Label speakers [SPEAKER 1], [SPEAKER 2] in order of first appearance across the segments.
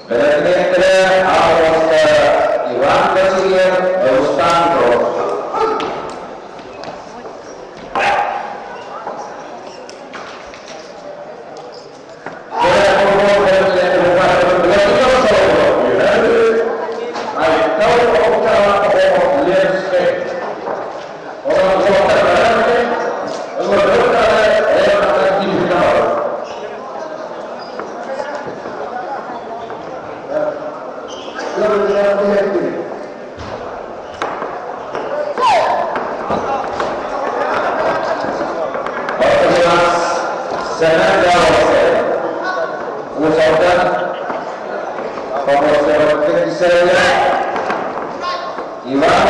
[SPEAKER 1] Бэлэмнээхтэрэ аҕаласта Иван Васильев, Рустам Петров. Сэмэн Галластай Уус Алдан Иван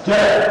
[SPEAKER 1] Jack.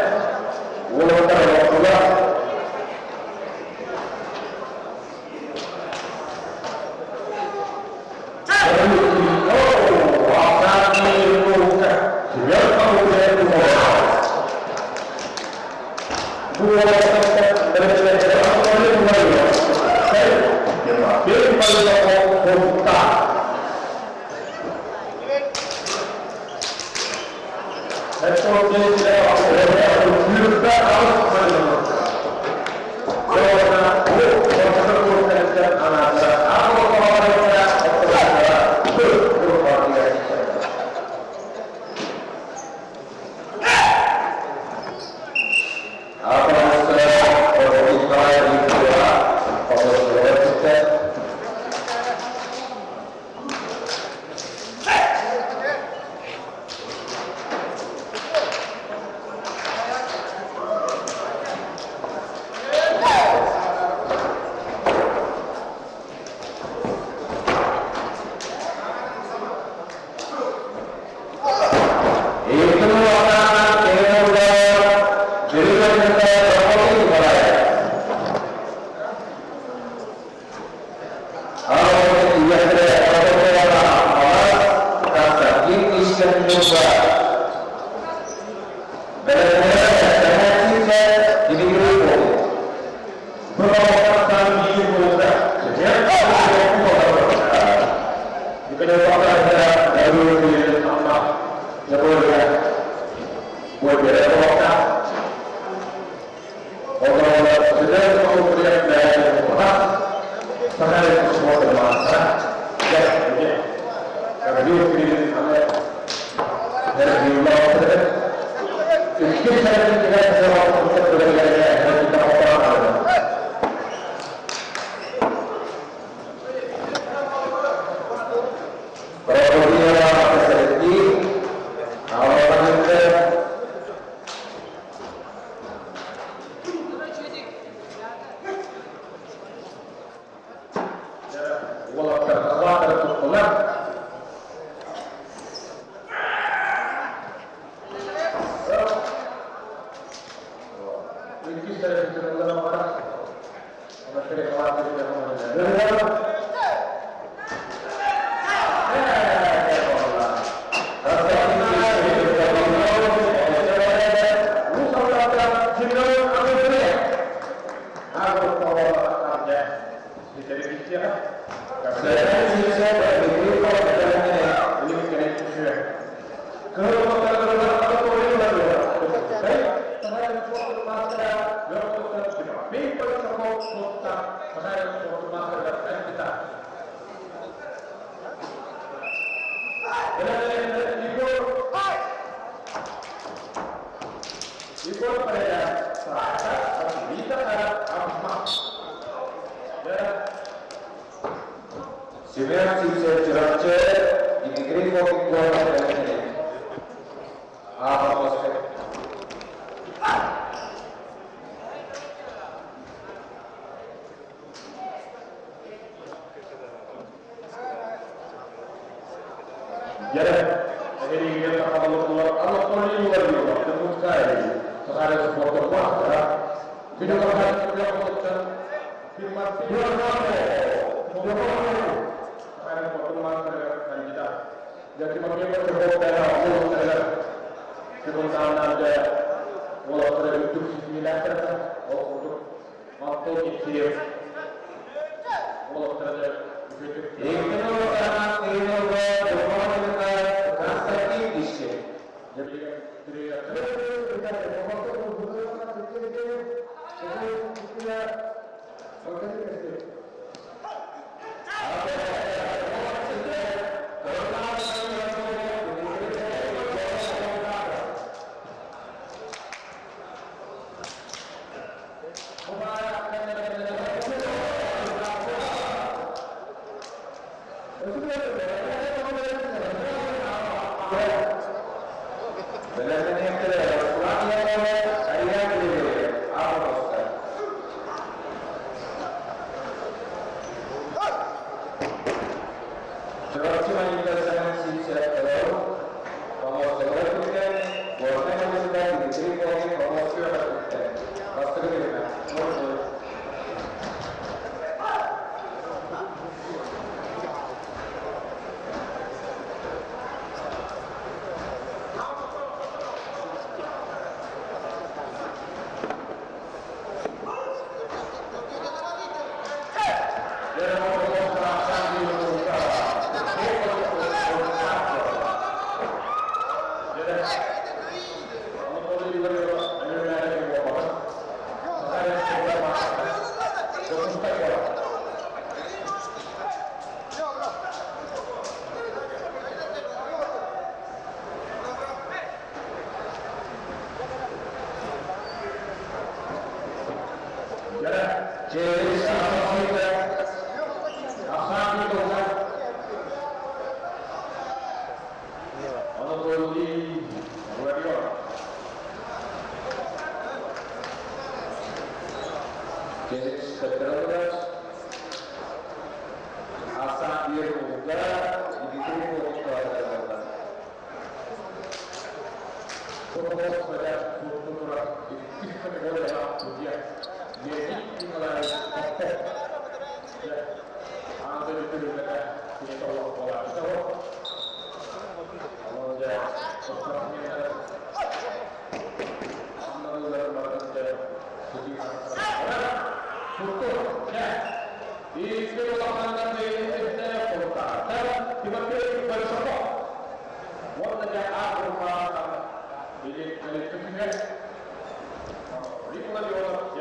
[SPEAKER 1] Викла Леонов,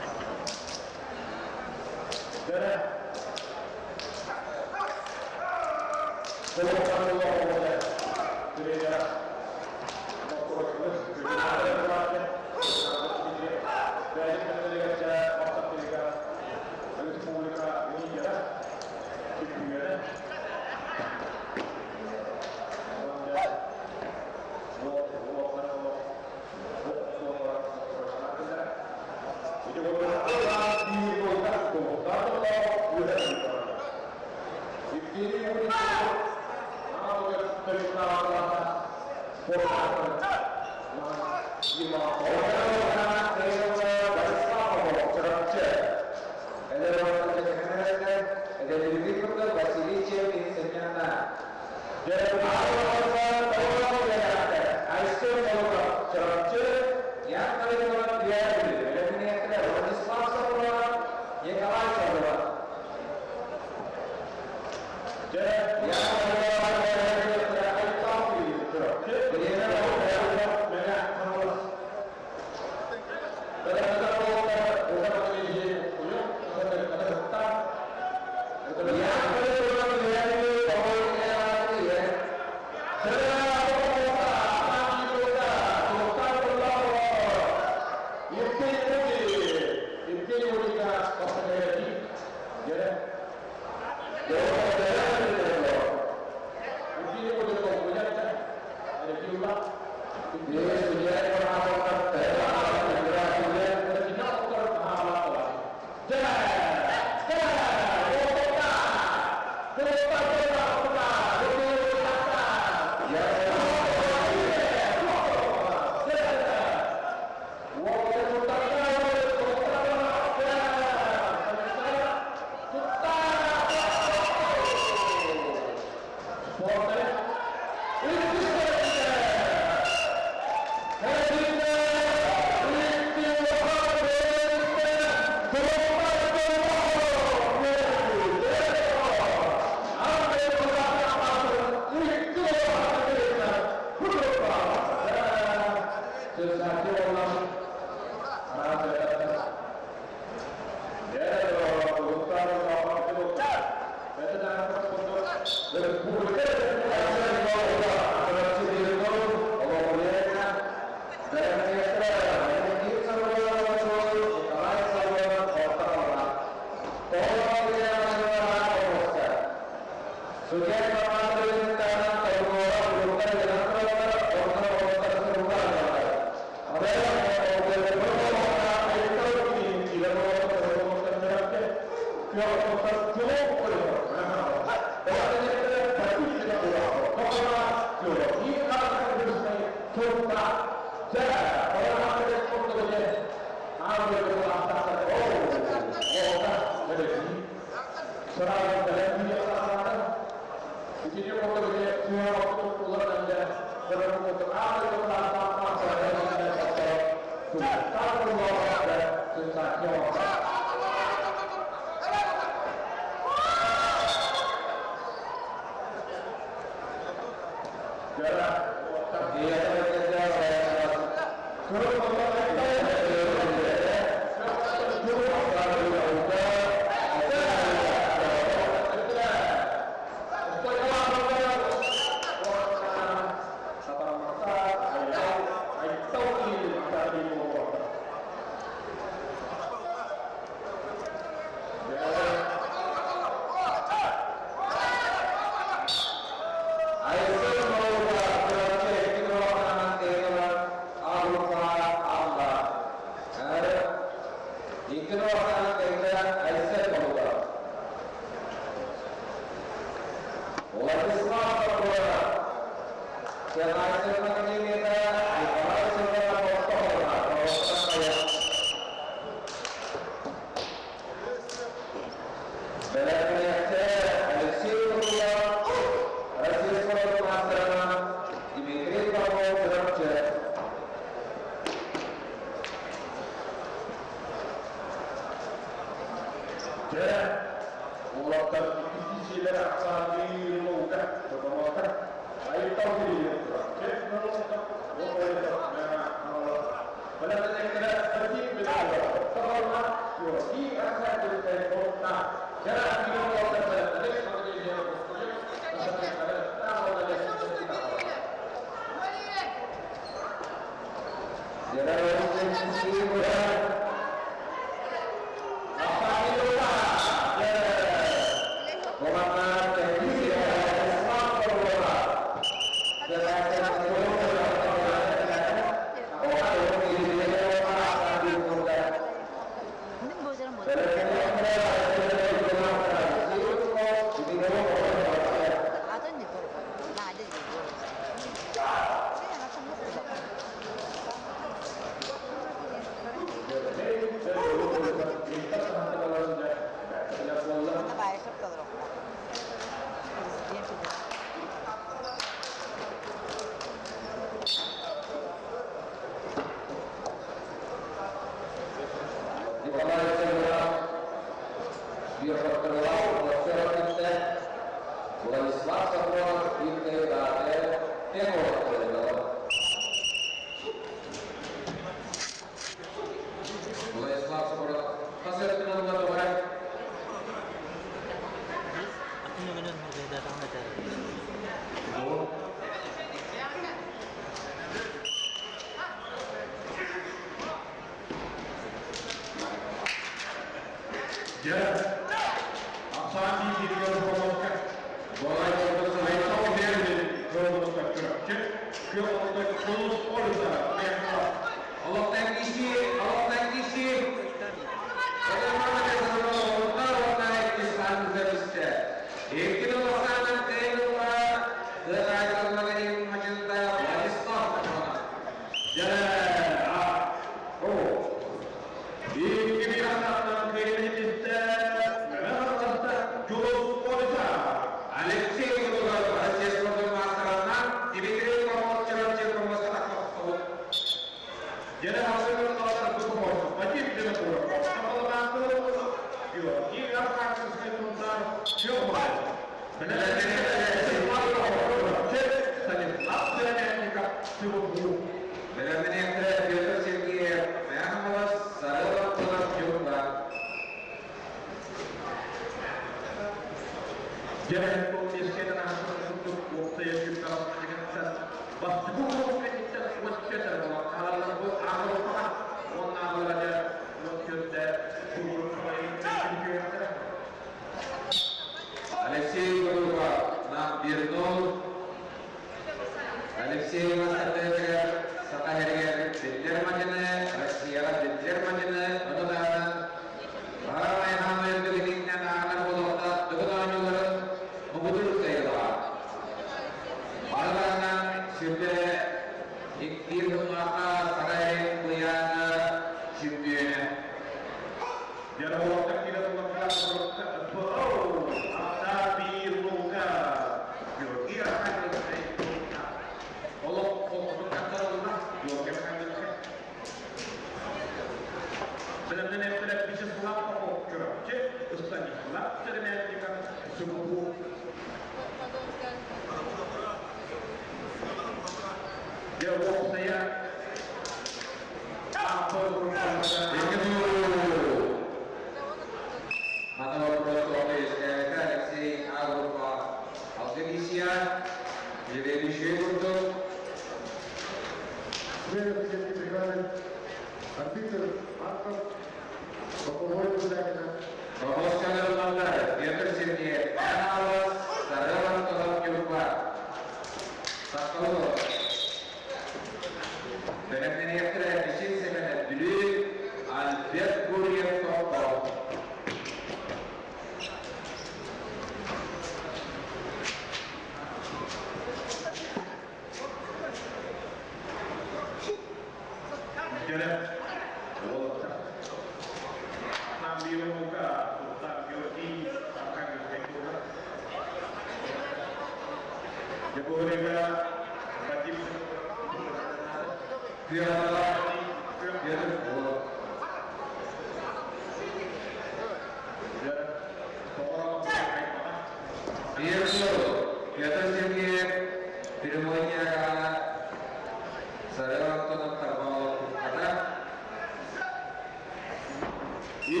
[SPEAKER 1] И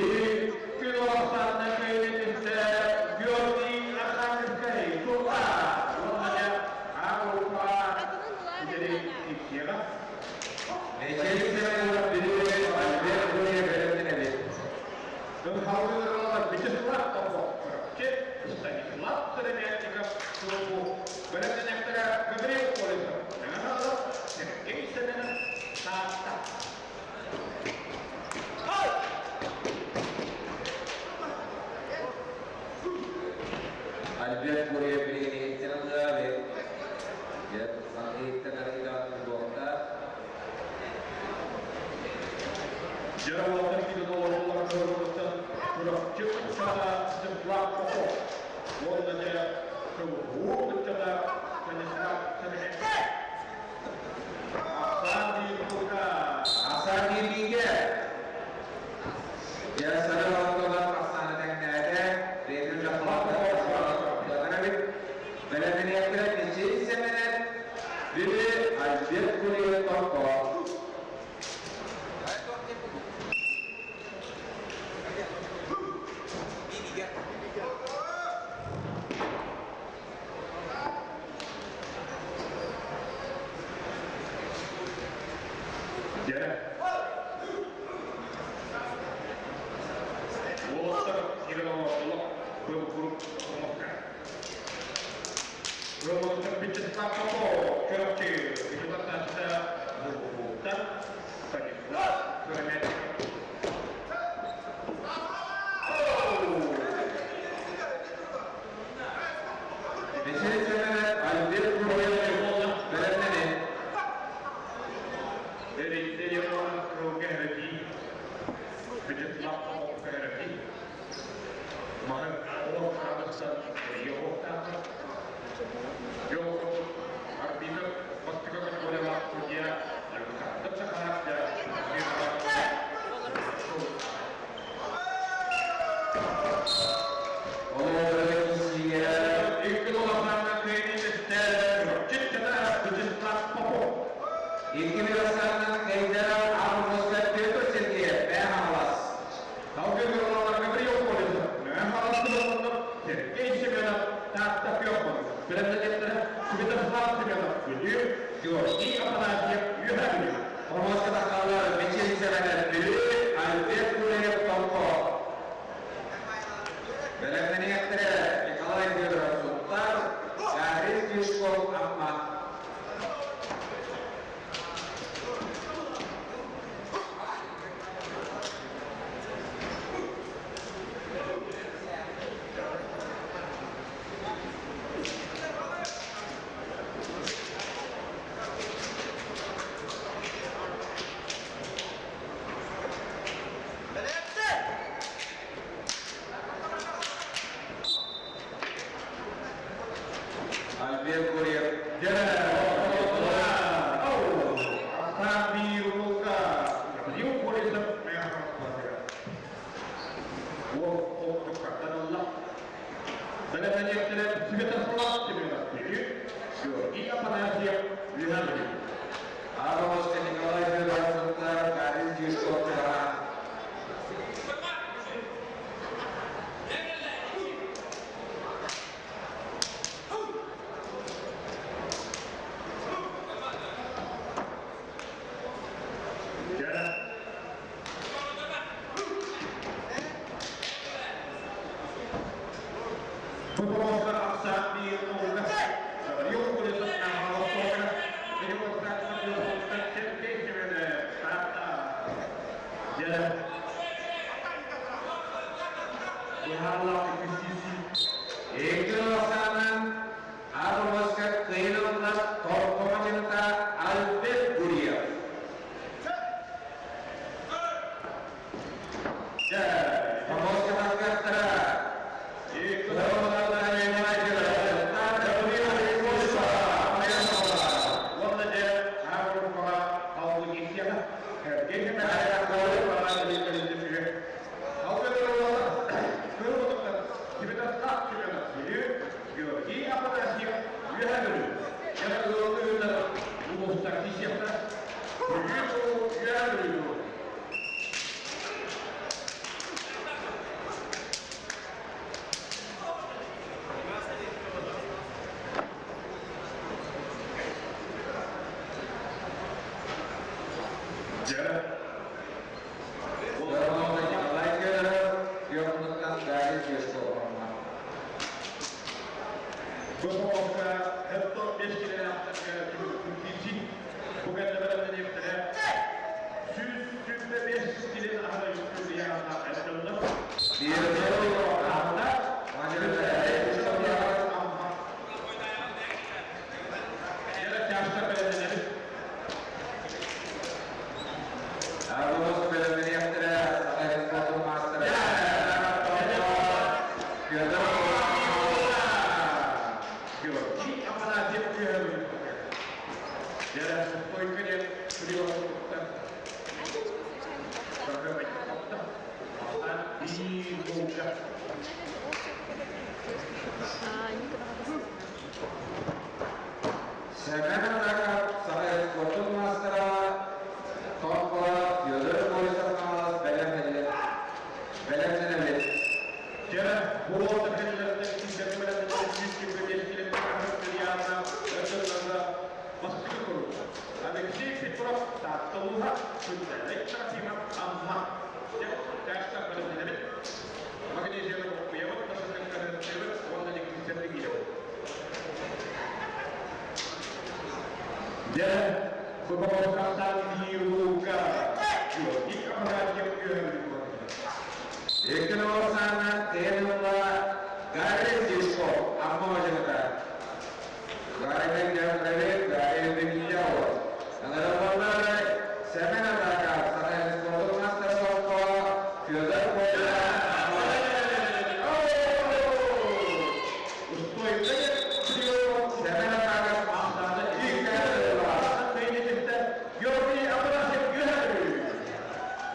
[SPEAKER 1] Альберт Гурьев билигин иһиттэн ылыа. Иһиттэн арыйдаан буолта. Асаги бигэ. Я саралатталар ахсааны тэҥнээтэ. Бэйэтин дьахталлар Бэлэмниэхтэрэ Мичил Сэмэнэп, Бүлүү Альберт Гурьев Томпо. Мичил Сэмэнэп, Альберт Гурьев бэлэмнэнин. Олоҕу киһигэ Икки мирасаннан кайдара Аммоска Петр Сергеев Бэхалас. Хомоска тахалар Мичил Сэмэнэп Бүлүү, Альберт Гурьев Томпо. Бэлэмнэниэхтэрэ Николай Федоров Сунтар, Гаврил Юшков Амма. Альберт Гурьев. Армоска Николай Федоров Сунтар, Гаврил Юшков Чараан. Еккілосанан Армоска Кыйловна Томпо Альберт Гурьев. Хомоска тахтара Бу hepton 5 kilo Bu kadar 105 kilo ahada yüklü
[SPEAKER 2] Семен Атаков Саха спортун мастера Томпо Федор Борисов бэлэмнэнэллэр.
[SPEAKER 1] Дьэ, бу кэллэртэн Алексей Петров Таатталуха Күннэлэй Трофимов Амма. Тәштар бэлэмнэнэбит. Магнезияны куябыт, тасытын көрөттүбүт, уонна диккисерди кииребит. Дьэ, бу бабалкастан биируука Георгий Афанасьев үөһэбит.
[SPEAKER 2] Еккін Орсана Тенула Гарри Зишко Амма мажыгыта. Гарри Гаврилович, Гарри Бекияо. Анарабалары Семен Атаков Саха спортун мастера Томпо Федор Борисов. Семен Атаков
[SPEAKER 1] Георгий Афанасьев үөһэбит.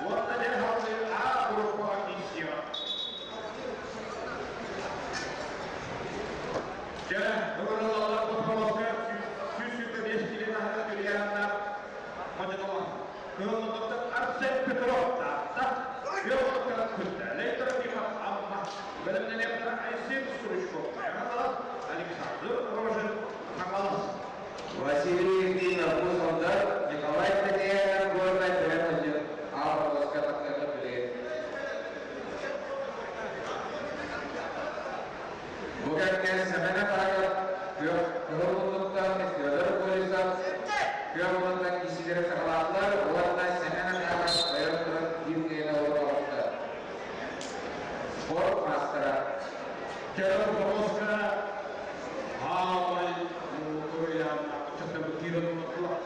[SPEAKER 1] Уонна дьэ халты А группаҕа киирсиэҕэ. Дьэ, ыҥырыллаллар боппуруоска 125 километр түрүйээннэ мадьыналар. Кыһыллыттан Арсен Петров Таатта, Федоровка Күттэлэй Трофимов Амма, бэлэмнэниэхтэрэ Айсен Стручков Хаҥалас, Александр Рожин Хаҥалас.
[SPEAKER 2] Василий Ефимов Уус Николай Текеев Горнай бэлэм А тахсыахха билигин. Бу кэмҥэ Семен Атаков кыһыл муннуктан Федор Борисов күөх муннуктан киирсиилэри саҕалаатылар уонна Семен Атаков ойон туран биир кыайыыны олордо. Спорт мастера.
[SPEAKER 1] Керен Боровска Хаамай Муутуруйаан чатабы киирэн олордулар.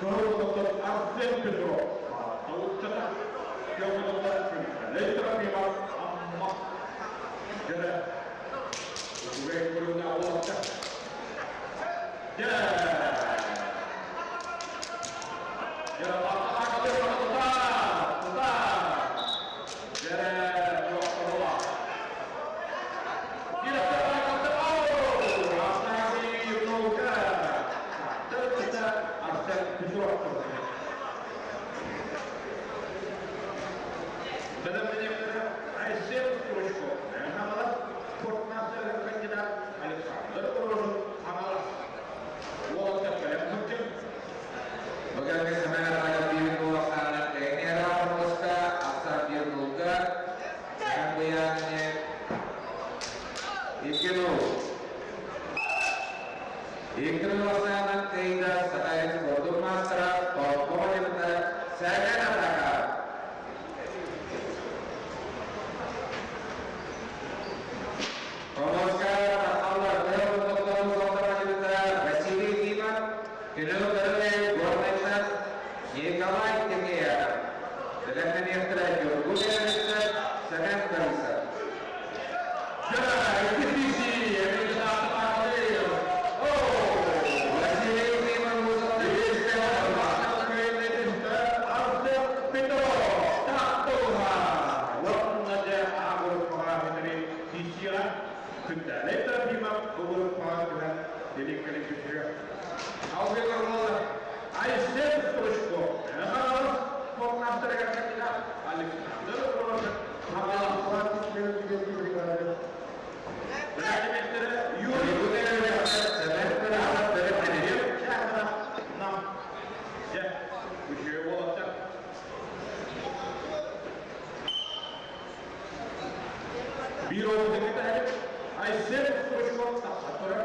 [SPEAKER 1] Кыһыл муннуктан Арсен Петров Таутчата, күөх муннуктан Күттэлэй Трофимов Амма. Дьэ, үчүгэй көрүҥнэ уолаттар. Дьэ, дьэ, тута, тута. Дьэ, туохтарула. Арсен Петров. Айсен Стручков. Хаҥалас спортмастер кандидат Александр Рожин Хаҥалас. Уолаттар бэлэм сылдьын.
[SPEAKER 2] Бу кэмҥэ Семен Атаков биир куоластаанан тэҥнээх Боровска ахсаан биир нулга Быйааны 2-0. 2-0 ахсаанан кыайда Саха спортун мастера Томпо Семен Атаков. Помоска тахаллар кыһыл муннуктан Василий Ефимов, Кирилл Кырылы Горнайттан Николай Текеев. Бэлэмнэниэхтэрэ Георгий Левицев, Семен Борисов. Василий Ефимов
[SPEAKER 1] Арсен Петров, Тахтуха, уонна дьэ А группаҕа киирсиэҕэ. Күттэлэй Трофимов бу группаҕа түһэн деликкали түсүө. Алгы Айсен Стручков, Хаҥалас спортмастерыгар кандидат Александр Рожин Хаҥалас. Бэлэмнэниэхтэрэ Юрий
[SPEAKER 2] Семен Борисов бэлэмнэнэр.
[SPEAKER 1] Нам. Дьэ, үчүгэй уолаттар. Биир оҕу Айсен Стручков тахса турар.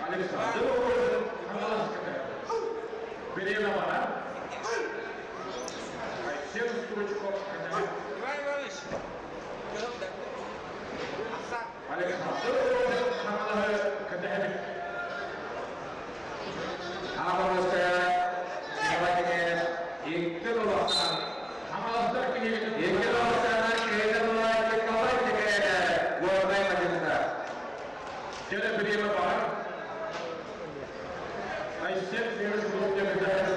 [SPEAKER 1] Александр Рожин, Хаҥаласка. Время баар. Айсен Стручков, Кэтэһэр.
[SPEAKER 3] Иван Иванович,
[SPEAKER 1] Александр Рожин, Хаҥалаһы кэтэһэбит.
[SPEAKER 2] Абамыска икки улахан
[SPEAKER 1] Хаҥаластар киһигитин
[SPEAKER 2] икки улахан киһитин Николай Текене Горнай мадьыныта.
[SPEAKER 1] Дьэ, бириэмэ баар. Айсен Стручков кэтэһэр.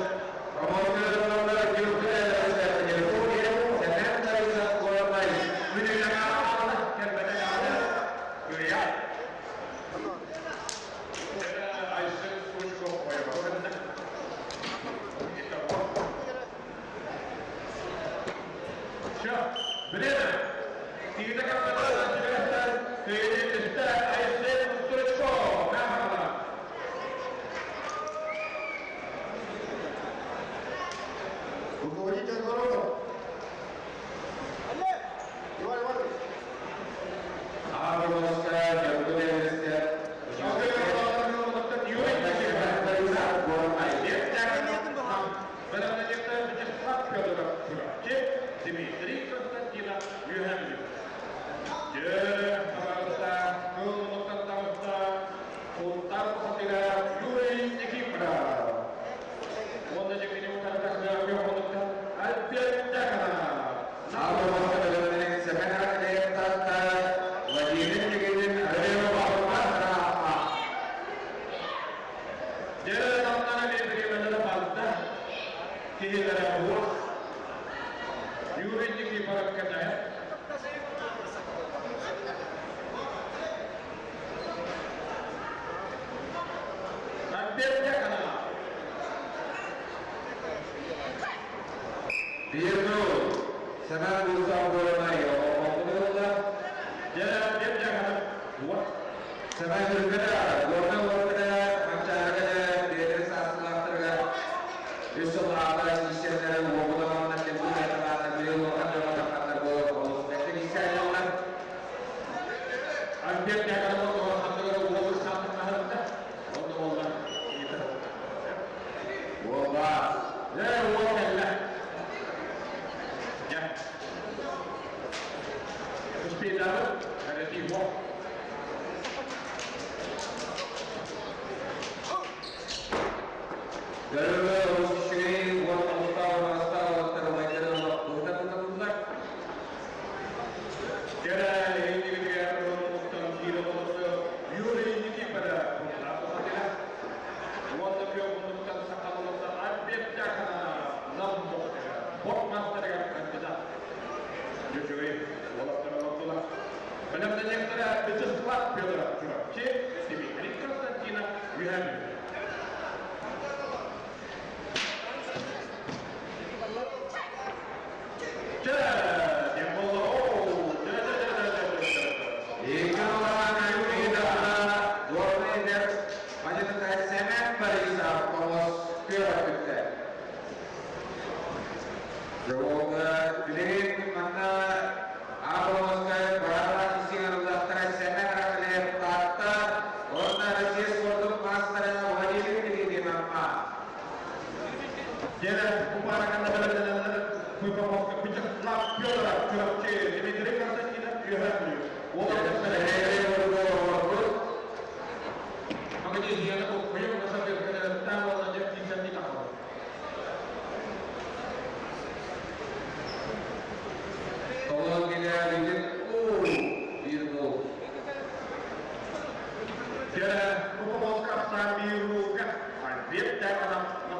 [SPEAKER 2] Сэмэн Борисов, Горнай.
[SPEAKER 1] Күнү кэлбэтэ даҕаны. Кыайа. Айсен Стручков ойоҕо. Все, время. Тиийдэ капитан Айсен Стручков. Наһала.
[SPEAKER 4] Руководитель народа. Иван Иванович.
[SPEAKER 2] Абамыска
[SPEAKER 1] Юрий
[SPEAKER 2] Сэмэн Борисов, Горнай.
[SPEAKER 1] Вячеслав Федоров, Дмитрий Константинов, Юхемлев. Юрий Никифоров. Онна дьэкини Альберт Дяконов.
[SPEAKER 2] Абамыска Сэмэн Рахлеев, Владимир Никитин, Рема.
[SPEAKER 1] Дьэ, намнара бириэмэлэрэ барда. Киһилэрэ буох. Юрий Никифоров кэтэһэр. Альберт Дяконов.
[SPEAKER 2] 1-0. Сэмэн Борисов, Горнай.
[SPEAKER 1] Дьэ, Альберт Дяконов. Вот.
[SPEAKER 2] Сэмэн Үргүнэ, Горнай уолаттара Манчаарыга бэйэлэрин саастыылаахтарыгар үс сыллааҕыта исчезлэрэ уобуламанна кэлбит айталаата быйыл улахан дьоҥҥо тахханнар буолар олус бэркэ исчезлэллэр.
[SPEAKER 1] Альберт Дяконов ханныгар уолу саатыҥнаһырда. Онно буолла.
[SPEAKER 2] Буолла.
[SPEAKER 1] Дьэ, уол кэллэ. Дьэ. Успейдары, әрәти уол.
[SPEAKER 2] Көрүгө олус үчүгэй уот алыстаа маастаа уолаттар убайдары туһута тута.
[SPEAKER 1] Дьэ, иннигитигэр уоттан киирэ олорсу Юрий Никифоров. Уонна күөх муннуктан сақалылықты Альберт Дяконов. Нам боқтыга. Бок мастерыгар кандидат. Үчүгэй уолаттар олордулар. Бэлэмнэниэхтэрэ Вячеслав Федоров, Чурапчы, Дмитрий Константинов, Үһәмин. Дьэ, диэн буолла. Оу, дьэ, дьэ, дьэ, дьэ, дьэ, дьэ.
[SPEAKER 2] Икки улахан Горнайдар мадьыныта Сэмэн Борисов Хомус күөх өттүттэн. Жолда билигин манна Абрамовскай бырааба исигер Сэмэн Рахлеев, Таатта, уонна Россия спордун мастера Владимир Никитин, Амма.
[SPEAKER 1] Дьэ, купараканна бэлэмнэнэллэр Куйбамовка Вячеслав Федоров, Чурапчы, Дмитрий Константинов, Үһәмин. Уолаттар Magazine ko kuyo sa tawa na dyan kinsan ni ako.
[SPEAKER 2] Толон келе уу 1-0.
[SPEAKER 1] Дьэ, Купамовка Самируга Альберт Дяконов на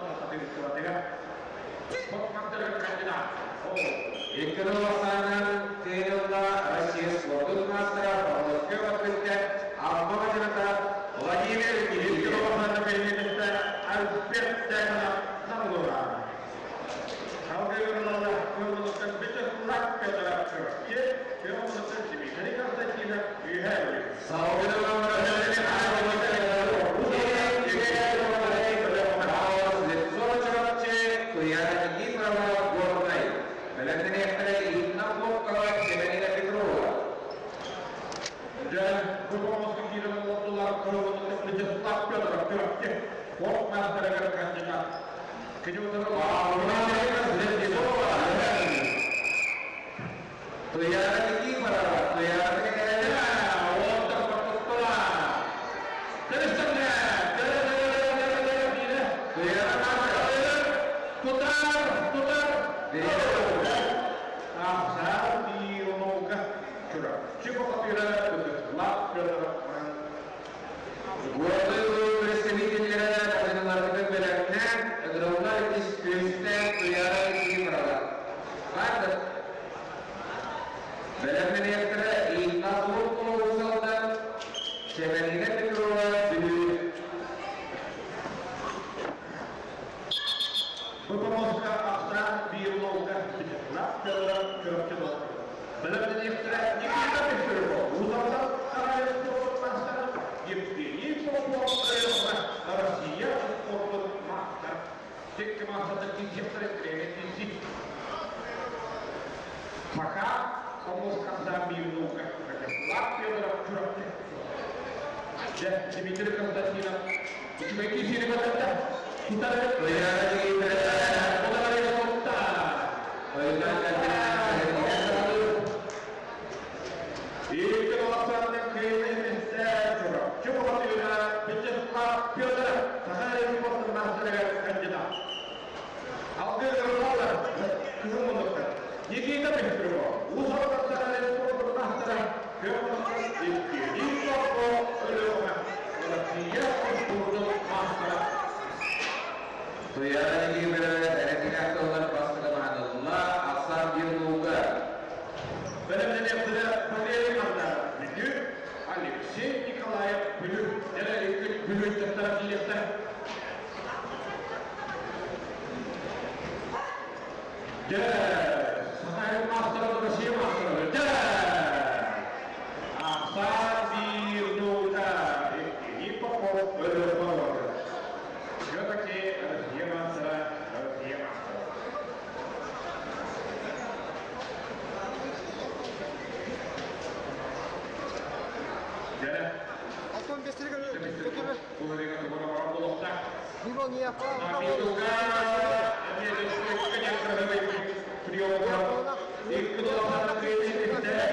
[SPEAKER 1] Бок кандидат. О,
[SPEAKER 2] Икки Тейрилла Россия спордун мастера Павловская өттүттэн Амма мадьыныта Владимир
[SPEAKER 1] Икки
[SPEAKER 2] Никитин.
[SPEAKER 1] лопасана кайнетте Альберт Дяконов Намлура. Алгайырлала көмүлүктен Вячеслав Федоров, Чурапчы, көмүлүктен Дмитрий Константинов, Үһәмин.
[SPEAKER 2] Туяна Никифорова, Горнай. Бэлэмнэниэхтэрэ Инна Хлопкова, Семенина Петрова.
[SPEAKER 1] Дьэ, Купамовка киирэн олордулар көмүлүктен Вячеслав Спорт мастерыгар кандидат.
[SPEAKER 2] Туяра Никифорова, Туяра
[SPEAKER 1] Тутар, тутар. Ахсар биир наука Чурапчы бухатыыра Вячеслав Федоров.
[SPEAKER 2] Горный представителлэрэ машиналаргытын бэлэмнээн, ыҥырыллар ис күөстэ Туяра Никифорова. Баардыр. Бэлэмнэниэхтэрэ Инна Хлопкова Уус Чэмэлинэ Петрова Бүлүү.
[SPEAKER 1] Бу помостка ахсаан 1 наука Вячеслав Федоров Чурапчы бухатыыра. Бэлэмнэниэхтэрэ Никита Пестряков Уус Алдан спорт мастера, Евгений Попов Россия спортун мастера. Текке мастер кисептері тренер киси. Пока помост ахсаан 1 наука Вячеслав Федоров Чурапчы. Дмитрий Константинов. Үчүгэй кисири көтөттө. Тутар.
[SPEAKER 2] Туяра Никифорова. Ойдан
[SPEAKER 1] Екі баласының кейіннен Чурапчы бухатыыра Вячеслав Федоров Саха Республикасының мастерыгар кандидат. Алгы ырылалар кыһыл мундуктар. Никита Пестряков, Уус Алдан Саха Республикасының мастера, Евгений Попов Өлүөхүмэ, Россия спордун мастера.
[SPEAKER 2] Туяра Никифорова эрэтинэхтоллар бастыгы маанылла ахсаан 1 наука.
[SPEAKER 1] Бэлэмнэниэхтэрэ Валерий Мандаров Бүлүү, Алексей Николаев Бүлүү. Дәрә Бүлүү тәптәрә киләктә. Дә, Сахай мастера, Россия мастера. Дә! Ахсаан 1 наука. Евгений Попов Өлүөхүмэ. Все-таки Россия мастера, Россия мастера. Дә.
[SPEAKER 3] Антон бестерге.
[SPEAKER 1] Уларыга тугара барар болуқта.
[SPEAKER 3] Бибол не
[SPEAKER 1] На Милуга,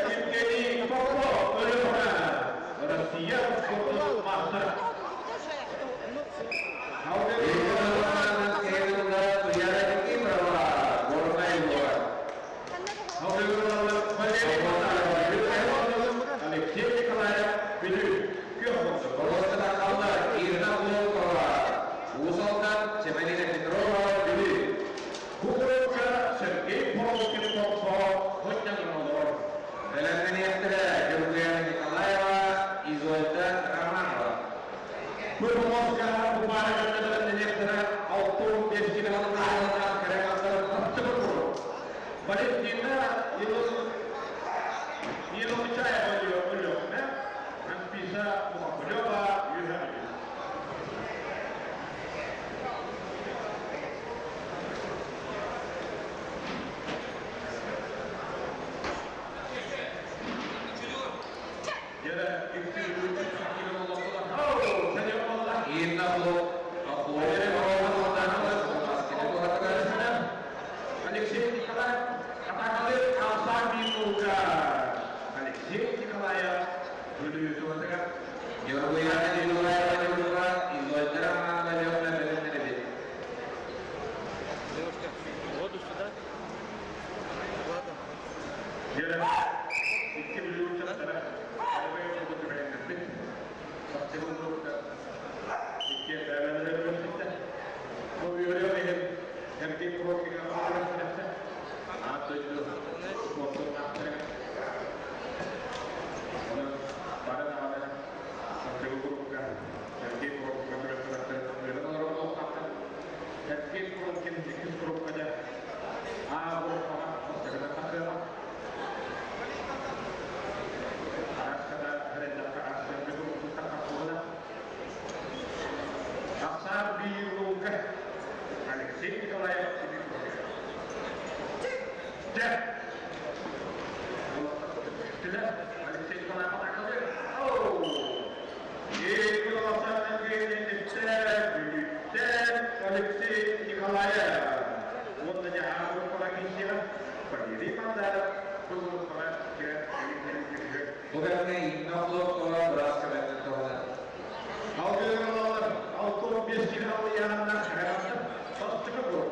[SPEAKER 1] Евгений Попов, Өлүөхүмэ, Россия спортун мастера.
[SPEAKER 2] Туяра Никифорова Горнай улууһа.
[SPEAKER 1] Алексей Николаев, Бүлүү, Күөх.
[SPEAKER 2] Болоската қалды Ирина Хлопкова Уус Алдан, Чемелина Петрова Бүлүү.
[SPEAKER 1] Кукурузка Сергей Поровкин Токсо, Хотнян.
[SPEAKER 2] Бэлэмнэниэхтэрэ Георгия Николаева, Изольда Романова.
[SPEAKER 1] Пырмоска Кубарагаттабелемнениэхтэрэ 65 килограмм Валентина Еломичаева Өлүөхүмэ, Анфиса Мухаммадова Үөһээ Бүлүү. Дьэ,
[SPEAKER 2] Инна Хлопкова.
[SPEAKER 1] Алексей Николаев, атакалы Алсан Минука. Алексей Николаев, Бүлүү туһатыгар.
[SPEAKER 2] Георгияна Николаева Ньурба, Изольда Романова Өлүөхүмэ бэлэмнэнэбит.
[SPEAKER 3] Девушка, воду сюда. Ладно.
[SPEAKER 1] Дьэ, икки Бүлүү чаттара. Икки бәбәләре көрсөттө. Бу үйрө менен Сергей Прокин Ат дойду спортун мастера. Оны бары даҕаны Сергей Прокин Сергей Прокин Сергей Прокин иккис группада А группаҕа бастакынан тахсыаҕа. Араскада хәрендәккә арсен бит. Ахсаан 1 наука. Алексей Николаев Дьэ. Алексей Николаев атакалыр. Оу!
[SPEAKER 2] Бу кэмҥэ Инна Охлопкова быраас көмөтүнэн туһанар.
[SPEAKER 1] Алгыыралар 65 кило ыйааһыннаах кыраҕаттар бастакы курук.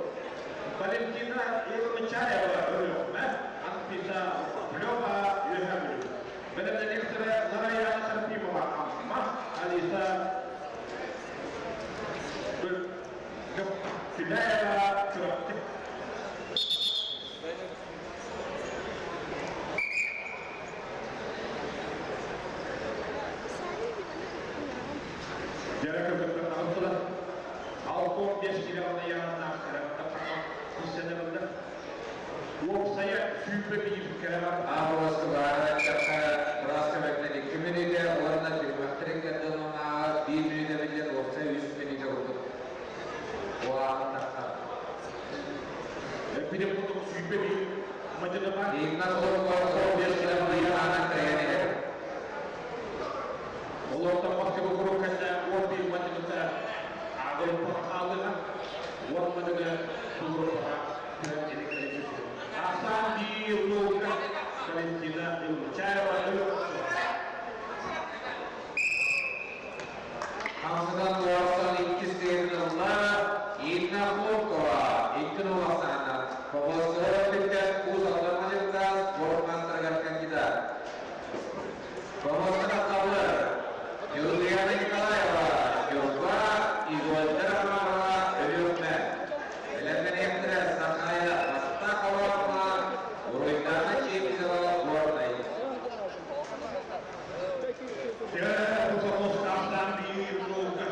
[SPEAKER 1] Валентина Ивановичаева Өлүөхүмэ, Анфиса Плева Үөһээ Бүлүү. Бэлэмнэниэхтэрэ Нараяна Трофимова Амма, Алиса Күлэева Чурапчы. Дьара көтөттөн аҕыстылар. 65 килоҕа ыйааһыннаах кыраҕаттар киирсэнэллэр. Уопсайа 21 кыраҕат.
[SPEAKER 2] Аабыласка баара эттэххэ, быраас көмөтүнэн 2 мүнүүтэ уонна түһүмэхтэрин кэрдэн 1 мүнүүтэ биллэн уопсай 3 мүнүүтэ курдук уһаан тахсар.
[SPEAKER 1] Эппитим курдук 21 мадьыны бар.
[SPEAKER 2] Инна Охлопкова 15 килоҕа кыайан иһэр.
[SPEAKER 1] Олортон бастакы курук кэннэ 11 мадьыныта ааҕылыппаха хаалыга, 10 мадьыны тулуруппаха түһэн илик. Асан биир лука Валентина Ильичаева.
[SPEAKER 2] Хамсатан туорсан иккис кыайыытын ылла Инна Охлопкова 2-0 ахсаанынан. Помостка өттүттэн Уус Алдан мадьыныта, спорт маастарыгар кандидат. Помостка тахсаллар Юлиана Николаева, Ньурба, Изольда Романова, Өлүөхүмэ. Бэлэмнэниэхтэрэ Сахая Астахова, Уруйдана Чемизова, Горнай.
[SPEAKER 1] Дьэ, бу помост асан биир лука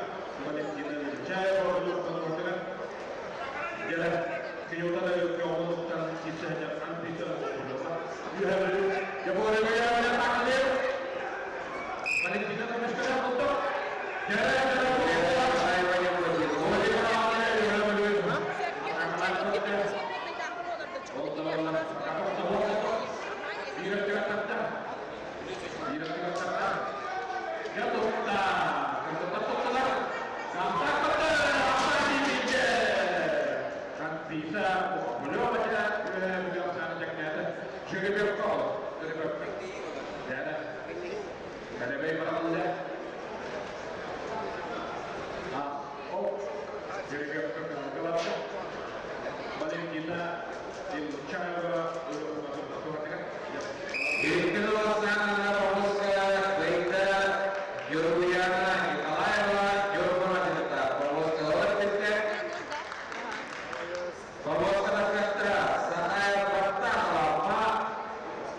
[SPEAKER 1] Валентина Ильичаева Өлүөхүмэ. Дьэ, кыйылтан өккө киирсэһэ Анфиса Үөһээ Бүлүү. Дьэ, бу Валентина көмүскэлэх курдук. Дьэ,
[SPEAKER 2] Айваня Владимирова.
[SPEAKER 1] Валентина Ильичаева.
[SPEAKER 2] 2-0 ахсаанынан помостка кыайда Юргуяна Николаева, Ньурба мадьыныта. Помостка өттүттэн помостка тахсыахтара Сахая Баттахова, Амма,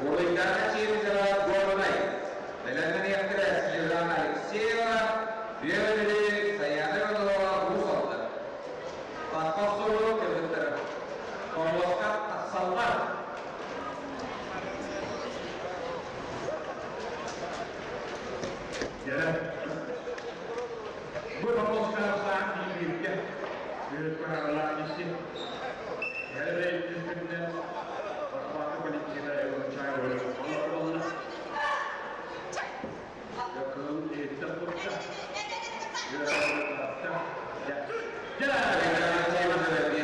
[SPEAKER 2] Уруйдана Чемизова, Горнай. Бэлэмнэниэхтэрэ Снежана Алексеева, Үөһээ Бүлүү, Саяна Иванова, Уус Алдан. Тахха охсууру кыргыттар помостка тахсаллар.
[SPEAKER 1] Дьэ, бу помостка саан бииргэ үөрүт исси. Әлі үстүннен Барбака Валентина Ивановичаева олор. Якын еттен турса. Дьэ,
[SPEAKER 2] Саяна Чемизова 1-0.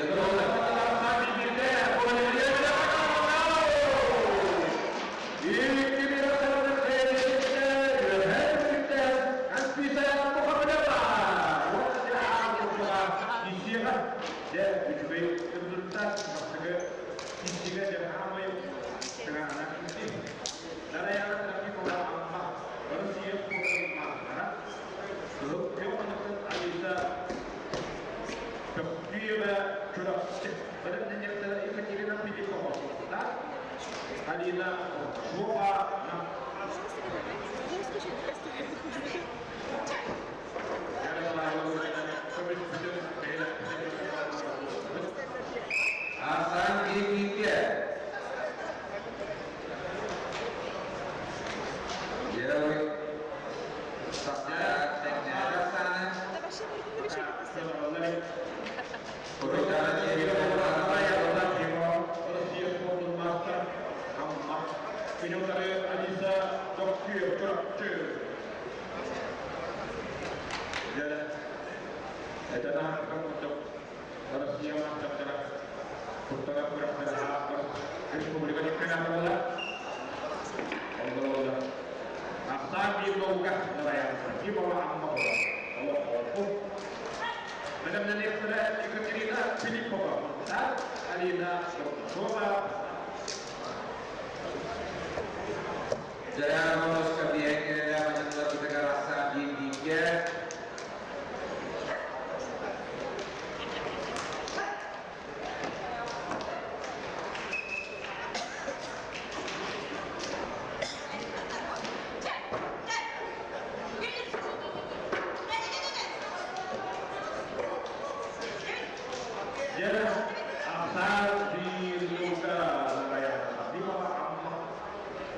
[SPEAKER 1] Алина Шуа.
[SPEAKER 2] Асан 1-2. Дьэ, тэҥнээх ахсааны. Уруйдана Чемизова.
[SPEAKER 1] Россия спортун мастер Амма. Алиса Доккүө Чурапчы. Дьэ, этана курдук Россия мастера Куртага күрэхтэрэ республика чемпионатыгар. Олдор. Биир наука Трофимова Амма Бэлэмнэниэхтэрэ Екатерина Филиппова, Алина Бурнашова.
[SPEAKER 2] Дьэ, биэккэлээх мадьынылар ахсаан биир-бииргэ.
[SPEAKER 1] Дьэ, ахсаан биир наука Трофимова Амма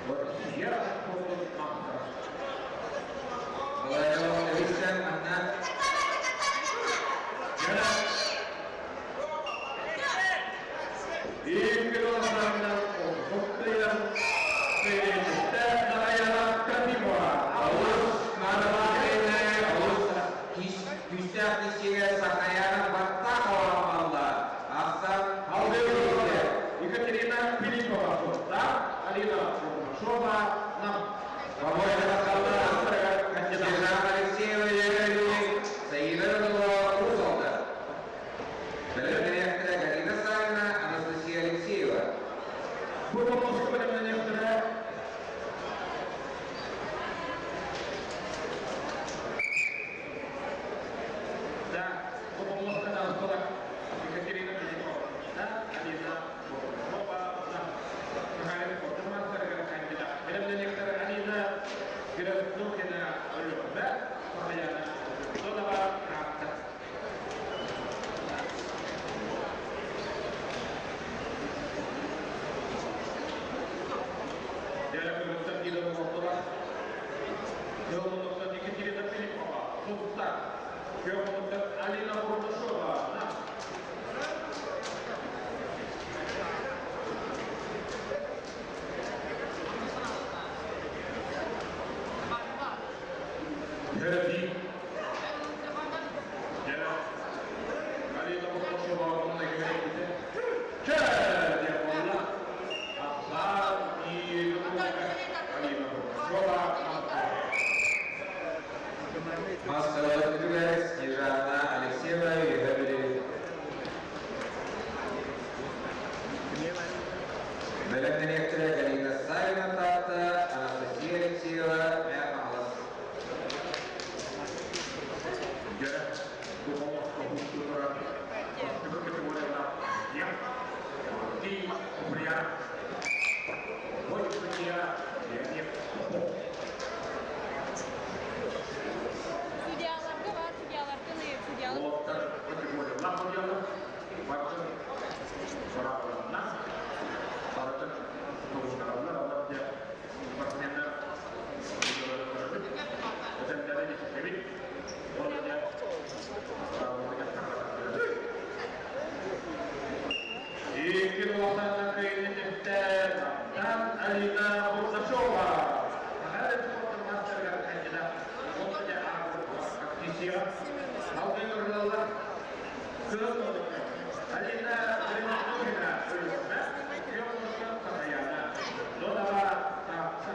[SPEAKER 1] Россия спордун маастара.
[SPEAKER 2] Балайа манна
[SPEAKER 1] Дьэ, икки килограммынан ордук Нараяна Трофимова.
[SPEAKER 2] Олус наадалаах олус күүстээх киһигэ Сахаяна Баттахова балла. Ахсаан
[SPEAKER 1] Алгы Екатерина Филиппова, Сунтаар, Алина Бурнашова, Нам.
[SPEAKER 2] Побольше Снежана Алексеева, Еревик, Саида Рыдулова, Уус-Алдан. Бэлэмнэниэхтэрэ Галина Савина, Анастасия Алексеева.
[SPEAKER 1] Бу помоска бэлэмнэниэхтэрэ Да, бу помоска таҕыстылар Екатерина Филиппова, да, Алина Бурнашова, да. Михаил спордун маастарыгар кандидат. Бэлэмнэниэхтэрэ Алина Грязнухина, Өлүөхүмэ, Сахаяна Донова, Таатта. Дьэ, кыргыттар киирэн олордулар. Кыһыл Екатерина Филиппова, Сунтаар. Күөх Алина Бурнашова, Нам. Дьэ, Дьэ, Алина Бурнашова онно кэлбитэ. Чэ, диэн буолла. Ахсаан биир Алина Бурнашова.
[SPEAKER 2] Маскалар түгэр Снежана Алексеева, Үөһээ Бэлэмнэниэхтэрэ Галина Савина, Таатта, Анастасия Алексеева, Мэҥэ Хаҥалас.
[SPEAKER 1] Дьэ, бу помоска хустутура бастакы категорияна Ти Куприян. Ой, судья Леонид Попов.
[SPEAKER 4] Судьяларга бар, судьяларга судьялар.
[SPEAKER 1] Уолаттар категориялар судьялар. Барды сорақларына барытын тоғыстыралар, алар дьэ спортсменнар өтемдерин истебит. Ол дьэ Икки улаханна кыйын Алина Бурнашова. Махалин спорттун мастерыгар кандидат. Ол дьэ Кисия. Алгы Кыһыл Алина Григорьевна, Өлүөхүмэ, Күөх Сахаяна Донова, Таатта.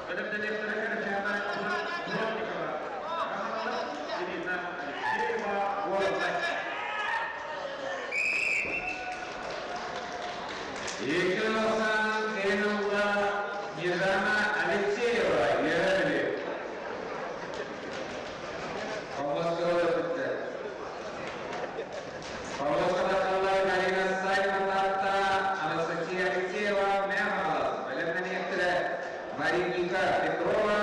[SPEAKER 1] Бэлэмнэниэхтэрэ Кэрчээнэ Дворникова, Хаҥалас, Ирина Алексеева, Горнай.
[SPEAKER 2] Икки ахсаан кыайыыга Снежана Алексеева, Үөһээ Помоскалар бүттэ. Помоскалар Галина Савина, Таатта, Анастасия Алексеева, Мэҥэ Хаҥалас. Бэлэмнэниэхтэрэ Мариника Петрова,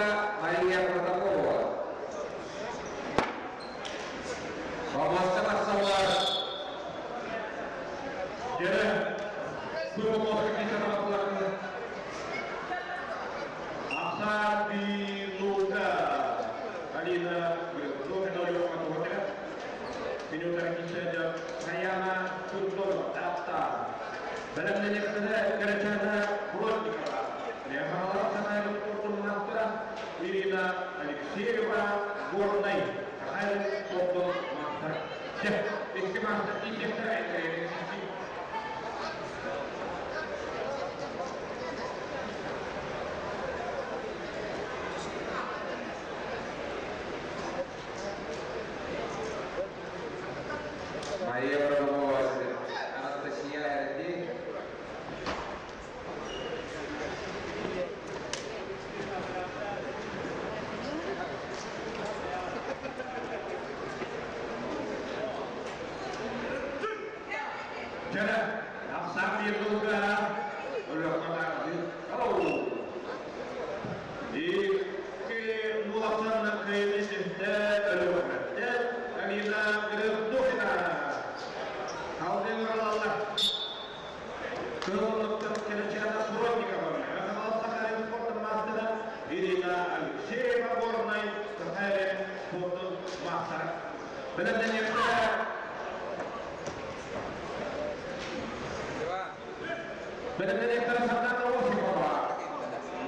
[SPEAKER 1] Бэлэмнэниэхтэрэ Сардана Осипова,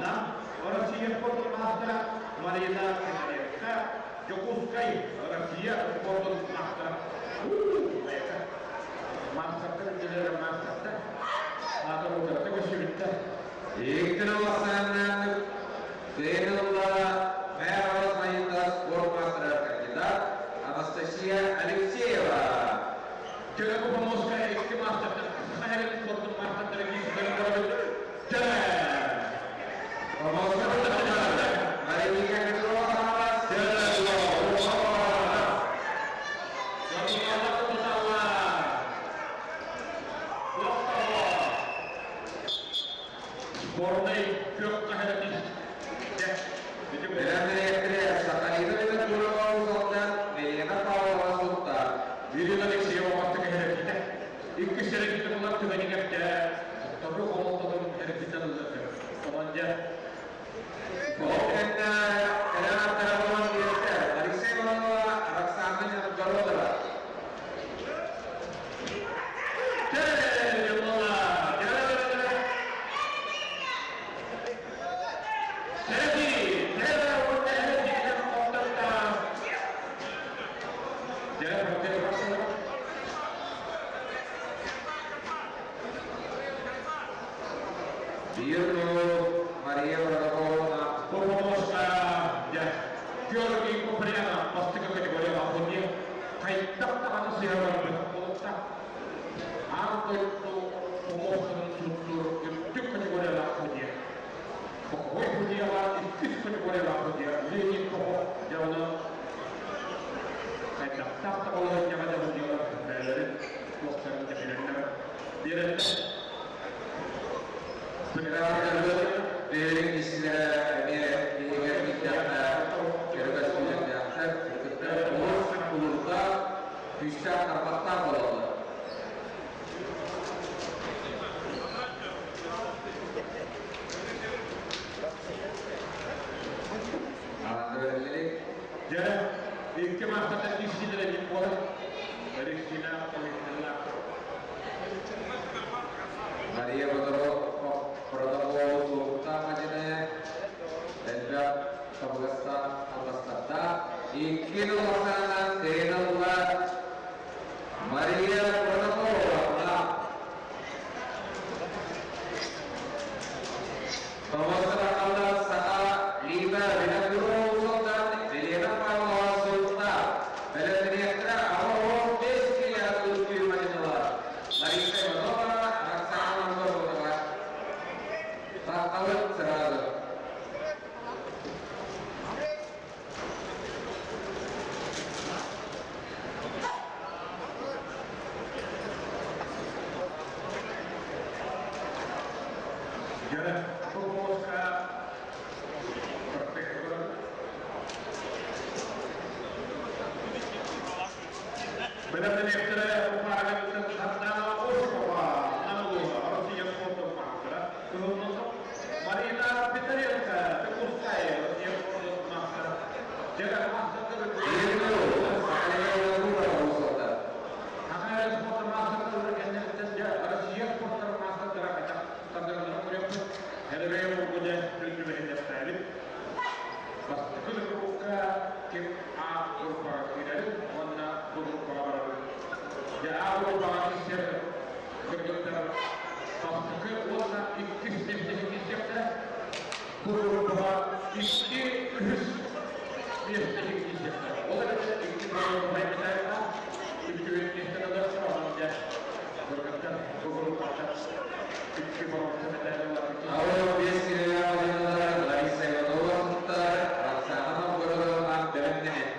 [SPEAKER 1] Нам, Россия спортун маастара Марина Пономаренко, Дьокуускай, Россия спортун маастара. Маастартар дьэлэрэ маастардар. Аата утарыта көстүбүттэр.
[SPEAKER 2] Иккин улахсааннаах кыайын ылла Мэхалас Майында спорт маастара кандидат Анастасия Алексеева.
[SPEAKER 1] Дьэ, бу помостка икки маастардар Саха спортун маастардара киирсэллэрин көрөбүт. Дьэ!
[SPEAKER 2] Помостка Мария Петрова.
[SPEAKER 1] Дьэ, Спорнай күөх хаһыратыс. Дьэ, ити бу.
[SPEAKER 2] Бэлэмнэниэхтэрэ Сахалина Винокурова Уус-Алдан, Елена Павлова Сунтаар.
[SPEAKER 1] Ирина Алексеева бастакы хэрэтитэ. Иккис хэрэтитэ булар түгэнигэр дьэ, тору хололтотун хэрэтитэн ыллар. Онон дьэ,
[SPEAKER 2] Ол кэннэ кэлэн аттара буолан биэрдэ Алексей Иванова, Роксана Новгородова.
[SPEAKER 1] Дьэ, буолла. Дьэ, Сэрэти, дьэ, уонна эрэтитэн хотторто. Дьэ, хотторто барсалар.
[SPEAKER 2] Биир Мария Протопопова.
[SPEAKER 1] Бу помостка дьэ, Георгий Куприянов бастакы категорияҕа судья хайдах даҕаны сыһа барбыт буолуохта. Аан дойду помостарын суттуур үрдүк категориялаах судья. Боковой судьяҕа иккис категориялаах судья Леонид Попов дьэ онон хайдахтаах да балаһыанньаҕа да судьялар бэйэлэрин туохтарын да билэллэр. Биэрэллэр.
[SPEAKER 2] Бэйэлэрин истилэрэ эмиэ биһигэр киирдэххэ кэрэ көстүүлэрдээхтэр, кыргыттар олус тулуурдаах, күүстээх тарбахтаах буолаллар. Аандырэллэрик
[SPEAKER 1] Дьэ, икки маастардар киирсиилэрэ диэн буолар. Алексея Алексеевна.
[SPEAKER 2] Мария Протопопова суоттаах мадьыны элбэх табыгастаах алҕастардаах. Икки улаханынан кыайан ылла Мария Протопопова. Помостка Саха Лига Винокурова Уус-Алдан, Елена Павлова Сунтаар. Бэлэмнэниэхтэрэ 85 кило тустуу мадьынылар. Лариса Иванова, Оксана Новгородова. Таххалык сразу.
[SPEAKER 1] Дьэ, бу помостка практика Бэлэмнэниэхтэрэ Уфаҕа Сардана Осипова, Нам улууһа, Россия спортун маастара, Кыһыл Марина Петренко, Дьокуускай, Россия спортун маастара. Дьэ, маастардар
[SPEAKER 2] Ирина Сахалина Винокурова Уус-Алдан.
[SPEAKER 1] Саха спортун маастардары кэнниттэн дьэ, Россия спорттарын маастардара хайдах тардыраларын көрүөхпүт. Эребе бургу дьэ, түрдүбэһин Бастакы группа ким А группаҕа киирэрин уонна Б группаҕа барарын. Дьэ, А группаҕа киирсэр кыргыттар бастакы уонна иккис миэстэни киирсиэхтэрэ. Б группаҕа икки, үһүс миэстэни киирсиэхтэрэ. Ол эбэтэр икки боруобунай мэтээллээх үчүгэй миэстэни ылыахтара. Онон дьэ, кыргыттар бу группаттан икки боруобунай мэтээли ылар.
[SPEAKER 2] 85 килоҕа мадьынылар Лариса Иванова Сунтаар, Оксана Новгородова бэлэмнэнин.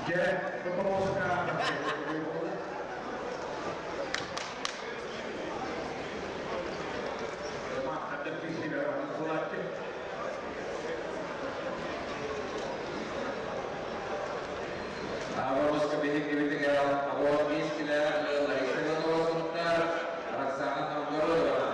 [SPEAKER 1] Дьэ, боппуруоска
[SPEAKER 2] Абамыска биһиккибитигэр 85 килээх Лариса Иванова Сунтаар, Роксана Новгородова.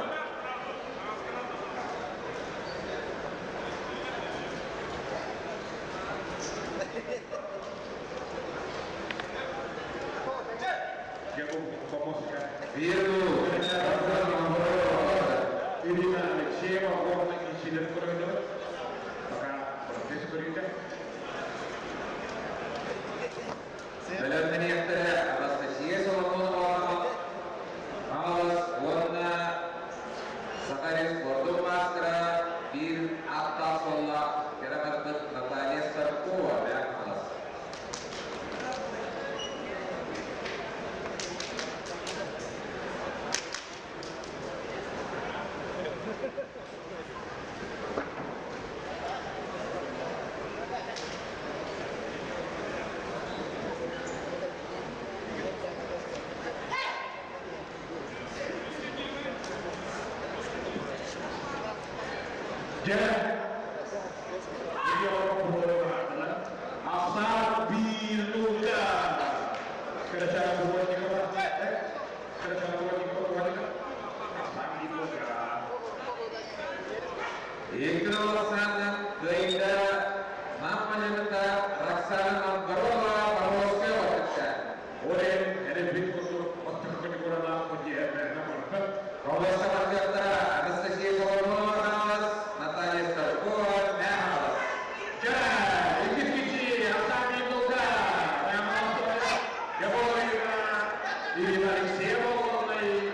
[SPEAKER 1] Дьэ, бу боппуруоска
[SPEAKER 2] Биир Роксана Новгородова.
[SPEAKER 1] Ирина Алексеева уонна Исидор көрөйдөрө. Пока процесс көрүүтэ.
[SPEAKER 2] Бэлэмнэниэхтэрэ Анастасия Соломонова Хаҥалас уонна Саха спордун маастара, биир ааттаах суоллаах кэрэ барбыт Наталья Старкова, Мэҥэ Хаҥалас.
[SPEAKER 1] Дьэ, Ахсаан 1-0. Кырачаан Буротникова. Кырачаан Буротникова. Ахсаан 1-0.
[SPEAKER 2] Икки Оксана кыайда Маммалевата Роксана Новгородова Боровская отытта.
[SPEAKER 1] Олен эрэлбит курдук оттон категориялаах подъездна барбыт.
[SPEAKER 2] Обласка партияттара Анастасия Соломонова Хаҥалас, Наталья Старкова, Мэҥэ Хаҥалас.
[SPEAKER 1] Дьэ, иккис кичи Ахсаан 1-0. Дьэ, Ирина Алексеева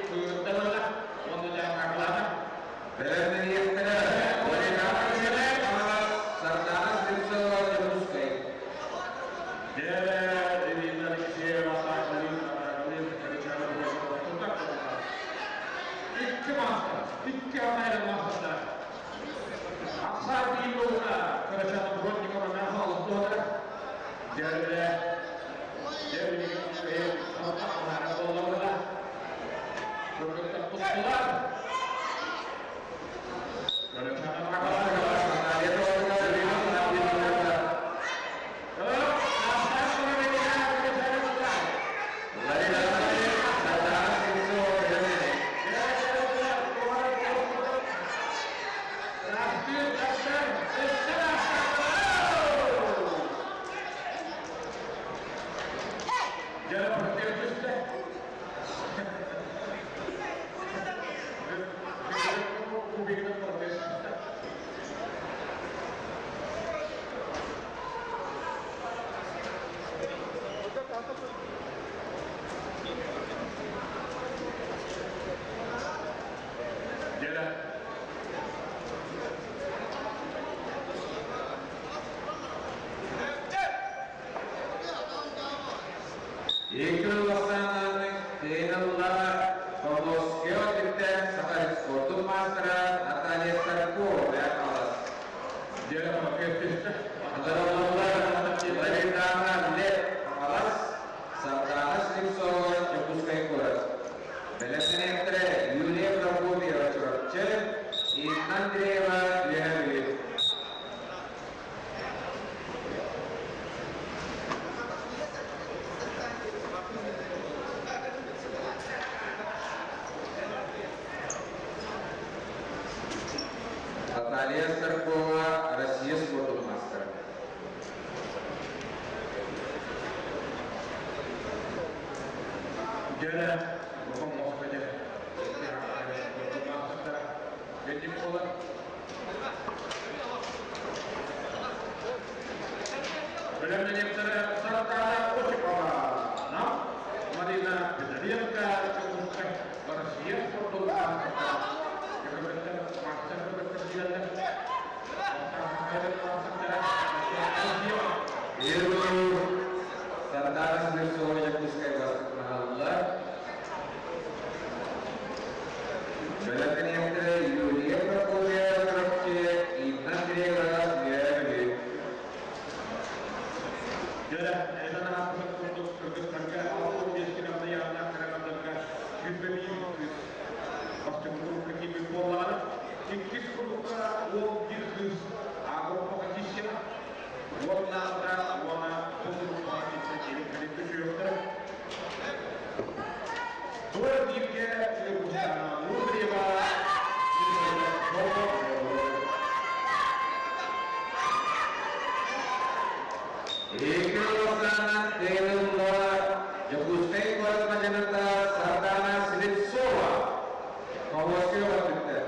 [SPEAKER 1] кытталала. Онно дьэ Марлана.
[SPEAKER 2] Бэлэмнэниэхтэрэ Ольга Хаҥалас, Сардана Слепцова, Дьокуускай.
[SPEAKER 1] Дьэ, Ирина Алексеева Сахалин, Кырачаан Буротникова тутар. Икки мастер, икки анайрын мастер. Ахсаан 1-0. Кырачаан Буротникова Мэҥэ Хаҥалас. Дьэ, дьэ, туттулар. Кырачаан
[SPEAKER 2] Наталья Толкова, Лариса Сардана Слепцова, Өлүөнэ. Икки Оксананы кыайдылар Павловская отытта Саха спордун маастара Наталья Старкова, Мэҥэ Хаҥалас. Адараллар Ларитана Лев Хаҥалас, Сардана Слепцова, Дьокуускай куорат. Бэлэмнэниэхтэрэ Юлия Прокопьева, Чурапчы, Инна Андреева, Үөһээ Бүлүү. Наталья Старкова, Россия спордун маастара.
[SPEAKER 1] Дьэ, бу Москвада. Дьэ, болар. Бэлэмнэниэхтэрэ Сардана Осипова, Нам, Марина Федоренко, Дьокуускай, Россия спордун маастара. Мастер көмөттөр.
[SPEAKER 2] 1-0. Сардана Слепцова, Дьокуускай бастакы. Бэлэмнэниэхтэрэ Юлия Прокопьева, Чурапчы, Инна Андреева, Үөһээ Бүлүү.
[SPEAKER 1] Дьэ, этэн ааспыт курдук кыргыттарга 65 километр кыраҕандарга 21 кыыс бастакы курукка киирбит буоллаҕына, иккис курукка 11 кыыс А группаҕа киирсиэҕэ. Уоннаахтара уонна бу группаҕа киирсэн илин кэлин түсүөхтэрэ. Туора бииргэ Ньургустаана Мудрева,
[SPEAKER 2] Икки Лосанан кыайыылла Дьокуускай куорат мадьаныта Сардаана Слепцова Повозка бүттэ.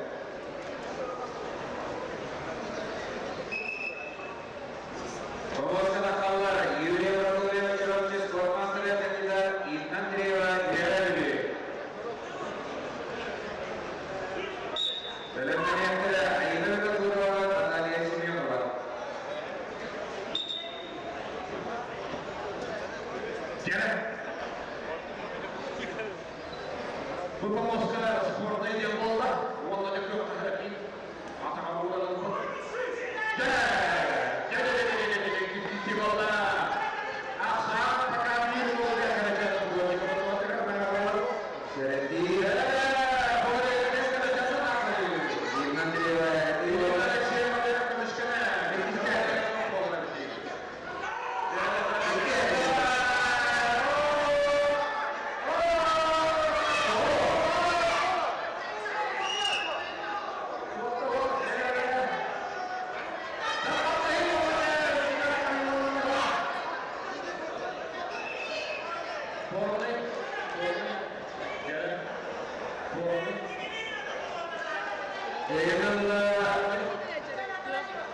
[SPEAKER 2] Повозка тахаллар Юрия Прокопьева Чурапчы спортмастера кандидат Инна Андреева Үөһээ Бүлүү. Бэлэмнэниэхтэрэ Аина Винокурова, Наталья Семенова.
[SPEAKER 1] Дьэ, бу помостка спортнай диэн буолла, уонна да күөх атаҕа буолан Дьэ, дьэ, дьэ, дьэ, дьэ, дьэ, дьэ, буолла. Ахсаан пока биир буолга
[SPEAKER 2] Сэрэтии. Инна Андреева.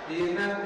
[SPEAKER 2] Инна Инна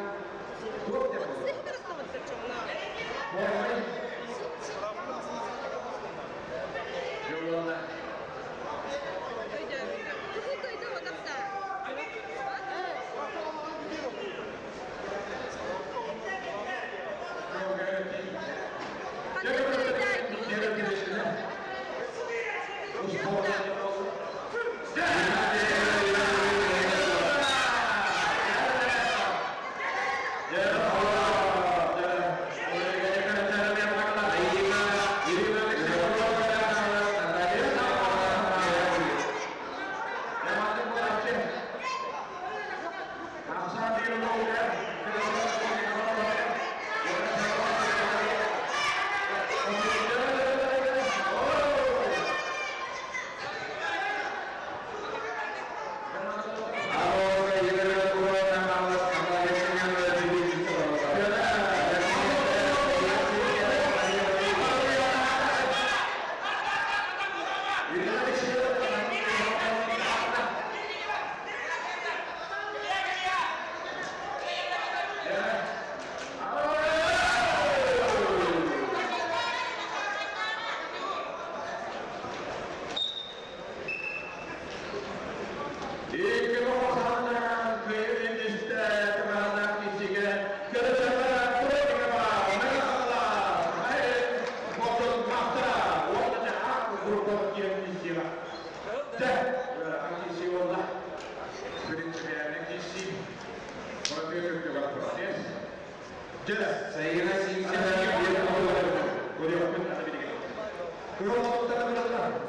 [SPEAKER 2] Сайына Симсина биир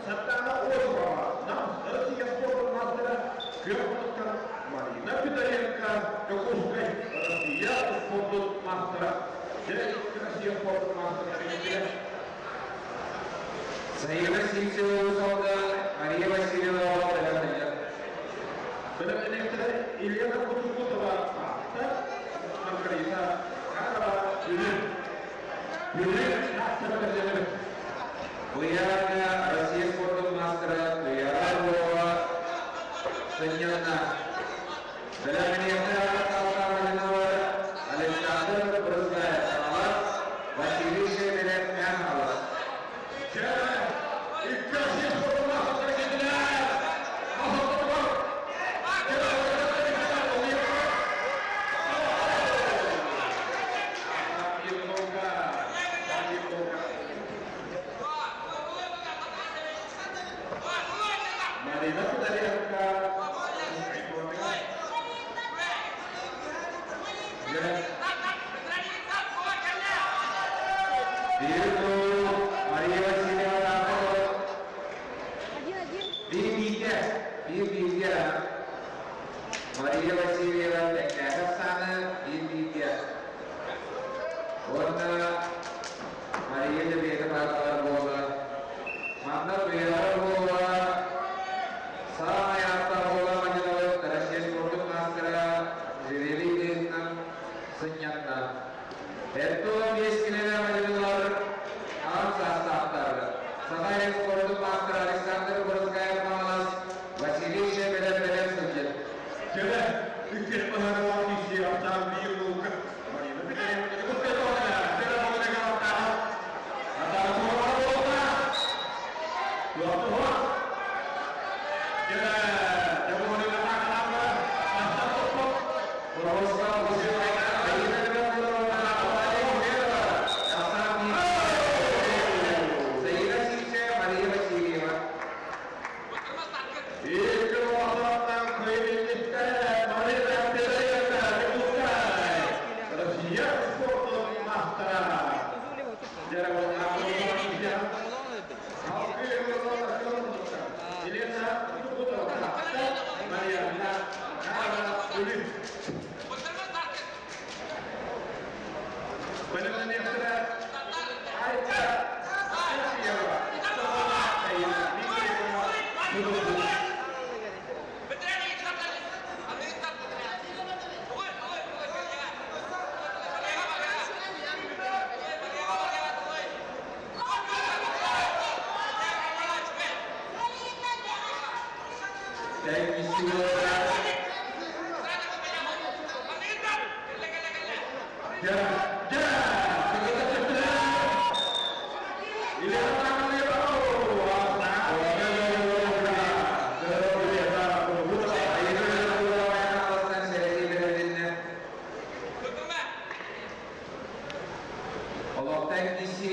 [SPEAKER 1] Сардаана Осипова, нам Россия спортун мастера, күөх Марина Федоренко, Дьокуускай, Россия спортун мастера. Дьэ, Россия спортун мастера.
[SPEAKER 2] Сайына Симсина Усалдан Мария Васильева бэлэмнэнэр.
[SPEAKER 1] Бэлэмнэниэхтэрэ Елена Кутукутова, Таатта, Маргарита Карова, Бүлүү. Бүлүү Таатта бэлэмнэнэр.
[SPEAKER 2] Буяна Россия спортун мастера Туяра Орлова Сынньана. Бэлэмнэниэхтэрэ Александр Брызгаев Хаҥалас, Василий Шемелев Хаҥалас.
[SPEAKER 1] Дьэ, икки Россия спортун мастера келдилер. Мастер Марина Федоренко.
[SPEAKER 2] 1-0 Мария Васильева.
[SPEAKER 4] 1-1.
[SPEAKER 2] 1-1. 1-1. Мария Васильева тэҥнээтэ ахсааны 1-1. Уонна Мария Дебета бааллар буола. Манна Туяра буола. Саамай ааттаах буола Мадиновы Россия спордун маастара Жирели быһыытынан сынньанна. Эртула 5 километр Мадиновлар аҕам саастаахтар. Саха спордун маастара Александр Брызгаев Маалас Василий Шебелев бэлэм сылдьар.
[SPEAKER 1] Кэлэ, үккет баһарылаах иши ахсаан 1-0. Марина Петрова,
[SPEAKER 2] Заира Сивцева, Мария Васильева.
[SPEAKER 1] Россия спортун мастера. Елена Мария
[SPEAKER 2] Олохтон киси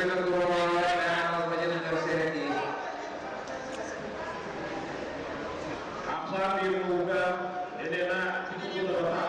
[SPEAKER 4] Винокурова Елена Леонидовна.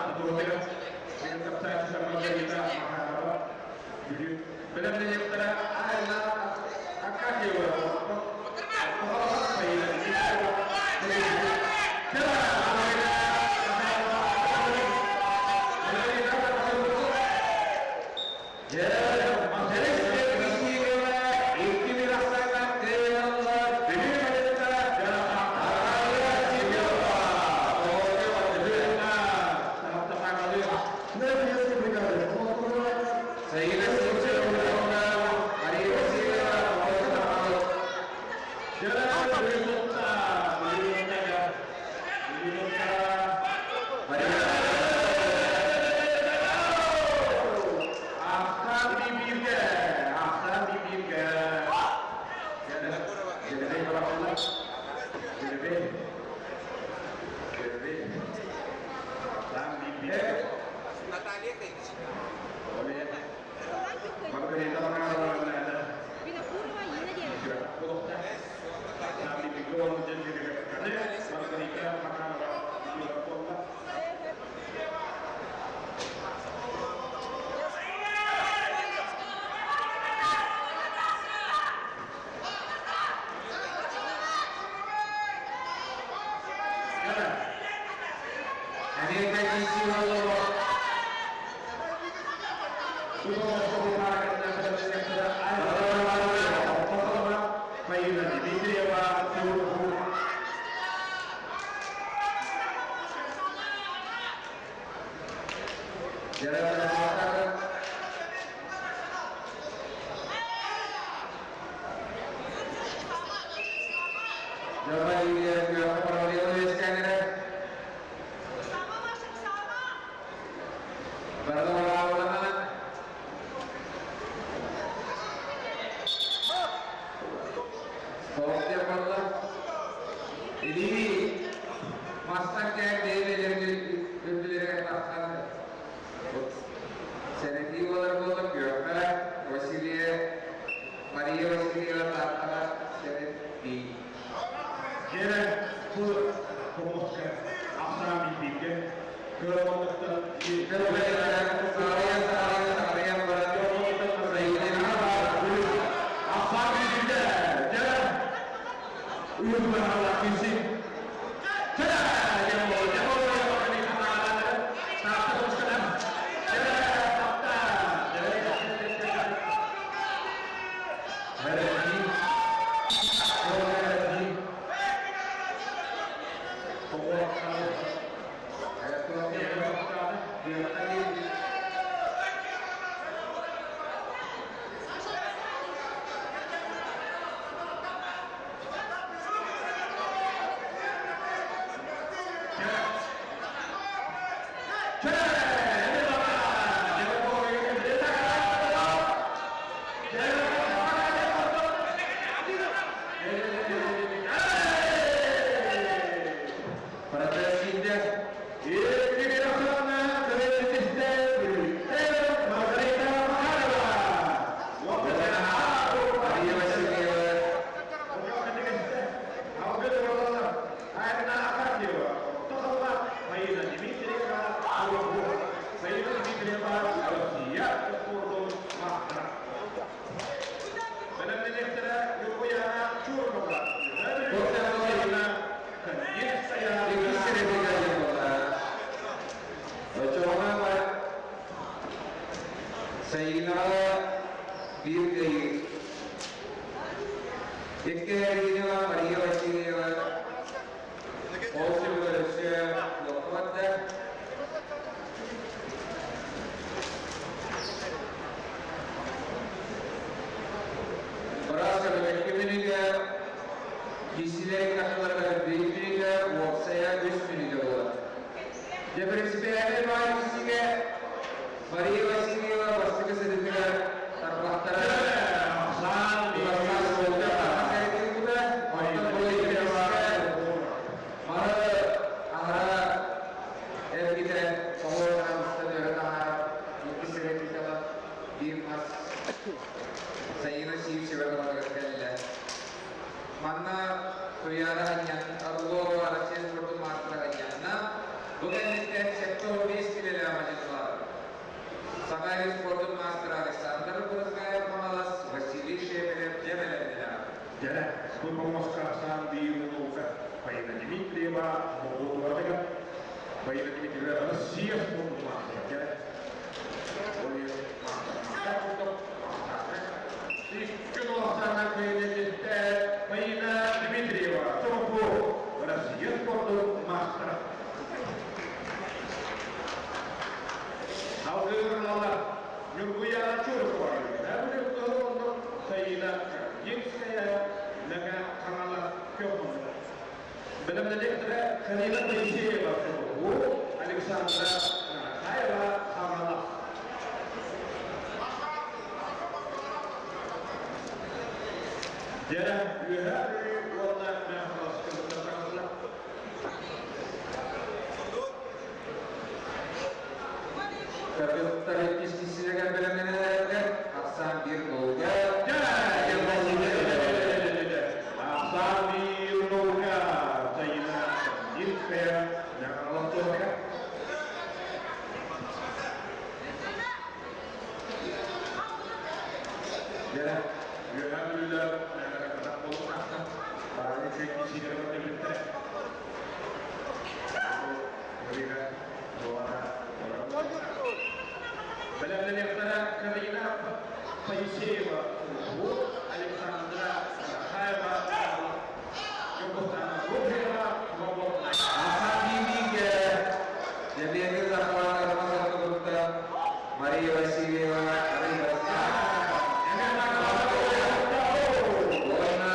[SPEAKER 2] Seneti olarak olarak
[SPEAKER 1] Моисеева, Россия спордун мастера. Бэлэмнэниэхтэрэ Ньургуяна Чуркова,
[SPEAKER 2] Иккис реплика буолла. Очоҕуна Сайынаҕа биир кыайыы. Икки эргинева Мария Васильева ол сүбүгэр өссө лоққубатта. Быраас көмөккө мүнүүтэ, киисилэрин кахыларыгар биир мүнүүтэ, уопсайа 3 мүнүүтэ буолар. Дьэ, принципиальный баай киисигэ Мария Васильева бастакы сырыытыгар тарбахтара улахан суолга таһас, онтон бу иккискэ маны аһара эргитэн оһуорунан устан өрө таһааран иккис репликаҕа биир мас Сайыына Сивцева кылатыгар кэллэ. Манна Туяра Аньян Орлова, Россия спордун маастара Аньянна. Бу кэнниттэн 75 килэлээх мадьынылар. Саха спордун маастара Александр Брызгаев, Хаҥалас, Василий Шепелев дьэ бэлэмнэнэ.
[SPEAKER 1] Дьэ, бу помоска ахсаан биир наука Фаина Дмитриева, Молдоватыгар. Фаина Дмитриева, Россия спордун мастера. Дьэ, ой, мастер. Икки нолахсаана Фаина Дмитриева, Чомпу, Россия спордун мастера. Алгырналар Нюргуяна Чуркова, Саина Каргинская, Мэҥэ Хаҥалас Көкмунда. Бэлэмнэниэхтэрэ Карина Моисеева, Александра Нарахаева, Хаҥалас. Дьэ, Үөһээ Бүлүү уонна Мэҥэ Хаҥалас кыргыттар таҥастылар.
[SPEAKER 2] Кыргыттар иккис киисилэригэр бэлэмнэнэллэр. Ахсаан биир нолга.
[SPEAKER 1] Дьэ, ахсаан биир нолга Саина Каргинская, Мэҥэ Хаҥалас туһатыгар. Дьэ, Үөһээ Бүлүүлэр мэҥэ буолуохтаахтар. Бары үчүгэй киисилэри көрдөрбүттэрэ. Марина Дуана. Бэлэмнэниэхтэрэ Карина Моисеева, Александра Рахаева, Югостана Ружева, Свободная.
[SPEAKER 2] Ахсаан биир Дьэбиэги захват армаза Мария Васильева Рыбаска. Уонна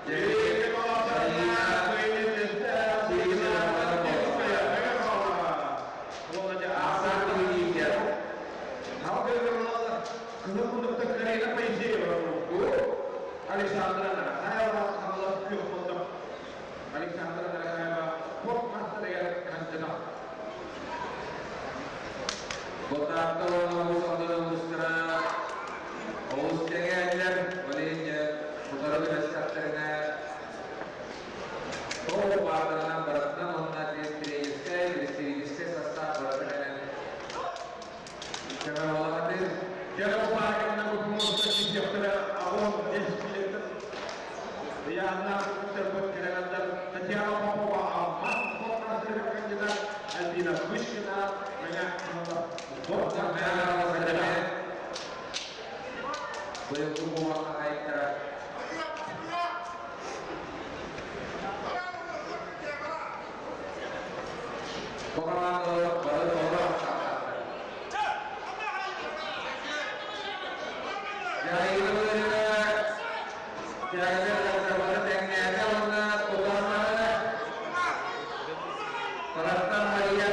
[SPEAKER 2] Дьэбиэги Сайыына Сивцева. Ахсаан биир.
[SPEAKER 1] Карина Моисеева, Александра Нарахаева, Хаҥалас күөх мундук. Александра Нарахаева, спорт мастерыгар кандидат.
[SPEAKER 2] Ботаакта уонна Уус Алдан улуустара олус кэҥээннэр, ол иһин утары түбэстэхтэринэ тоҕо баардарынан барытынан уонна тренерскэй, представительскэй состав барыта кэлэн көмө буолаҕытын.
[SPEAKER 1] Дьэ, бу бу киһиэхтэрэ аҕыс 10 километр. Яна Татьяна Попова, Алмаз, спорт мастерыгар кандидат, Альбина Вышкина, Мэҥэ Хаҥалас, спорт мастерыгар кандидат.
[SPEAKER 2] Быйылгы кубок хаһаайыттара. Бу командалар бары толору составтаахтар. Дьайыыларыгар Тягдар бары тэҥнээтэ уонна тутаһыннара Тараттан Мария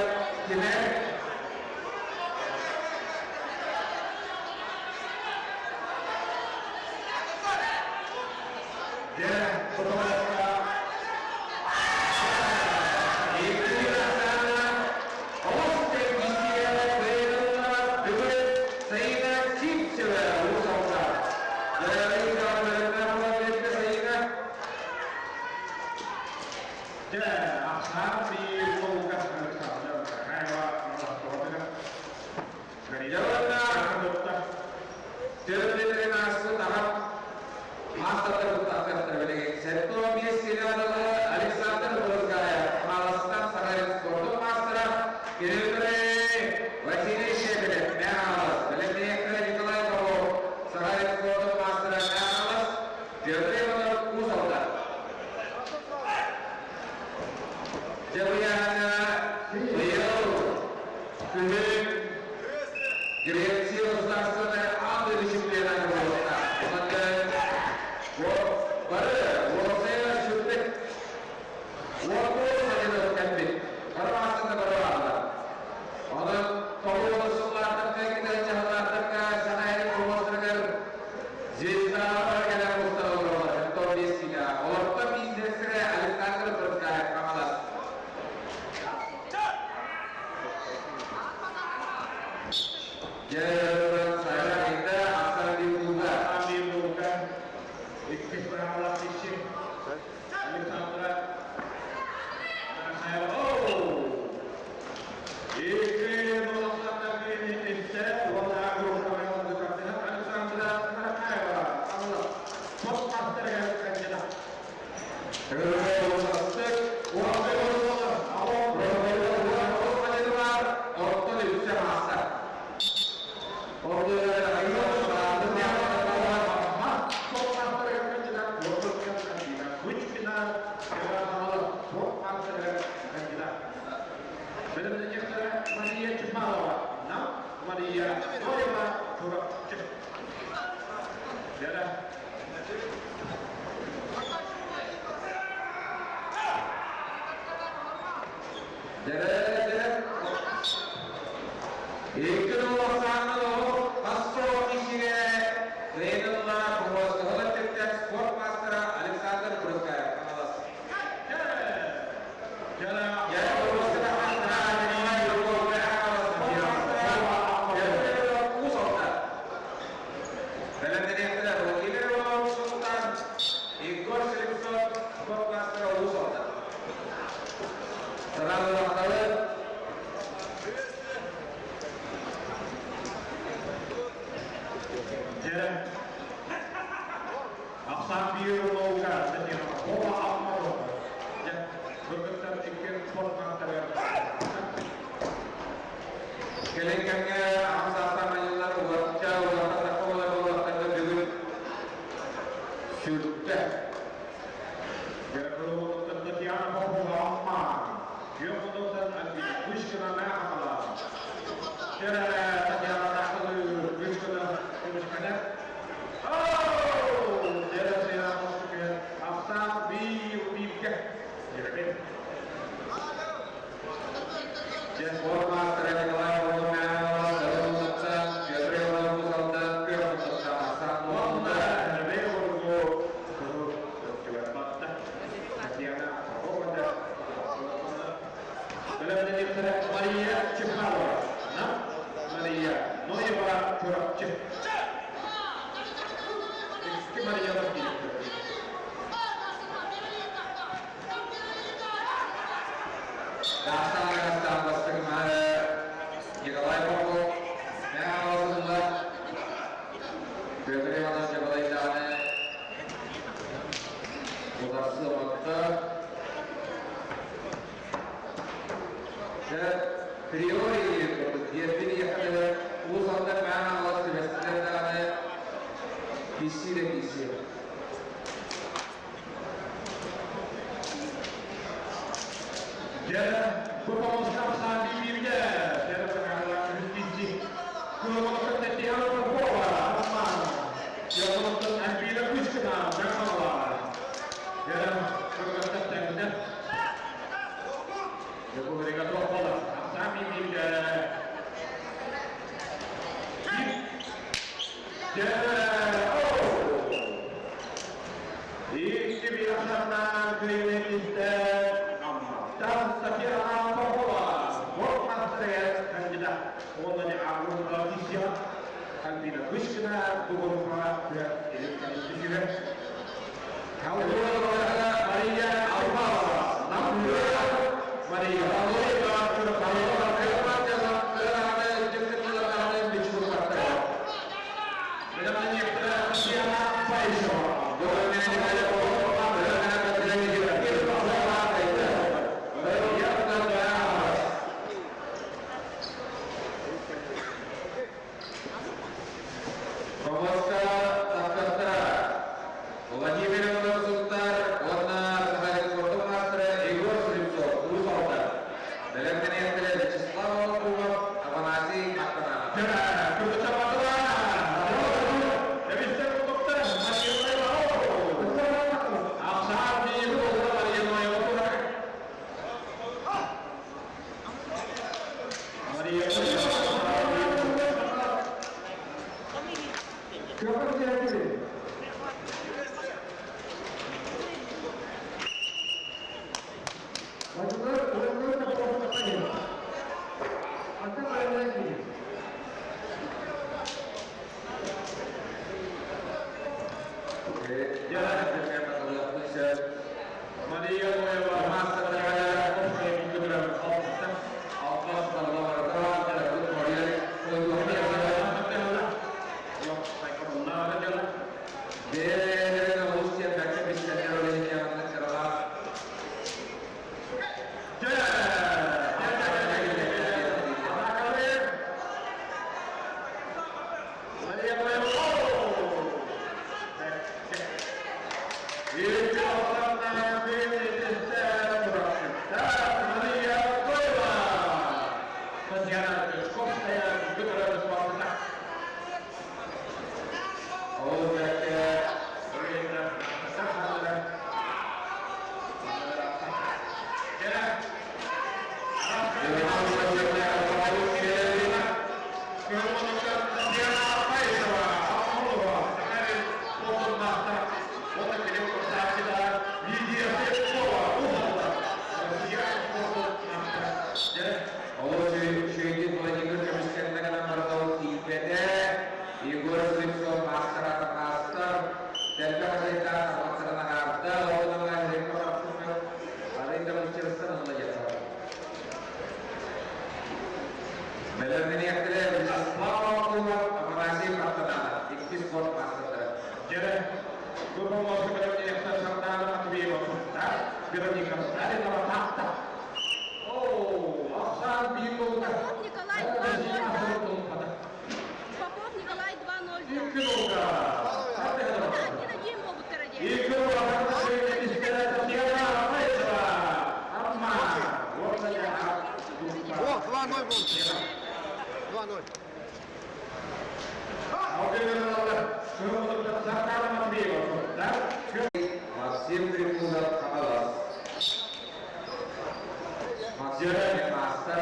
[SPEAKER 2] Кимер.
[SPEAKER 1] Дьэ, фотография.
[SPEAKER 2] Икки ахсаана олус тэҥ кыайыылар бүгүн Саина Сивцева, Уус Алдан. Сайына.
[SPEAKER 1] Дьэ, ахсаан биир нолга Александра Михайлова, Хаҥалас.
[SPEAKER 2] Греция государственная ады чемпионаты болуқта. Бары Орсайға сүрдік. Орты мадена кәмбет. Бары астында бары алды. Оның тоғыз сыллардыққа, кетен жағалардыққа, санайры болмастырғыр звездалар келе мұстар олар. Топ-5-ге. Оларды бизнесері Александр Брыскаев қамалас. Жәрі сайра енді Асан Бекулда.
[SPEAKER 1] Амин Икки Михайлов иши. Александра Михайлов. Икки Александра Иссе, оны Александра Михайлова. Алла. Топ мастерге кандидат. Мария Чумалова, нам Мария Ноева, Чурапчик. Яра.
[SPEAKER 2] Спорт мастера Александр Брускаев.
[SPEAKER 1] Яра.
[SPEAKER 2] Егор Слепцов, спорт мастера Усалта. Сразу второй.
[SPEAKER 1] Jere. Ахсан Бируловка, Татьяна Попова Ахмарова. Бүгінтен иккен спорт мастері.
[SPEAKER 2] Келеңкенге Амсастан майылар уақытша уақытта олар уақытта бүгін сүртті.
[SPEAKER 1] Татьяна Попова Ахмар. Йоқыдықтан Альбина Кучкина Махала. Jere Татьяна Нахалы Кучкина Кучкина. Оу! Jere Сена Ахсан Бируловка. Jere.
[SPEAKER 2] Спорт мастері Николай Воломянова, Дәулетті, Петр Иванов Усалда, Петр Асан
[SPEAKER 1] Онда
[SPEAKER 2] Молда.
[SPEAKER 1] Мария Чехалова, Мария Ноева Чурапчик. Мария Васильевна.
[SPEAKER 2] Дастан Дастан бастығы Николай Попов, Мә Петр Иванов Жабалайданы Ударсы отты. Приори диэбин яхады уусалда мээн алас түбэстилер киссире кисси.
[SPEAKER 1] Jere Kupomoskamsan Bibirge, Jere Pengalaman Justisi, Kulomokan Tetiana Popova, Amman, Yokomokan Albina Kuchkina, Jakamala, Jere Pengalaman Tengde, Yokomokan Tropala, Amsan Bibirge, Jere, oh! İkki bir akşamdan kıymetli Татьяна Попова, спорт мастері кандидат. Онда не Агрумға Альбина Кучкина, Дугорова, Мария Алмазова, Мария
[SPEAKER 2] Владимир Иванов Султар, онна Сахалин спорту мастера Егор Слепцов, Усалта. Көмөр.
[SPEAKER 4] Попов Николай 2-0, да? Попов Николай 2-0, да. Это 1-1 могут караде.
[SPEAKER 3] О, 2-0 был. 2-0.
[SPEAKER 2] Максим Трикузов Хамалас. Максим Мастер.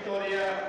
[SPEAKER 1] Victoria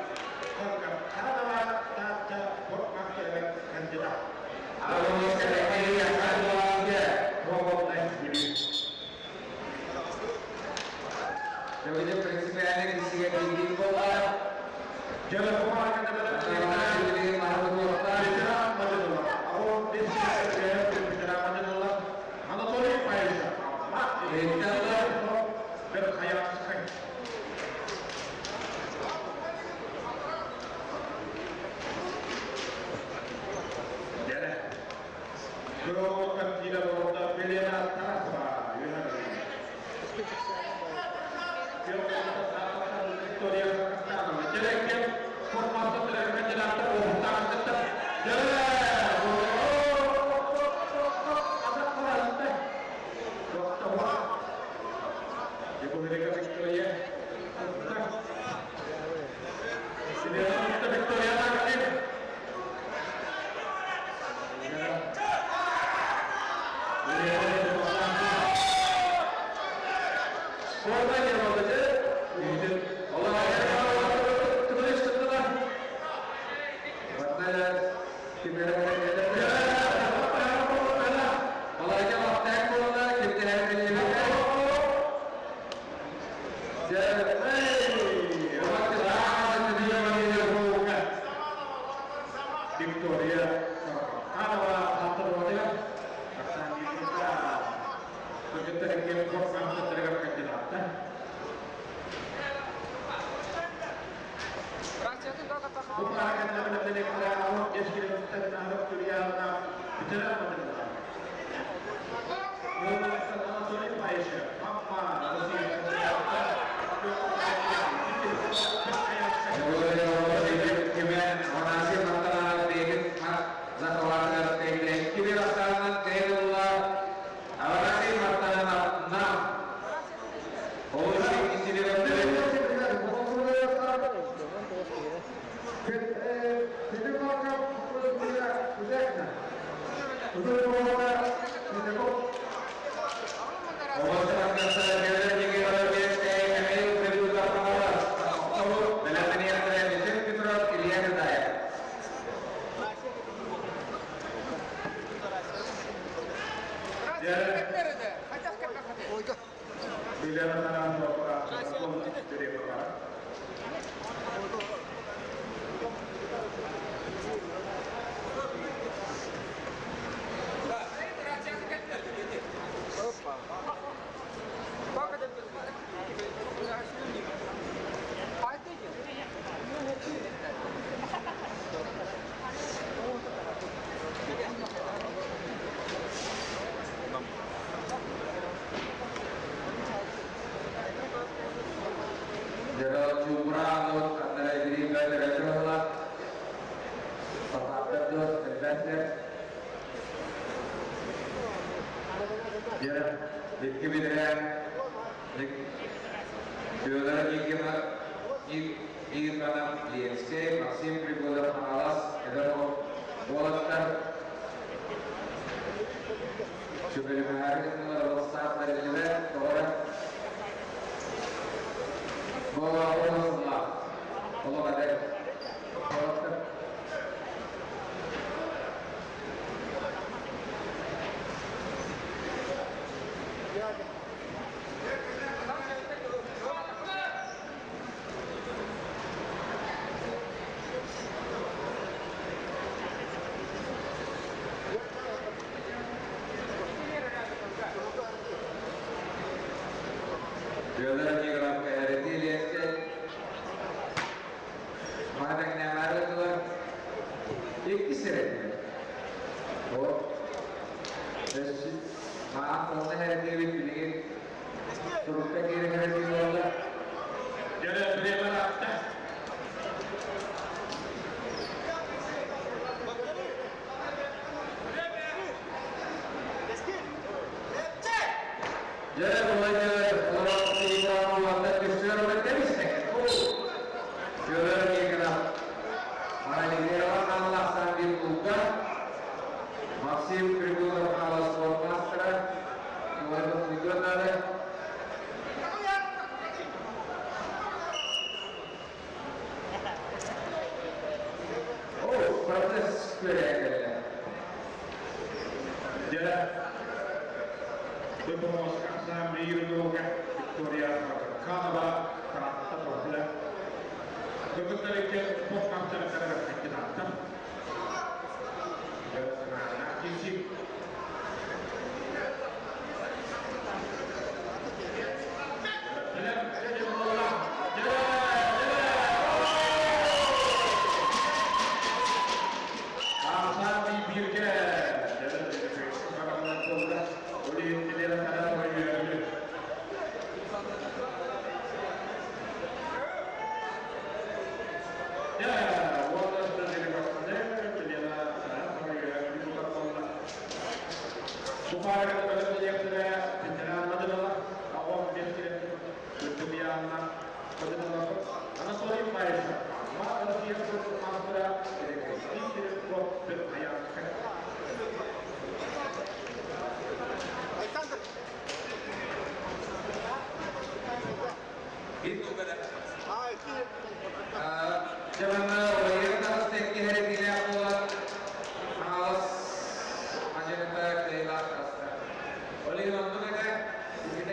[SPEAKER 2] Спорна болду.
[SPEAKER 1] Виктория Канова хаттырватыгар Оксана Кыргыттар спорт кандидатта. Бу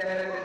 [SPEAKER 2] Тэһэрэ.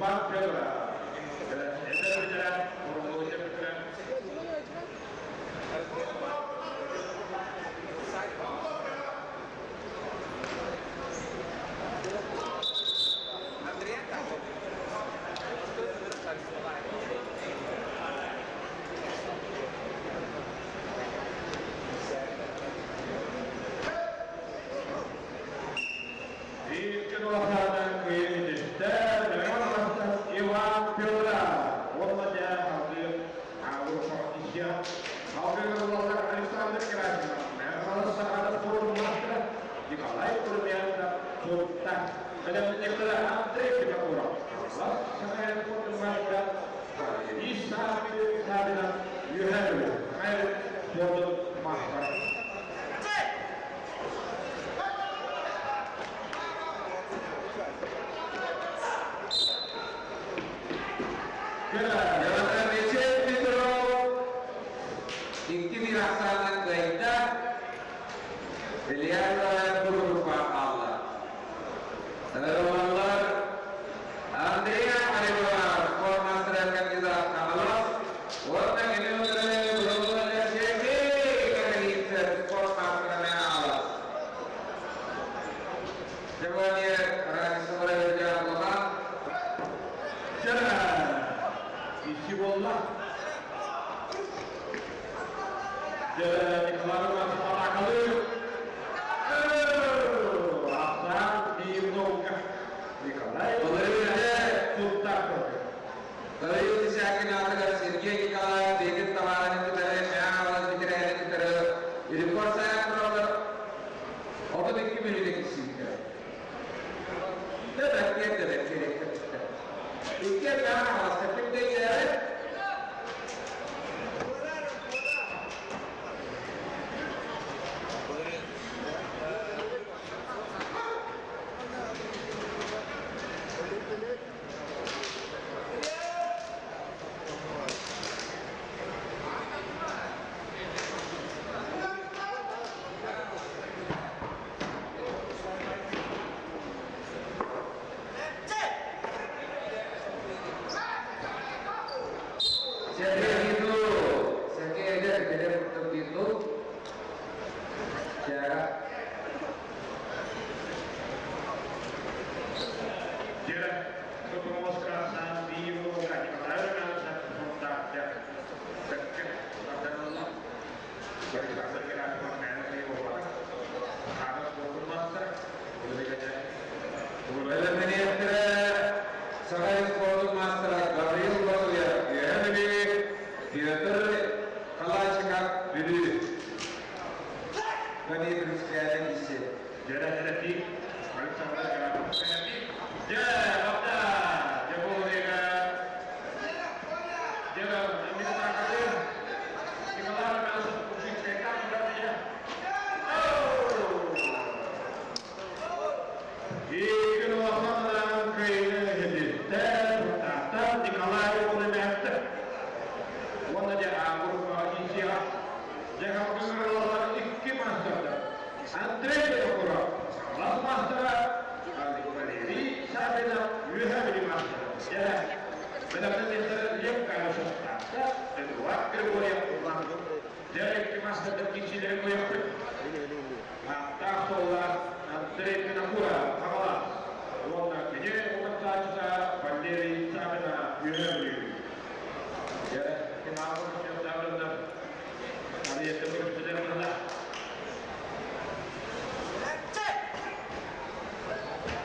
[SPEAKER 1] Иван Петра.
[SPEAKER 2] Jonathan Мечет Петров 2-1 ахсаанынан кыайда. Илья Курупа алла. Романлар Андрея Аривар, спорт мастера кандидат Камалов. Уонна кини утары Сергей Калинцев, спорт мастера Мялас. Сегодня разницалар улахан.
[SPEAKER 1] Дьэ, икки буолла. Дьэ, Николай Романов атаакалыыр. Ахсаан 1-0. Николай Сунтаар.
[SPEAKER 2] Гаврил Десякин аатыгар Сергей Николаев бэйэтин табаарыһын кытары Мэҥэ бэтэрээнин кытары рекорд сайан тураллар. 32 мүнүүтэ киирсибиттэр. Дөбөккө дөбөккө дөбөккө. Икки Мэҥэ Хаҥаласка ким да иирээбэт. Сергей Виту. Сергей эдэр эдэр курдук Виту. Чара.
[SPEAKER 1] Дьэ, Топомоска ахсаан 1-0. Николай Романов Сунтаар. Сөпкө. Александр Герасимов Хаҕас спордун мастера.
[SPEAKER 2] Бэлэмнэниэхтэрэ Саха спордун мастера Гаврил Васильев, Үөһээ Бүлүү, Петр Калачиков, Бүлүү. Владимир Крестьянин исі.
[SPEAKER 1] Дьэ, Херати. Александр Герасимов Херати. Дьэ, бапта. Дьэ, болуга. Дьэ, Митакалыр. Николай Романов Кучинская камера. Икки улахан кыайыыны иһиттэ, Сунтаартан Николай Улымяттар. Уонна дьэ А группаҕа киирсиэҕэ. Дьэ халгыҥыралар икки мастердар. Андрей Винокуров, Хаҥалас мастера, Валерий Савинов, Үөһээ Бүлүү мастера. Дьэ, бэлэмнэниэхтэрэ Лев Кайышев Таатта, Эдуард Григорьев Улан. Дьэ, икки мастердар киирсиилэрин көрүөхпүт. Ааттаах суоллаах Андрей Винокуров, Хаҥалас. Уонна кини утарсааччыта Валерий Савинов, Үөһээ Бүлүү. Дьэ, финалга көрсүөхтээҕиннэр. Арыйата көрсүлэр мына.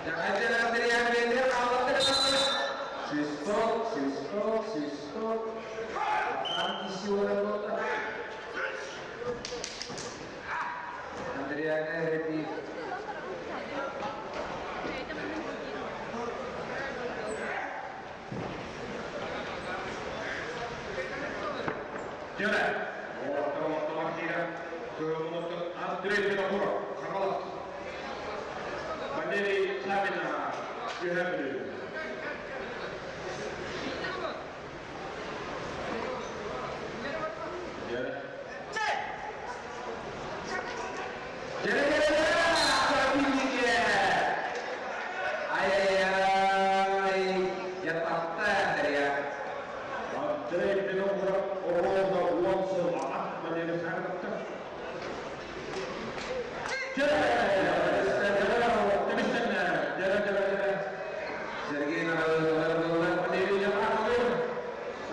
[SPEAKER 2] Дьахайдыр Андреян бэйэтэ хааллар. Свисток, свисток, свисток. Там киси олар болды. Андреяна Херати.
[SPEAKER 4] Бэйэтэ маннык диир.
[SPEAKER 1] Дьэ, уолаттар олохтолор киирэн, кыһылмуттан Андрей Винокуров, Хаҥалас. Валерий Савинов, Үөһээ Бүлүү. Дьэ,
[SPEAKER 2] Дьэ, дьэ, Ай-яй-яй. Я тапта Андрея.
[SPEAKER 1] Андрей Винокуров оруолна 10 сыл аҕа Валерий Савиновтан. Дьэ, тэбистэннэ. Дьэ, дьэ, дьэ.
[SPEAKER 2] Сергей Нагалар
[SPEAKER 1] Валерий Ямаховыр.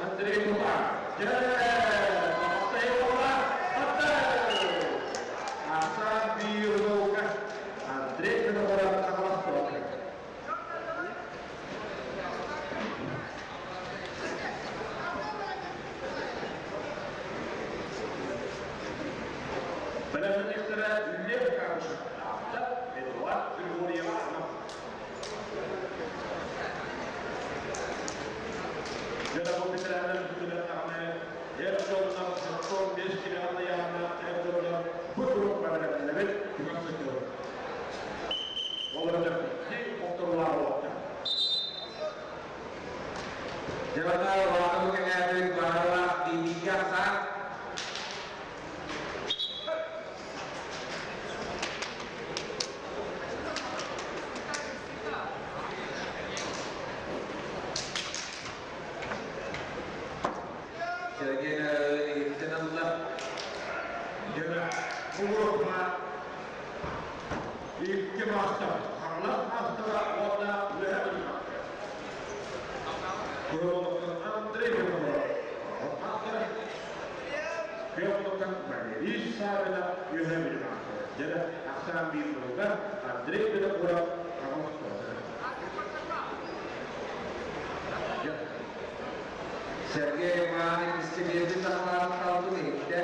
[SPEAKER 1] Андрей Купа. Дьэ, Таптай ола. Таптай. Ахсаан 1-0. Андрей Винокуров, Хаҥалас спорт. Бэлэмнэниэхтэрэ Лев Карышев, Таатта, Эдуард Григорьев. Дьэ, бу бэтэрээннэр бүтүнэн даҕаны эр дьоннор 75 килоҕа ыйааһыннаах эр дьоннор бу группа бэлэмнэнэбит түгэн сылдьабыт. Ол эбэтэр икки хотторуулаах буолуохтаах.
[SPEAKER 2] Дьабата
[SPEAKER 1] Икки маастар, Хаҥалас маастара уонна Үөһээ Бүлүү маастара. Куруолуктан Андрей Петров, маастара. Петровтан Валерий Савина, Үөһээ Бүлүү маастара. Дьэ, ахсаан биир буолга Андрей Винокуров, Хаҥалас маастара.
[SPEAKER 2] Сергей Мааны истибиэти саҕалаан хаалбыт иһиттэ.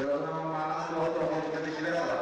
[SPEAKER 2] Дьонум мааны суох тоҕуска биллэр бар.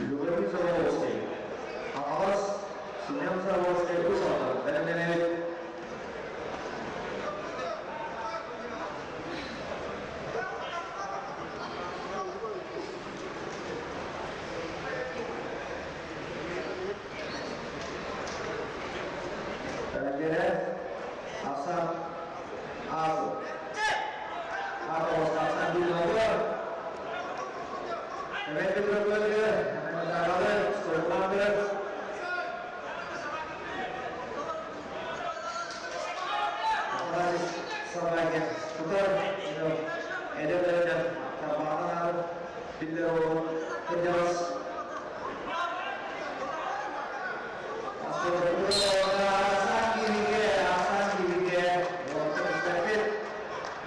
[SPEAKER 5] Любомир Заволовский. Алас Семен Заволовский.
[SPEAKER 2] Заболоцкий Усалдан. Бэлэмнэнэбит. Бэлэмнэрэ Асан Азы. Ата Асан Диловы. Семен Петрович, Семен Сойканды. Сабайга тутар, эдерлерден табағынан биллер ол кырдьаҕас. Асан кириге, Асан кириге,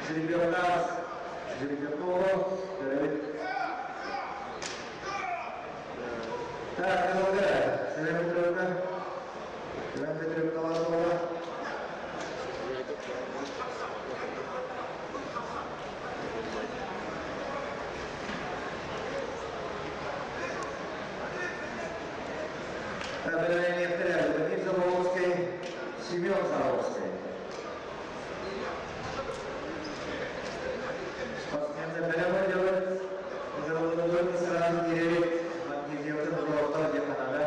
[SPEAKER 2] Жеребьевка, Жеребьевкова, көрөбүт. Так, кызылга, Семен Петровка, Семен Петровка Лазова. Бэлэмнэниэхтэрэ Владимир Заболоцкий, Семен Заболоцкий. Спортсмены бэлэм делают. Заболоцкий сразу киревит. Магнезиевты Нуротов Деханада.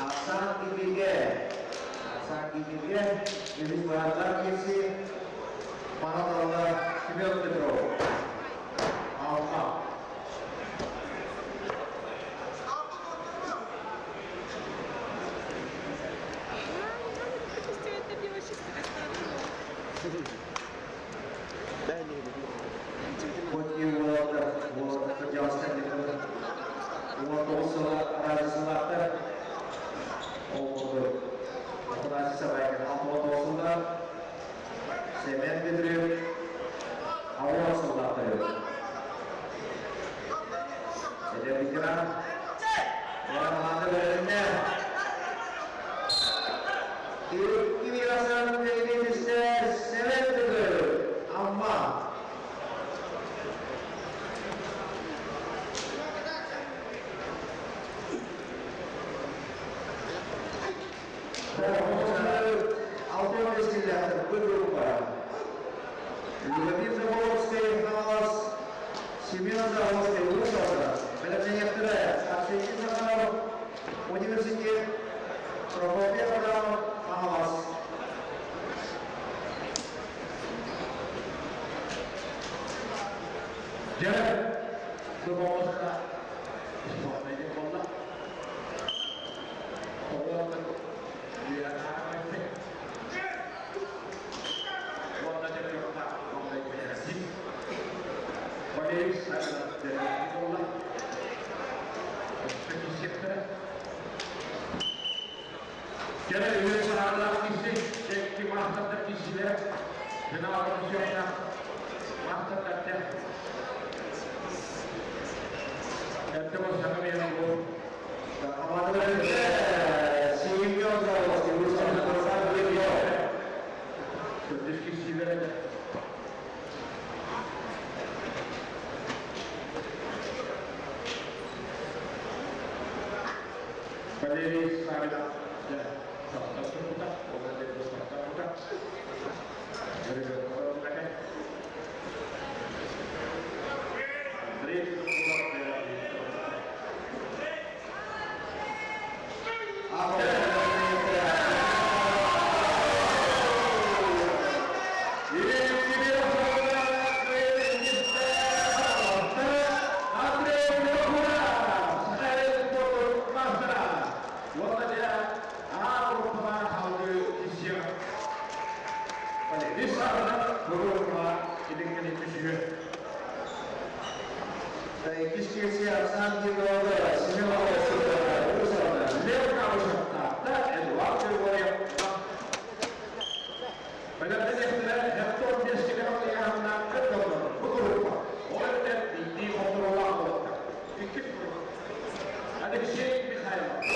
[SPEAKER 2] Асан Кибиге. Асан Кибиге. Үһүс баһардар киирси. Манаталла Семен Петров. Алқа. Хоть и уолаттар, кырдьаҕастар 19 сыла разысылаахтар. Ол курдук Афанасий Сабайкин 69 сылда, Семен Петров 60 сыллаахтар. Эдэр ветеран. Команда бэринне. Икки асан Семен Петров. Амма. Алтын кескиллээхтэр бу группа. Любомир Заболоцкий Хаҥалас, Семен Заболоцкий Уус Алдан. Бэлэмнэниэхтэрэ Арсений Захаров университет, Прокопий Абрамов Хаҥалас.
[SPEAKER 1] Дьэ, бу болуста болла. Оҕолор Валерий Савин болла. Дьэ, үһүс саҕалаах киси, икки маастардар кисилэр, финалга түсүөхтээх маастардар. Эрдэ болсаҥа миэнэ ол.
[SPEAKER 2] Команда Семен Заболоцкий Уус Алдан Асан Кибиге.
[SPEAKER 1] Төрдүс кисилэр этэ. Валерий Савин састар турбута, ол да састар турбута. Андрей
[SPEAKER 2] Иккис киирси Асан Кибиге, Семен Заболоцкий Уус Алдан.
[SPEAKER 1] Лев Кабышевтаахта Эдуард Григорьев. Бэлэмнэниэхтэрэ Hector Бескелев яһанна кытталлар бу группа. Ол эбэтэр икки хонтуруолаах буолуохтар. Иккис группа. Алексей Михайлов.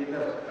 [SPEAKER 2] Никитов.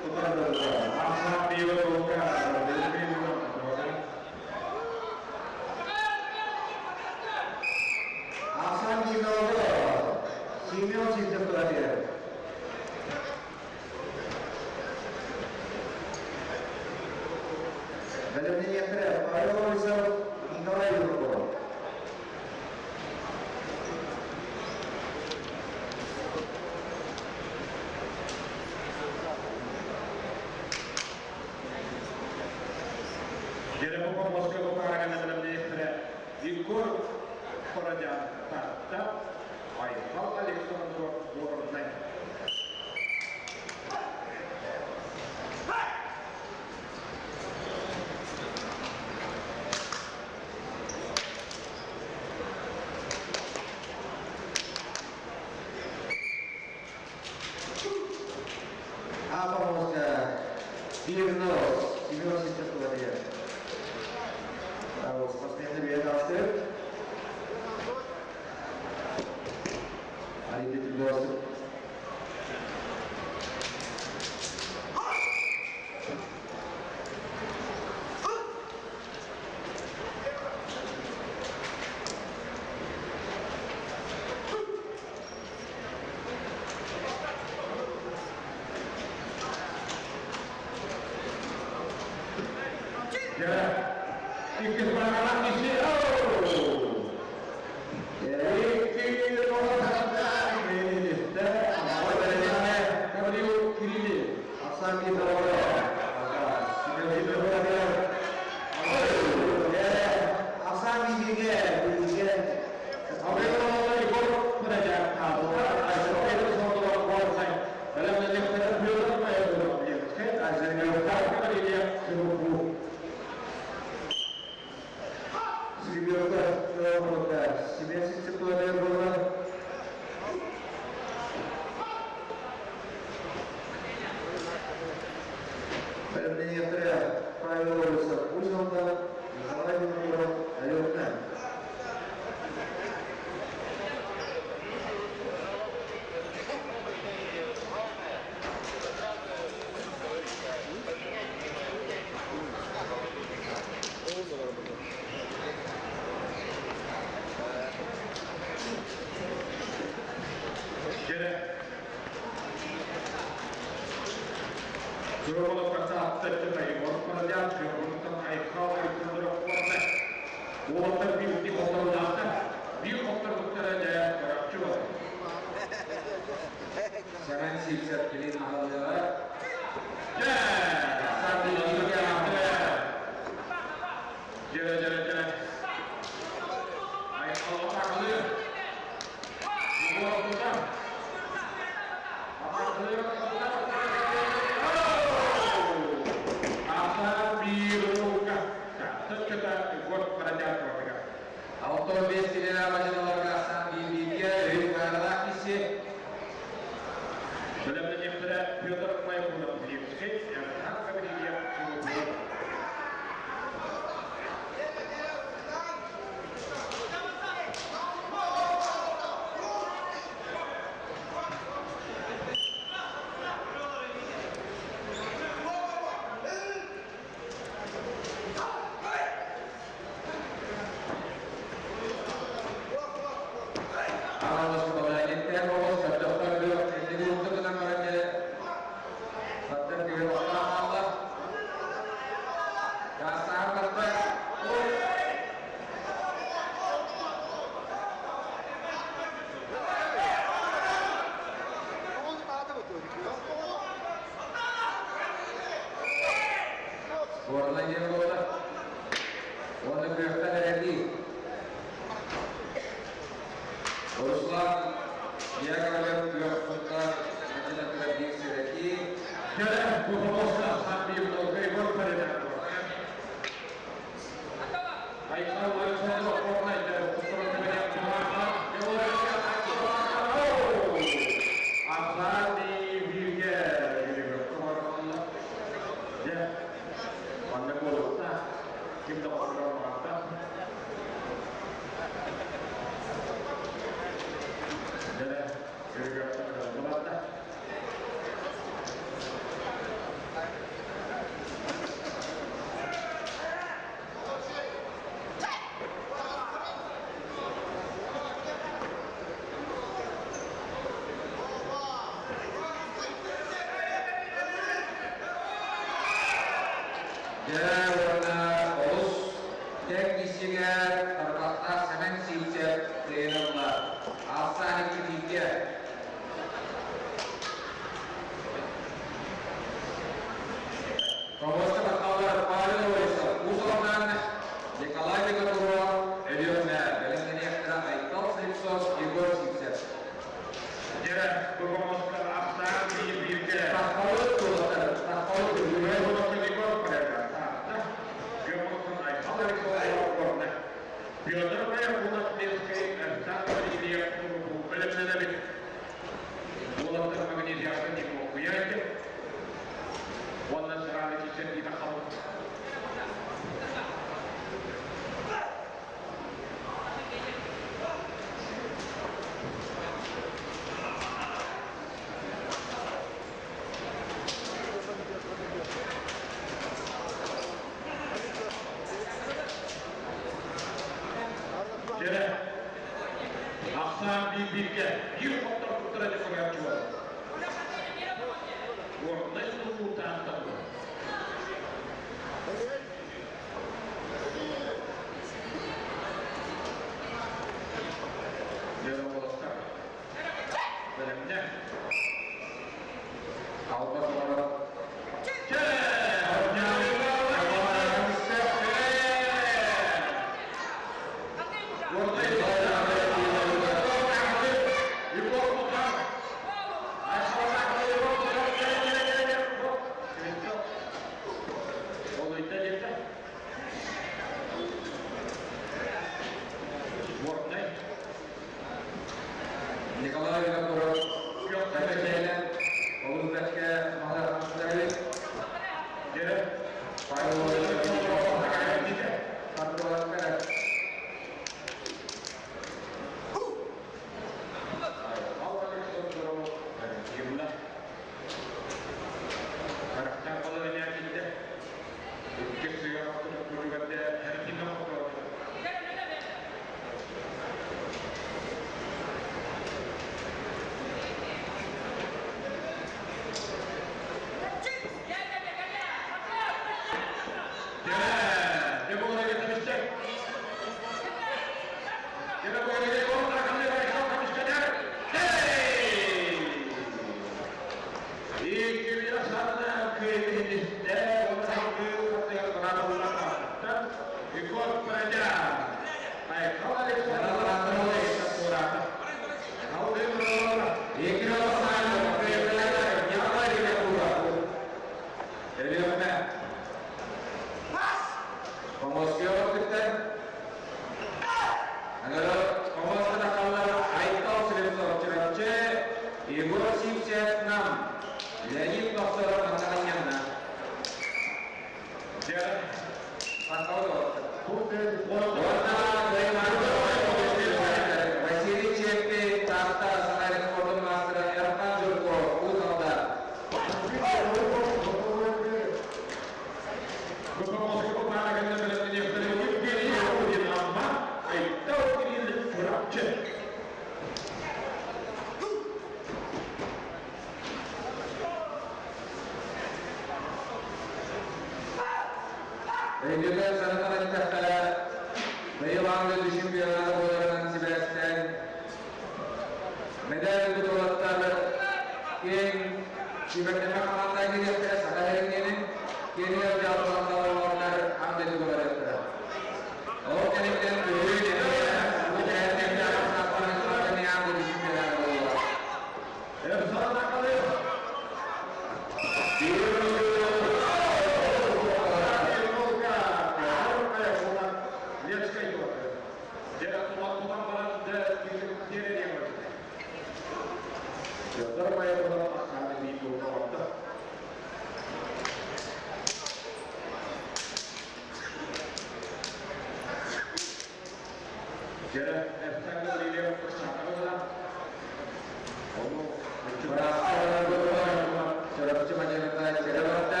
[SPEAKER 2] Чурапчы мадьарата сире барда.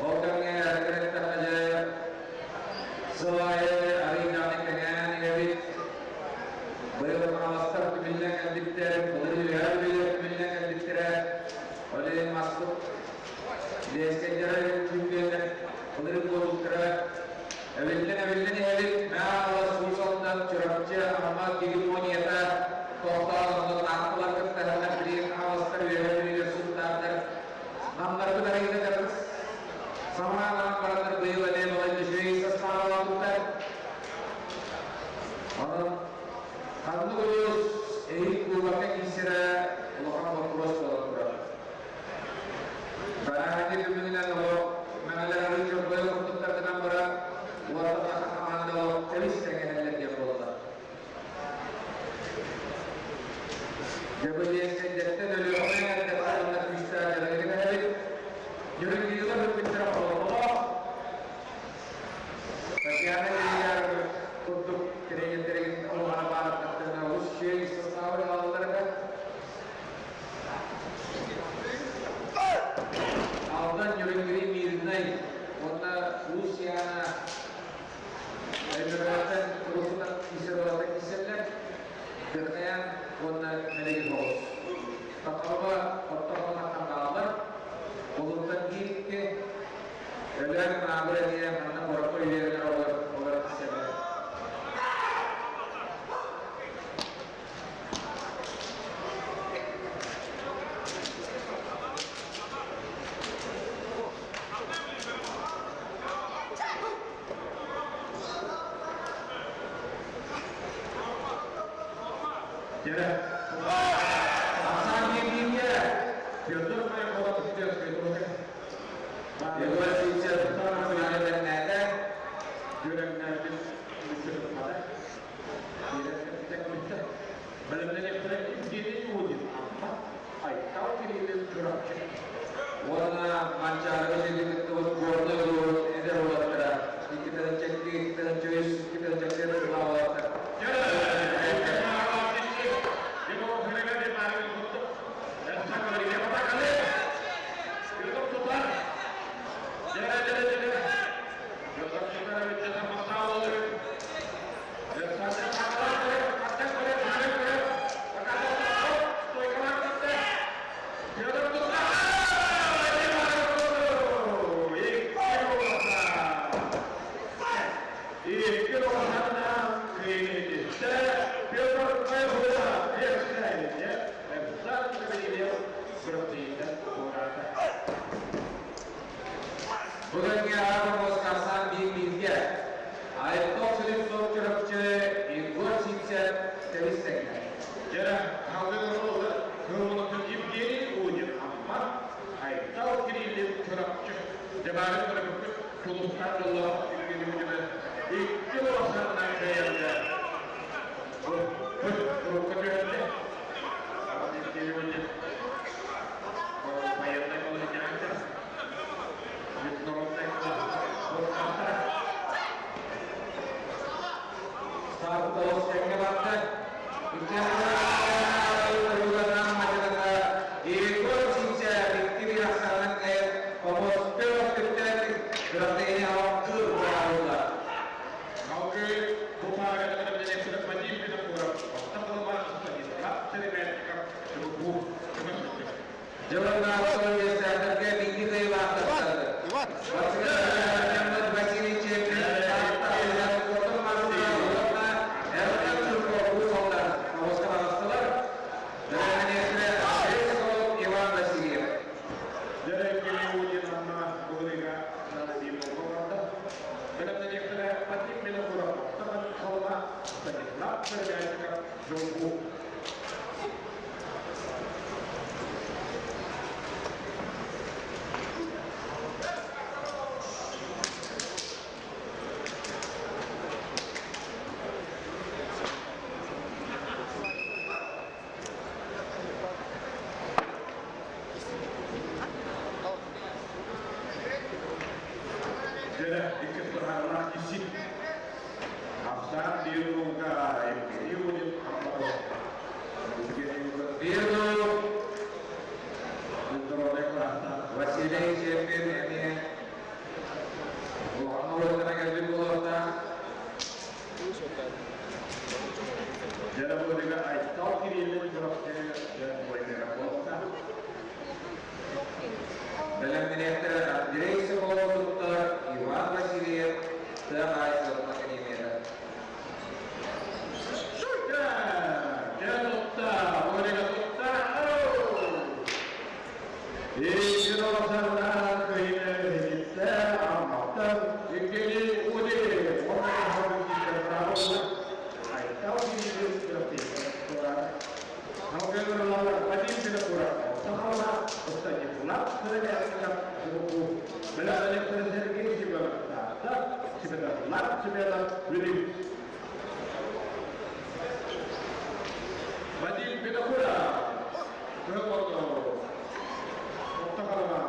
[SPEAKER 2] Ол кэмҥэ эргэрэттэххэ сыл аайы арыйдааны кэҥээн иһэбит. Быйыл хаҥаластар түмүллэн кэлбиттэр, былыр үөһээ бүлүүлэр түмүллэн кэлбиттэрэ. Ол иһин маспыт лиэскэйдэрэ чүүкүөннэр былырыын буолбуттара. Эбиллэн-эбиллэн иһэбит. Мэҥэ Уус Алдан, Чурапчы, Амма гегемонията тохтоон онно таатталар кыттыһаннар билигин хаҥаластар үөһээ бүлүүлэр сунтаардар намнарбыт арыйда кыргыз самаалаан бараннар быйыл эмиэ балайда үчүгэй састаабалаабыттар. Онон ханнык улуус эһиил кубокка киирсэрэ улахан боппуруос буолан турар. Бэҕэһээҥҥи түмүгүнэн олох мэҥэлэр арыый чорбойо курдуктаргынан баран уонна хамаанда олох тэбис тэҥҥэһэллэр диэн буолла. Дьэбилиэскэйдэттэн Өлүөхүмэ эрдэттэн уонна күүстээх дьарыгы эһэбит. Дьүрүлгүйүлэр бүппүттэрэ холонолоох. Татьяна Ильина курдук тренердэрин олоҕор баарыттан олус үчүгэй састаабы аҕалаллар этэ. Алдан Ньүрүҥгүрүй Мирнэй уонна Уус Яна Өймөкөөттөн уруккутан киирсэр киирсэллэр. Дырҕайан уонна Мэлигир Боҕус. Тахалба оттоһон хааллар. Олуттан киирикки Өлөөн Аабыр эмиэ манна куоракка үөрэнэр оҕолор олор киирсэллэр. Ахсаан бииргэ Егор Сивцев сүрэхтэннээтэ. Уонна Манчаарыга силигиттибит Горнай улууһун эдэр уолаттара 2-2, 2-3, 2-4 сылаалаахтар. Бүгүҥҥү аатыммыт Хасан биир бииргэ. Айылтал Слепцов Чурапчы Егор Сивцев тэбис тэҥҥэ. Саабыт олус тэҥҥэ барда. Егор Сивцев икки биир ахсаанынан кэлэн помостка түптээк күрэхтэһиини аҕалтыыр быраабылла. Дьылыннаахтар үөскээтэргэ биһиги кыайыылаахтар.
[SPEAKER 3] Иван!
[SPEAKER 2] Василий Чепин, Таатта, Марсина уонна Эрден Чурков Уус Алдан оҕуска таҕыстылар. Бэлэмнэниэхтэрэ Андрей Соколов, Иван Васильев.
[SPEAKER 1] Ахсаан 1-0 Евгений Удин.
[SPEAKER 2] 1-0.
[SPEAKER 1] Здоровый класса.
[SPEAKER 2] Василий Чепин эмиэ улахан уолаттана кэлбит буолуохтаах.
[SPEAKER 1] Дьэ, Айтал Кириллин Чурапчы бойдера буолуохтаах.
[SPEAKER 2] Бэлэмнэниэхтэрэ Андрей Соколов туттар, Иван Васильев Тыа хаһаайыстыбатын академията.
[SPEAKER 1] Дьэ, тутта, бойдера тутта. 2-0 кыайыыны Амматтан Евгений Удин. Айтал Кириллин Чурапчы. Вадим Винокуров, Сахална, Станислав Сыровятников, Сергей Семенов, Святослав Семенов, Бүлүү. Вадим Винокуров, Крылото, Оттахалама.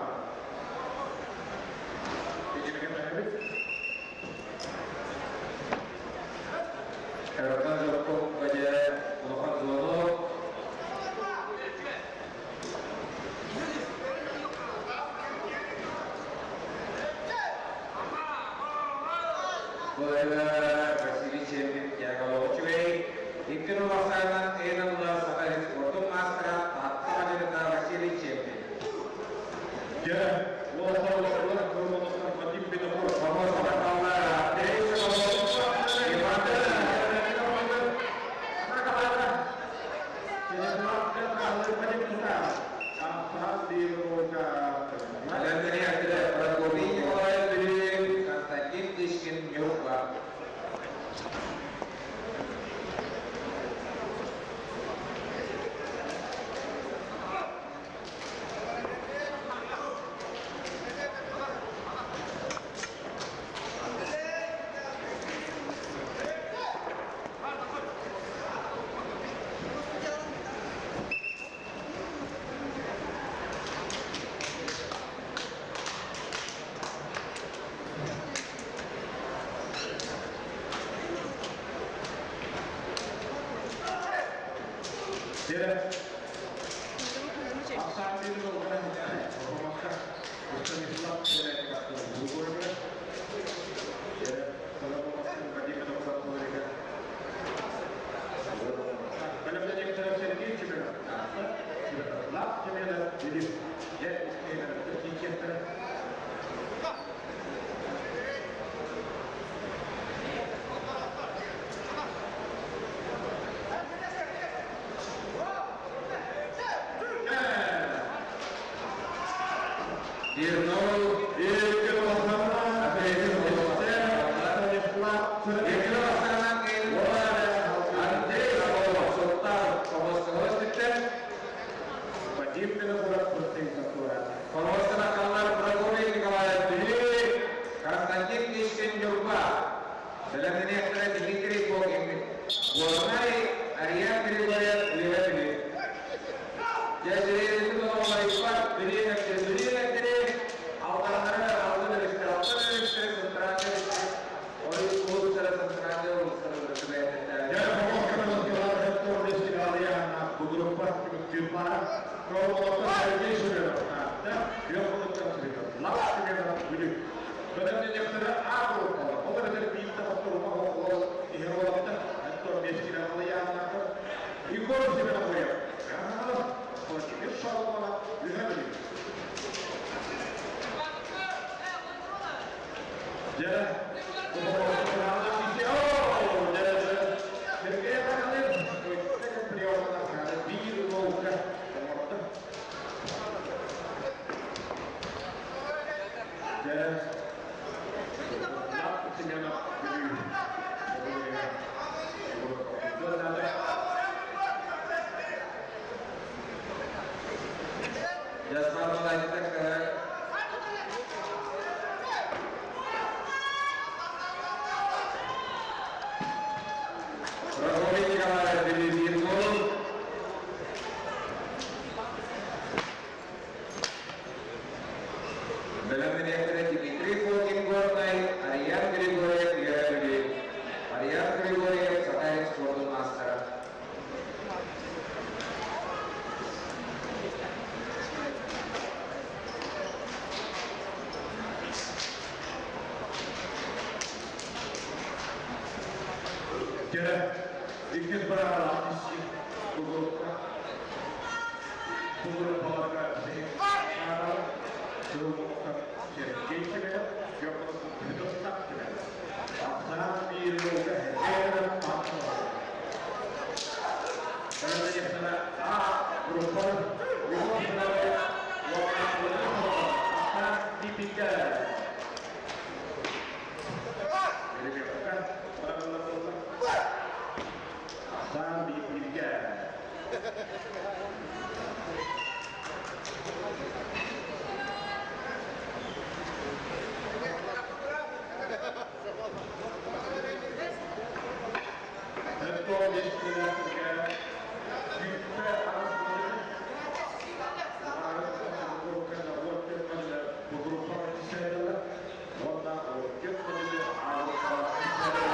[SPEAKER 2] Эротан Жорков бадьа улахан звонок. Бұл Василий Чепин Яголовичвей. 2-0 ахсаанынан 1-0 Саха спортун маастара Таатта мадьарыта Василий Чепин.
[SPEAKER 1] Дьэ, Вадим Винокуров.
[SPEAKER 2] Помощник Андрей Соколов, Иван Бэлэмнэниэхтэрэ Прокопий Николаев Бүлүү, Константин Тышкин Ньурба. 1-0. 2-0 ахсаанынан Андрей Соколов Суоттар помощник түттэ.
[SPEAKER 1] Вадим Винокуров
[SPEAKER 2] Помощник Аллар Прокопий Николаев Бүлүү, Константин Тишкин Ньурба. Бэлэмнэниэхтэрэ Дмитрий Богин Горнай, Ариан Григорьев Үөһээ Бүлүү. Дьэ, Олайпат, Бүлүү мектери, Бүлүү мектери, Алданнары алды өрүстер, алтын өрүстер, Сынтыранды өрүстер, Ой, улустары Сынтыранды улустары өрүстер. Жасмар Малайдык Прокопий Николаев Бүлүү 1-0. Бэлэмнэниэхтэрэ Дмитрий Фокин Горнай, Ариан Григорьев Үөһээ Бүлүү. Ариан Григорьев
[SPEAKER 1] Дьэ, иккис быраабылаах киссии бугулукка бугулуппаларга саһарар сылмуттан Сергей Семенов, Петр Петр Семенов. Ахсаан биир ыалга Һэдьээнэ Павлова. А группа Егор Семенов уонна Владимир Соломонов. Ахсаан Дипикэ. Ахсаан бииргэ. Өттөө миэстэлэргэ сүүрбэ аҕыс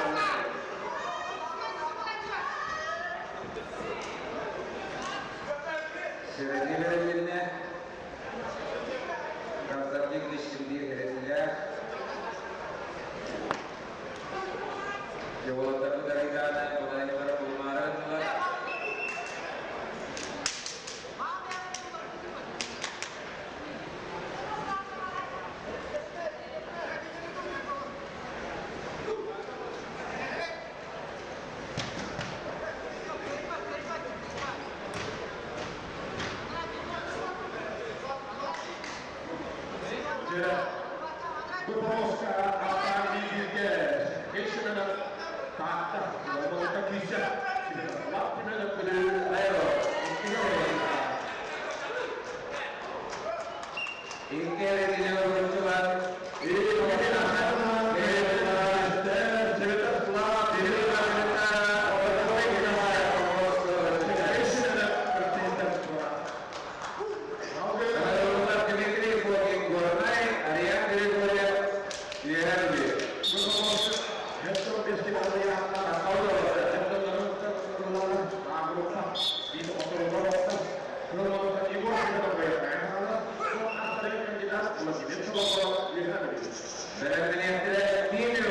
[SPEAKER 1] уонна
[SPEAKER 2] Сэрэтии бэрилиннэ. Константин Клещин биир Уолаттарбыт арыйдааны балайдара булумаары гыннылар.
[SPEAKER 1] Бу полоска ахсаан бииргэ Кешмена Таатта Ломолка киирсэ Лаппимена күлүү
[SPEAKER 2] Айро. Икки эрэтини уруччулар. Дмитрий Фокин Горнай, Ариан Григорьев, Үөһээ Бүлүү. Бэлэмнэниэхтэрэ Тимир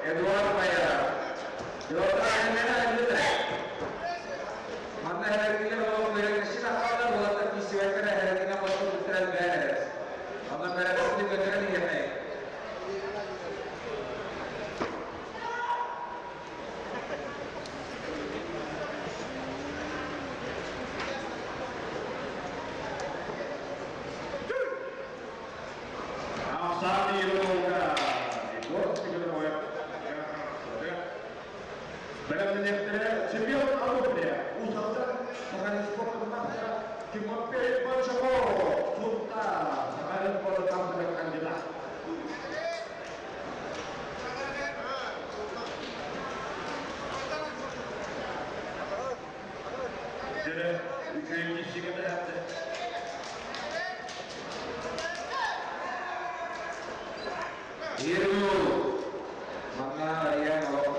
[SPEAKER 2] Эдуард Майаров. Петр Аймена Альбина. Манна эрэргилэр олох үөрэнээччи тахсаллар, уолаттар киирсибэттэр, эрэргинэ хоско бүттэрэр бээн эрэр. Онон бэрэбэсини көтөрөн иһиэхэй.
[SPEAKER 1] Бэлэмнэниэхтэрэ Семен Аноприя, Уус-Алдан Сахалин спортун маастара Тимофей Большаков, Сунтаар Сахалин спортун кандидат. Дьэ, үчүгэй киһигэ
[SPEAKER 2] Иру. Манна Ариан олох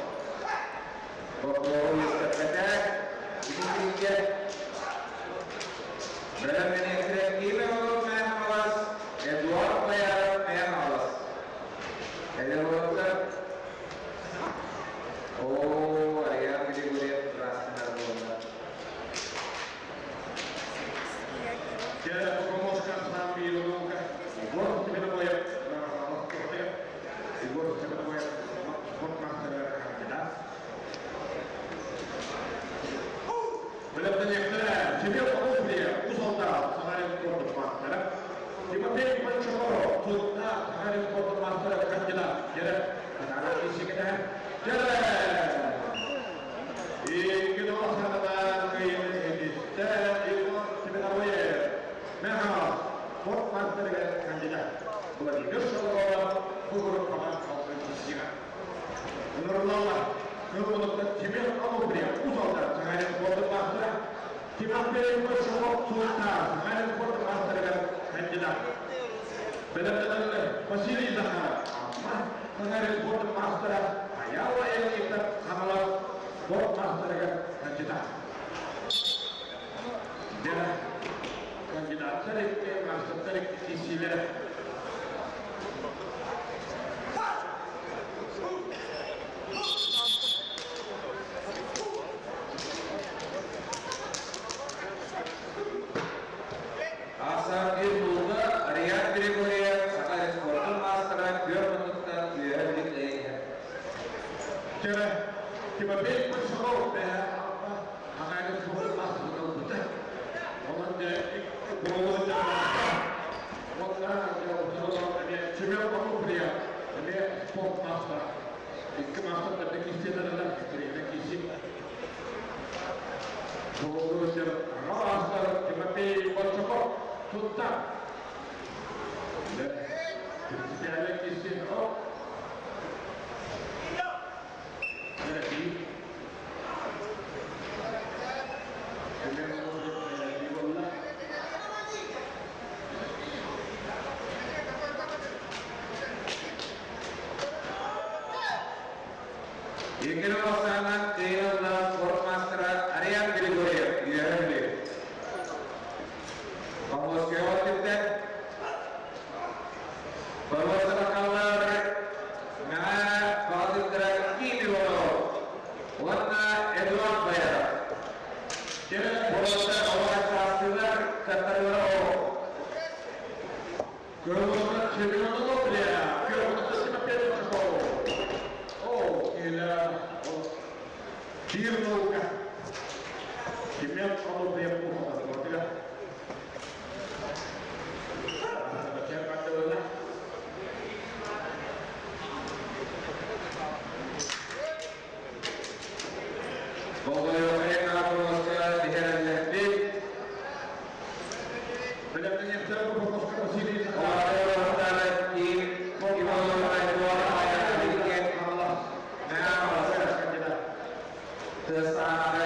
[SPEAKER 2] боппуруоһу үөскэппэтэ. Итинтигэ бэлэмнэниэхтэрэ Киимэ Олох Мээн Хаҥалас, Эдуард Бояров Мээн Хаҥалас. Эдэр уолаттар. Оо, Ариан Григорьев бырааһыннар буолла.
[SPEAKER 1] Дьэ, Егор Степановоев, Егор Степановоев, спортмастера кандидат. Бэлэмнэниэхтэрэ Семен Ануфриев, Уус-Алдан Сахалин спортун маастара. Тимофей Большаков, Сунтаар Сахалин спортун маастара кандидат. Дьэ, Канара исигинэ. Дьэ, Икки саҕана кыйын этистэ Егор Степановоев, Механов, спорт мастерыгар кандидат. Владимир Шаловова, Бугуруппаҕа алтын киссига. Ыҥырыллаллар. Кылмыныкта Семен Ануфриев, Уус-Алдан Сахалин спортун маастара. Тимофей Большаков, Сунтаар Сахалин спортун мастерыгар кандидат. Бэлэмнэнэллэр Василий Захаров, Амма Сахалин спортун маастара, Аяла Эльников, Хаҥалас спорт мастерыгар кандидат. Дьэ, кандидаттар икки, маастардар икки киирсиилэрэ. Сунтаар. Принципиально кисин о.
[SPEAKER 2] Екінші бақсанан Кыйылла спорт мастера Ариан Григорьев үйәрі. Помощник тіпті. Помощник Маа Баалыктара Ким Иванов. Уонна Эдуард Баяров. Болоттар оған састылар каттарлары о.
[SPEAKER 1] Көрмөтө чемпионы Лопля. Көрмөтө Тимофей О, или Кирнука. Семен Лопля Пухова.
[SPEAKER 2] Болғойо Эка Помощник Дихереллеппит. Олар Ким Иванов Эдуард Баяров Билген Маа Тысаана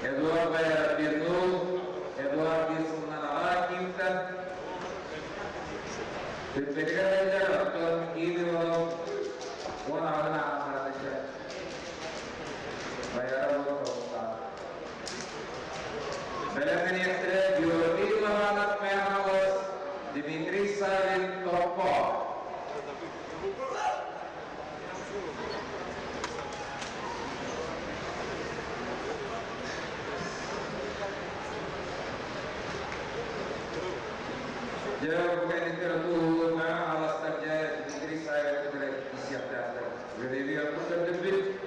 [SPEAKER 2] Эдуард Баяров Бирнул, Эдуард Бирсуннан аға Кимтен. Түппетігер Оттон Ким Иванов, он ағына ағанышы. Баяров Тоқта. Бәләмен ектірі Георгий Лаванов Мехалос, Дмитрий Савин Топо. Jawab bukan literatur alasannya Dmitri Савин isiapta. Гревия Кутардебит.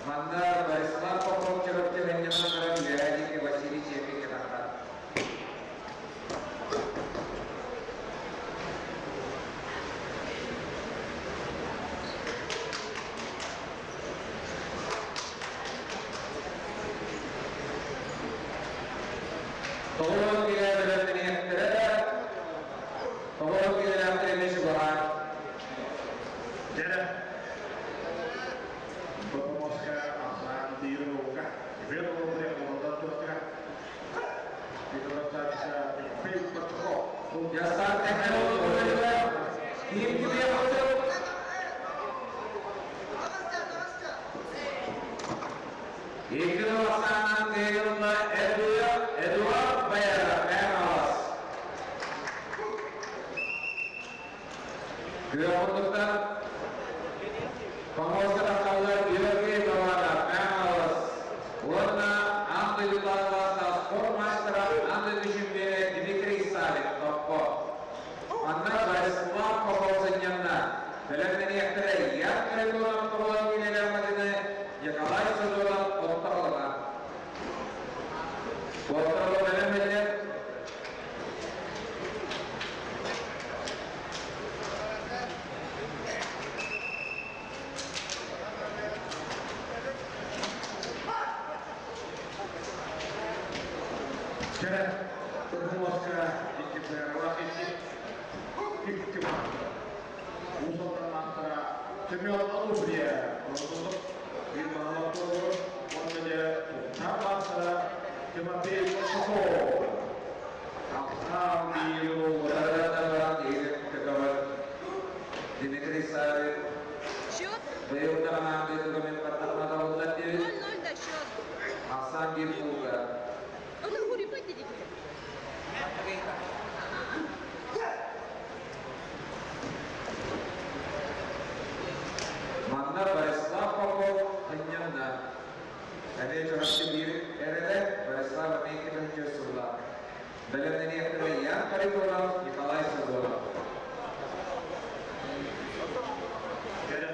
[SPEAKER 2] Манна Борислав Попов Чарапчы Хеннянан Леонид Василий Чепик Нахат. Толон киле Толон киле меші баран.
[SPEAKER 1] Derde. Moska Asan Diruka. Vero
[SPEAKER 2] Ясан Технология Ким киле хотел? Екінші Асанан Кыйылла Эдуард Баяров Мехалас. Күяқұндықтан Помощник Аққалар Георгий Лаванов Мехалас. Орна Анды Юталаса спорт мастера Анды Дүшінбері Дмитрий Савин Топпо. Анна Борислав Попов Сынянна. Білімнен ектірі Ян Крылонов Тоғылан келелер Мадины Николай Сазонов Оттағылына. Оттағылы білімменен
[SPEAKER 1] Вчера Москва икки Усалдан Семен Алубрия. Тимофей Пашаков. Ахсан Биелов.
[SPEAKER 2] Дмитрий Савин.
[SPEAKER 4] Счет
[SPEAKER 2] Биылдан Андый Паттахмада
[SPEAKER 4] 0-0 да счет.
[SPEAKER 2] Асан Гимпулга.
[SPEAKER 4] Он хури пойдите.
[SPEAKER 2] Манна Борислав Попов Хыннянна. Әне чорапчы бир эреде Борислав Амейкин Чесула. Бәлемнен ектірі Ян Харитонов, Николай Сазонов.
[SPEAKER 1] Вчера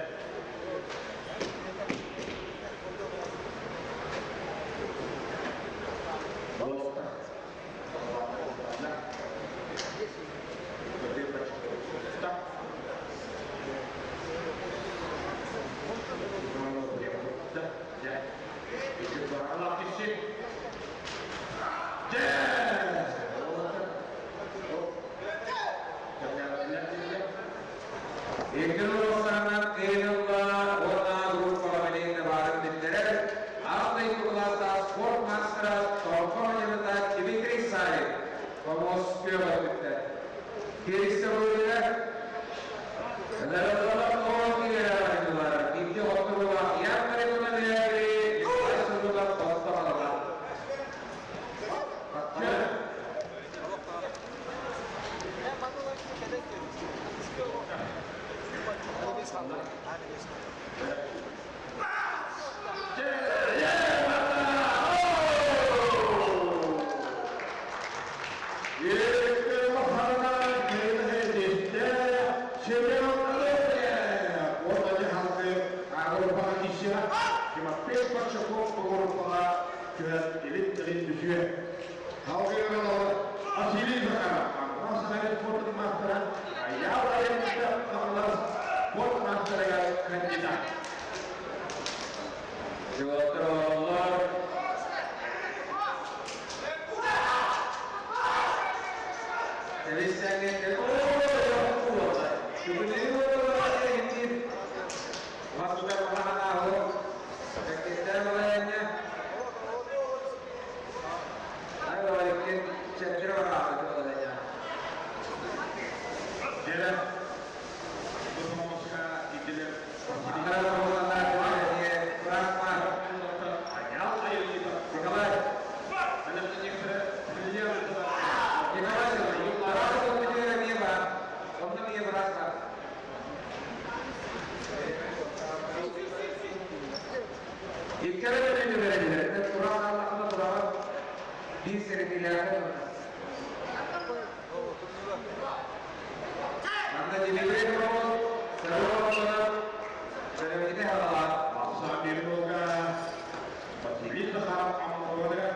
[SPEAKER 1] Ушаков Погороваҕа түһэн илин-кэлин түсүө. Салгыы Василий Захаров, Амма Сахалин спортун маастара, Айаал Айанньыта Хаҥалас спорт маастарыгар кандидат.
[SPEAKER 2] Дьылаттар олороллор. Тэбис-тэҥҥэ
[SPEAKER 1] Дьэ, бу помоска идилер Айаал Айанньыта Василий Захаров Аммалыга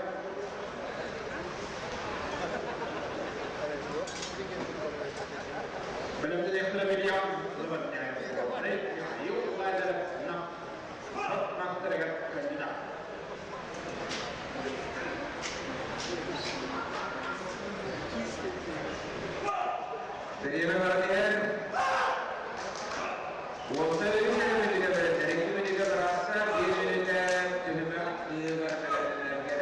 [SPEAKER 1] Бэлэмнэниэхтэрэ Вильям Михаил Лазарев на мастерыгар кандидат.
[SPEAKER 2] Бириэмэ баран уопсай үс мүнүүтэ бэриллэр, 2 мүнүүтэ быраахса, 1 мүнүүтэ түһүмэх быыбар бэлэмнэнэргэ.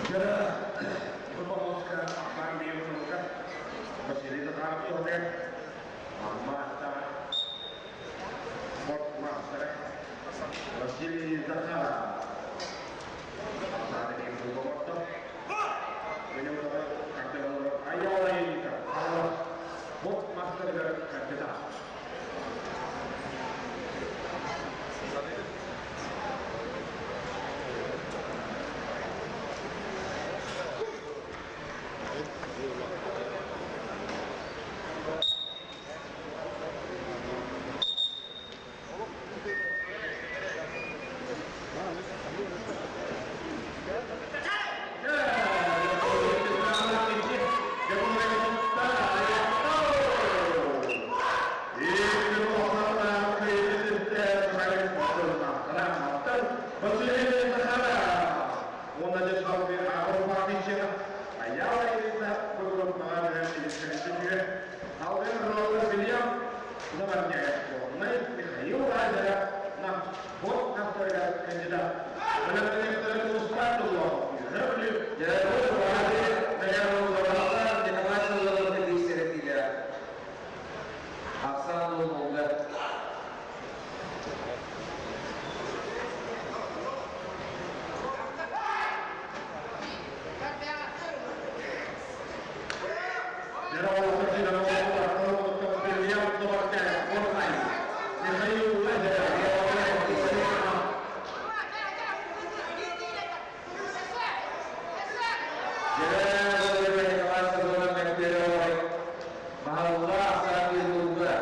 [SPEAKER 1] Дьэ, бу помоска Ахсаан биир Василий Захаров туһатыгар Амма спорт маастара Василий Захаров Ахсаан биир сылга Айаал Айанньыта спорт маастарыгар кандидат. Михаил Лазарев на спорт кандидат.
[SPEAKER 2] Дьэ, Николай Соловьев биир сэрэтиилээх. Ахсаан буолла.
[SPEAKER 1] Михаил Лазарев.
[SPEAKER 2] Дьэ, Николай Соловьев мөккүөрэ Маһалла ахсаан буолла.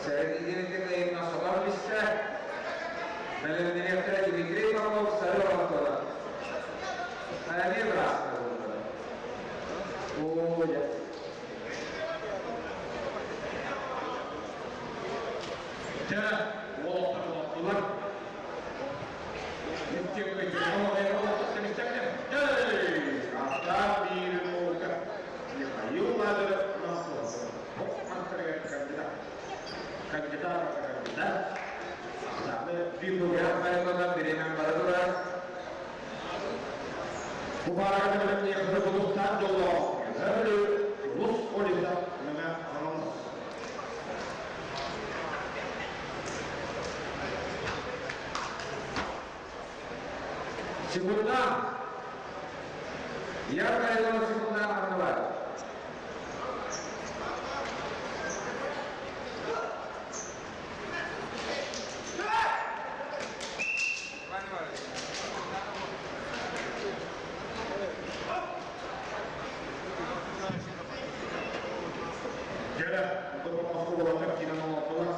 [SPEAKER 2] Сэрэтиилэрин кыайынна сотор бистэ. Бэлэмнэниэхтэрэ Дмитрий Попов Сары Антона. Эмиэ быраастар буолла. Оо, дьэ.
[SPEAKER 1] Дьэ, уолаттар. Михаил Лазарев кандидат. Кандидат, кандидат.
[SPEAKER 2] Ян Майконан бириэмэн бара турар.
[SPEAKER 1] Бу парагы Улустан жоллоо. Улус Олиса мына анонс.
[SPEAKER 2] Секунда. Ян Майконан секунда арнабар.
[SPEAKER 1] Жара, бұл Москва болатар кино олар.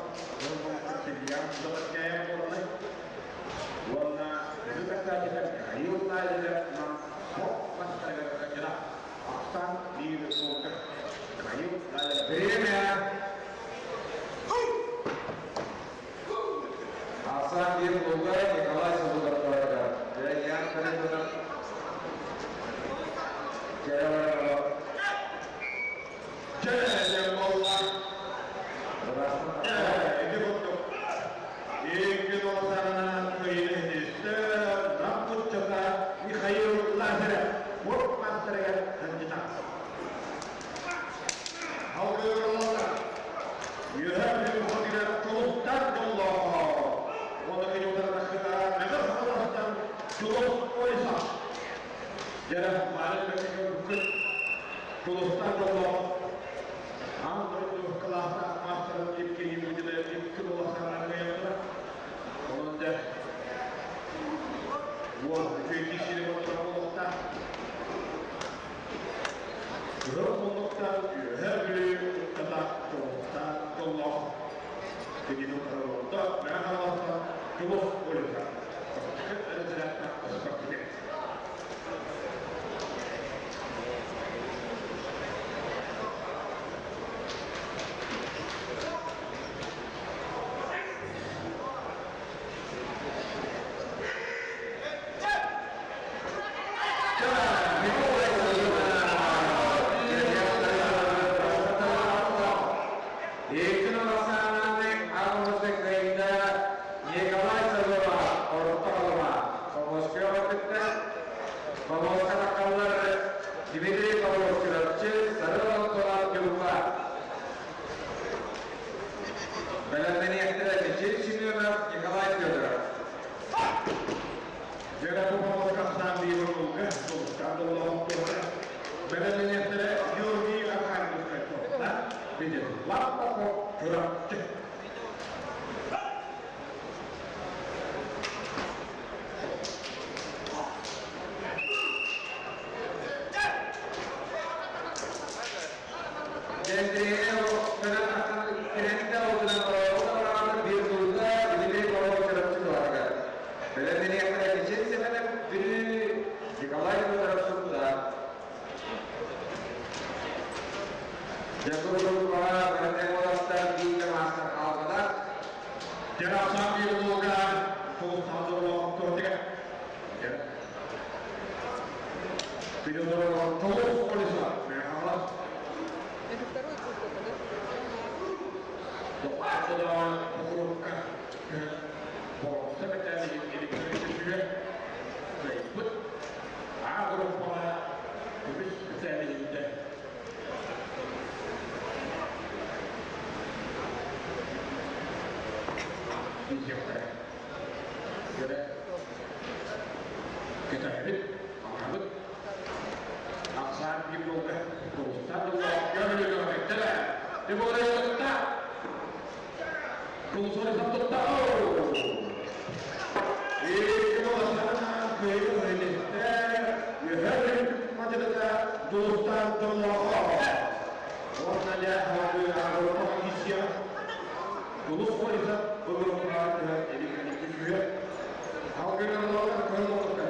[SPEAKER 2] 1 луга Николай Сазонов. Ян Харитонов.
[SPEAKER 1] Михаил Лазарев, вот мастерга кандидат.
[SPEAKER 2] Дмитрий Павлов Чурапчы, Сарыл Антонов Ньурба. Бэлэмнэниэхтэрэ Мичил Семенов, Николай Федоров.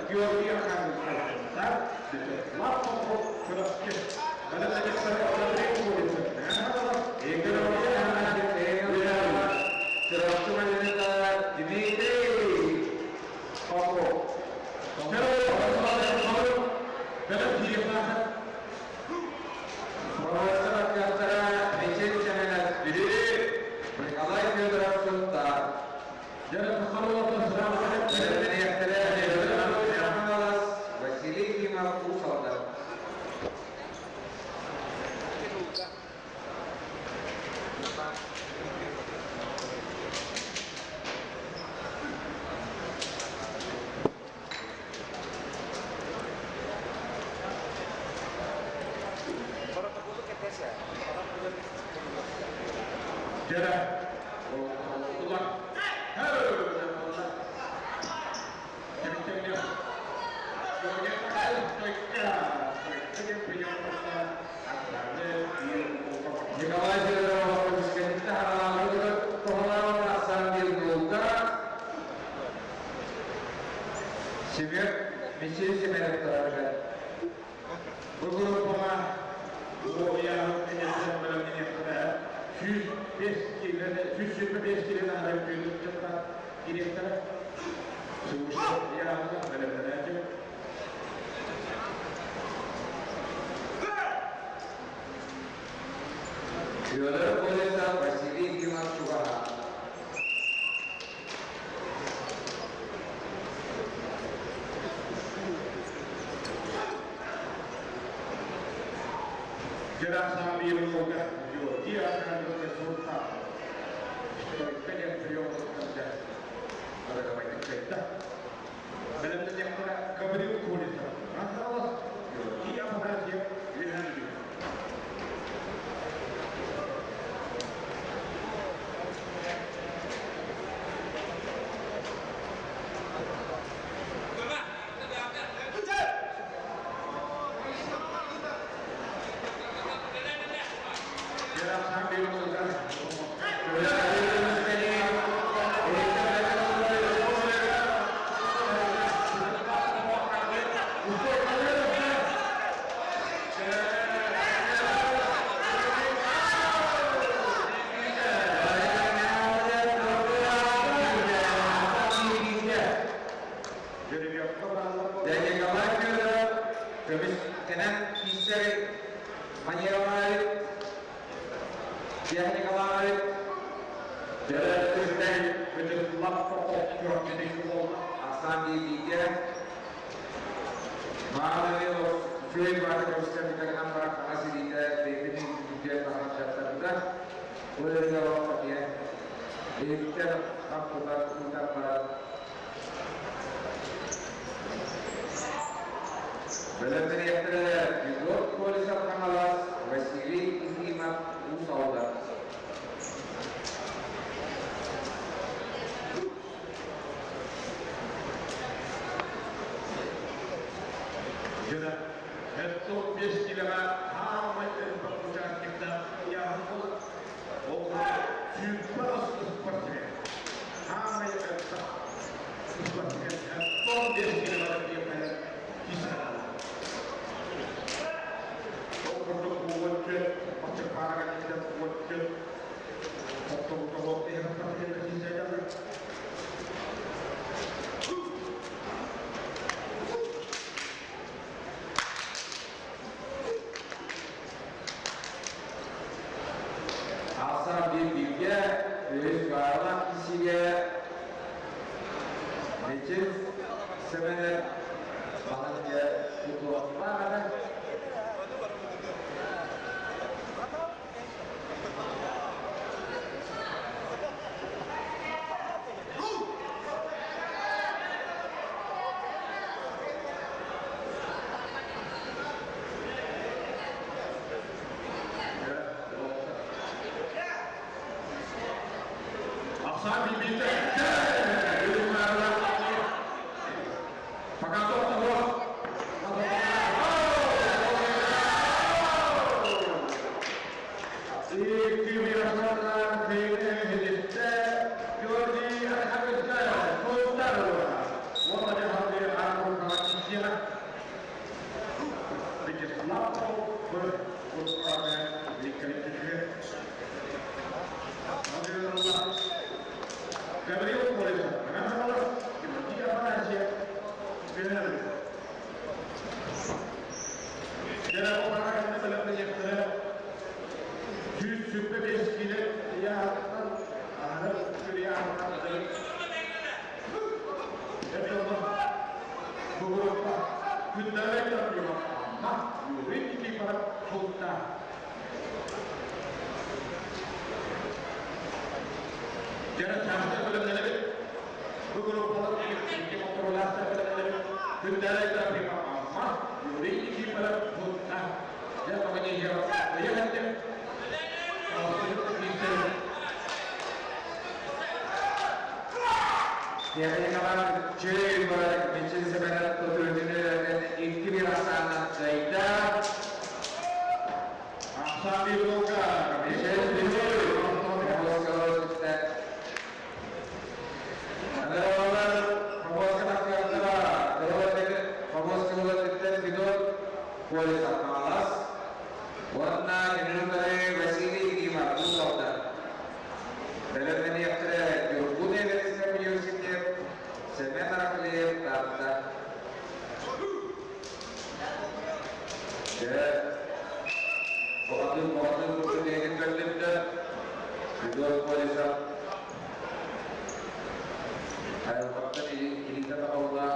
[SPEAKER 1] Георгий Архангельскай. Вячеслав Чурапчы.
[SPEAKER 2] Николай Федоров Сунтар.
[SPEAKER 4] Это второй курс только, да? Дмитрий Попов. Николай Федоров Сунтар. Василий Кимов Усалдар. Николай Федоров Семен Мичил Семенов Тарабыга.
[SPEAKER 1] директора Сушев Яна бэлэмнэнээччи.
[SPEAKER 2] Федор Колесов, Василий Ефимов чугаһа.
[SPEAKER 1] Герасам Бирлога Георгий Аркадьевич Султан. Стойка диэн приемыттан арагабайдык. Бэлэмнэниэхтэрэ Гаврил Колесов, Анталас, Георгий Афанасьев, Леонид. Герасам Бирлога
[SPEAKER 2] Николай Федоров көмүс кэнэн киссери маньялары Николаевич
[SPEAKER 1] Дәрәттен Вячеслав Попов Георгий
[SPEAKER 2] Асан Бибиге Мағанавилов Фюй барды көмүстен бүтәгеннән бара қағаз илиде бейбини бүдә тахат жаттарда Олерге вақыт Бейбиттен қамтылар ұлтар бара Бөлімден Егор Колесов Қаналас, Василий Ефимов Усалда.
[SPEAKER 1] Жена, это 5 килоға хамай участникта яғын ол сүйіппа спортсмен. Хамай спортсмен. 5 килоға диэн кисе. Ол курдук уотчу, бачык парага китеп уотчу. Оттон деген спортсмен кисе жады.
[SPEAKER 2] Асан Бибиге, өз барлық кисиге Мечет Семенер Бағанге Кутуақпа
[SPEAKER 1] Асан Бибиге, Пока Гавриил Колесов, Георгий Афанасьев, Леонид.
[SPEAKER 2] Чөй olarak Мечет Семенер Тотырдını ilk bir asana Zayda
[SPEAKER 1] Асан Бибилга,
[SPEAKER 2] Мечет Василий Дима Бузовда. Бәлемнен яқтыры Юргуне Вересне университет Салгыы боҕатыы курдук бэйэтин көрдөрдө. Федот Колесов айылҕаттан илиитэ таҕылла.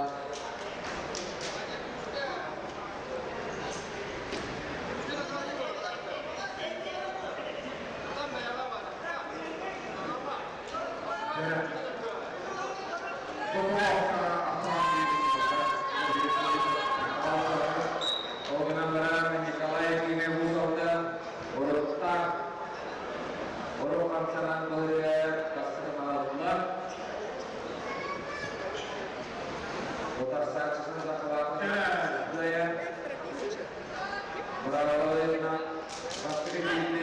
[SPEAKER 2] Ол гынан баран Николай Кимовтан уруттан орук хамсанан быһыыга бастакы хааллылар. Утарсааччытын захватын кыайан быраҕаларынан бастакы киирди.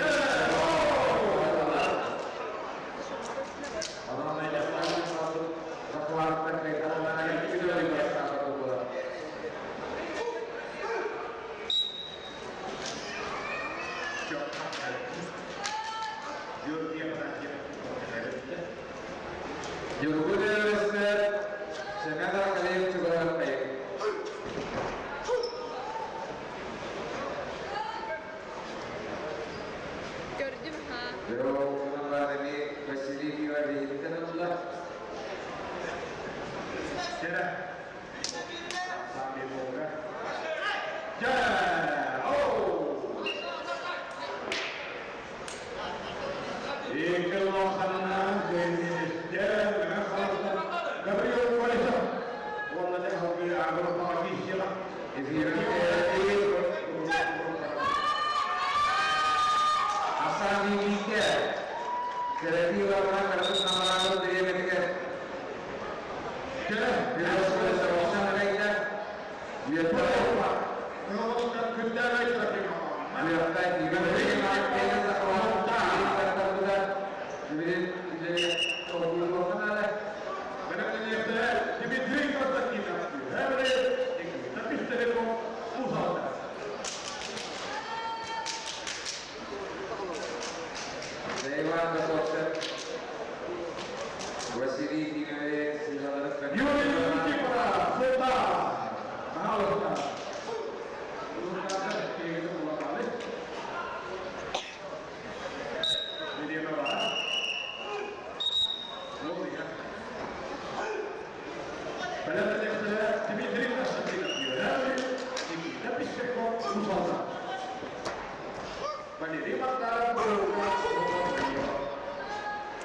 [SPEAKER 2] Онон захваттан кыайтарынан икки дойду бастаабыт буолар. Ньургун Эверестэр Семен Аркадьевич чугаһыаххайыҥ.
[SPEAKER 4] Көрдүм ха.
[SPEAKER 2] Дьоҕурунан баран эмиэ Василий Ивановичтан ылла. Эфирин Асан Биикке Кэрэти уратынан кыргыз намараабыт бириэмэтигэр Федот Колесов Василий Кимович
[SPEAKER 1] Юрий Никифоров, Султан! Пожалуйста.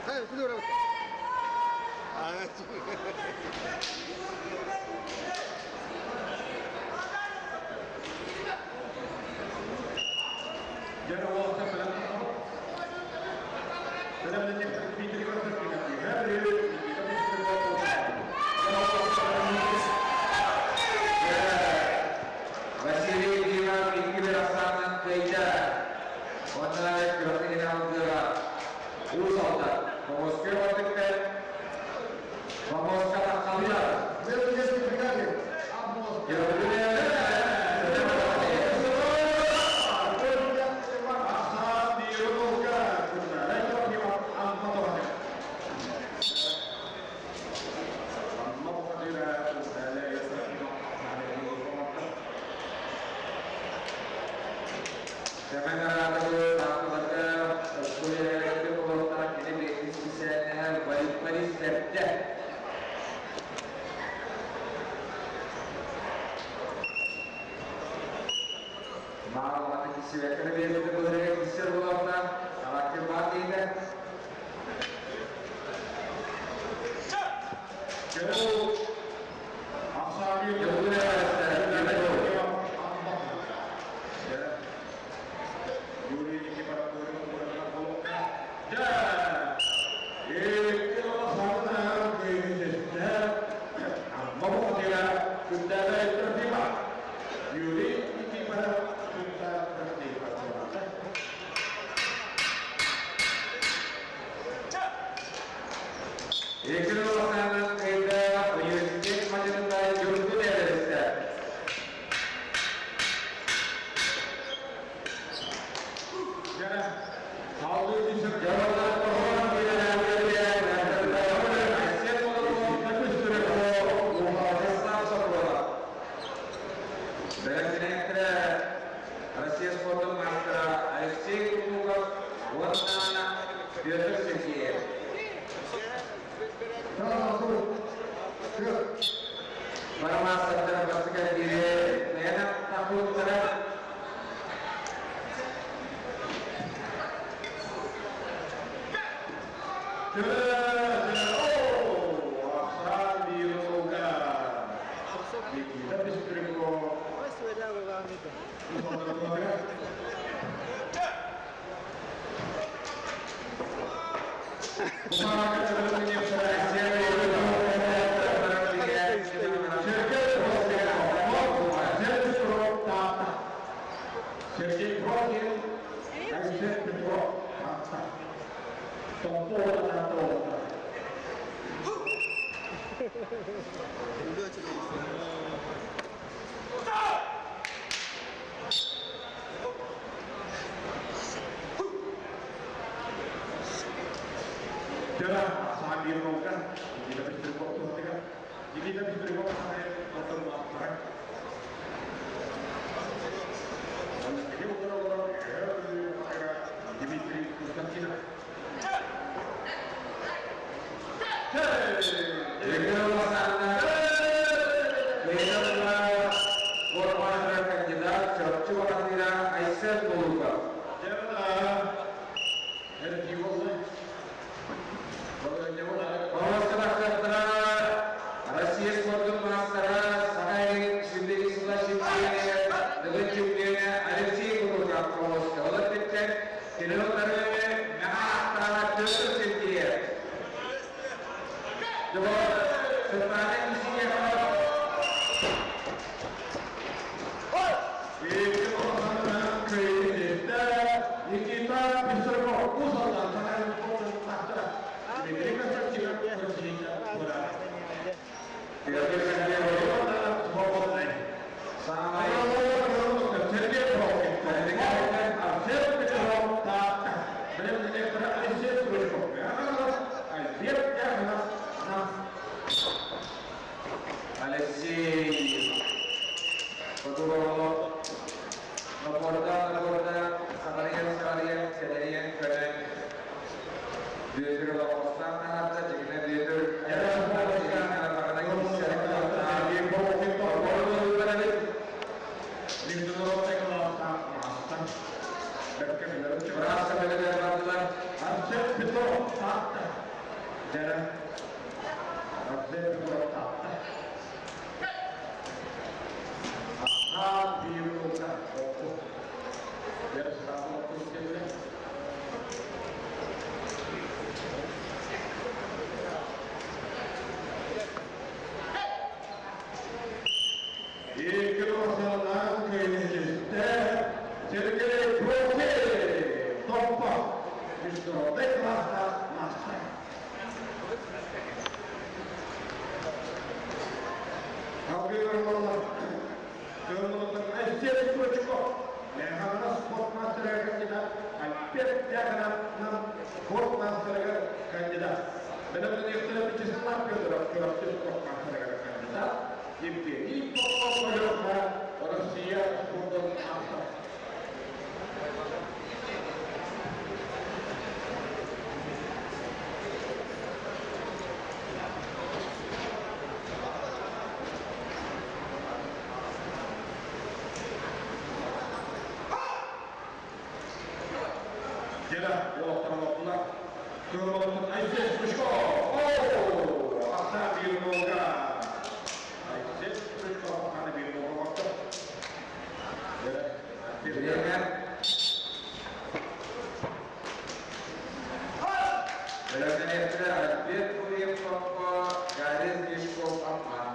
[SPEAKER 3] Hayır, biliyorum. Evet.
[SPEAKER 2] Василий Димов икки Ассаннан кыайда. Онна күрэхтэһиини алдыга Уус Алдан. Помоска бардыкка Помоска таххаллар.
[SPEAKER 3] Белгилесин бригаде.
[SPEAKER 2] Семен Аратовы тахтыларга өскөлерге болоқтар кені бекіс кісәнәһә валютмарис сәптә. Мағаланы кісі вәкірі берді бұлырға кісер болоқтар, характер бар дейді. Екінші Астананың қиында университет мажынында жүргін Эвересті. Жаралар тоғын Россия спортын мастера Алексей Алексеев. Барамаастардара бастакы биири бэйэнэ тахпыттара.
[SPEAKER 1] Сергей Прокин, Алексей Петров, Томпо. Дмитрий Константинов.
[SPEAKER 2] Кандидат Чорчу Бахатыра Айсен Голубов. Россия спортун мастера Сахай Сибири чемпионы, Дыгын чемпионы Алексей Голубов Полоска. Олар тепчен Кириллары Меха Петр Сергеев. Светлана Кисиева.
[SPEAKER 1] Никита Писарков, Узалдан, Сахай спортун мастера. Дмитрий Константинов,
[SPEAKER 2] Петр Сергеев. Самай.
[SPEAKER 1] Сергей Прокин, Арсен Петров, Алексей Стручков, Альберт Яхнов,
[SPEAKER 2] Алексей Подуролов. Нопорда, Сагарьян, Сагарьян, Седерьян, Көлен. Бүөтүр Лоқостан таһарда, жигине Бүөтүр.
[SPEAKER 1] Сергей Прокин, Арсен Петров, Арсен Петров, Сергей Прокин, Топпа, Международный класса мастер. Алексей Стручков, Механов спорт мастера кандидат, Альберт Яханов спорт мастера кандидат. Вячеслав Федоров, спорт мастера кандидат, Евгений Попов, Россия спортом мастер. Дела, олақтыралатылар. Көрмалатын Айсен Стручков. О, Аса Бирнога. Айсен Стручков, Ана Бирнога бақты. Дела,
[SPEAKER 2] Время. Альберт Куриев Топпо, Гарез Мешков Амман.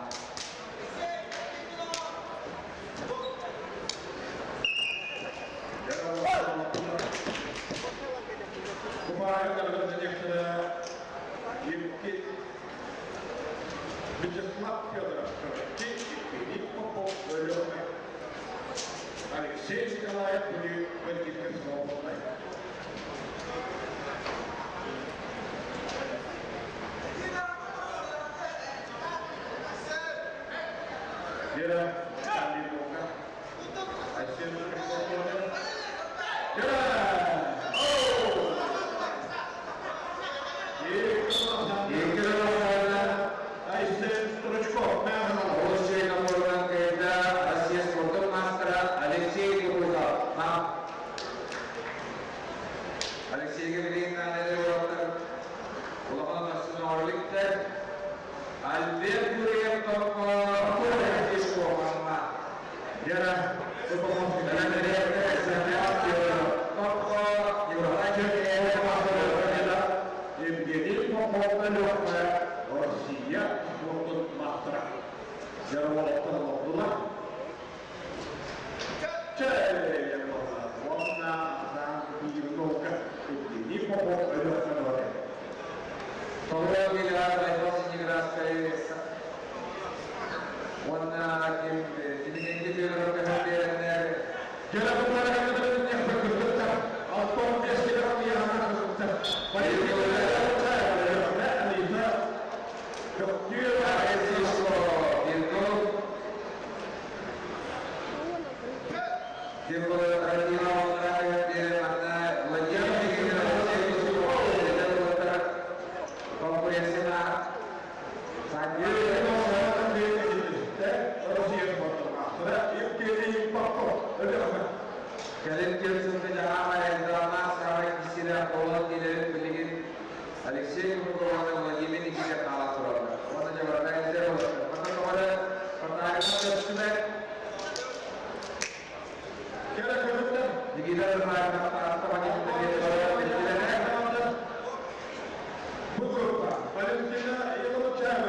[SPEAKER 1] Вячеслав Федоров, Евгений Попов, Өлеме. Алексей Николаев, Валентин Свободный. Вера Алимовна. Айсен Стручков. Вера! Айсен Стручков,
[SPEAKER 2] Лучший набордан кайда Россия спортом мастера Алексей Кутузов. Алексей Гаврилович улахан ороликтер. Альберт Гуреев топко Тишко
[SPEAKER 1] Яра Евгений Попов Россия спортун мастера. Яра олохтон олохтулар. Уонна Евгений Попов өлөктөн олор.
[SPEAKER 2] Толуя Гилар Байбал Синеградскай уонна Димитенки Федоров көһөрдиэрэннэр
[SPEAKER 1] Жара бұлара кәмеден Алтон бес килограмм яғына кыргыттар.
[SPEAKER 2] Кэлин кэлсингэ жаһаама элдама саара кисире қолын келерин билигин Алексей Куркованы Владимир Никита хаала тураллар. Оны жабарда элдер болду. Мана тоҕора Патарина көстүбэт. Никита Патарина
[SPEAKER 1] Бу группа Валентина Ивановича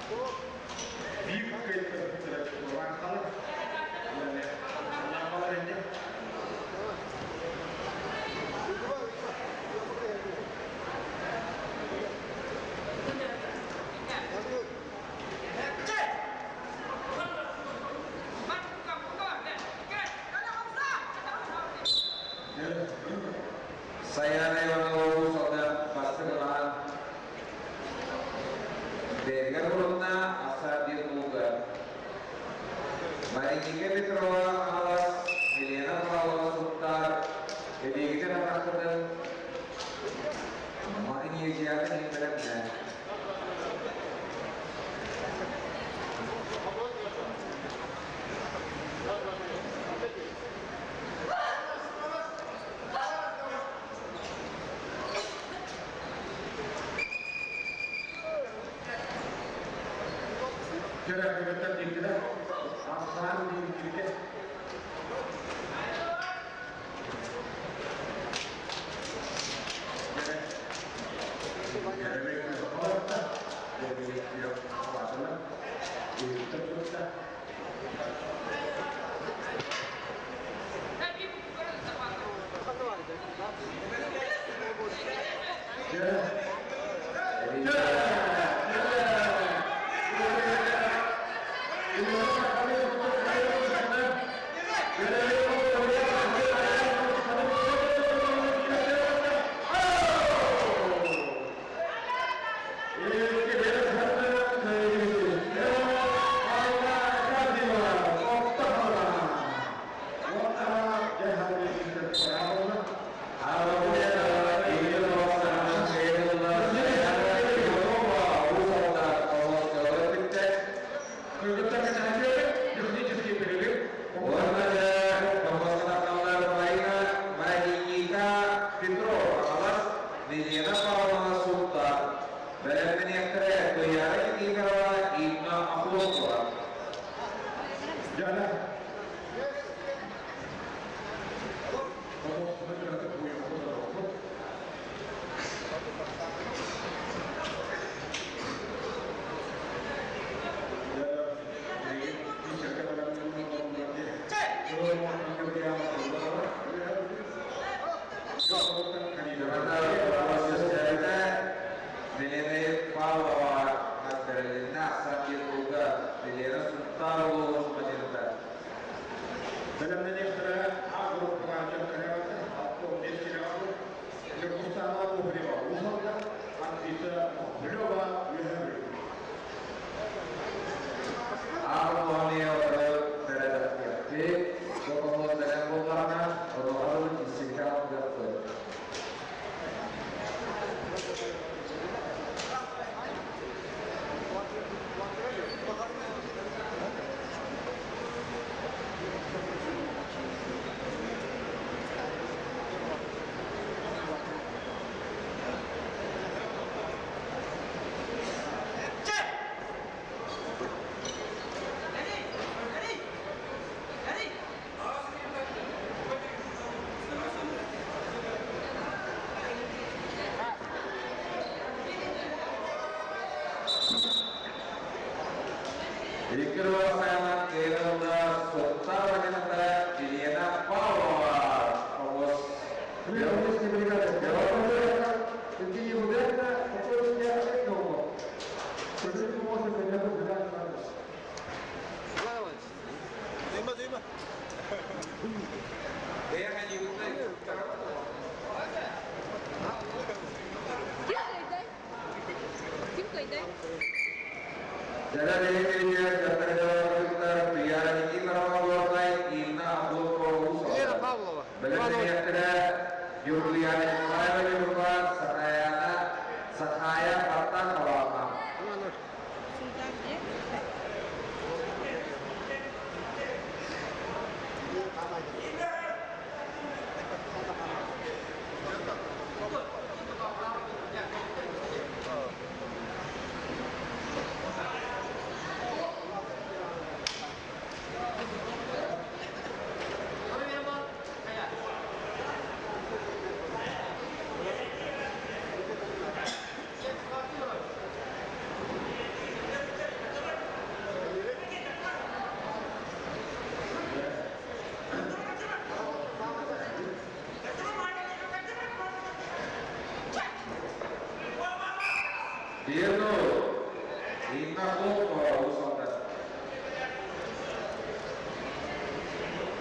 [SPEAKER 1] Биир кыайтарбыттара туораан хаалар. Наамалар инде.
[SPEAKER 2] Сайаана Иванова Уус Алдан бастыҥ Бэргэр Урунна Аса Бирнуга. Мариника Петрова Хаҥалас, Елена Павлова Сунтаар, Эбиэгитин атаххытын Маньезианы иһин.
[SPEAKER 1] Көрөккөттөр диктилер. Аслан диктилер. Технический перерыв.
[SPEAKER 2] Петрова Хаҥалас, Елена Павловна Сунтаар. Бэлэмнэниэхтэрэ Туяра Никифорова, Инна Охлопкова.
[SPEAKER 1] Жана.
[SPEAKER 2] Елена Павлова Катерина Сапьевуга, Елена Сунтарова Мадинта.
[SPEAKER 1] Бэлэмнэниэхтэрэ А группаҕа дьарыктаныаҕа 65 килоҕа Ньургустаана Лугурева Уус Алдан, Анфиса Мохмелева Үөһээ Бүлүү.
[SPEAKER 2] Аармыйа бэрэдэктиэхти, докумуон бэлэм буоллаҕына, онуоха иссиккэ алгыахпыт. Икки Сайана Кирилловна Сунтар Елена Павлова Хомус.
[SPEAKER 3] Белорусская бригада. Евгений Руденко, Покровская, Наумов. Скажите, можно примерно бригады.
[SPEAKER 5] Дима, Дима.
[SPEAKER 4] Ким кыайдай? Ким кыайдай?
[SPEAKER 2] Дьара Туяра Никифорова Горнай, Инна Охлопкова Уус
[SPEAKER 3] Елена
[SPEAKER 2] Алдан.
[SPEAKER 3] Павлова.
[SPEAKER 2] Бэлэмнэниэхтэрэ Юрлияна Николаева Ньурба, Сахаяна Сахая Бартакова.
[SPEAKER 4] Сунтаар где?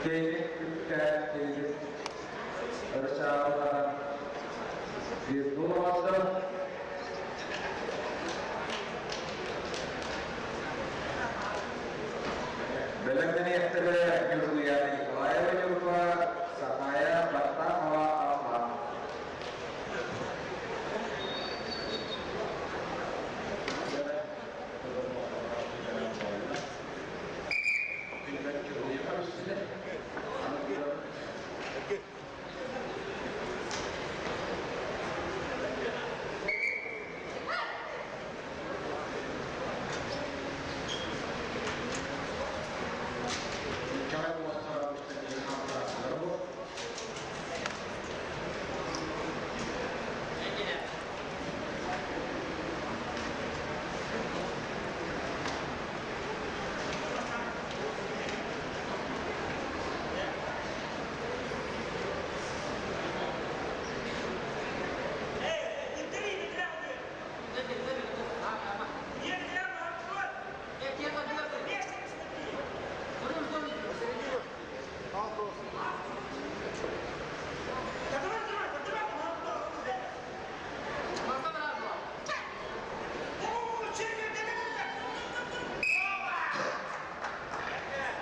[SPEAKER 2] Кеңик күттән келген ырчааларынан bir bulamadı. Бэлэмнэниэхтэрэ Ньургуяна Николаева Ньурба, Сахая Баттахова Амма.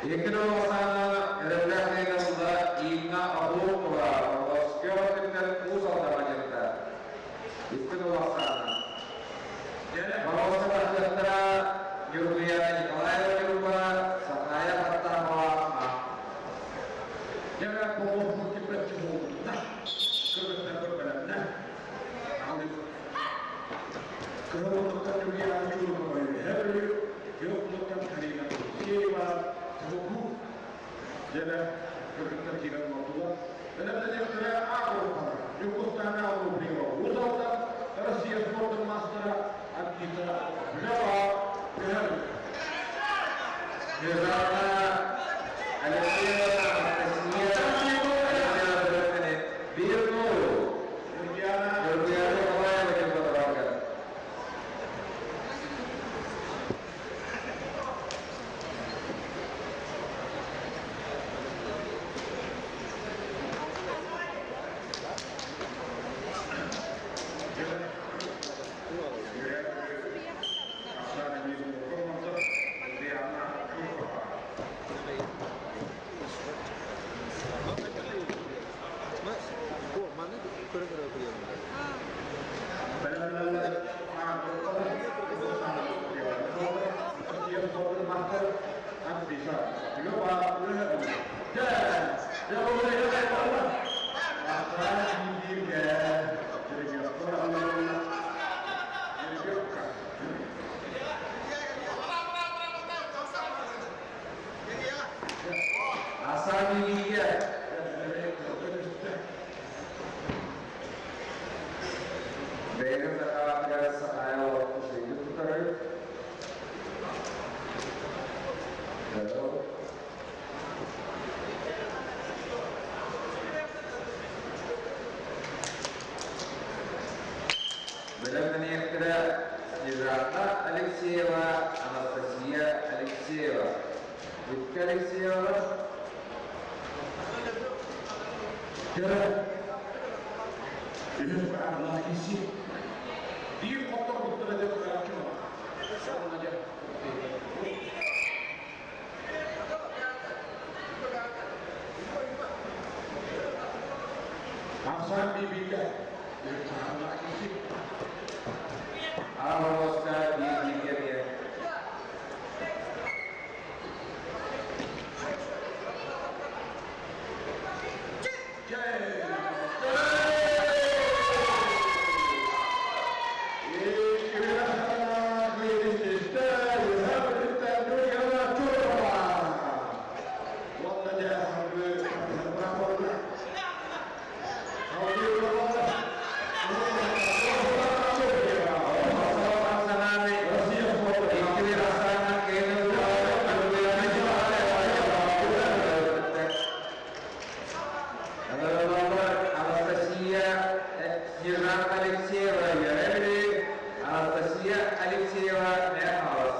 [SPEAKER 2] Екінші Осана Ревляхнегасында Инна Обломова Москва Уз алдаманетта. Екінші Осана. Москва тахтара Нюргуяна Николаева Нюрба, Сахая Баттахова Амма.
[SPEAKER 1] Россия спортын мастера Анкита Блева.
[SPEAKER 2] Нежана Алексеева Анастасия Алексеева Бөліміне 1-0.
[SPEAKER 1] Нюргуяна
[SPEAKER 2] Нюргуяна Николаева Нюрба Барга. Асани Лия. Бәйрем Захаратыгар Сахая Олохту тұтары. Бөлімнің Снежана Алексеева, Анастасия Алексеева. Виктория Алексеева. Августа Бибигерия. Снежана Алексеева, Ярели, Анастасия Алексеева, Мехалас.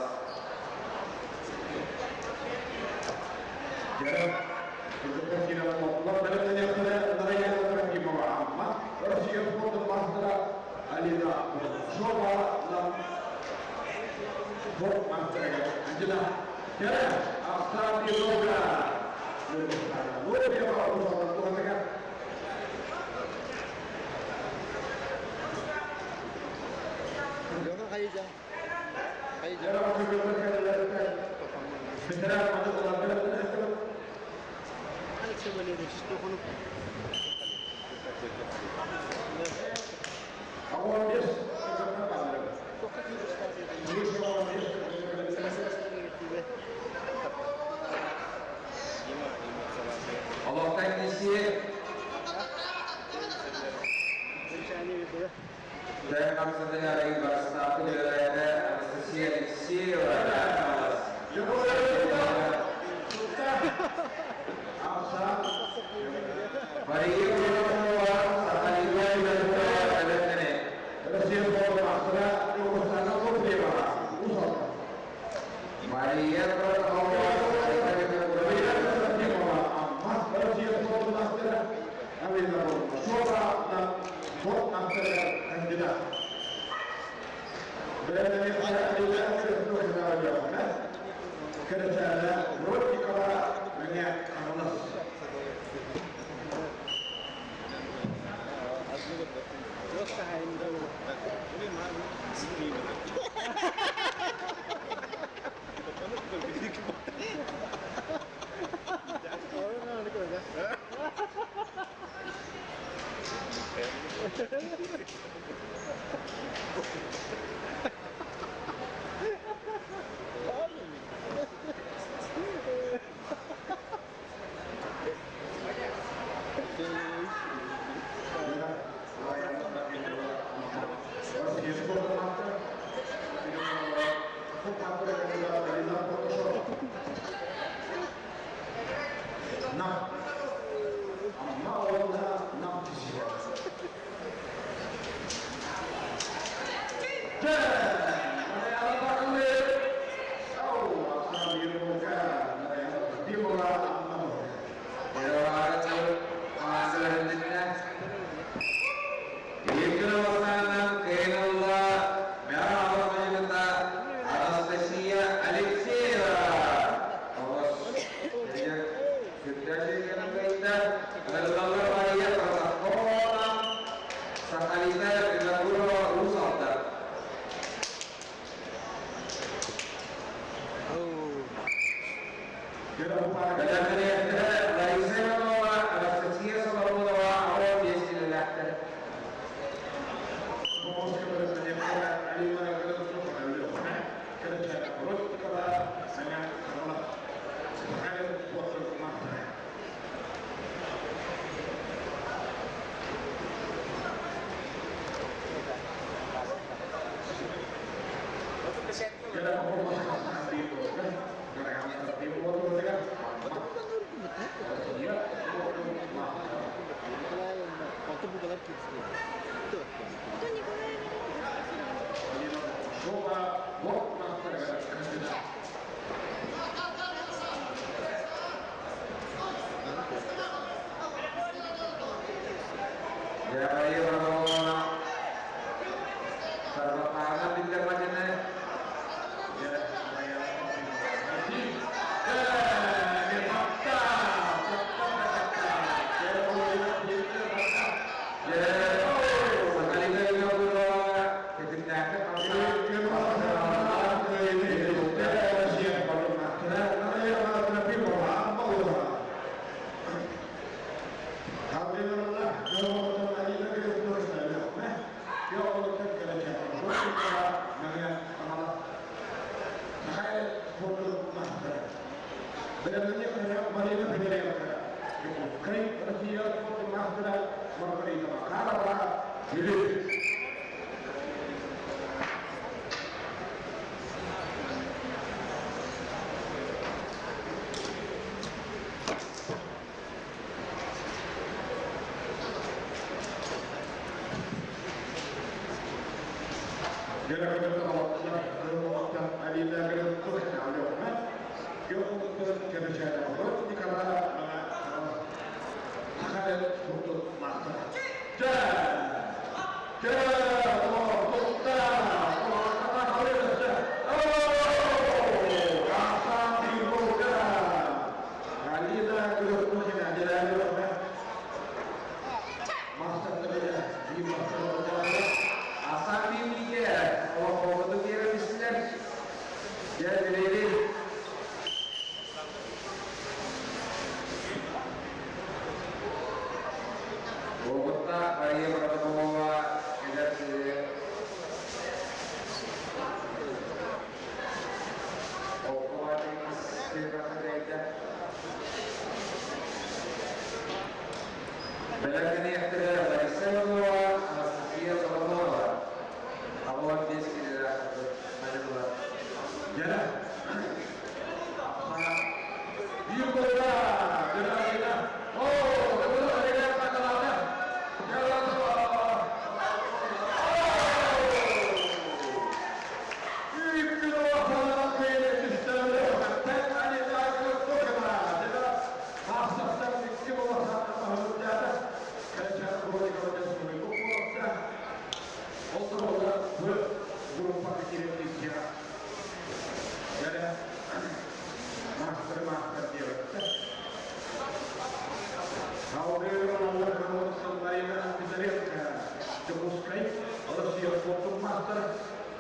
[SPEAKER 2] Сергей. Опытта Мария Протопопова эдэр Бэлэмнэниэхтэрэ Лариса Иванова, Анастасия Соломонова. Абылан 5 килэлээх Марилла.
[SPEAKER 1] Дьэ, биир голга Геннадийна. О, Геннадий сакалата.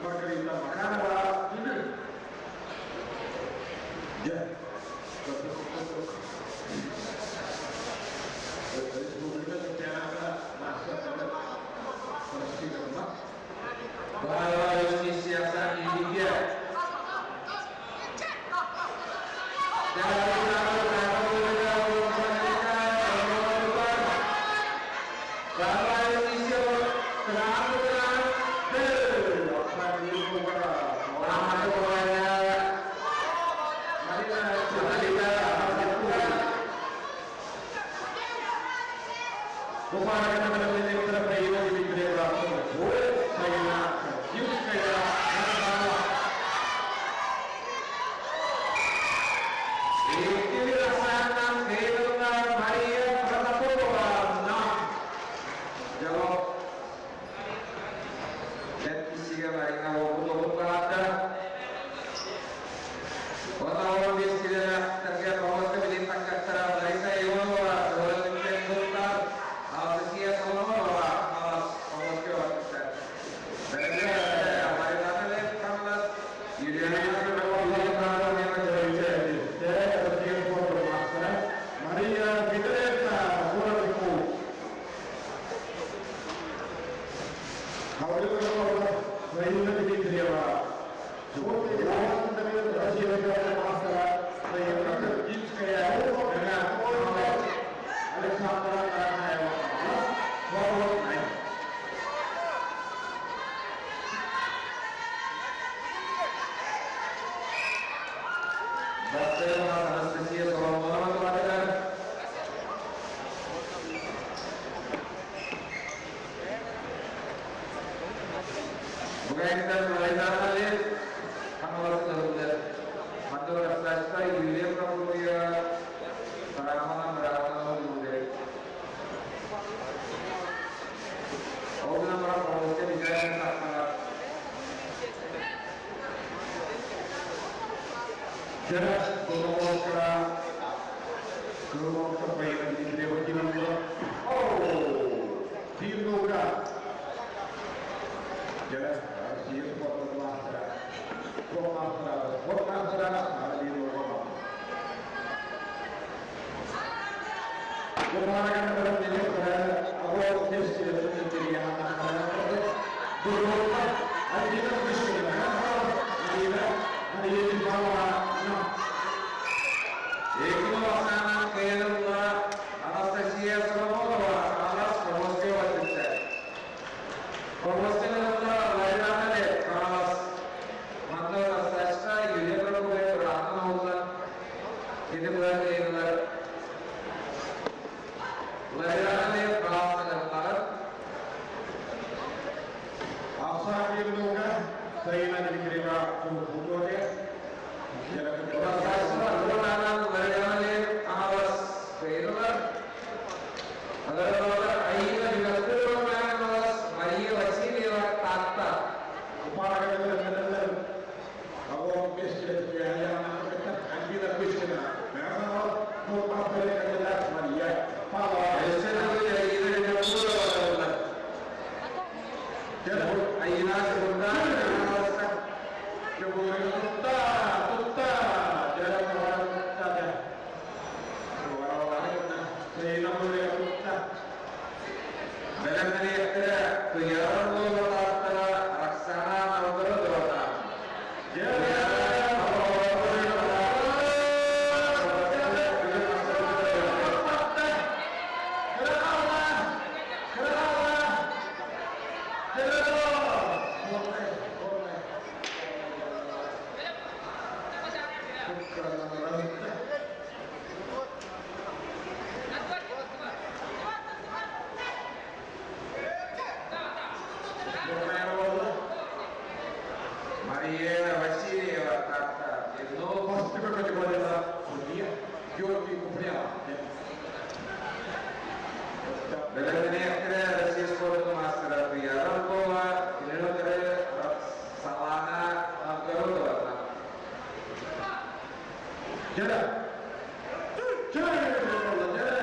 [SPEAKER 1] Маргарита Макарова, Дьэ, республика чемпионата мастер Россия.
[SPEAKER 2] Баала Юстиция Сани. Мария Протопопова нам. Jawab. Кисиге Марина Опутова. Онна 15 килелээхтэргэ Помоска билин таккаттара Лариса Иванова, Олимпиад Куттар, Анастасия Соломонова, Алас Помоска баттар. Бәрге Марина Камлас, Юлиана
[SPEAKER 1] Мария Витренко, город Иркутск. Хаврилова Раиса Дмитриева. Александра Каранаева.
[SPEAKER 2] Бастырма Анастасия Соломонова туратыгар. Бугайдан Лайдана Камаласы Мандора Сашта Юлия Прокопьева Парамана Братанова Луде. Огна Мара Помосте Вижая Сахара.
[SPEAKER 1] Жара Коломовка, Коломовка Фаина Дмитриева Динамова. О, Динука. Жара Россия спорт мастера. Спорт мастера, спорт мастера, Марина.
[SPEAKER 2] Екимова Каянова Анастасия Соломонова Анас Помоскева Типсе. Помоскева Лайдана Камалас. Мандора Сашта Юлия Прокопьева Ратанова Кини Булатыйлар. Лайдана Баасылар.
[SPEAKER 1] Ахсан Фаина Дмитриева Куркутове.
[SPEAKER 2] Сашта Лайдана Камалас Каянова. Аина Винокурова Камалас Мария Васильева Татта. Аина Винокурова. Аина Секунда Камалас. Мария Васильева как-то.
[SPEAKER 1] Бастакы категорияда судья Георгий Куприянов.
[SPEAKER 2] Бэлэмнээхтэрэ Россия спортун мастера Туяра Рукова, тренердары Роксолана Новгородова.
[SPEAKER 1] Дьэ. Дьэ, дьэ. Дьэ, дьэ.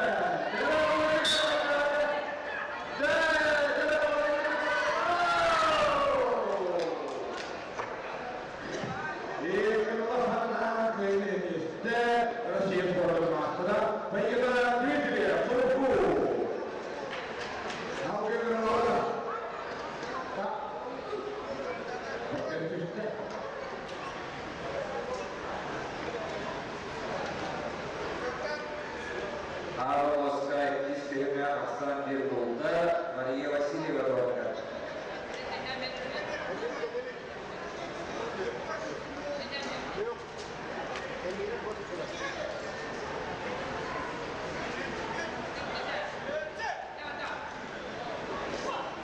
[SPEAKER 1] Россия спортун мастера Марина Дмитриева, Сургут.
[SPEAKER 2] Павловская иккис түһүмэх Оксана Бирдулда, Мария Васильева доҕоттор.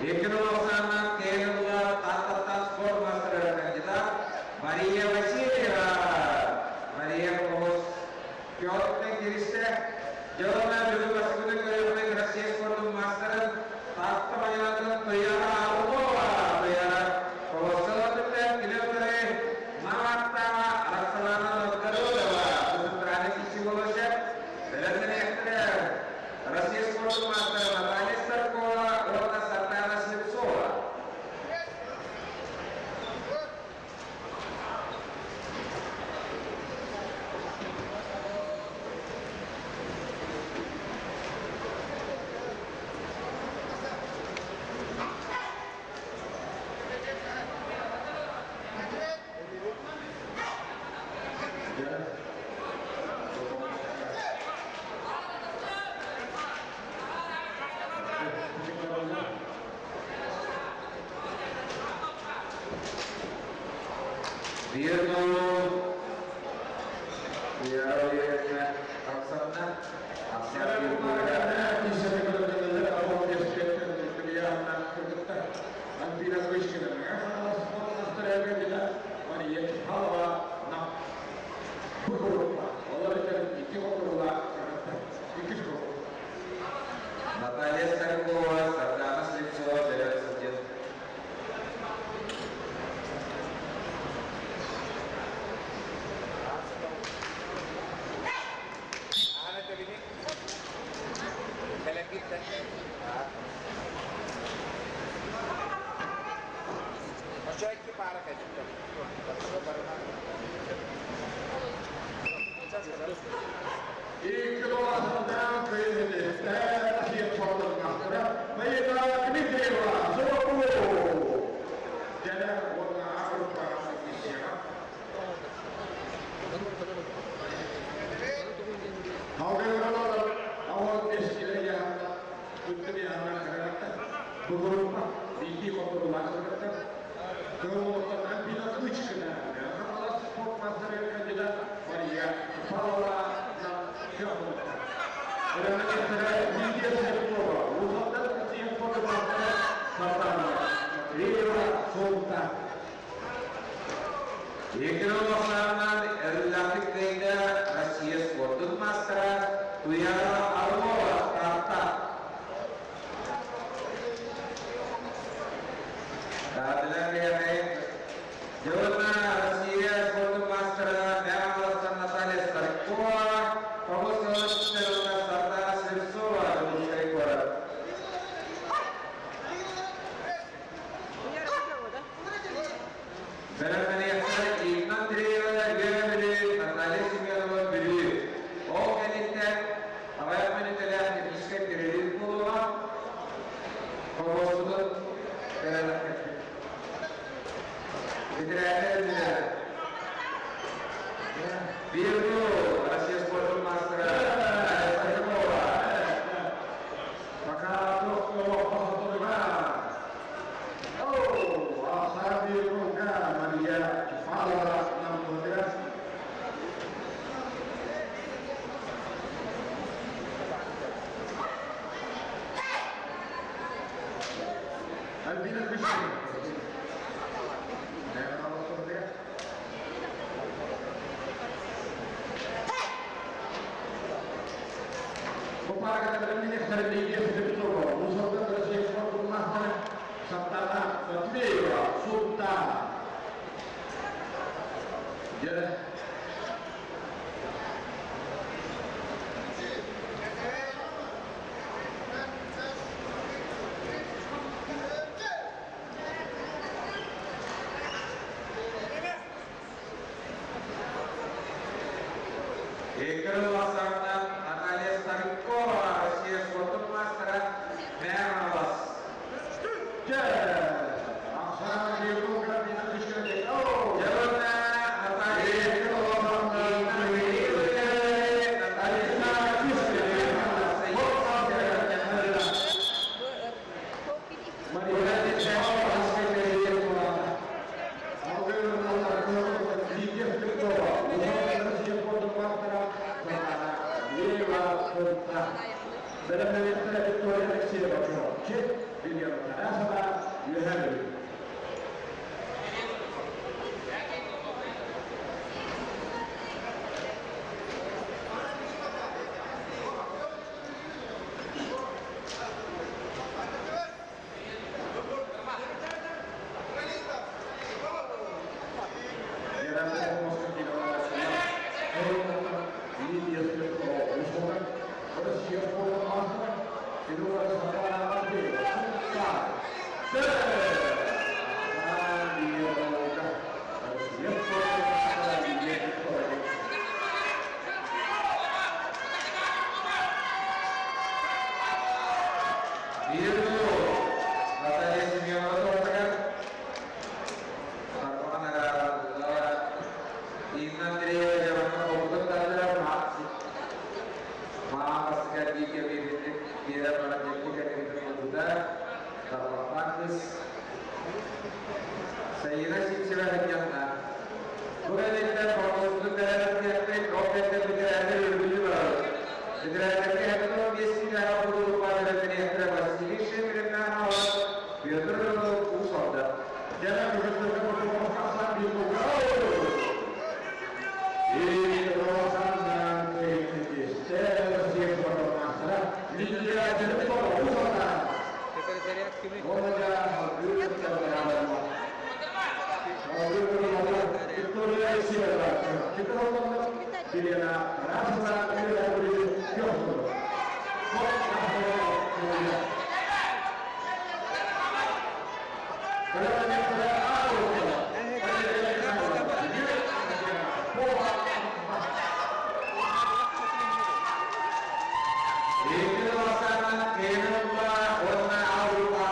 [SPEAKER 2] Екінші Оксана Кирилла Таттаттан спорт мастера кандидат Мария Васильева. Мария Комос Петр киристе. Жолына бүгін басқының көрермен Россия спортының мастерын Татты баянатын Туяра Орлова. Туяра Колосова түптен километры Маматтава Роксолана Новгородова. Центральный киши болашақ. Россия спортының мастері Наталья Старкова, Орна Сартана Слепцова. Верно. Туяра Оксана. Оксана Наталья Старкова, Сардана Слепцова, берет саден. Россия спортын мастера Туяра Орлова старта. Жолына Россия спортын мастера Мямаластан Наталья Старкова, Помощник Сартана Слепцова, Дмитрий город. Бәрәмәнияхтар Инна Андреева, Вера Наталья Семенова, Бүлүү. Ол кәнеттен ағаяқ минутелер технический перерыв болуға Помощник Бирду, Россия спортын мастера Наталья Старкова.
[SPEAKER 1] Пока Мария Кефалова нам благодарят. Парагатар Лидия Слепцова, Уус-Алдан Россия спортун маастара Сантана Матвеева, Сунтаар. Дьэ,
[SPEAKER 2] Икки ахсаанынан Наталья Старикова, Россия спортун маастара, Мэҥэ Хаҥалас.
[SPEAKER 1] Дьэ, Оксана Кирилловна Петровичка, о!
[SPEAKER 2] Дьэ уонна Наталья
[SPEAKER 1] Алина Кислина, Мария Лидия Слепцова, Россия спортун маастара Сантана Матвеева, Сунтаар. Бэлэмнэниэхтэрэ Виктория Алексеева, Чурапчы, Венера Тарасова, Үөһээ Бүлүү. Лидия Слепцова, Уус-Алдан, Россия спортун маастара Сантана Матвеева, Сунтаар. Россия спортун маастара Лидия Слепцова.
[SPEAKER 2] Биир Наталья Семенова туһатыгар Тарбаҕын Инна Андреева дьабанна холбутун тардыра маамасыгар бииргэ биэрэ баран дьэкки кэннигитин ылбыта тарбахтаах кыыс Саира Сивцева ханньанна. Бу кэнниттэн хомуспутун бэрээдэктиэхпит, ол кэнниттэн бэтэрээннэр үргүлүү барабыт. Бэтэрээннэргэ 75 киилэҕэ будулуппа бэлэмнэниэхтэрэ Василий Шемелев Хаҥалас, Петр Иванов Уус Алдан.
[SPEAKER 1] Дьэ, бүгүн Хасан биир Россия спортун маастара Лидия Слепцова, Уус-Алдан. Виктория Алексеева, Елена Тарасова, Юлия Петрова.
[SPEAKER 2] Икки ахсаанынан Кемелла уонна Алла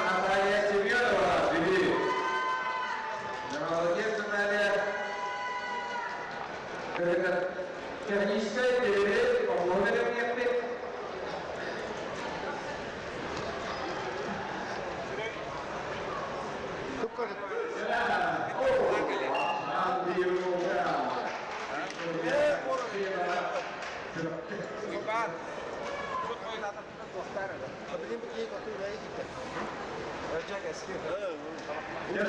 [SPEAKER 2] Наталья Семенова, Бүлүү. Молодец, Наталья. Техническай перерыв, хомуһу бэлэмниэхпит.
[SPEAKER 1] Я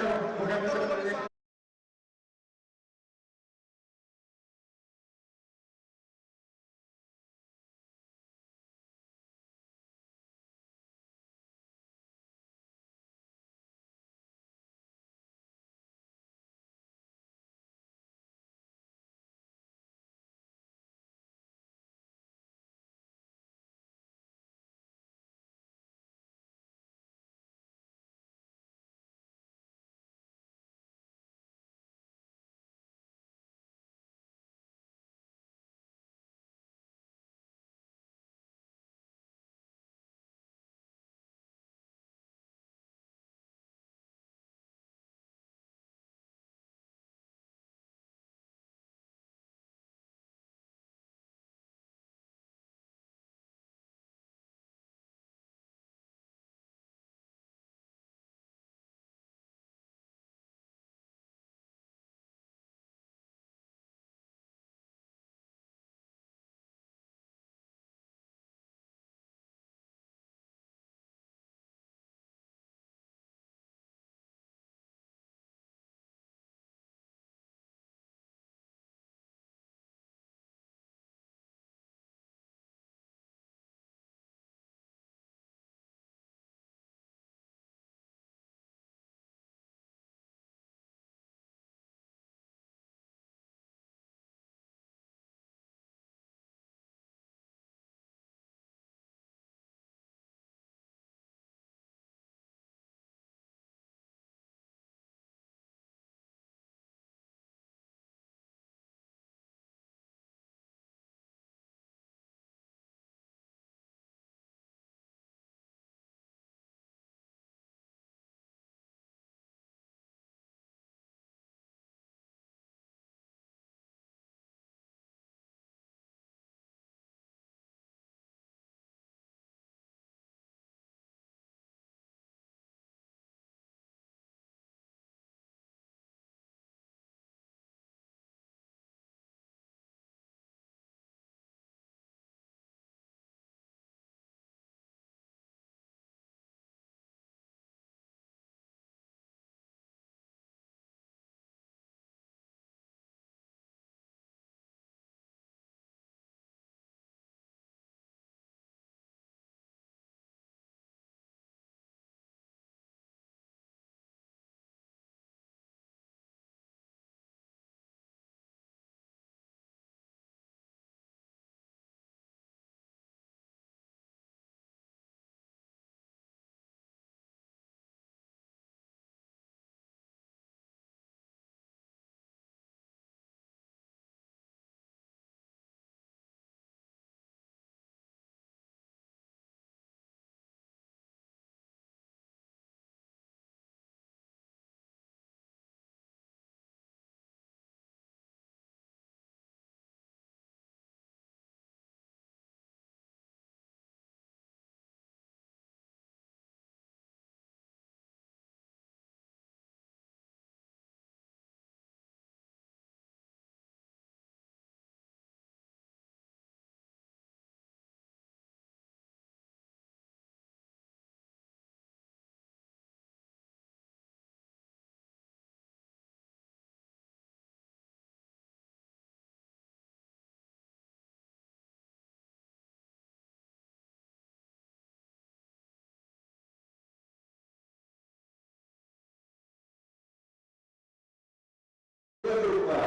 [SPEAKER 3] Группа.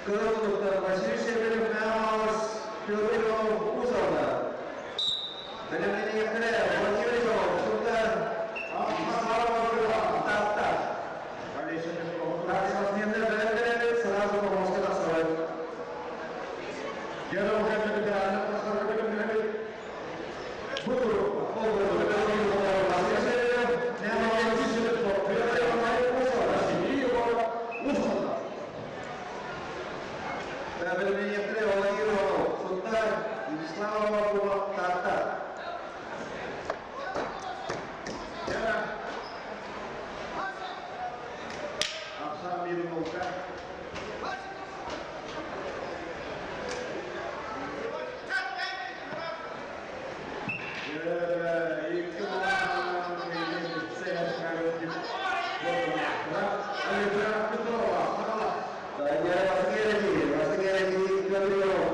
[SPEAKER 3] Кыһыл Василий Шепелев, Мямалас, Петр Иванов, Уус-Алдан. Бэлэмнэниэхтэрэ Владимир Иванов, Сунтаар, Масарова, Таатта. Спортсменнар бэлэмнэнэбит, сразу помостка тахсабыт. Бу группа. Ол группа. Василий Шепелев, Мямалас, Петр Иванов, Уус-Алдан. Бэлэмнэниэхтэрэ Владимир Иванов, Сунтаар, Вячеслав Аввакумов, Таатта. Бастыҥ эрэ Петр Иванов.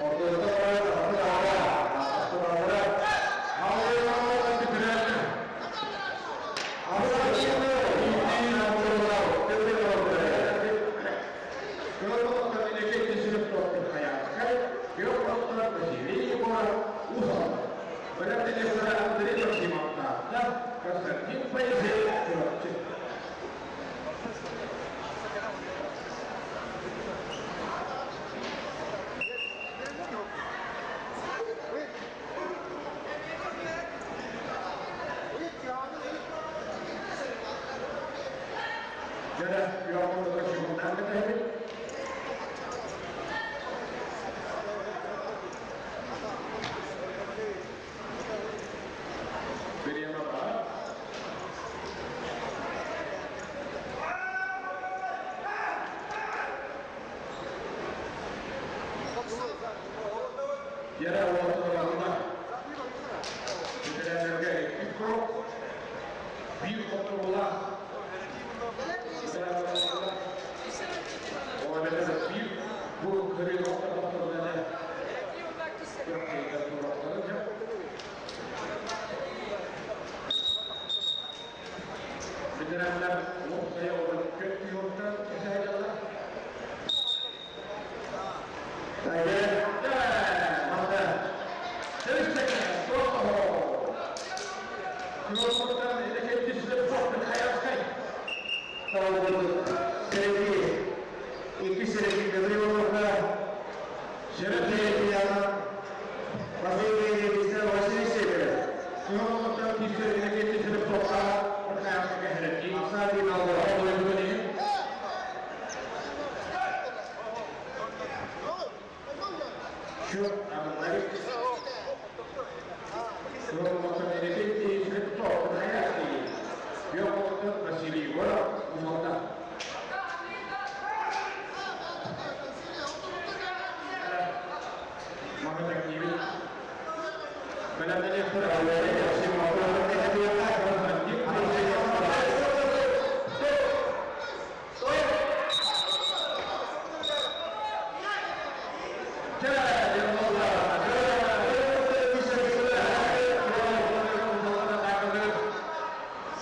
[SPEAKER 3] Ортота ортота.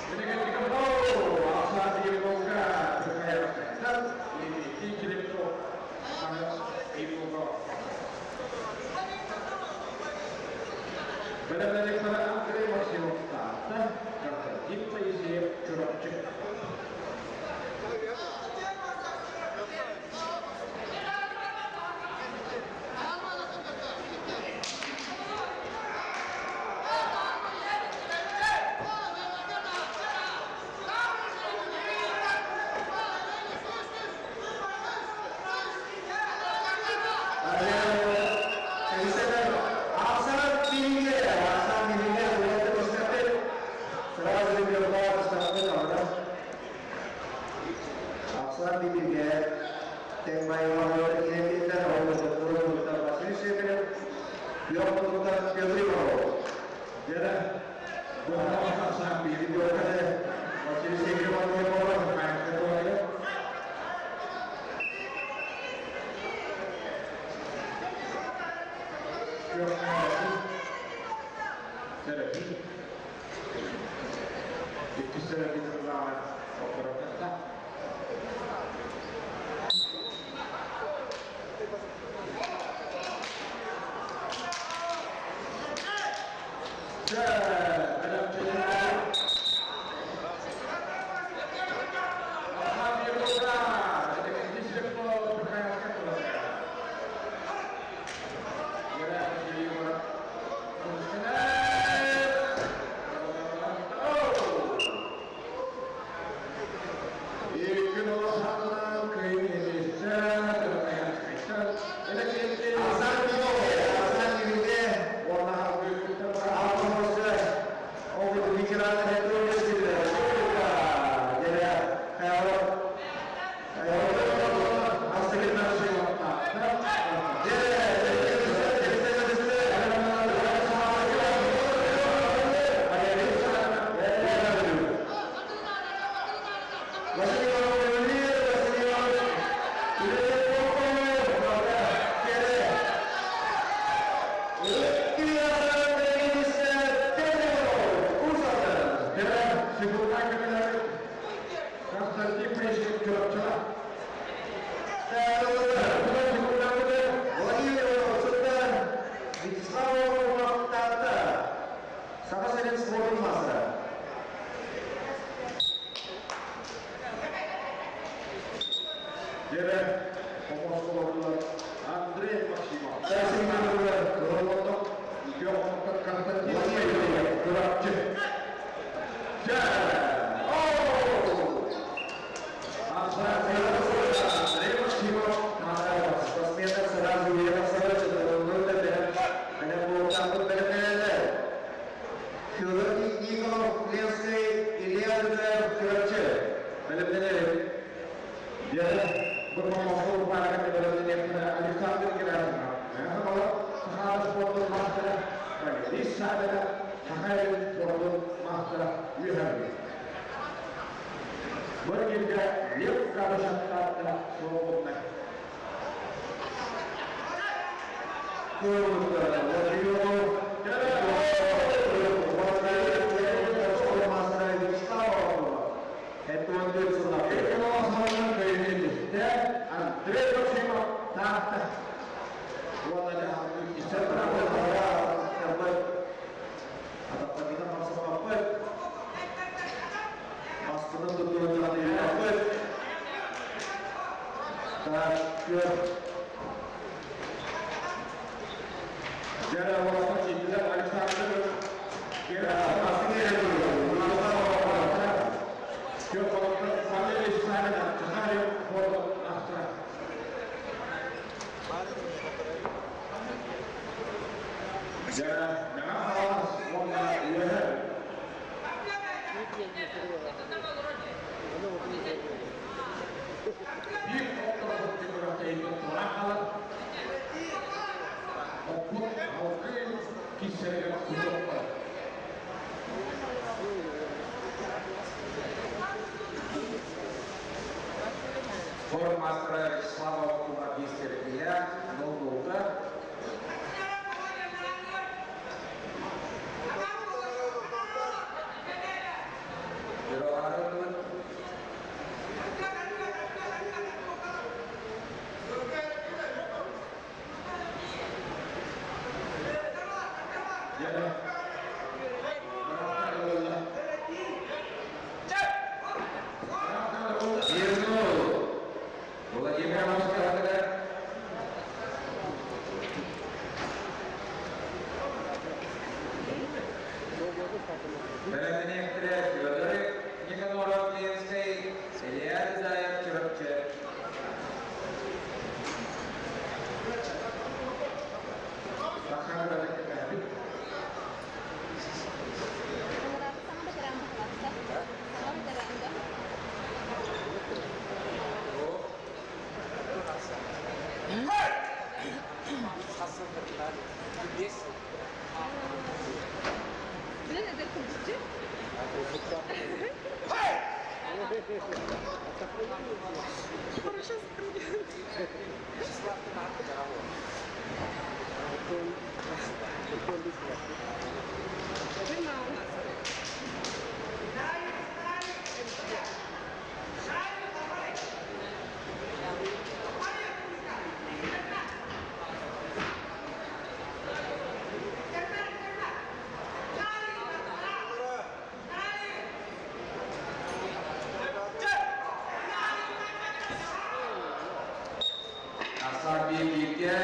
[SPEAKER 2] Ахсар бииргэ,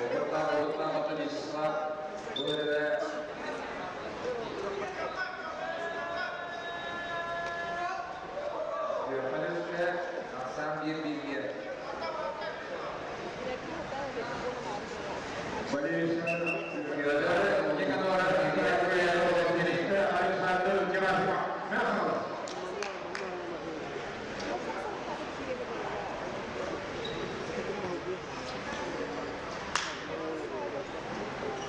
[SPEAKER 2] Огуртаах Олуттан Отон Вячеслав бұл өрі Күөхөлүскэ Ахсан 1-1-ге. Федор Никаноров
[SPEAKER 1] Александр Герасимов. Мяхалов.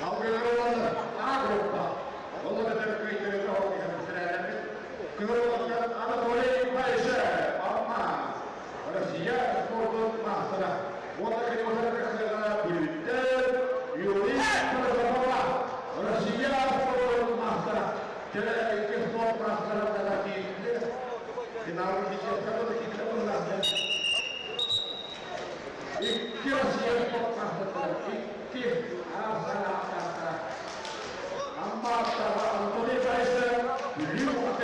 [SPEAKER 1] Алгыларылар А группа. Ол да көйдөрү Кыргызстан Анатолий Байшев, Алмаз. Россия спортун мастера. Онда кыргызстан Бүлүттер, Юрий Прокопова. Россия спортун мастера. Теле iki sport мастера да кийинди. Финалга киче Икки Россия спорт мастера. Икки Арсен Амма Анатолий Байшев, Бүлүк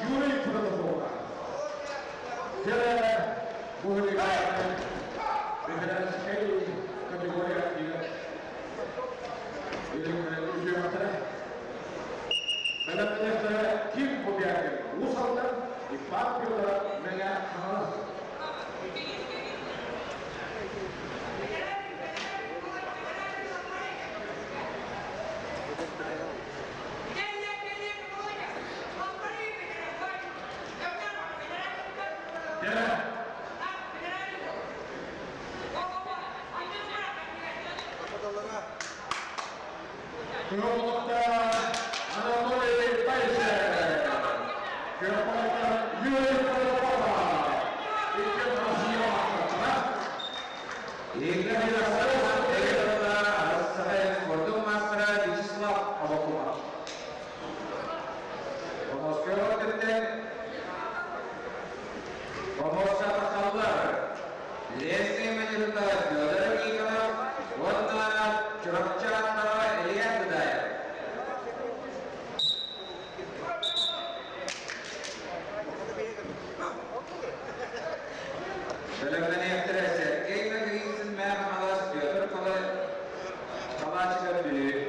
[SPEAKER 1] Юрий Прокопова. Теле Буһули Федеральский категория Ким Кобякин, Усалдан, Ипан Петр Мега Ханалас. Кыолукта Анатолий Байшев, Кыолукта Юрий Прокопова. Икки Россия мастера.
[SPEAKER 2] Игорь спортун мастера Вячеслав Абакумов. Помоскөҕө кеттен Помоска тахаллар. Лесный мадьырыта Федор Никонов, уонна Чурапчааттара Илья Дудаев. Бөлөмнен Сергей Магринсин Мэрхамалас Петр Калачиков Бүлүү.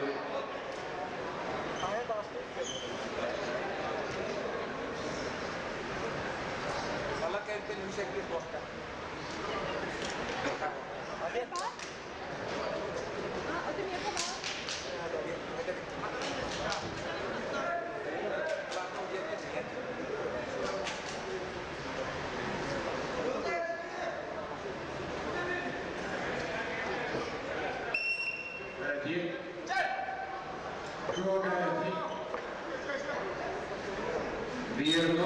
[SPEAKER 2] 1-0.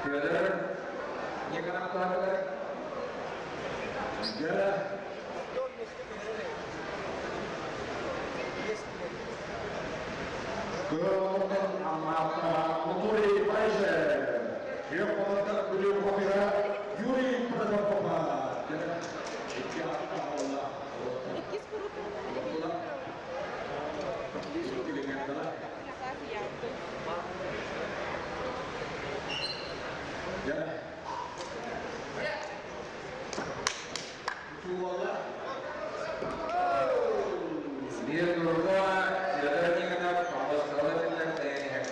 [SPEAKER 2] Федор Никонов туһатыгар.
[SPEAKER 1] Кыолуктан Анатолий Байшев, Кыолуктан Бүлүк Юрий Прокопова. Икки аттаалла.
[SPEAKER 4] Икки спорт.
[SPEAKER 2] Bir nurga Федор Никонов Помоскалы тиллер тәйәнәк.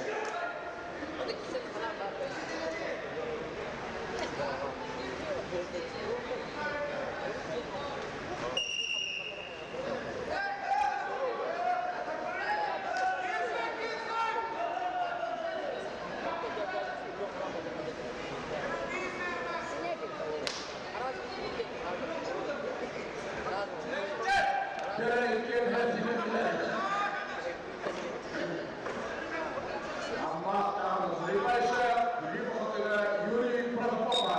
[SPEAKER 1] Юрий Протопопа.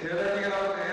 [SPEAKER 2] Федор Никонов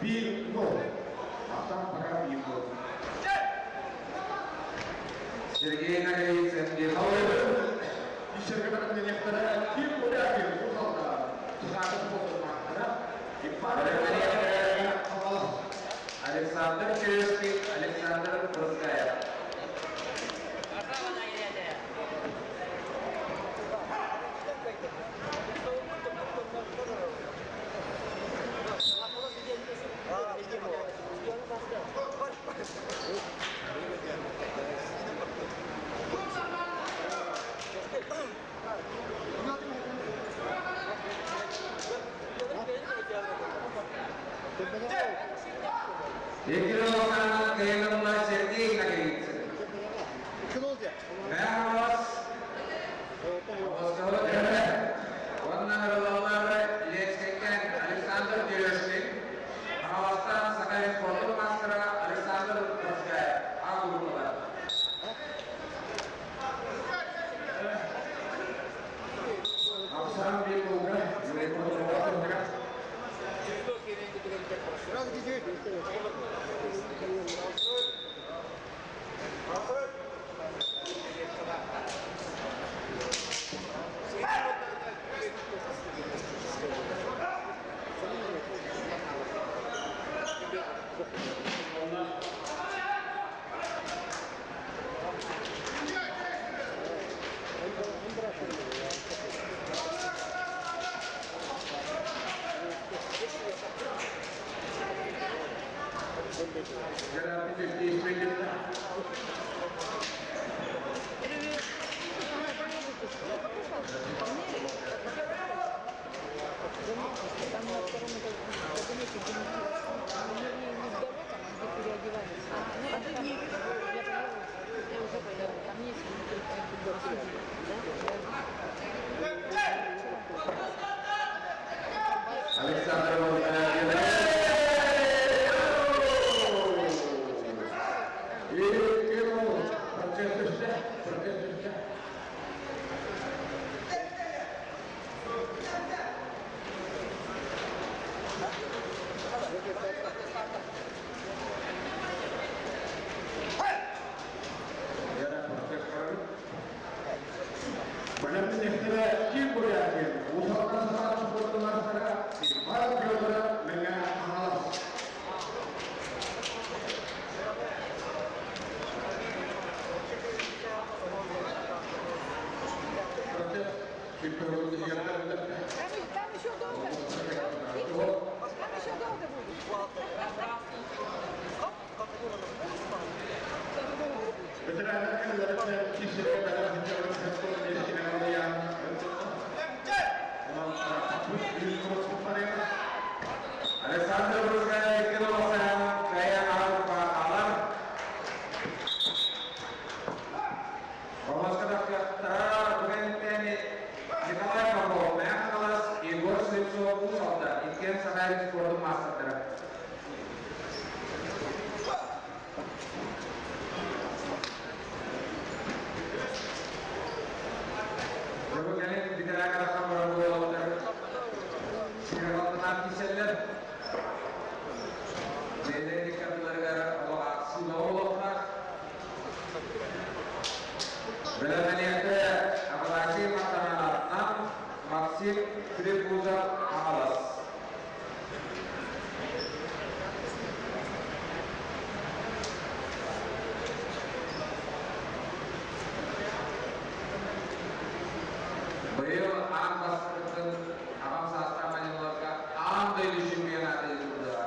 [SPEAKER 1] 1-0. Ахсаан пока 1-0.
[SPEAKER 2] Сергей Ноговицын 1.
[SPEAKER 1] Ишерге бөлімнен Ким Бурякин, Уус Алдан. Саха спортын мастера. Иван Хаҥалас.
[SPEAKER 2] Александр Черешкин, Александр Брызгаев. Еккиролоканан кыайыылаах Сергей Ноговицын. Хаҥалас Онна ырылалар Ленскэйттэн Александр Терешкин, Хаҥаластан Саха спортун мастера Александр Брызгаев. А группалар.
[SPEAKER 1] Ахсаан 1-0-га. Юрий Протопопов.
[SPEAKER 5] Там на втором кабинете, где не, не в далеком, а где переодевались. А, там, я поела, я уже поела. Там есть внутри. Да?
[SPEAKER 2] Александр Брызгаев.
[SPEAKER 1] 2-0. Процесс үстэ. Процесс үстэ. Яра процесс көрөр. Бөлімнің Ким Бурякин, Уус Алдан Саха спортын мастера, Иван Федоров, Мэҥэ Хаҥалас. Процесс
[SPEAKER 5] Там, там еще долго. Там еще долго будет.
[SPEAKER 1] Ветераннар кисерге бәлем
[SPEAKER 2] Александр Брызгаев 2-0 кыайан А группаҕа хаалар. Хомуска түгэнтэн Николай Попов, Мэҥэ Хаҥалас, Егор Слепцов, Уус Алдан, иккиэн Саха спортун маастардара. Бу кэлин бүтэһик араха барар. Сиралатынан киселлер. Бэйэлэрин кардыларыгар олохтаах. Бэлэмнэниэхтэрэ Афанасий Махтананатынан Максим Трепузов, Хаҥалас. Быйыл аан бастакытын аҕам саастаах маньыларга аан дойду чемпионата ыытыллыаҕа.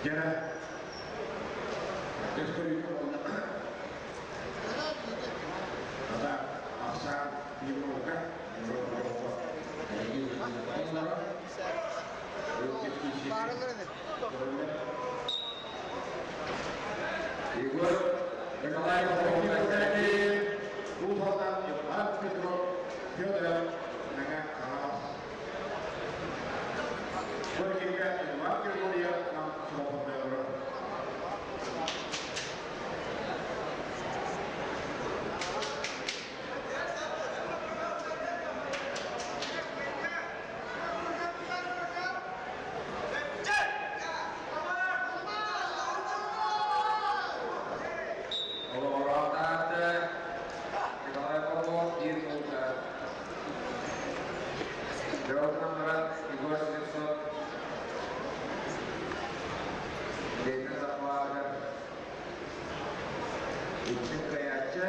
[SPEAKER 1] Дьэ. Көстөрүүтэ буолла. Ата ахсаан 1-0-га.
[SPEAKER 2] Егор Николай Попов,
[SPEAKER 1] Уус Алдан Иван Петров, Федоров, Мэҥэ Хаҥалас. Көргенге Иван Григорьев, Нам Слободный.
[SPEAKER 2] Дьоҕутунан баран Егор Слепцов бэйэтин захватыгар иккис кыайааччы.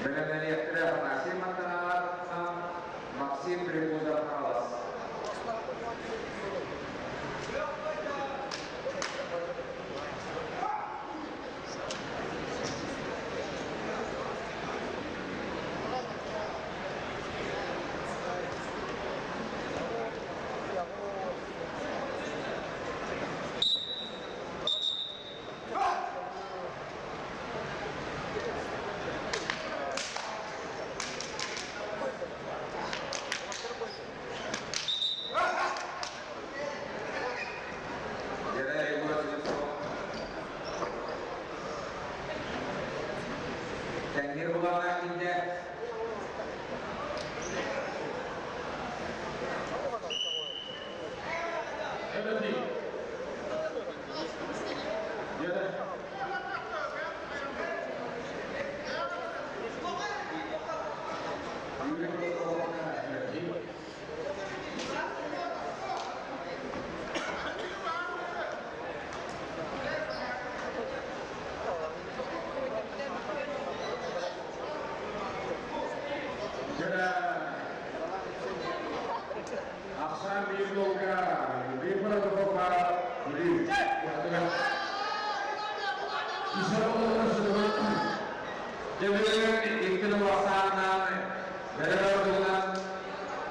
[SPEAKER 2] Бэлэмнэниэхтэрэ Афанасий Мартыновтан Максим Прикузов Хаҥалас. Дьэрэ Егор Слепцов тэҥнир булаҕа киирдэ.
[SPEAKER 1] Ахсаан биир долга, биир протоколга Бүлүү.
[SPEAKER 2] Дьэбүрүн икки ахсаанынан бэлэр туһунан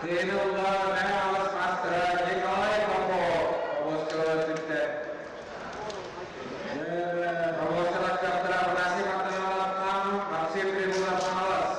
[SPEAKER 2] кыайыны ылла Мэҥэ Хаҥалас маастара Николай Попов Обоскола сүктэ. Обоскола кыахтара Афанасий Мартыновтан Максим Прибылов Хаҥалас.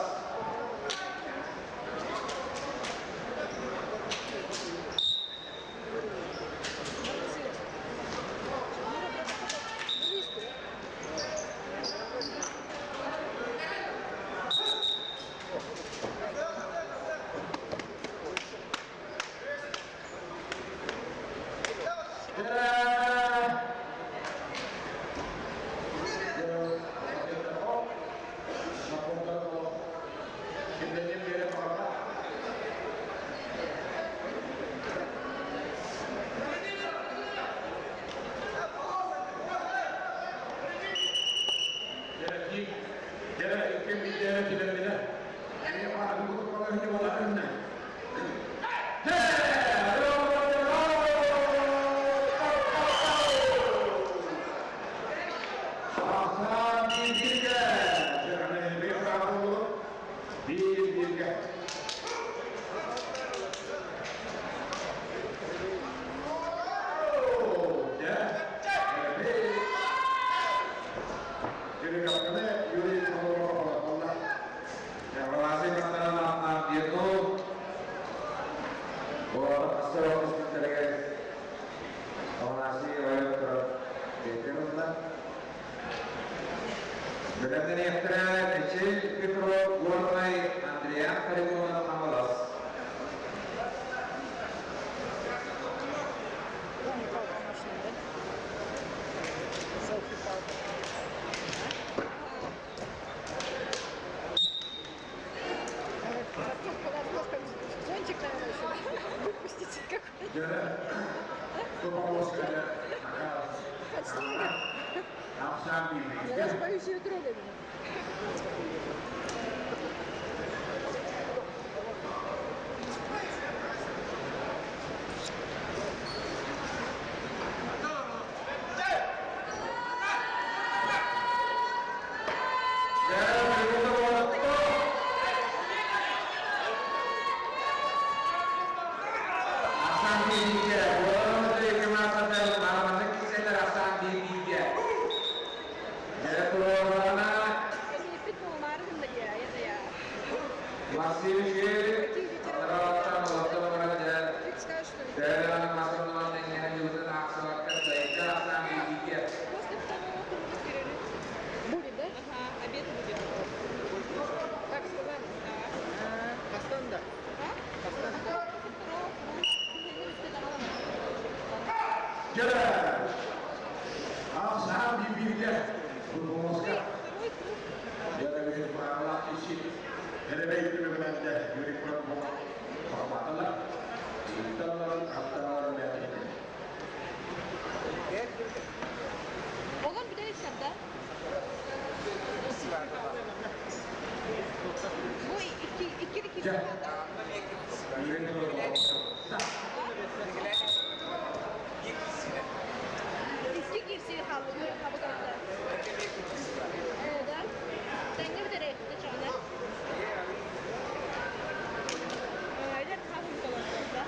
[SPEAKER 2] Афанасий Мартыновтан Диету Афанасий Бэлэмнэниэхтэрэ Мичил Петров Горнай Андриан Харитонов Хаҥалас.
[SPEAKER 5] Помню, палка машина, да? Селфи-палка. Артур, зонтик, наверное, еще выпустите какой-то. От снега. Я даже боюсь ее трогать. После второго круга перерыв. Будет, да?
[SPEAKER 4] Ага, обед будет.
[SPEAKER 5] Так сказали?
[SPEAKER 4] Да.
[SPEAKER 5] А?
[SPEAKER 4] После второго круга. Второй круг. Икки киирсии хабыгырда. Да? Тэҥҥэ бүтэрээхтэ чаҕына. Айдар хабын толордо.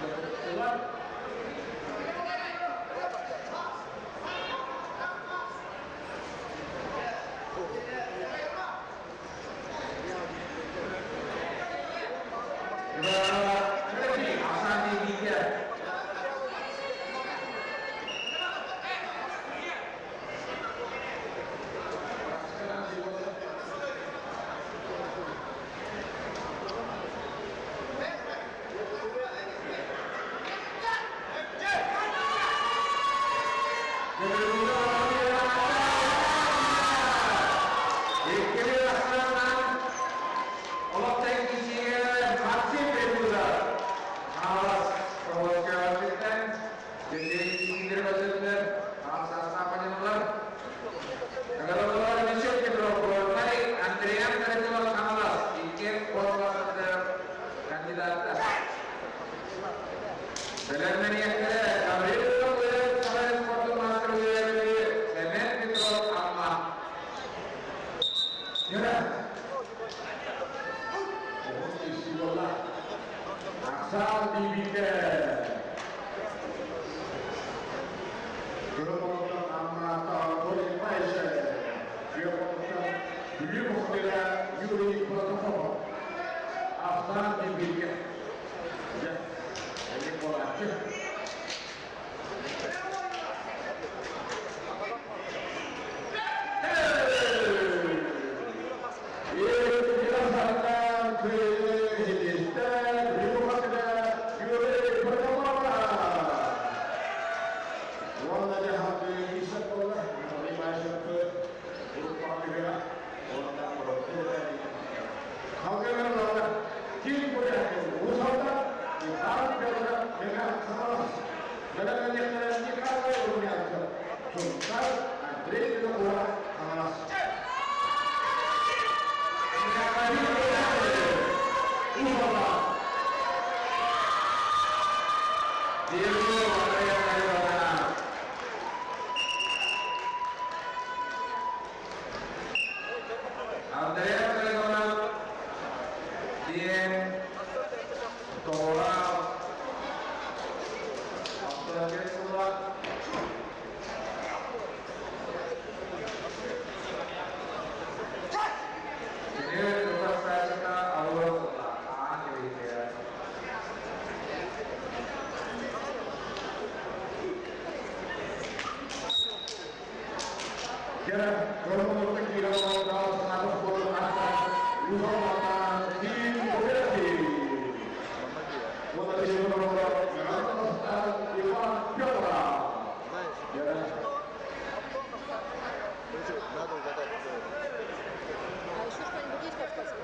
[SPEAKER 4] А еще что-нибудь есть подсказка?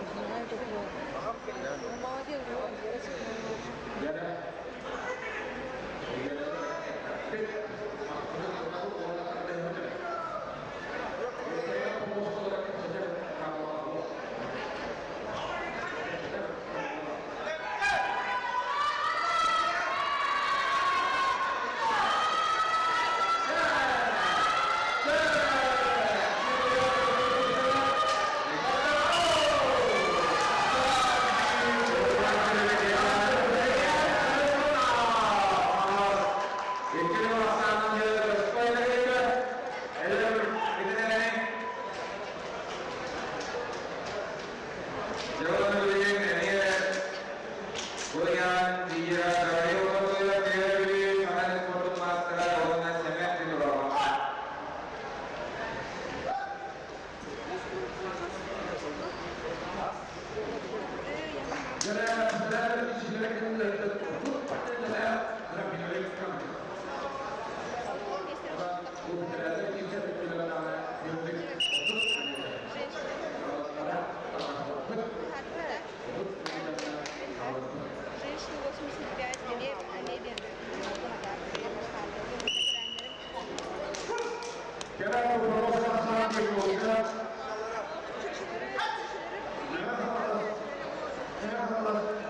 [SPEAKER 4] Не знаю такого. Ну, молодец, красивый. Антон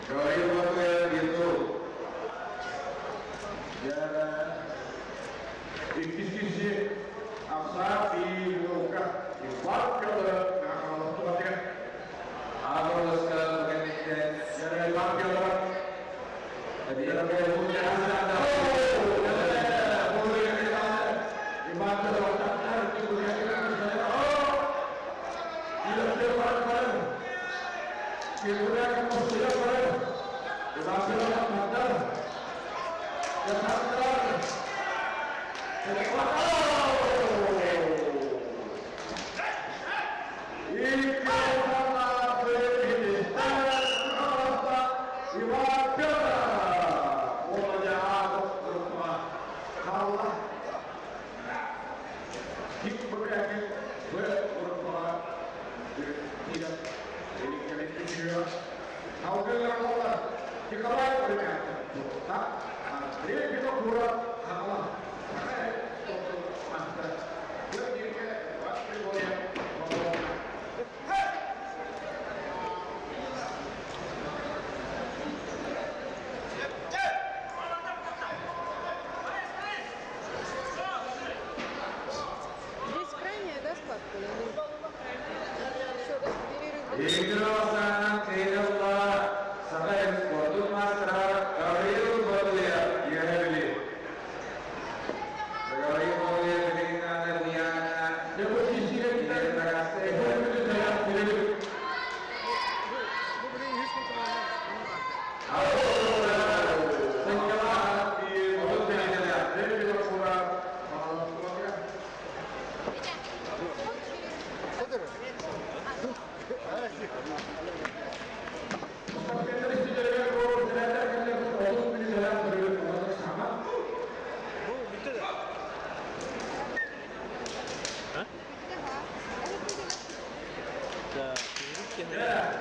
[SPEAKER 2] Гавриил Батуев Ютуб.
[SPEAKER 1] Иккис киһи Ахсаа Биилука Иван Федоров Нахаластугатыгар.
[SPEAKER 2] Аҕаласка кэнниттэн
[SPEAKER 1] Иван Федоров. Иван Федоров. Иван Федоров! Андрей Винокуров, Хаҥалас. Маастар. Иван Григорьев,
[SPEAKER 5] Здесь крайняя, да, схватка? Или... Еще, да, перерыв был?
[SPEAKER 2] Игросанан Кирилла Саха спортун маастара Гавриил Батуев Еревли. Гавриил Батуев билигин Буяна
[SPEAKER 5] Бу билигин үһүс күн команда.
[SPEAKER 1] Yeah.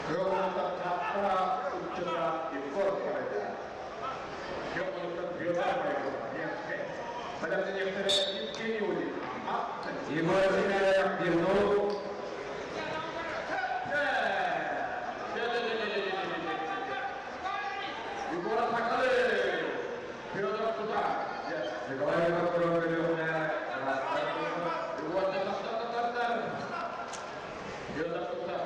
[SPEAKER 1] Кыаллыбыта Таатта ыччата Егор Парайдаев. Кыаллыбыта Федор Майгов, Ленскэй. Бэлэмнэниэхтэрэ Евгений Удин, Амма.
[SPEAKER 2] Егор Симеонов, Бирнул.
[SPEAKER 1] Егор Сакалы, Федор Тутар.
[SPEAKER 2] Николай Иванов, Өлүөхүмэ.
[SPEAKER 1] Егор Тутар. Федор Тутар.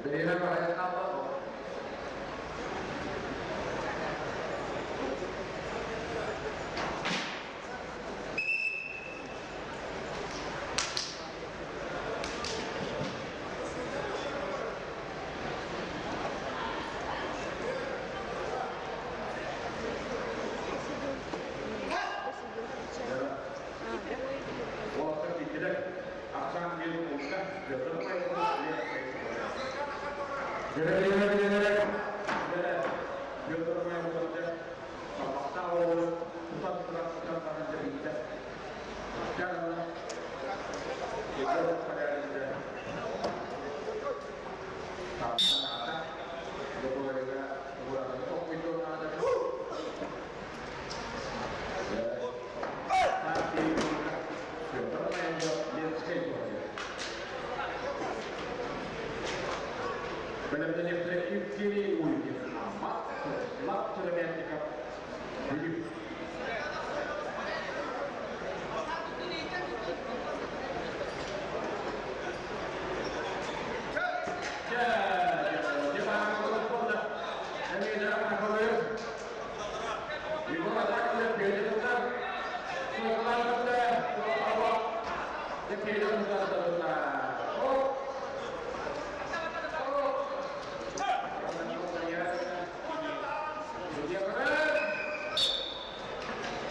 [SPEAKER 2] Бириэмэ баҕайы хаалла.
[SPEAKER 5] Посидел. Посидел, включай. И прямой эфир.
[SPEAKER 2] Бириэмэ билинэрэ.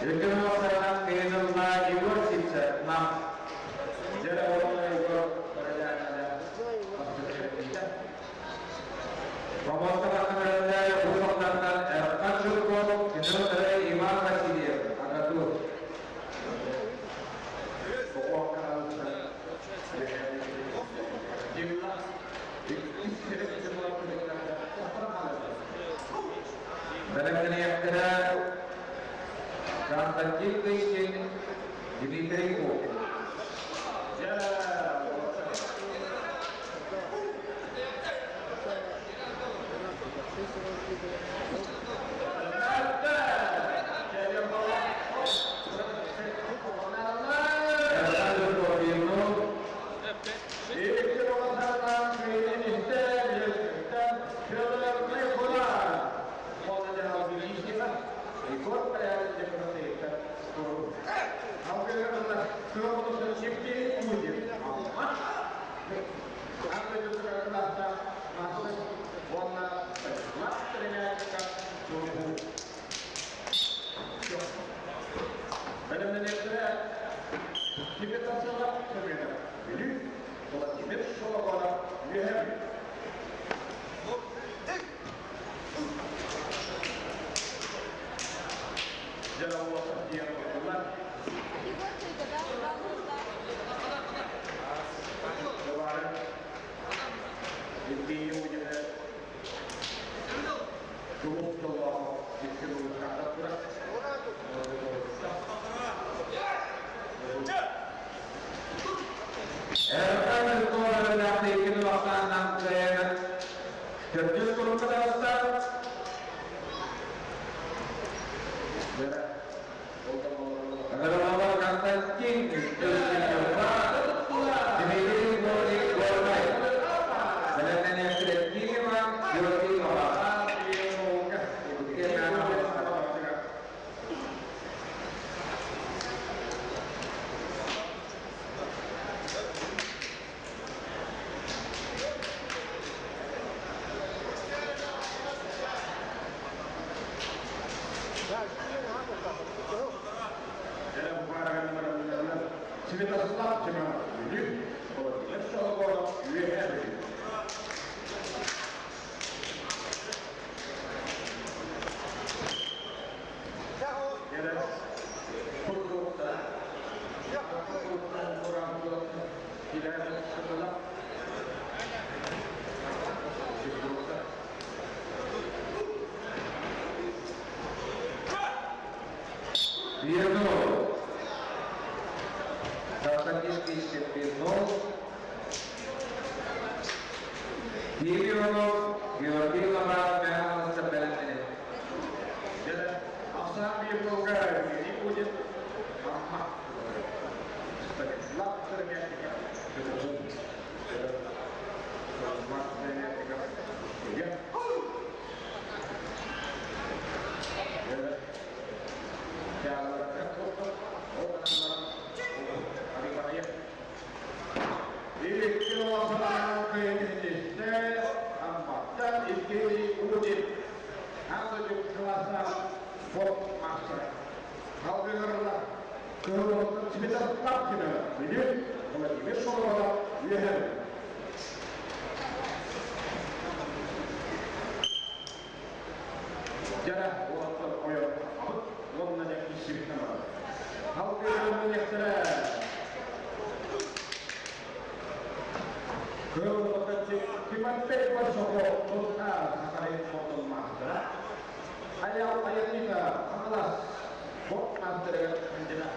[SPEAKER 2] Икки ахсаанынан кыайыыны Егор Сивцев, Нам. Помоста бакынарында Уус Алдантан Эрхан Жирков, кинини Иван Васильев, АГАТУ. Бэлэмнэниэхтэрэ Константин Кычин, Дмитрий Кокин. Эрхан Жирков, Бирнул.
[SPEAKER 1] Владимир Шологонов, Үөһээ.
[SPEAKER 4] Егор Чайка, да? 2-0, да.
[SPEAKER 1] Евгений Удина,
[SPEAKER 2] Эрхан Жирков бэлэмнээх икки ахсаанынан кыайан. Төрдүс турукка таҕыста. Ыҥырыллар Константин Үстүс Дмитрий Георгий Горнай. Бэлэмнэниэхтэрэ Киева Георгий Лобанов.
[SPEAKER 1] Святослав Семенов Бүлүү, Владимир Шологоров Үөһээ Бүлүү.
[SPEAKER 2] Вернул. Константин Кищев вернул. Кириллов Георгий Лобанов Михайлович бэлэмнэнин.
[SPEAKER 1] Ахсаан биир тылга Евгений Кудин Амма. Станислав Сыромятников Чурапчы. Станислав Сыромятников Устье. Амматтан Евгений Удин спорт мастера. Халгыгырла Кыһыллыттан Святослав Семенов Бүлүү, Владимир Шолободов Үөһээ Бүлүү. Дьара уолаттар ойон абыт уонна дьэ киирсибит намара. Халгыгырла Кыһыллыттан Тимофей Большаков Тутаар Сахалин спортун маастара. Аял Аяника Хаҥалас спорт маастарыгар кандидат.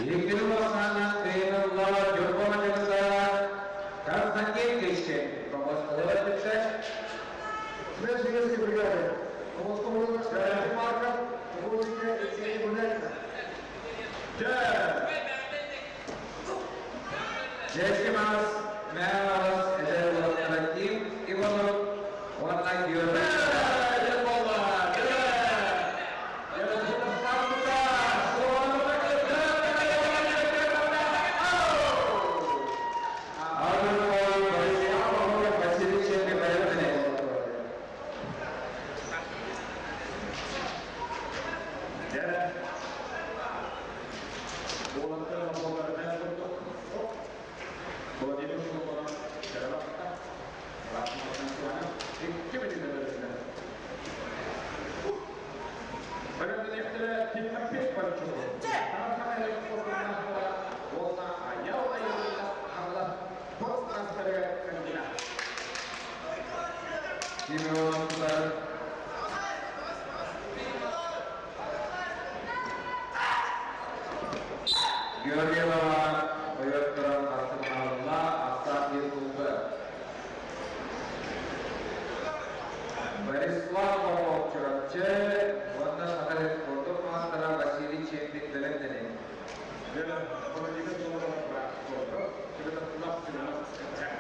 [SPEAKER 2] Еккіні Лосана Кыйынылла Дьурба Мадьыгыта Константин Кищев Помоскалыва түпсэ.
[SPEAKER 3] Следующей бригады. Помоскалыва Марков, Русская Евгений Гуляйко.
[SPEAKER 2] Жесимас Михайлович эдэр уолаттара Ким Иванов уонна Георгий Василий Чепин бэлэмнэнин.
[SPEAKER 1] Дьэ, уолаттар болларынан курдук. Владимир Шолободов Чарабакка, икки мүнүүтэ бэриллэр. Бэлэмнэниэхтэрэ Тимофей Парчуков. Саха спортун маастара уонна Аял Аянина Хаҥалас спорт маастарыгар кандидат.
[SPEAKER 2] Ким Ивановтар Георгий Лобанов ойотторон бастыҥнаабылла ахсаан биир кулга. Борислав Попов Чурапчы уонна Саха спортун маастара Василий Чемпин бэлэмнэнин.
[SPEAKER 1] Владимир Шолободов спорта, Святослав Семенов Качак.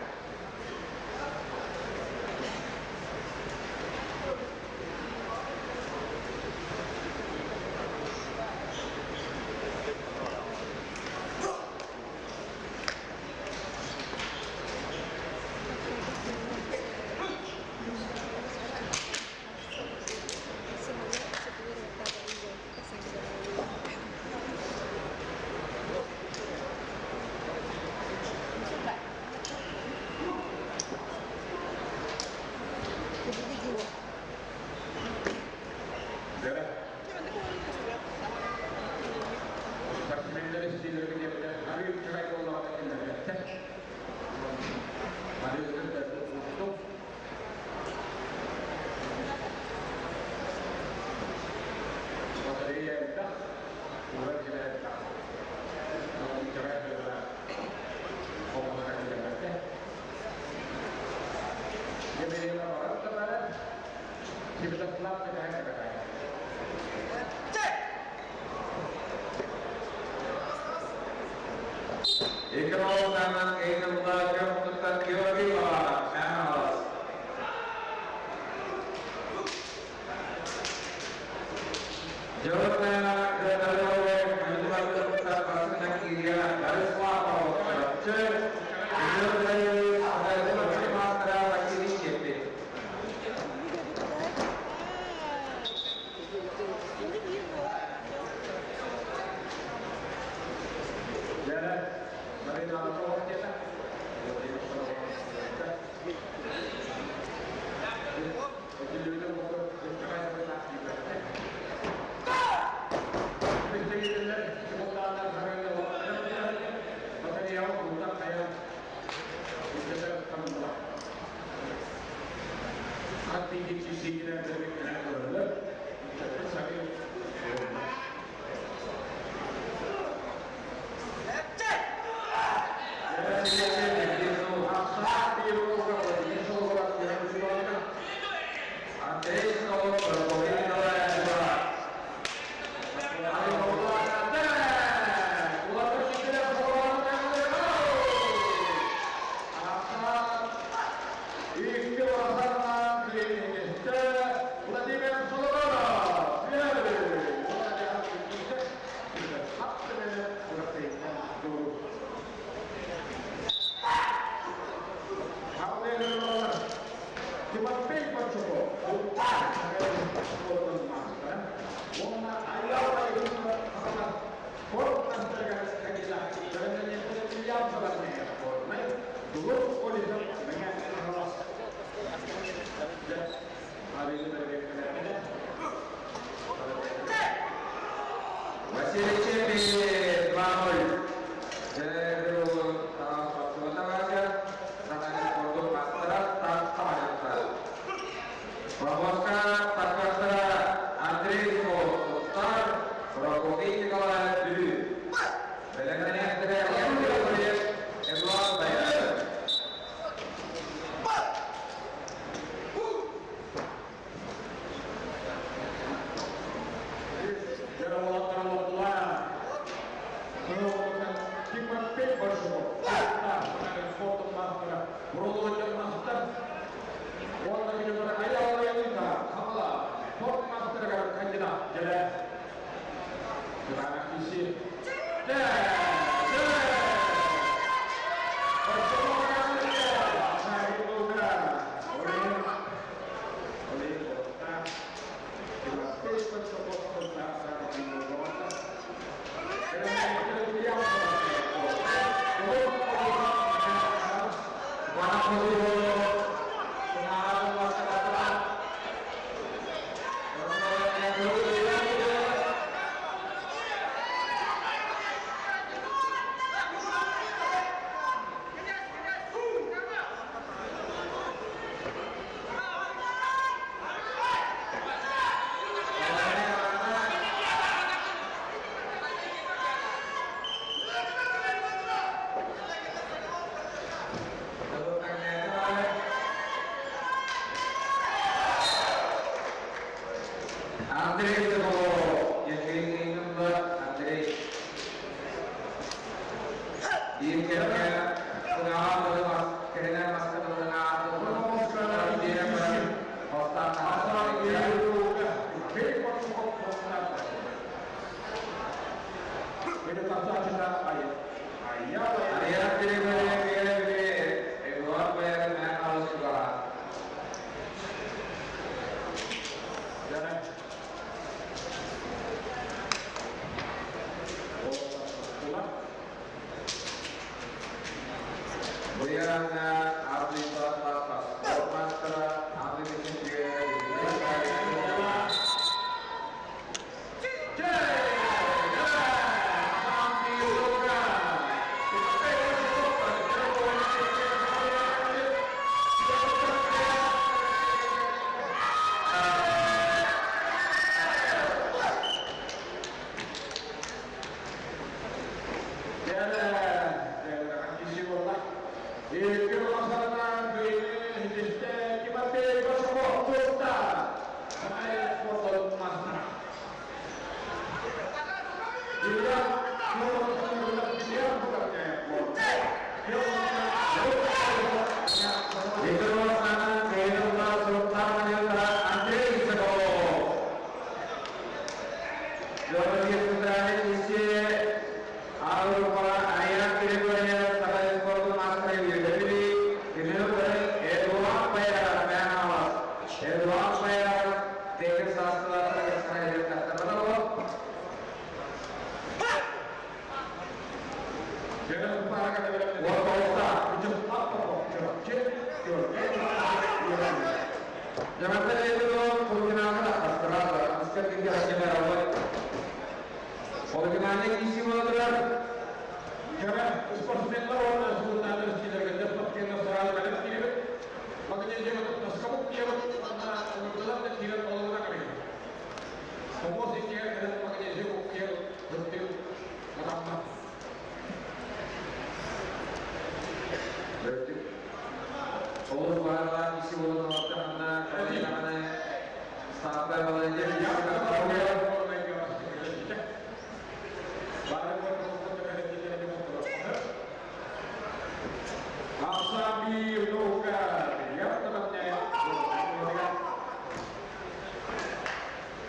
[SPEAKER 2] Эдуард Баяров тегер састылары сахайы.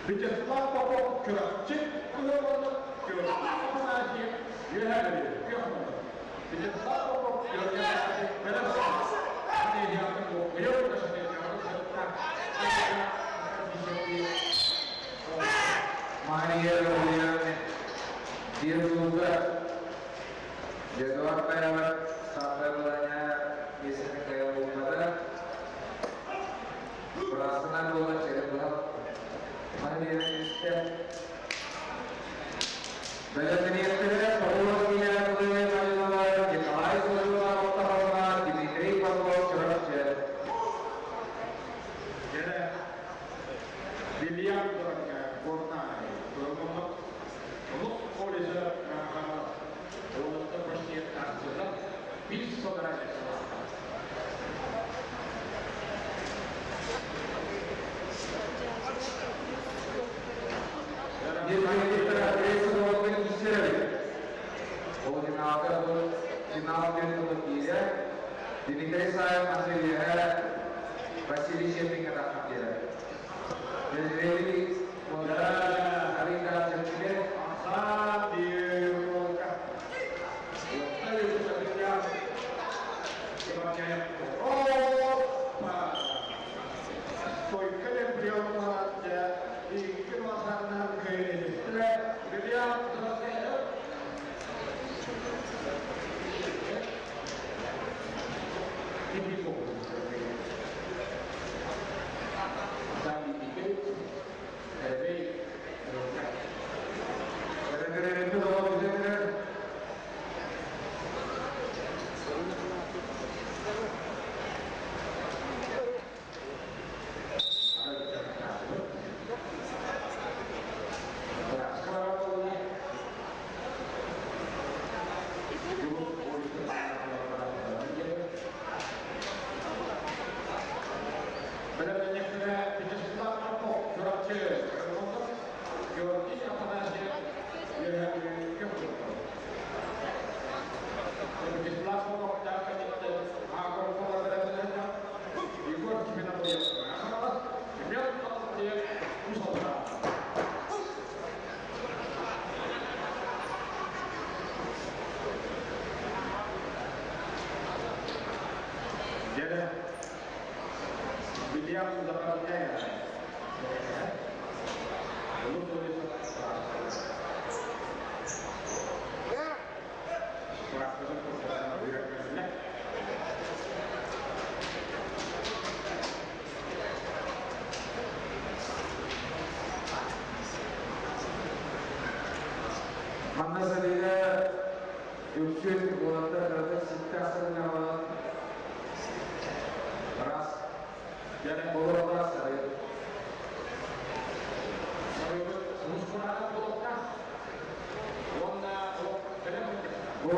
[SPEAKER 1] Вячеслав Попов, Чурапчы, Георгий Афанасьев, Вячеслав Попов, Георгий
[SPEAKER 2] Мария Ульяна Дирзулга Эдуард Баяров саппайланя есіні кая болмады. Бұрасынан болған жері Мария Үсті. Бәләтіниеттері Павловская Малинова, Николай Сожуна Оттаховна, Дмитрий Павлов Чурапчы.
[SPEAKER 1] Вильям Горнай,
[SPEAKER 2] Дмитрий Саев Василий Василий Щепин Катахатира. Jadi Karina Jepile Манна сәлеге үксүн оларда кырдык ситтасыннан рас. Яны болорда сары. Бу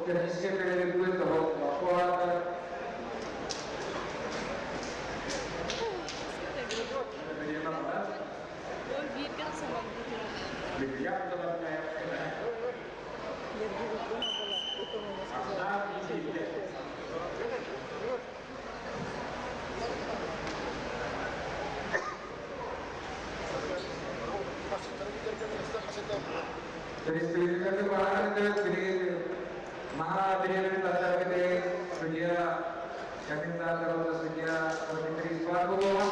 [SPEAKER 2] технический перелик того бакуата.
[SPEAKER 5] Я в 9 дома была, утром он мне сказал.
[SPEAKER 2] Республикасы баһарында Maha Tatabe Судья Каминда Судья Дмитрий Спаркова.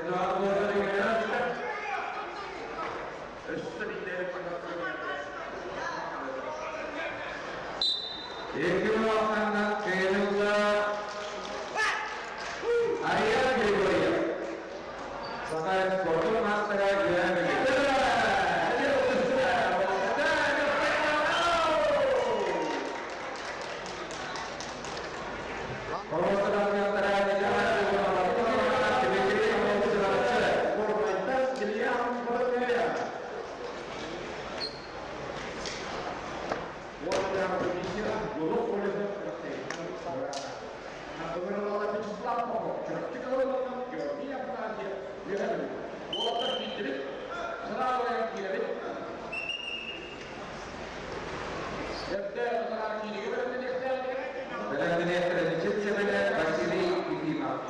[SPEAKER 2] Эдуард Лозарев. Екі Кыйынылла Ария Григорьев. Саха спортун мастера Юрий. Василий Ефимов.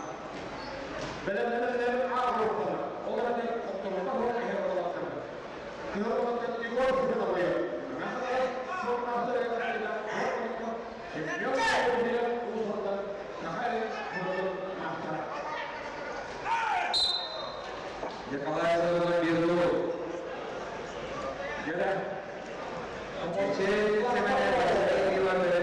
[SPEAKER 2] Николай Сазонов Берлу. Честь Семене Василий Иванович.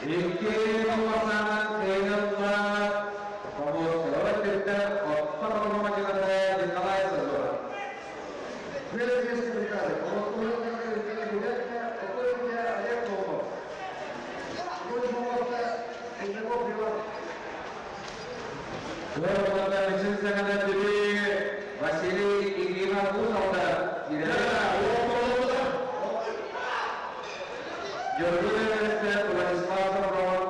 [SPEAKER 2] Икки пассанан кыйнылла Помощник Николай Сазонов.
[SPEAKER 3] Полицейской бригады Евгений Гулятина, полковник Олег Толков. Кузнецов Иван.
[SPEAKER 2] Василий Ефимов Усалда. Георгий Владислав Савров,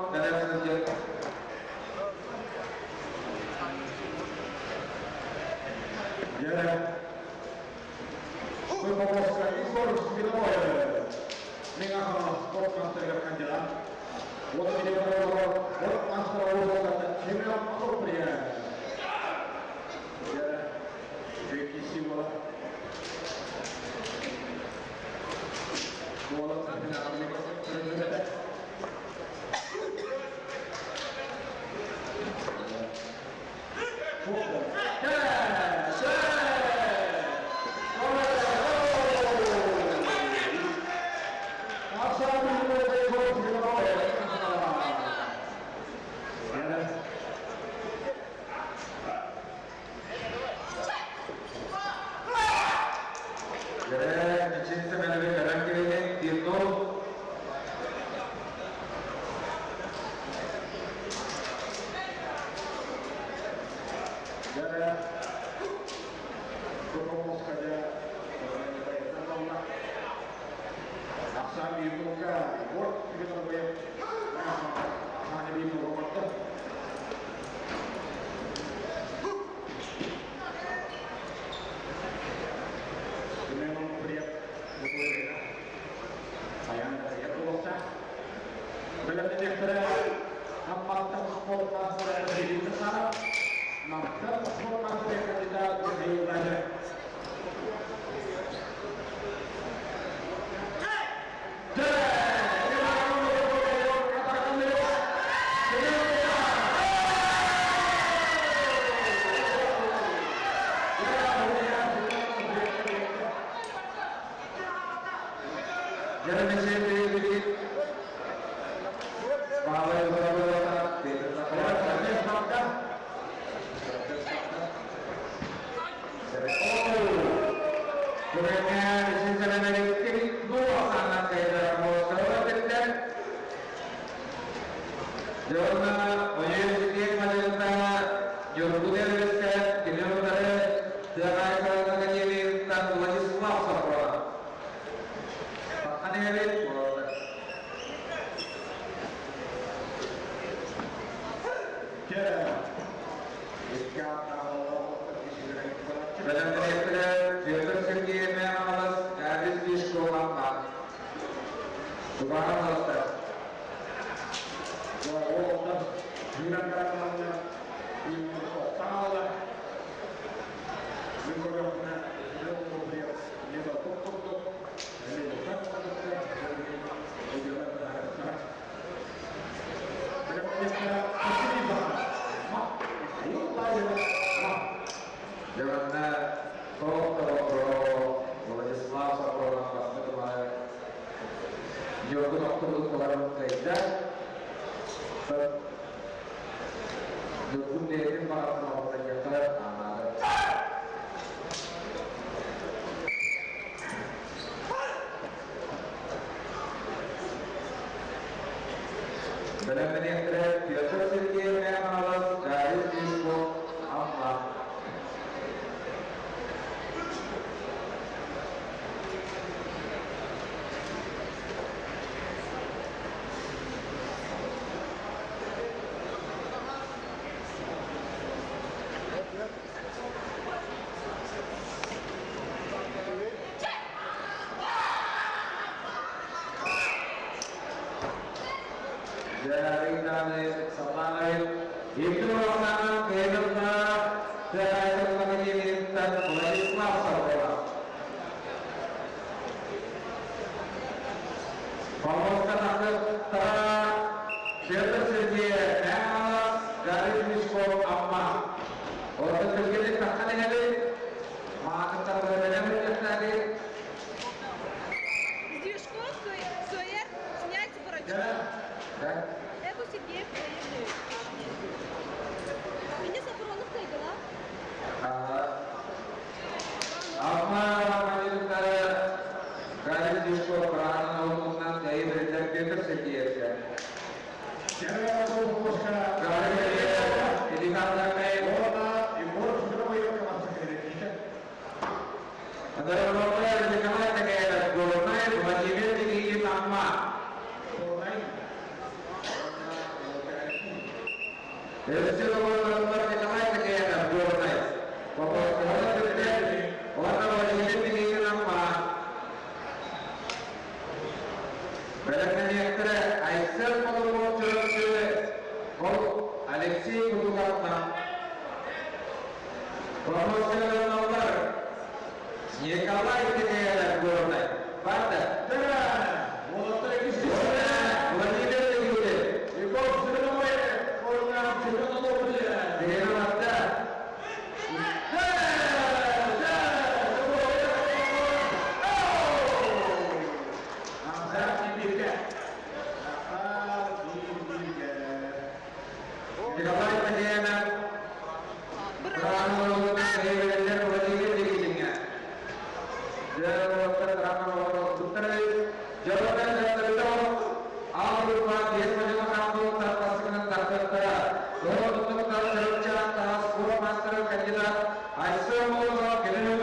[SPEAKER 2] мастера кандидат Айсен Молотов, кенен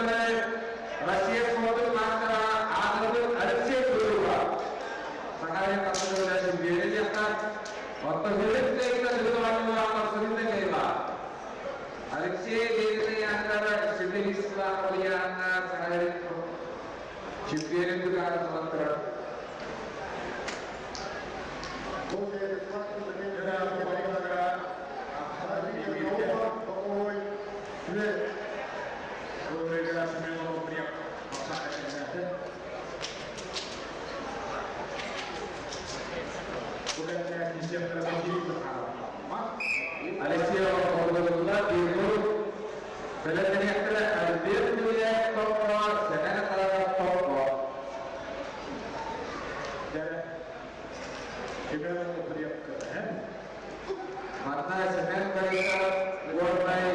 [SPEAKER 2] Россия спортун мастера Адрыбын Алексей Курова. Сахарин тасыгы чемпионы Отто хүрүк тегине дүгүн кайла. Алексей Дегине яхтара Сибирисла Кабыяна Сахарин чемпионы дүгүн алаттыра. Алексей Олдулла Биргур Беледиэктэрэ Альберт Милек Топпо, Семен Тараров Топпо. Манна Семен Борисов Горнай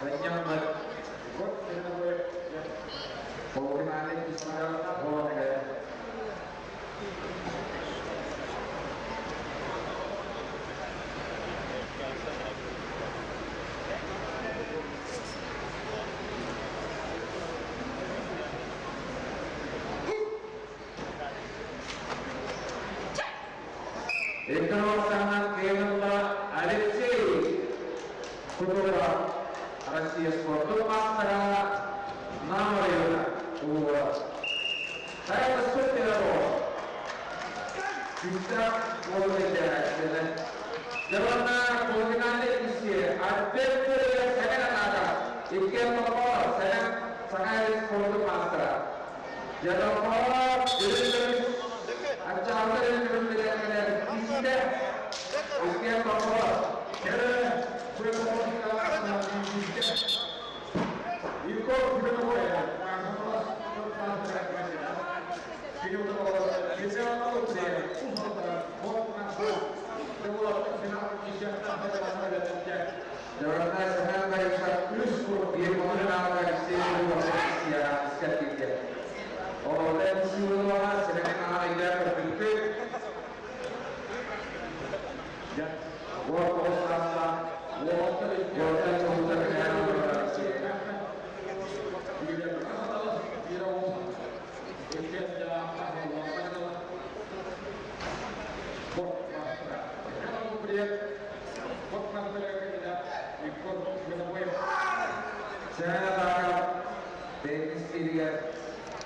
[SPEAKER 2] Раньяммат. Полгинали Кисмагавна Холонега. Экономиканан Кенелла Алексей Кутуров, Россия спорту мастера Намарина Ула. Тайна супер. Күстә болы Жабанна полгинале киси Альберт Сәгән ата. Иккен топор Сәгән Сагай спорту мастера. Жадапор Ачалдар кисите Иккен топор. Жабанна Сәгән Борисов үс кур бир полгинале Алексей Кутуров искәткән. Орда силуа Сәгән ана көрбүттү. Гор Остаса, Горда Чолда Сәгән ата Бенис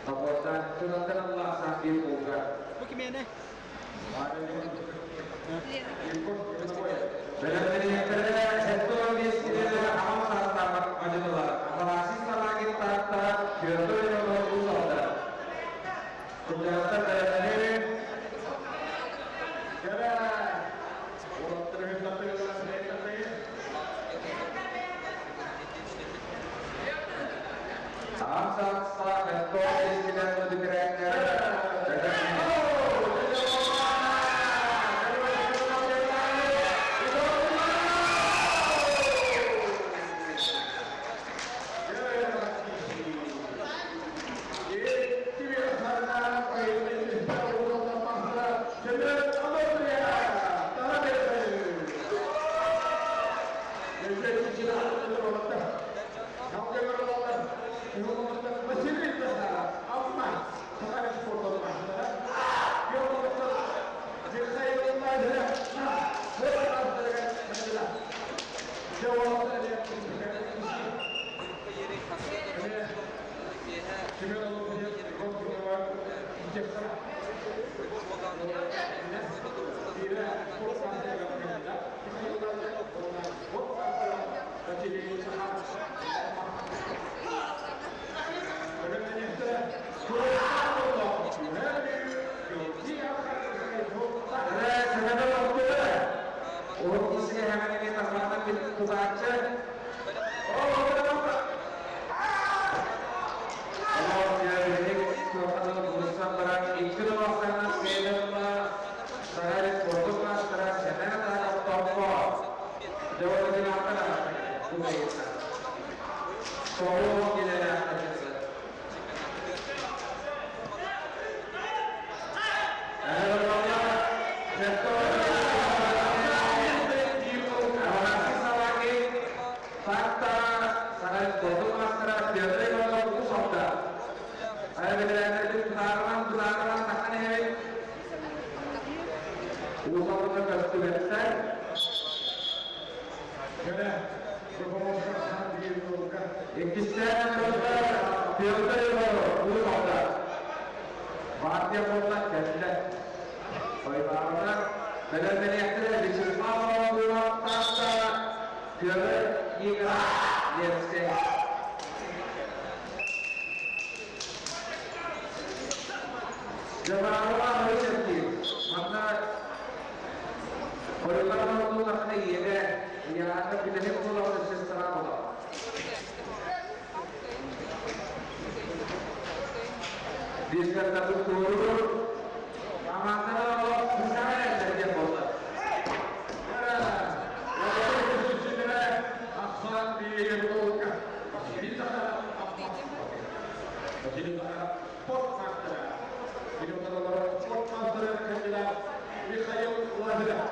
[SPEAKER 2] Тапордан Тунандан Allah сахбир болга. Белемнериэктэрэ 75 киле амам саастаах мадьынылар. Афанасий Салагин Таатта Петр Иванов Усалда. Кырдьаҕастар бэлэмнэнии Аҕам саастаах 75 киле мөдүкүрээҥҥэ Fakta. Иккистээн Петр Егоров, Уус-Алдан. Партия буолла кэллэ. Ойбаҕына бэлэмнэниэхтэрэ Вячеслав Вавилов, Таатта, Петр Никонов, Ленскэй. Дьабарова Мария Манна Хорутан олохтуулахына ийэлэ, ийэҕэ бүтэһик буолаҕын сестра буолар. Дискартабыт туоруур, хамаандалар олох сысаҕа эрэллэр диэн буолла.
[SPEAKER 1] Михаил Лазарев.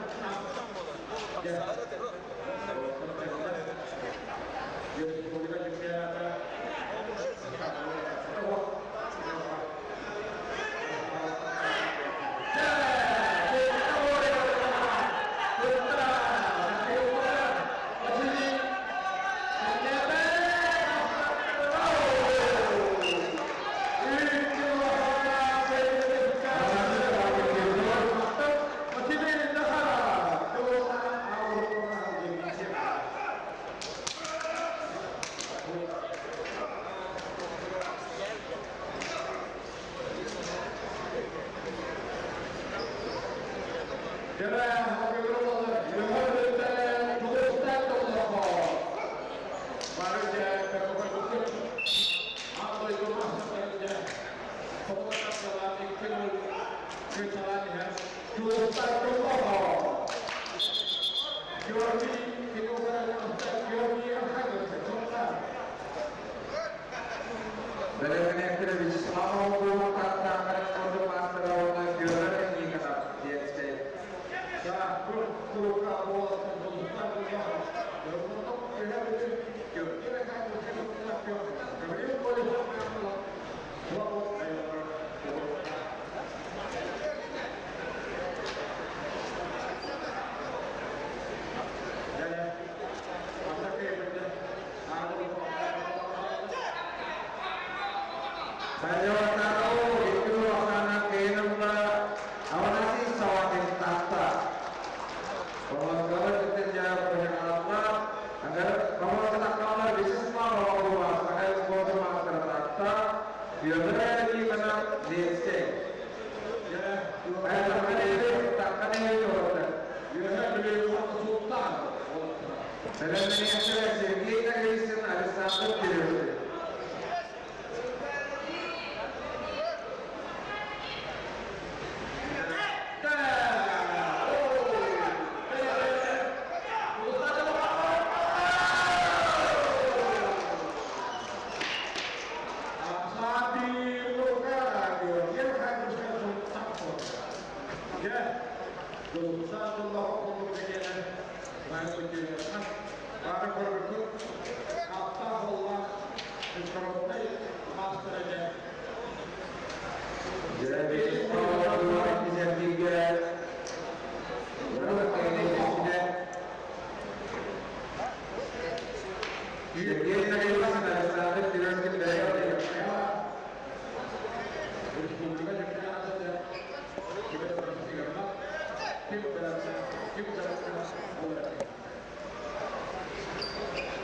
[SPEAKER 2] Бэлэмнэниэхтэрэ Вячеслав Вавилов, Таатта, спорт маастара уонна Петр Никонов, Ленскэй. Sajawataro itu Oksana Kenemba Awanasi Sawatin Tata. Pembangunan kerja penyelamatan agar pembangunan kamar bisnis bahwa sebagai sponsor master Tata biar di mana DC. Sergei Nagaysin Alexander Kirillov.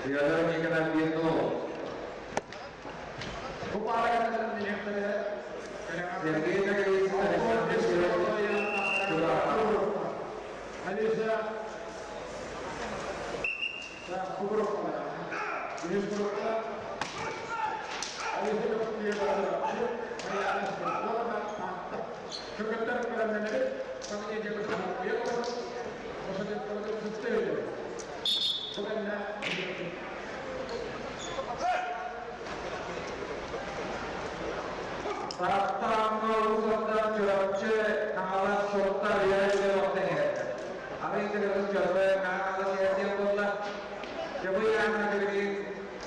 [SPEAKER 2] Федор Никонов Бендулов. Сергей Наговицын, Александр Кириллов. Тааттаамҥа Уус-Алдан Чурапчы Хаҥалас Суоттар үөрэ олохтон Арыйдыгыбыт Дьобуй Хаҥалас эрдиэн буолла. Дьобуй аана билигин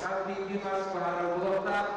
[SPEAKER 2] хас биирдии мас баһаара буолуохтаах.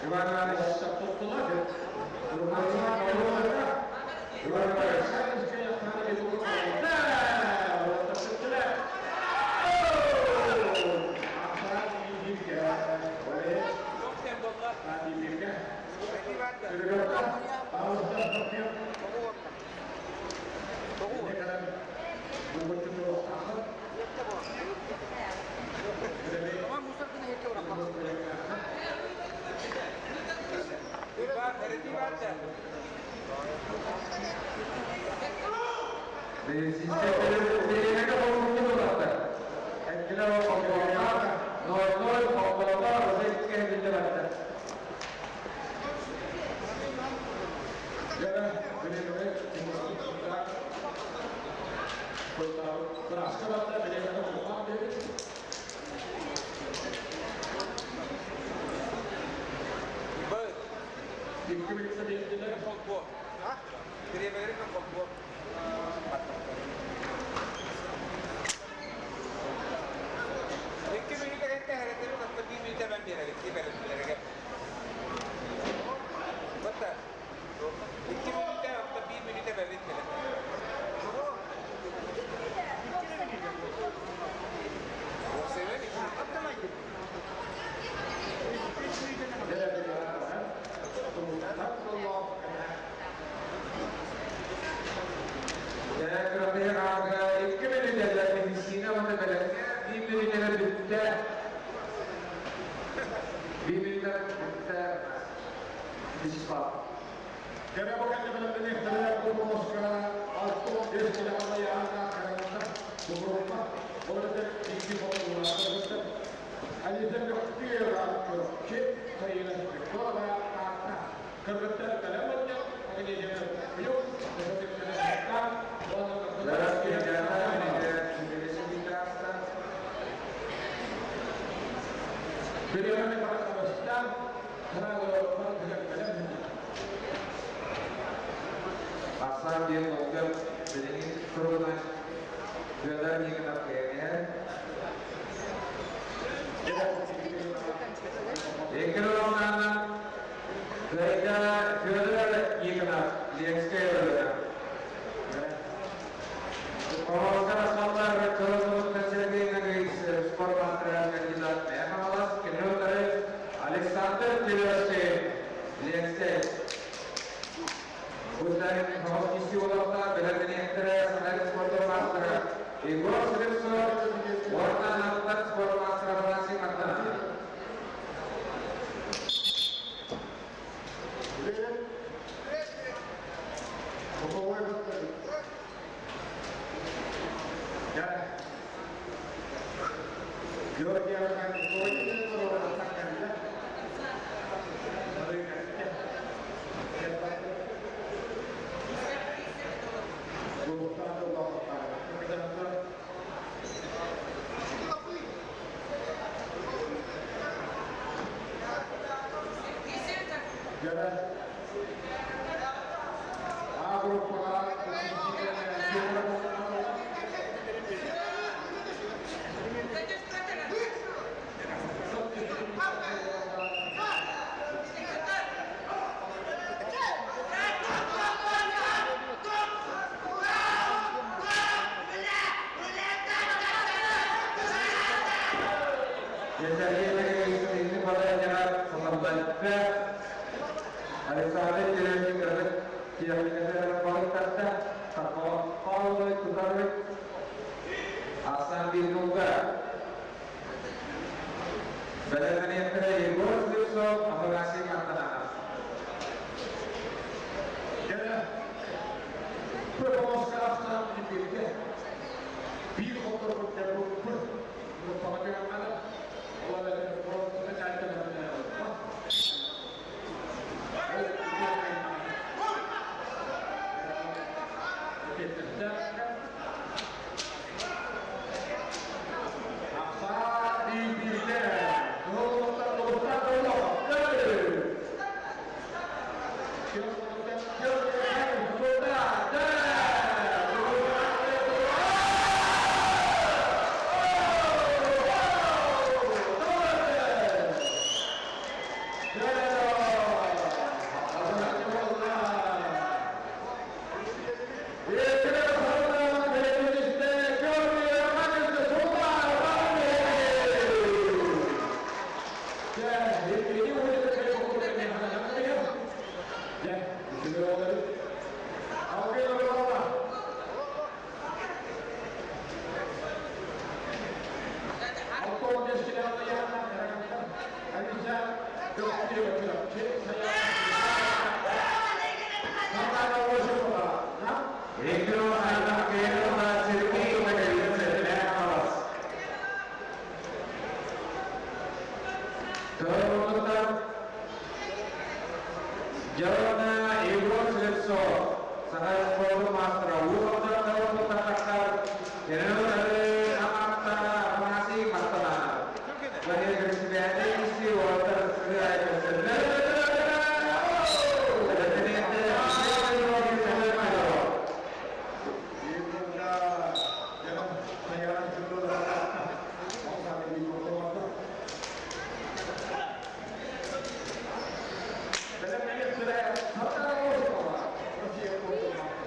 [SPEAKER 2] Иван Иванович. Иван Иванович.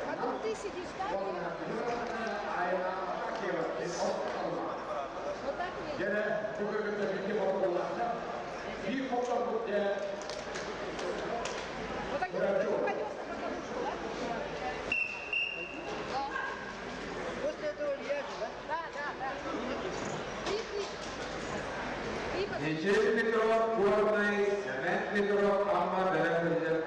[SPEAKER 5] Потом ты сидишь так, вот так нет. Вот так пойдешь на покатушку, да? Да.
[SPEAKER 6] После этого ляжешь, да?
[SPEAKER 5] Да, да, да. Ты, ты.
[SPEAKER 2] Мичил Петров, Горный, Семен Петров, Амма Бэлэм.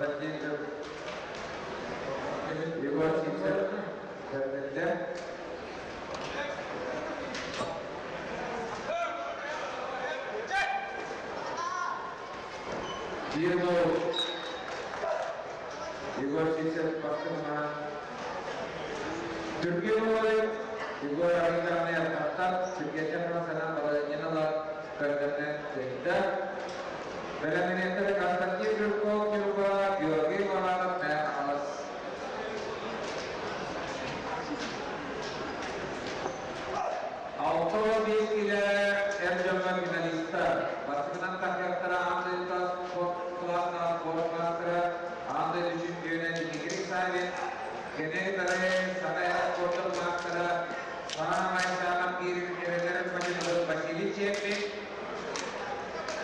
[SPEAKER 2] Константин Егор Сивцев көрдөрдө. 1-0. Егор Сивцев бастыгынан. Түркия болы Егор Аританы аттан Түркия санан баланьяналар көрдөрдө. Бэлэмнэниэхтэрэ Константин Жирков, Ньурба, Георгий Баланов, Мэҥэ Хаҥалас. 65 килэ эр дьоҥҥо финалистар. Бастакынан тахыахтара аан дойдута спорт кылаасынан спорт маастара, аан дойду чемпиона Дмитрий Савин, Геннадий Тараев, саха эрэ спордун маастара, саамай сааман киирбит эрэлэрин бачыммыт Василий Чеппин,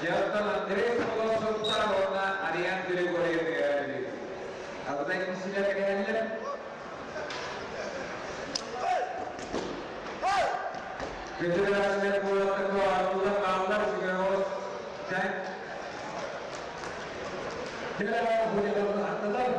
[SPEAKER 2] Дьэ, Андрей Соколов Сунтаар уонна Ариан Григорьев өйөөбүт. Алтай киһилэр кэһэллэр. Федерация куораттарга оонньуулар хааллар үчүгэй тэн.
[SPEAKER 1] Аттылар.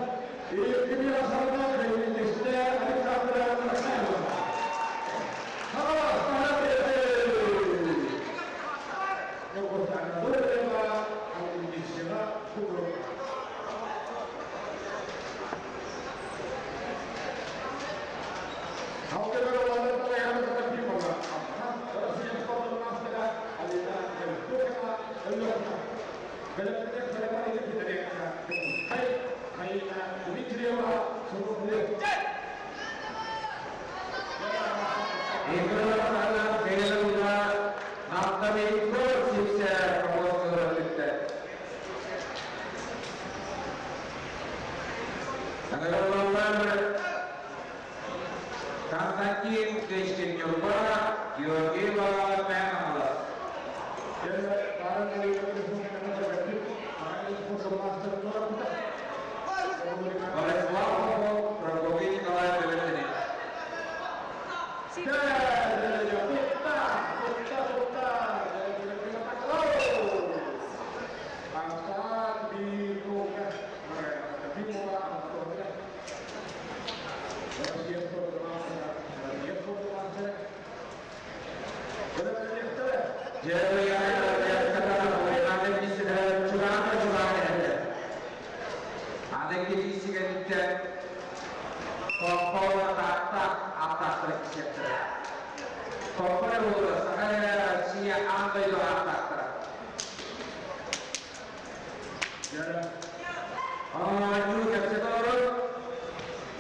[SPEAKER 1] Александра Михайлова.
[SPEAKER 2] Константин Кычкин Ньурба, Георгий Баланов Мэҥэ Хаҥалас. Борислав Попов, Прокопий Николаев бэлэмнэнин.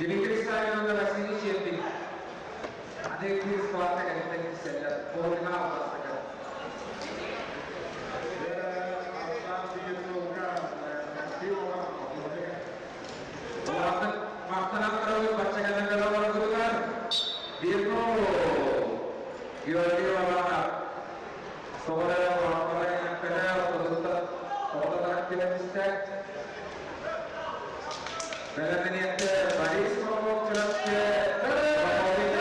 [SPEAKER 2] Дмитрий Савин Василий Чепин. Аны кыыс кылаата кэнниттэн киссэллэр. Полуфинал бастакы. Улахан махтанан турабыт баччаганан кэлэ 1-0. Георгий Романов. Тоҕо оҕолоро эппэтэ, ортотуттан кэлэн истэ. Бэлэмнэниэхтэ Борис Попов Чурапчы, Прокопий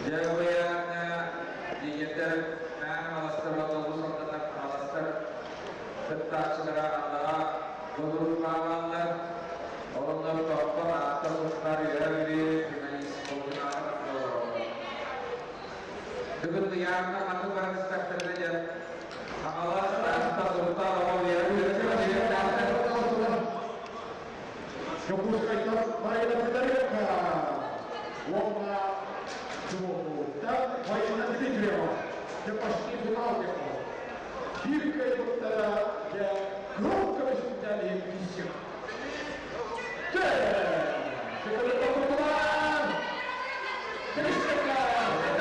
[SPEAKER 2] Дьэ, диэннэр Мэҥэ Хаҥаластар уонна Уус Алданнар Хаҥаластар кыттааччылара андаҕа додурукаалааллар. Олоннор Томпо, Таатта, Сунтаар, Үөһээ Бүлүү финалист полуфиналга тахсан олороллор. Бүгүн ыйааһына ханнык баран истэхтэринэ диэн Хаҥалас, Таатта, Сунтаар, Оҕо Үөһээ Бүлүү
[SPEAKER 1] Дьокуускайтан Марина Федоренко уонна Чубукуттан Марина Дмитриева. Дьэ, почти финал диэн. Биир кыайбыттара дьэ громко выступляли всех. Дьэ, Федоренко курдулар. Кэбиспэккэ.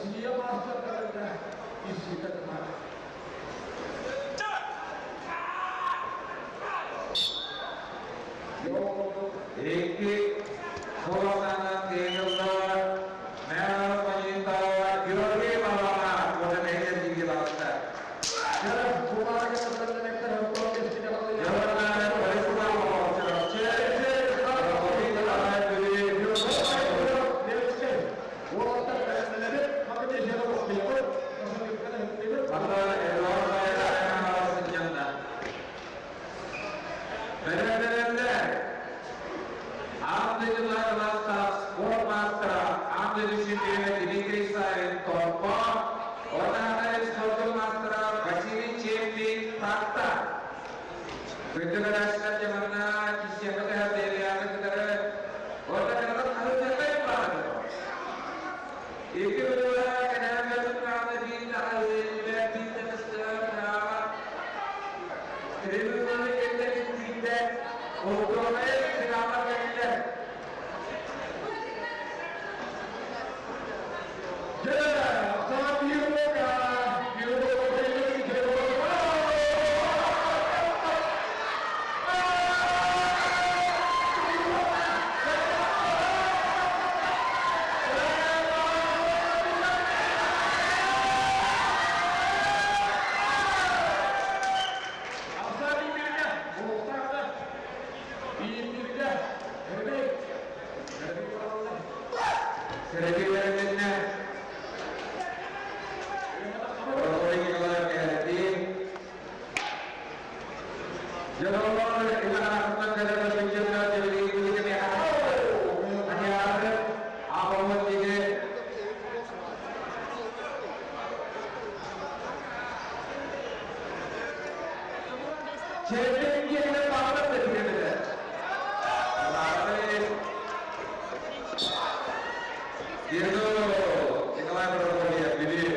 [SPEAKER 1] Россия маастардарыгар киирсиитэ кытаанах.
[SPEAKER 2] Икки холонанан тыынылла Мээл Маньинта Георгий Малана уонна Мэйден Дигги балыктар. Аан дойдутааҕы кылаастаах спорт маастара, аан дойду чемпиона Дмитрий Савин Томпо, уонна спордун маастара Василий Чемпин Таатта. Күндү көрөөччүлэр дьэ манна киссиэхэ түһэр Дэрианы кытары уонна кыратык хаһыытыаххайын баҕарабын. Икки бөлөҕө кэнэҕэ туттаҕына биир да хаһыытыйбат, биир да кыстыга кыраҕа трибунаны кэннэ киттиитэ Ултуонай финалга кэллилэр.
[SPEAKER 1] Дьэ, саҥа биир уолга, биир уолга
[SPEAKER 2] Сэрэтиилэриннэ Анатолий Николаев кэһэтии. Дьонолор илаахтан кэлэр сылдьаннар дьэбилиги Аниары Апомут диги Чэрдик диэнэ баҕарар да түгэмэтэ. Деду Николай Прокопьев, Бүлүү.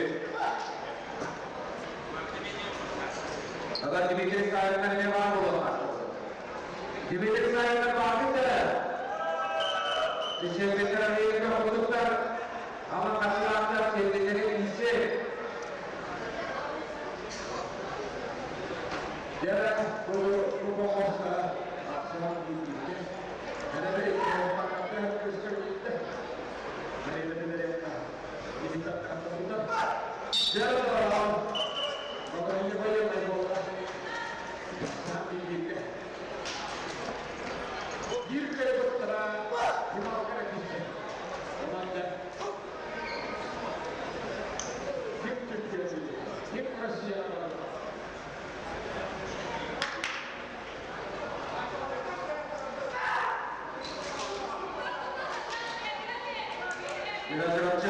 [SPEAKER 2] Ата Дмитрий Савиннар эмиэ баар буолуохтаах. Дмитрий Савиннар баҕарбыт да. Чемпионнар Америка курдуктар, ама хасылаахтар чемпионнары киирсэ.
[SPEAKER 1] Дьэ, бу бу ахсаан бииргэ. Ким Россия.
[SPEAKER 2] Чурапчы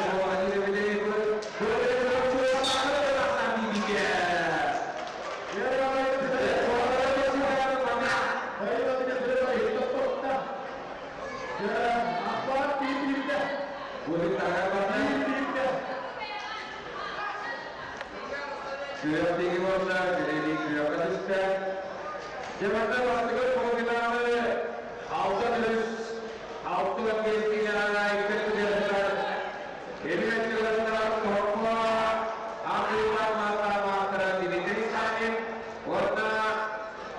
[SPEAKER 2] Күрэхтиги болса, күрели күрэххэ түстэ. Дьэ манна бастакы полуфиналы алта плюс алты кестиҥэ икки түгэннэр Эбиэттилэртэр Томпо Африка маастара Дмитрий Савин уонна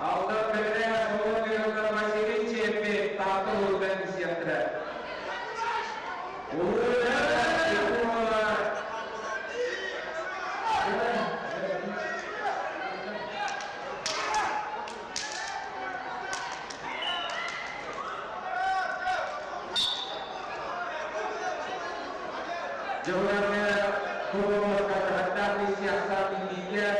[SPEAKER 2] Алдан Бэрдэ Солон Василий Чеппин Таатта улууһуттан киссиэхтэрэ. Дьоһунарга кубомокка хаттаах киссиэхсаах индигэ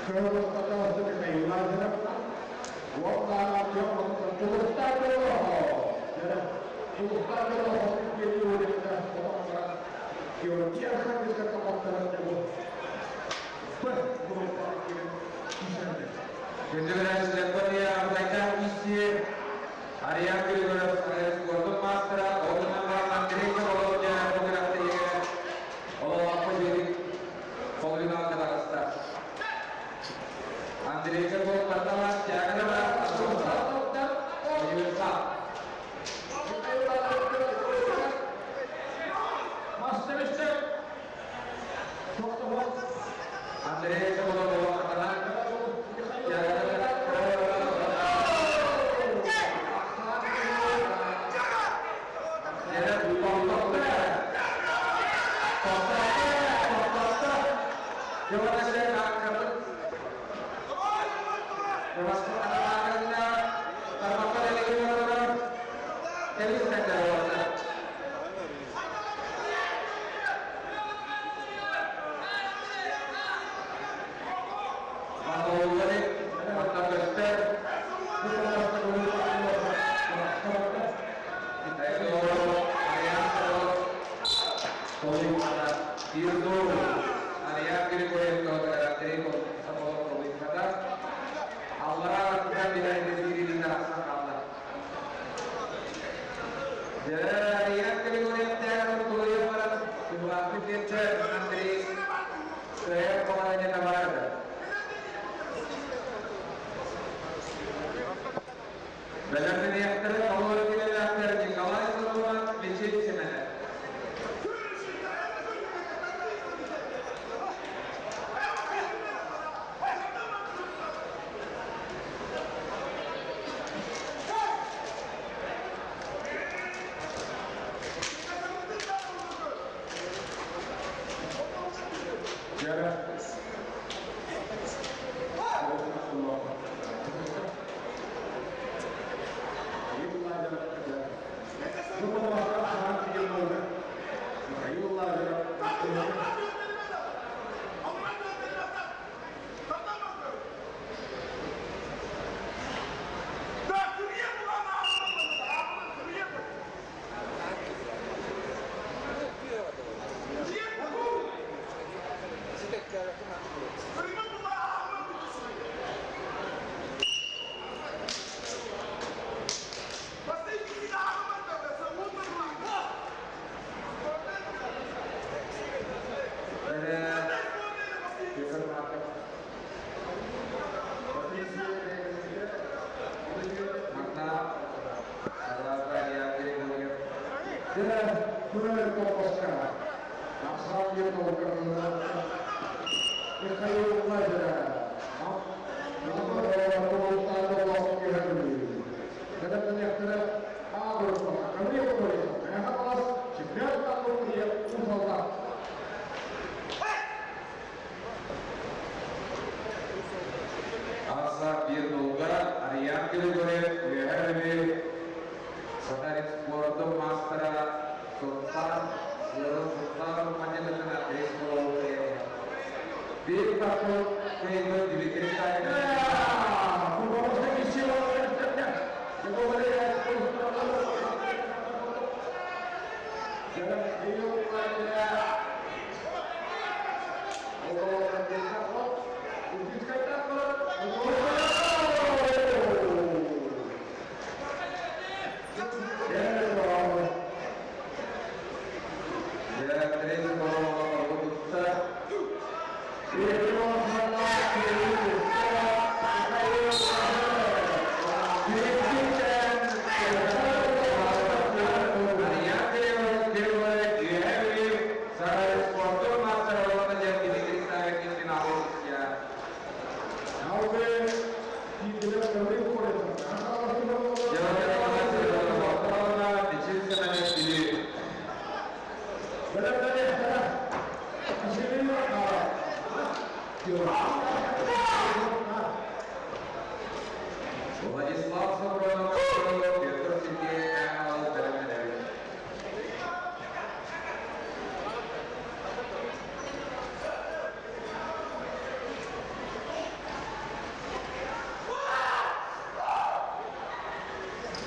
[SPEAKER 2] Thank you.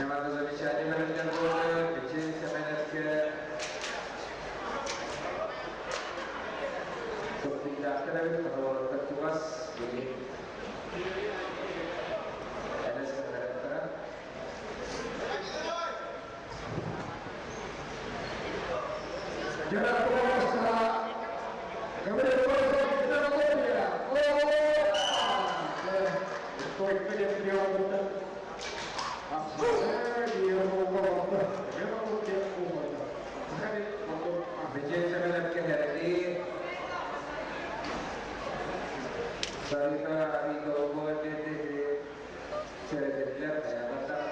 [SPEAKER 2] Жаманды замечание берилген болды. Бичи Семеновке Топтиктактырабит, Каталоттар тугас, бүгін Энес кындараттара. Бичи Семеновке хәрәти. Сарита Ритолго дети середилер аябаттан.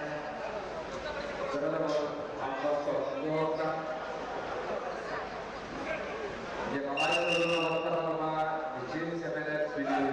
[SPEAKER 2] Сырада бол амбас соғылта. Николай Сырына Бичи Семенов Бүлі.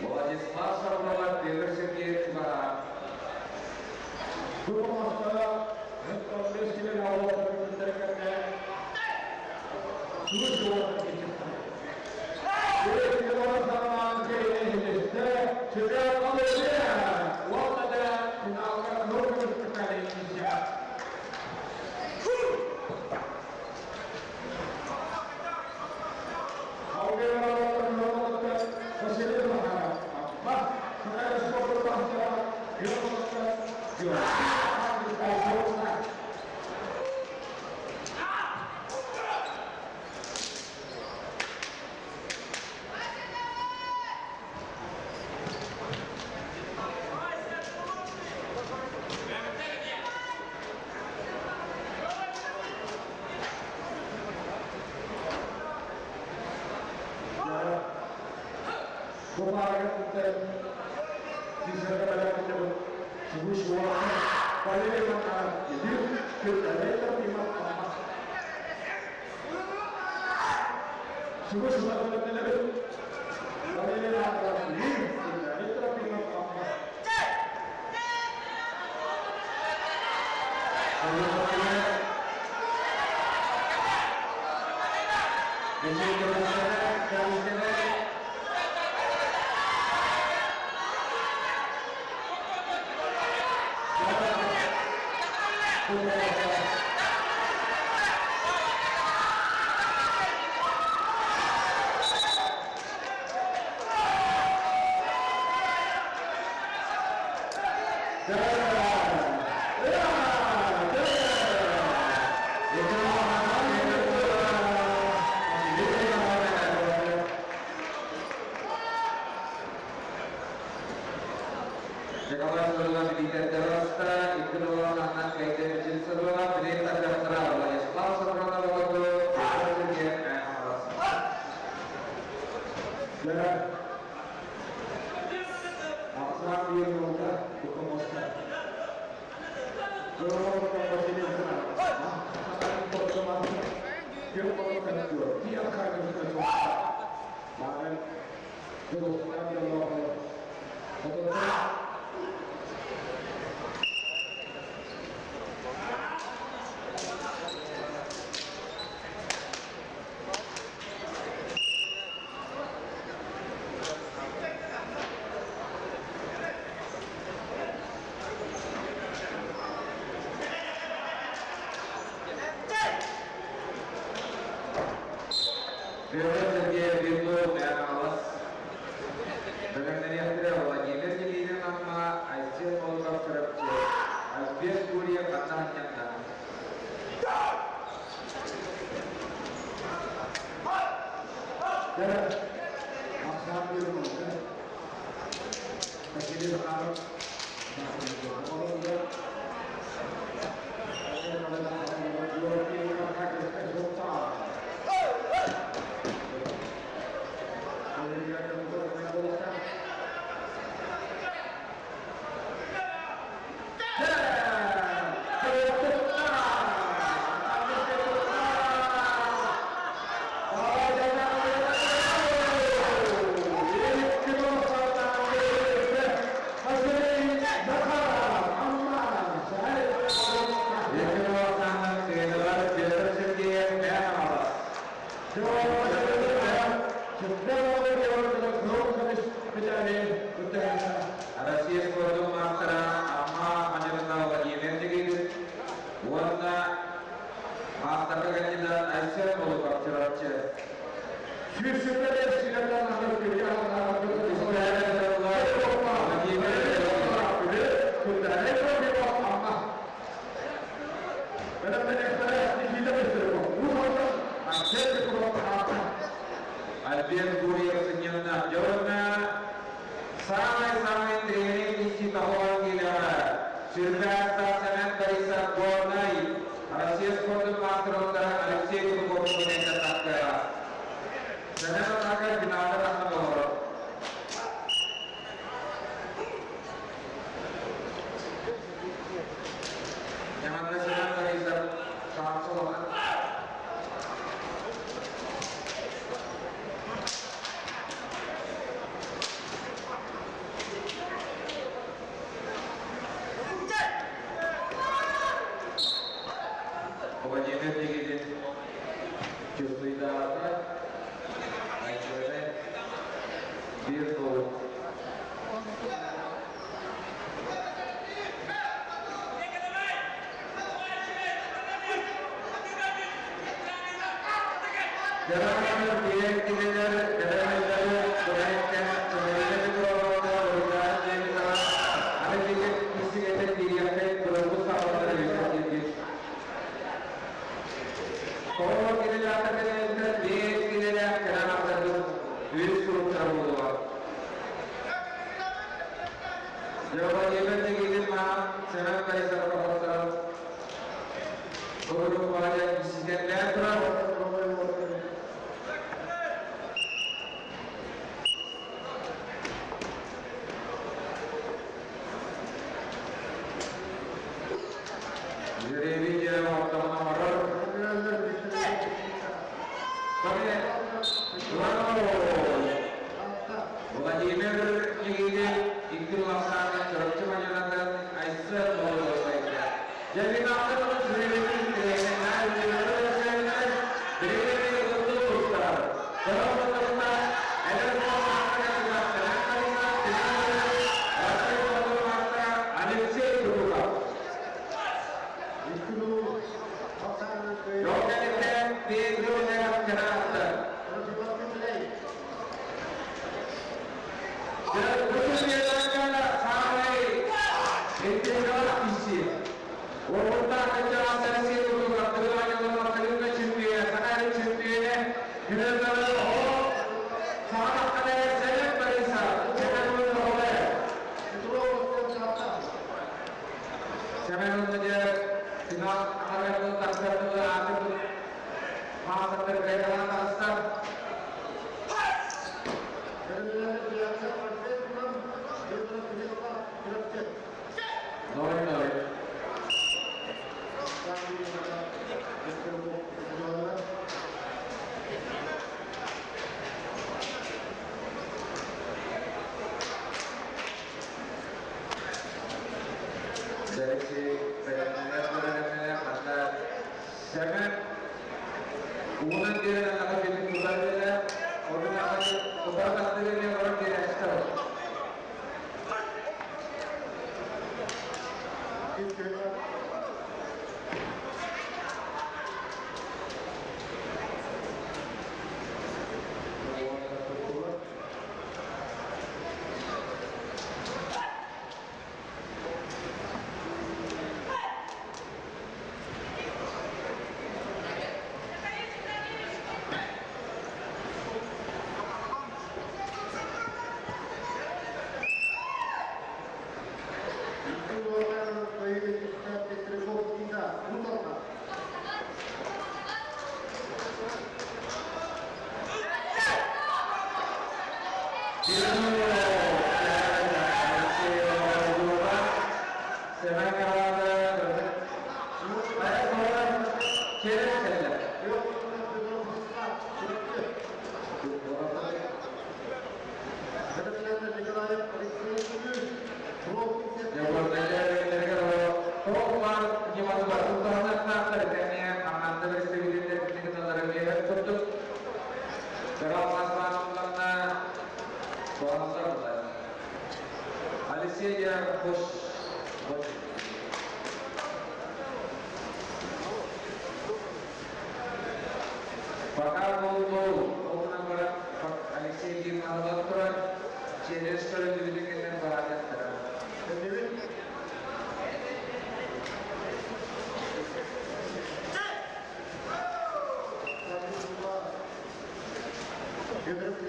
[SPEAKER 2] Владислав Сарнова Петр Сергеевич Баран. Николай Сорова Виктор Дороста, Икрова Анна Кайден Жилсорова, Брета Петра, Владислав Сапронова, Петр Сергеев. Петр Сергеев Беглов, Мианалас. Владимир Никитин Амма, Айсен Молотов Чурапче, Азбек Гурьев Анна Нянна. Альберт Гурьев сынньанна. Дьэ самый-самый тренер ищи того келера. Сүрбәста Семен Борисов Горнай, Россия спортын мастер Алексей Кутуков көнәйтә таққыра. Семен Отакар финалда таққа болыр. Яманна Семен Борисов шансы. Владимир Никитин чувствует. Айчуэне bir gol. Devam ediyor. Diğer kileler, devam ederler, Kurayken, Sömürüne bir programda oyuncular diye bir diyecek kuruldu sağlamları yükseltilmiş. Koro kileler, diğer kileler, kenar üç kurultara buldular. Владимир Никитин маған Семен Борисов qo'shib Guru sizden turар. Жеребий ортамына барар. Владимир Никитин ikki лақсаны чырыпчы мажанатан айсы болу. Алексей Кутуков. Йокенеттен бейгілер кенаттыр. 0-0. Алексей Semen Uğunun diğerine kadar bir tutarıyla orada tutar taktığıyla olan bir ekstra. Алексей Хош. Пока был олтынан Алексей Диманов турар, через көрүндүгүнөн барататтар.
[SPEAKER 1] Yeah.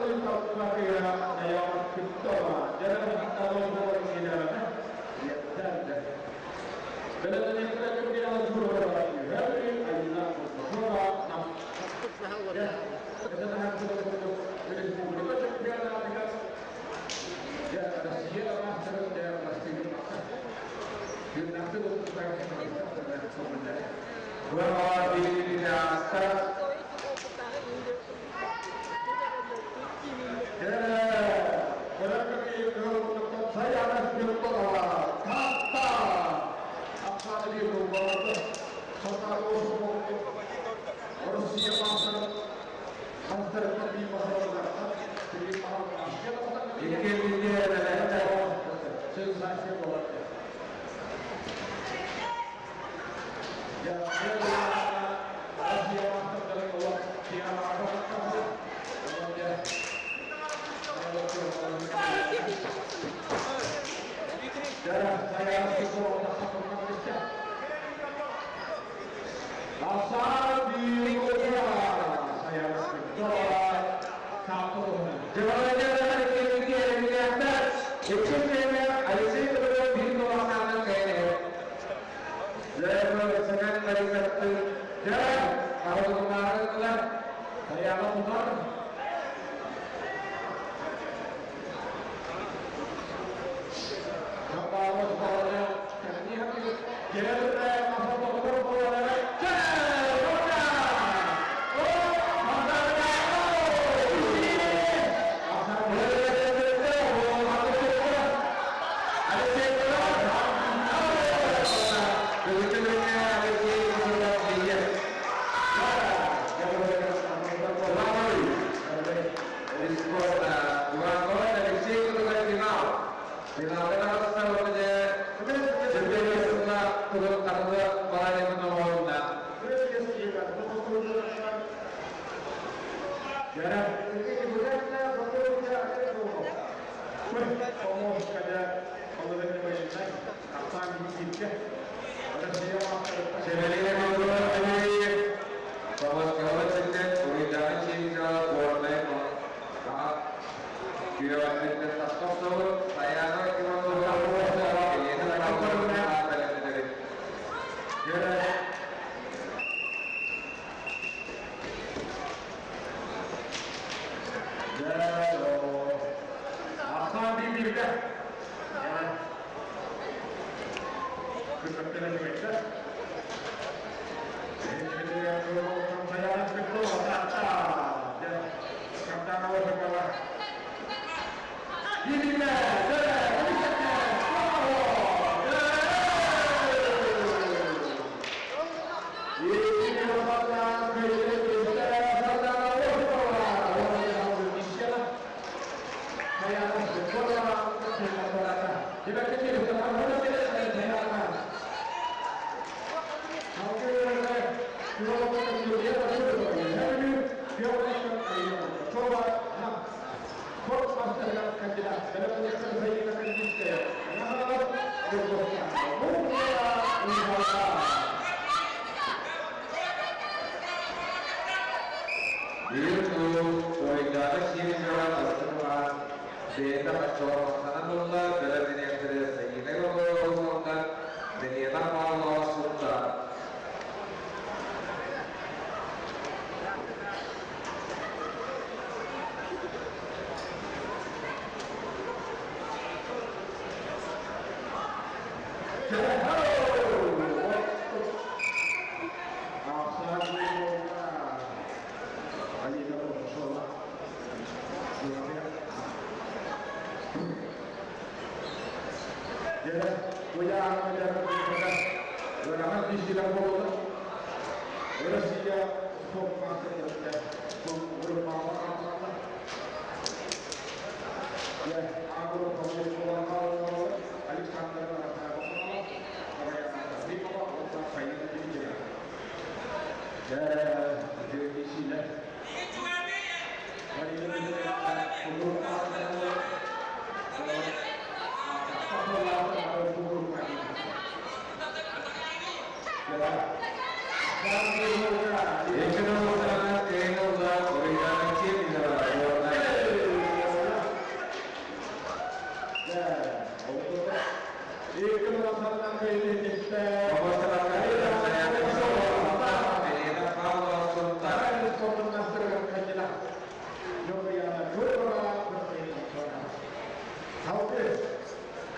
[SPEAKER 2] Thank you.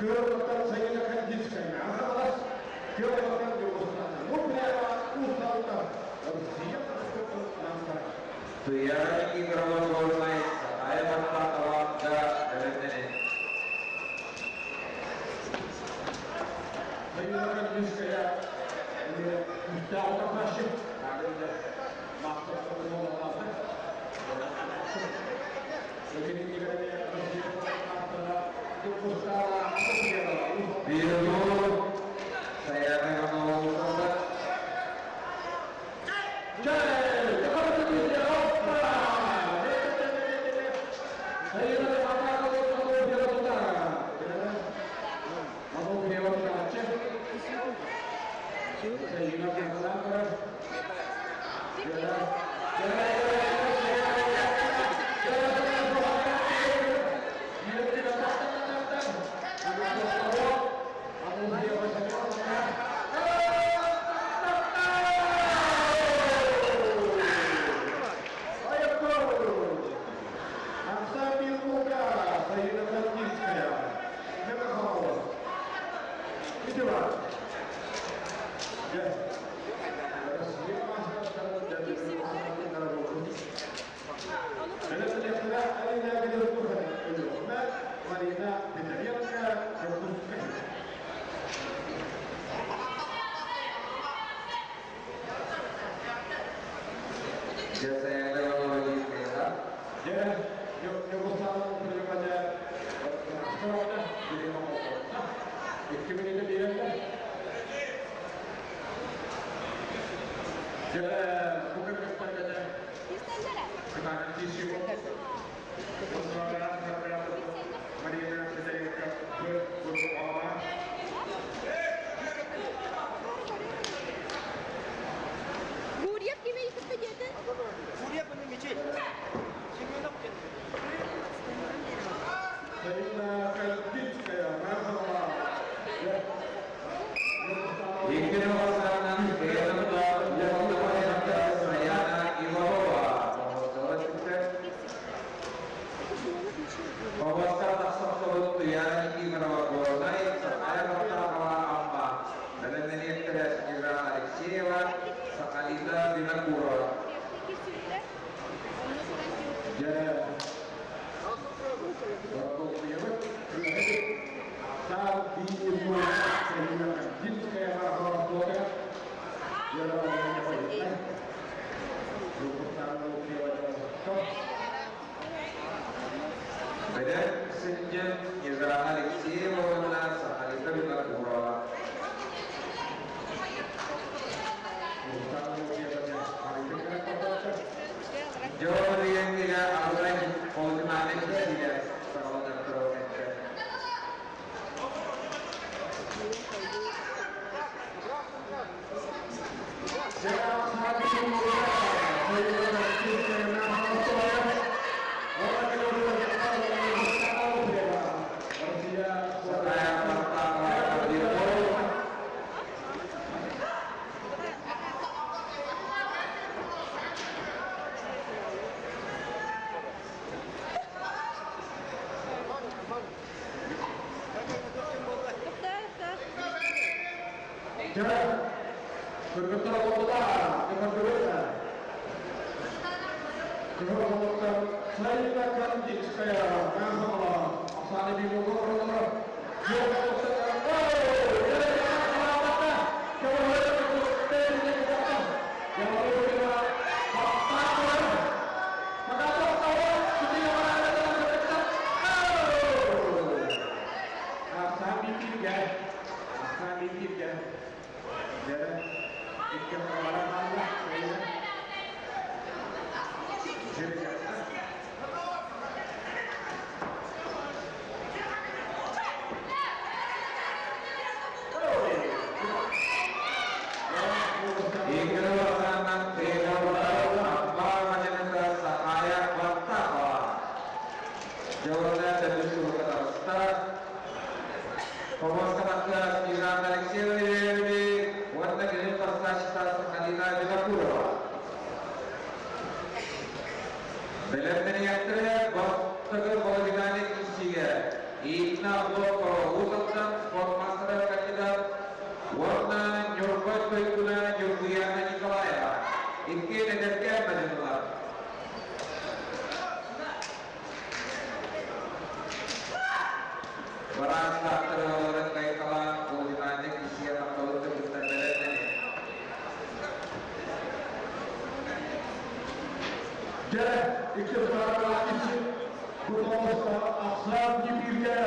[SPEAKER 1] Кыыллартан Сайына Кандинская, Ахалас, Кыыллартан Югославия, Нупляева, Усталта, Россия мастера.
[SPEAKER 2] Туяра Никифорова Горнай, Сахая Баттахова да бэлэмнэнин.
[SPEAKER 1] Сайына Кандинская, Müstahı Taşı, Мастер.
[SPEAKER 2] Биир Саяна Иванова Усталта. Дьэ Саяна Иванова биир кыайда.
[SPEAKER 4] Гурьев кими кытта диэтэ?
[SPEAKER 6] Гурьев bunu Мичел. Семенов диэн.
[SPEAKER 1] Сайына Кандинская, Махала.
[SPEAKER 2] Икки ахсаанынан кыайыыны Саяна Иванова. Оҥостолор. Побостар тахсахсыбыт Туяра Никифорова Горнай, Сахая Баттахова Амма. Бэлэмнэниэхтэрэ Снежана Алексеева, Сахалина Винокурова.
[SPEAKER 1] Дьэ,
[SPEAKER 2] Бэдэр сылдьан Снежана Алексеева уонна Сахалина Винокурова. Дьоҕуруйан Алтай полутинальнай киирсиилэр саҕаланыахтара кэннэ. Сахая Баттахова Винокурова.
[SPEAKER 1] Кыргыттар олдулар, кыргыттар. Кыргыттар Сайына Кандинская, Махала, Асаны Бимогорова,
[SPEAKER 2] Икки ахсаанынан кыайыыны Амма мадьыныта Сахая Баттахова. Дьоҕурда төрдүс кубокка таҕыста. Побостар Снежана Алексеева уонна кэлин тахсааччыта Сахалина Винокурова. Бэлэмнэниэхтэрэ бастакы полуфинальнай киирсиигэ Инна Хлопкова Уус. Барааннаахтар кайталаан Геннадий Кисия макталын кытта бэлэмнэни.
[SPEAKER 1] Дьэ, икки саҕалаах Кутоҕоста ахсаан кипииргэ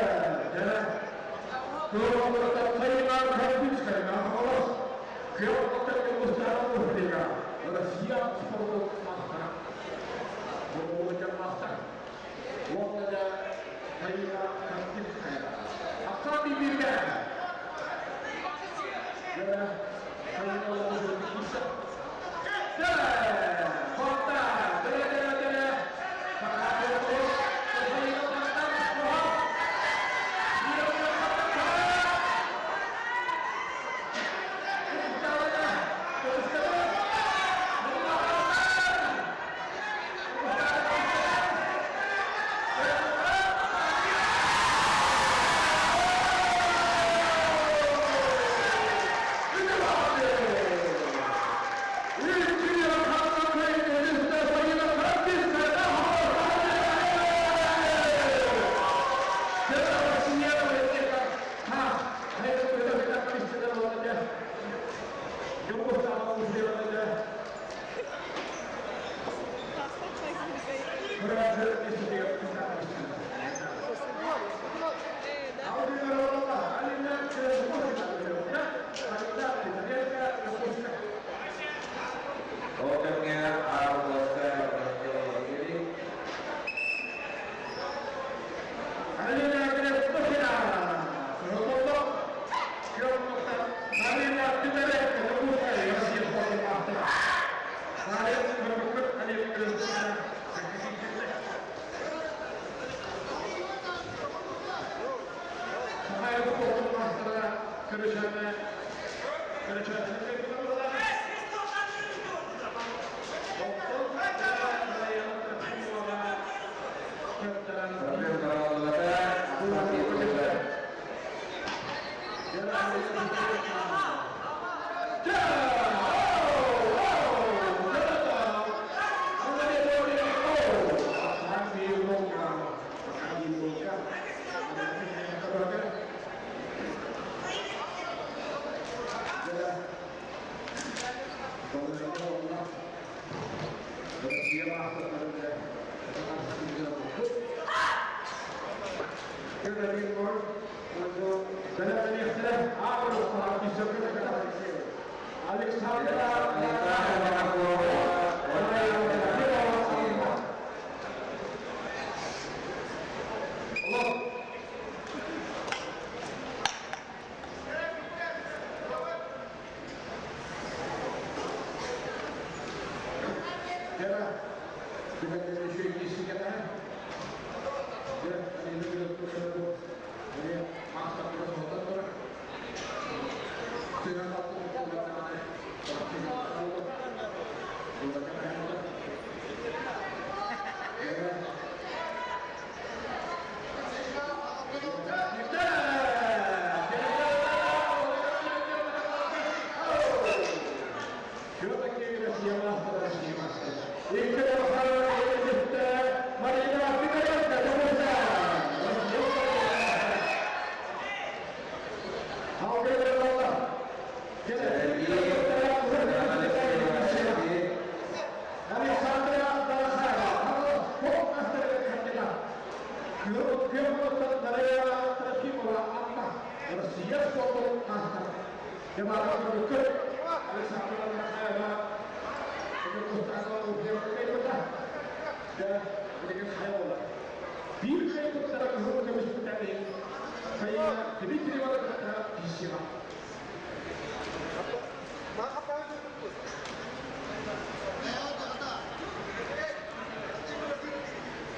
[SPEAKER 1] дьэ Кыылларда Сайына Карбинская Хаҥалас, Кыылларда Кылбыстаах Уфлига, Россия спордун маастара. Бу маастар. Уонна да Сайына Карбинская. Ахсаан кипииргэ. Дьэ, Сайына Лобожевич. Дьэ, Хонта, дьэ, дьэ, дьэ.
[SPEAKER 2] Ол кэмҥэ Аар
[SPEAKER 1] Александра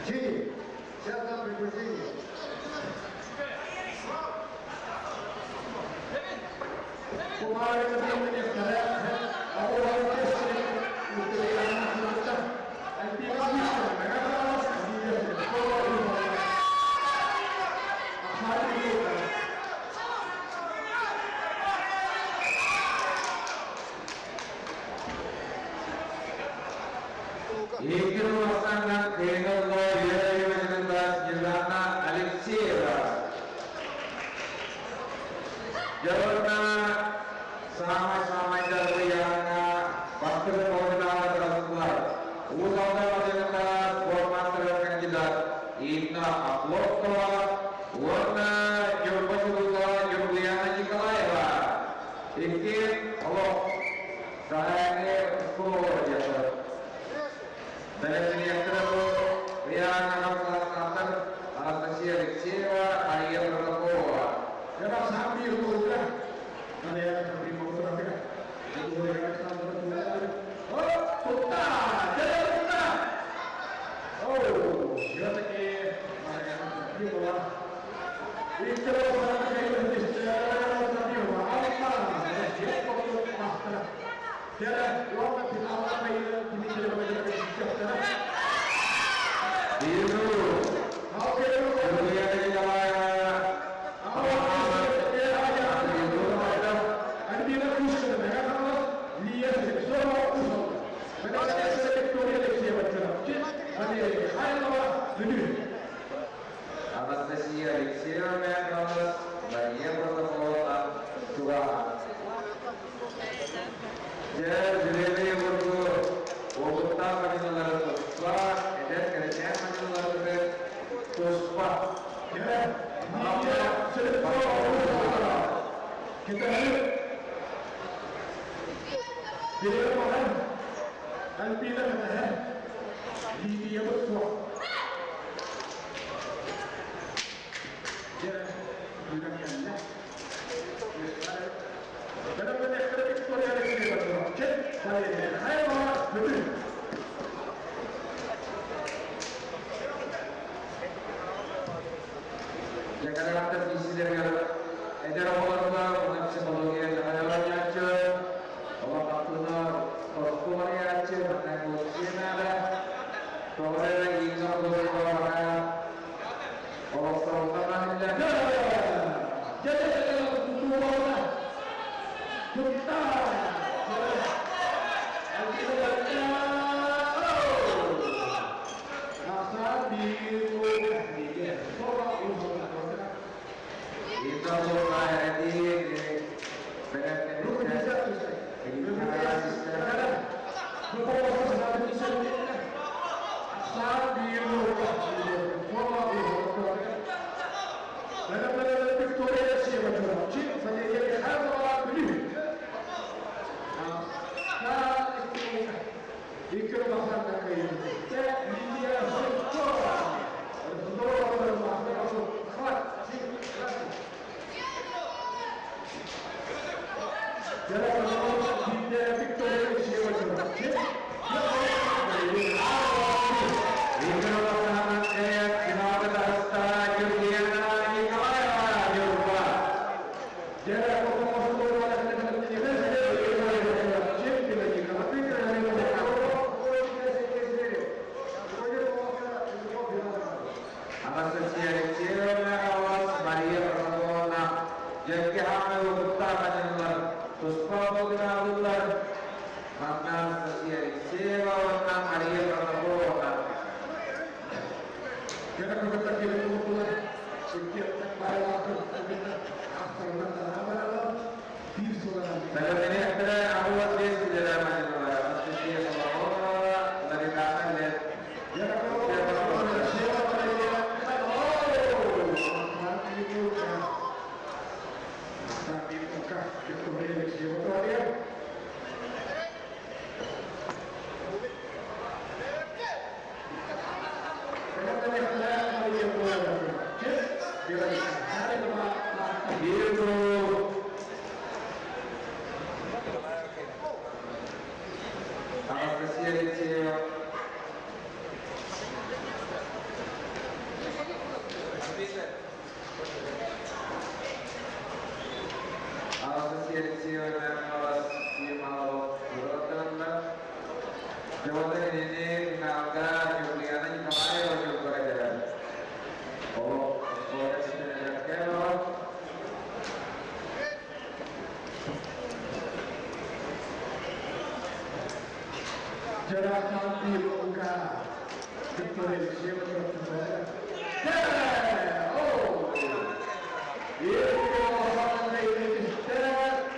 [SPEAKER 3] Чили, сейчас дам приключение.
[SPEAKER 2] Игорь Александровна Кыйналла Юрьевна Светлана Алексеева. Инна Охлопкова уонна Ньурба чулуута Ньургуяна Николаева. Иккиэн олох бэҕэһээҥҥи оскуола диэххэ. Бэлэмнэниэхтэрэ бу ыйааһын аҕам саастаахтар Анастасия Алексеева, Мария Протопопова. Биир Ньургуяна Николаева
[SPEAKER 1] Альбина Пушкина, Михайлов, Лия Слепцова, Усолка. Виктория Алексеева, Чурапчы, Валерия Михайлова, Бүлүү.
[SPEAKER 2] Анастасия Алексеева Михайлова, Мария Протопопова, Чугаһа. Дьэ, Жиренэй обургу уопуттаах маниналары туспа, эдэр кэрэчээн маниналары туспа.
[SPEAKER 1] Дьэ, Лидия Слепцова, Усолка. Китайы Билэр Альбина Михайлова, Лидия Бутко. Дьэ, Юрий Виктория Алексеева, Чурапчы, Валерия Михайлова, Бүлүү.
[SPEAKER 2] Дьэ, кэргэттэр киисилэригэр эдэр оҕолорго уонна психология дьаһайааччы, олох аттына тосту барыйааччы, манна куотсиэнаада, тоҕо эрэ ииҥҥэ олорбоҕа олохторуттан аһыллар.
[SPEAKER 1] Дьэ, Тутта!
[SPEAKER 2] Инна буолла эрэти бэлэмнэнистэ. Виктор финалга таҕыста Ньургуяна Николаева, Ньурба. Анастасия Алексеевна Авас, Мария Протопопова, дьэкки хаамы уопуттаах маниналар туспа болунаалылар. Манна Анастасия Алексеева уонна Мария Протопопова. Бэлэмнэниэхтэрэ аҕыс биэс килэлээх маниналар Анастасия Соломонова, Ларитана Лет. Биир Анастасия Алексеева. Анастасия Алексеева Михайлова Симонова Уротанна. Жолда кинини финалга Ньургуяна Николаева ньургура кэлэр. Олох оскуола ситэнэлэргэ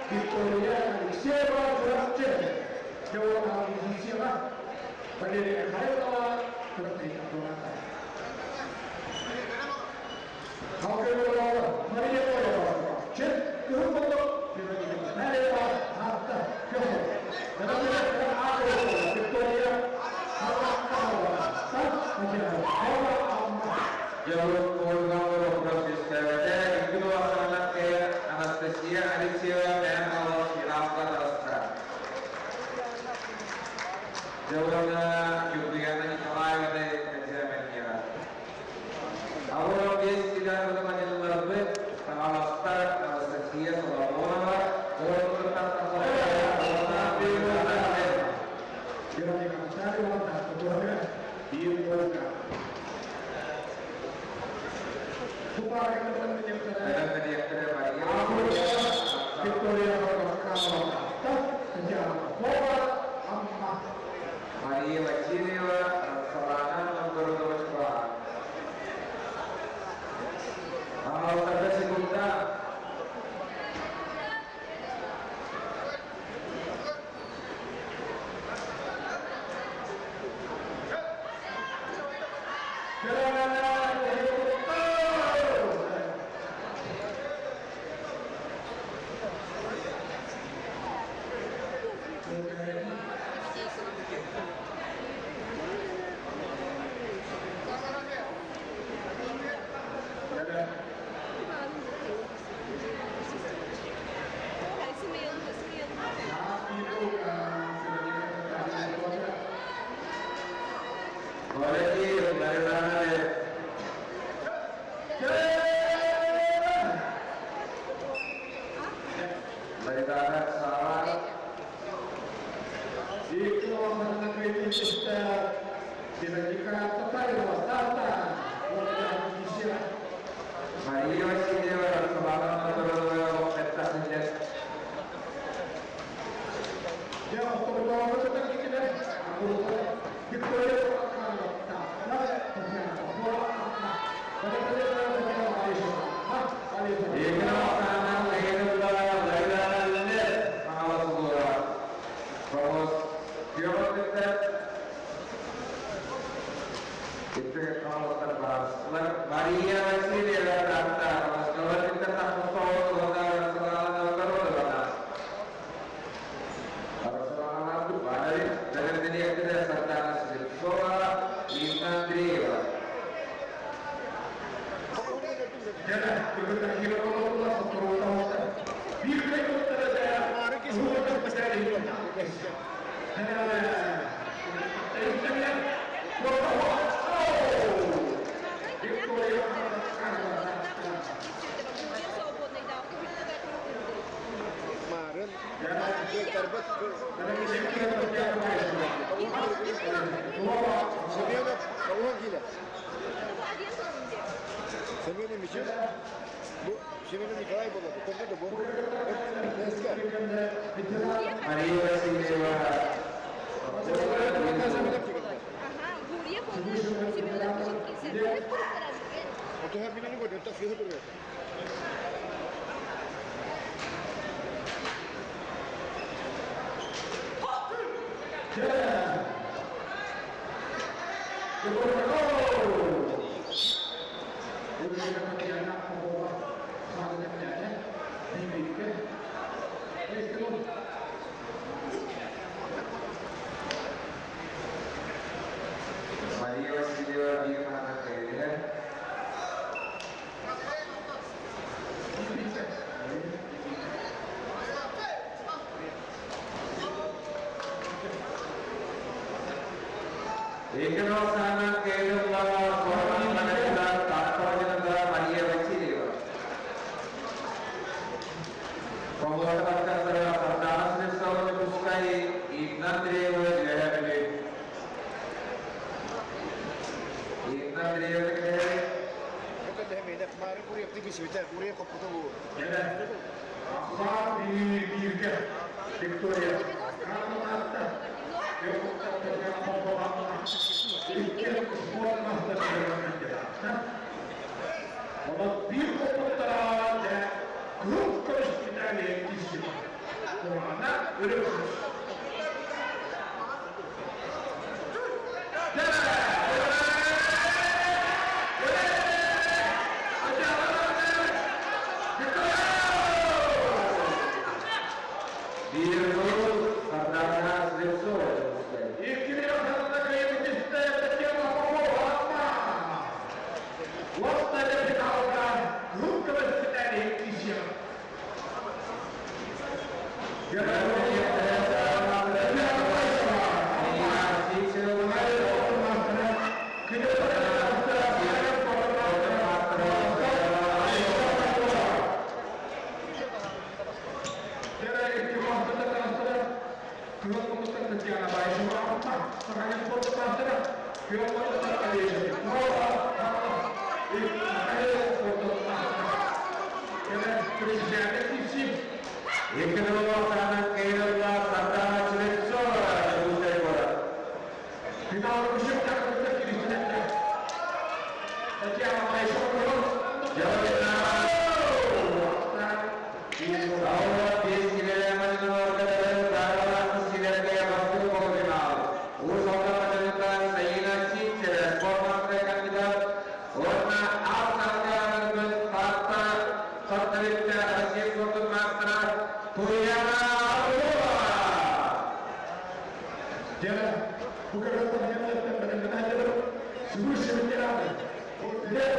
[SPEAKER 1] Виктория Алексеева, Чурапчы. Валерия Михайлова, Чурапчы.
[SPEAKER 2] Анастасия Алексеева Михайлова финалга таҕыста. Дьэ уонна Юлиана Николаевна экзаменнера. 65 килограммы Хаҥаластар Анастасия Соломонова, Уонна
[SPEAKER 1] Вероника Макарова, Тааттатуга биир голга. Виктория Макарова, Татьяна Попова, Амма.
[SPEAKER 2] Мария Васильева, Роксолана Новгородова. Хаҥаластарга секунда. Коллеги, Марина Марина Сара.
[SPEAKER 1] Вероника Татаринова, Таатта.
[SPEAKER 2] Мария Васильева, Роксолана Новгородова, Петтахинлер.
[SPEAKER 1] Виктория Макарова, Татьяна Попова,
[SPEAKER 2] Екінші Оксана Легенова, Ларина Лелес, Хаҥалас улууһа. Помост Күйөҕөттүттэр. Иттигэ Хаҥаластар баарсылар. Мария Васильева, Таатта, Москваттыттан тахсыбыт уонна Роксолана Новгородова. Роксолана Дубаевич, бэлэмнэниэхтэрэ Сардана Слепцова, Инна Андреева.
[SPEAKER 6] Марын, Семенов, кого киле? Семенов Мичил, бу Семенов Николай было, только бу.
[SPEAKER 2] Мария Васильева.
[SPEAKER 4] Ага, Гурьев, Семенов Мичил.
[SPEAKER 6] Оту her bineni koydu, tak şehir duruyor.
[SPEAKER 2] Мария Васильева, Вика Анатольевна. Екінші Оксана Кейлова, Форман Тааттаҕа Мария Васильева. Помоста Сардана Слепцова, Пускай, Инна Андреева, Леонид. Инна Андреева, Леонид.
[SPEAKER 6] Это да марын Гурьев ты бисвите, Гурьев копута бу.
[SPEAKER 1] Виктория Bir koputlara grup көстүнәле киси. Курана өрөксүз.
[SPEAKER 2] Биир гол Сардана Слепцова.
[SPEAKER 1] Икки Татьяна Попова, Амма.
[SPEAKER 2] 2-0 кыайыылаах Сардана Швецова, Дьокуускай куорат.
[SPEAKER 1] Финалга үшөктер киристилер. Татьяна Малышева.
[SPEAKER 2] 65 килограмм правилах силерге бастык полуфинал. Уус Алдан Мадьярыттан Саина Сивцева, спорт маастара кандидат. Уонна Алтан Таатта Сартаритта Россия спортун маастара Туяна Орлова.
[SPEAKER 1] Дьэ, бу кыргыттар кэнниттэн бэлэмнэнэллэр. Свыше ветераны. Лев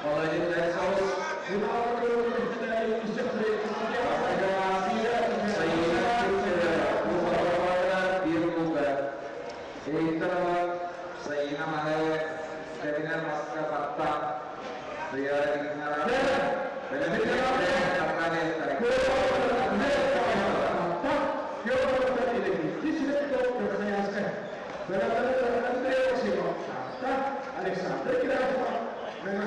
[SPEAKER 2] Молодец, соус. Саина Сивцева, Уус Алдан 1-0. Эйтарова Саина маны кабинет маска патта. Туяра Никонова. Бэлэмнэнэ Наталья Старикова.
[SPEAKER 1] Александр Герасимов, Мэҥэ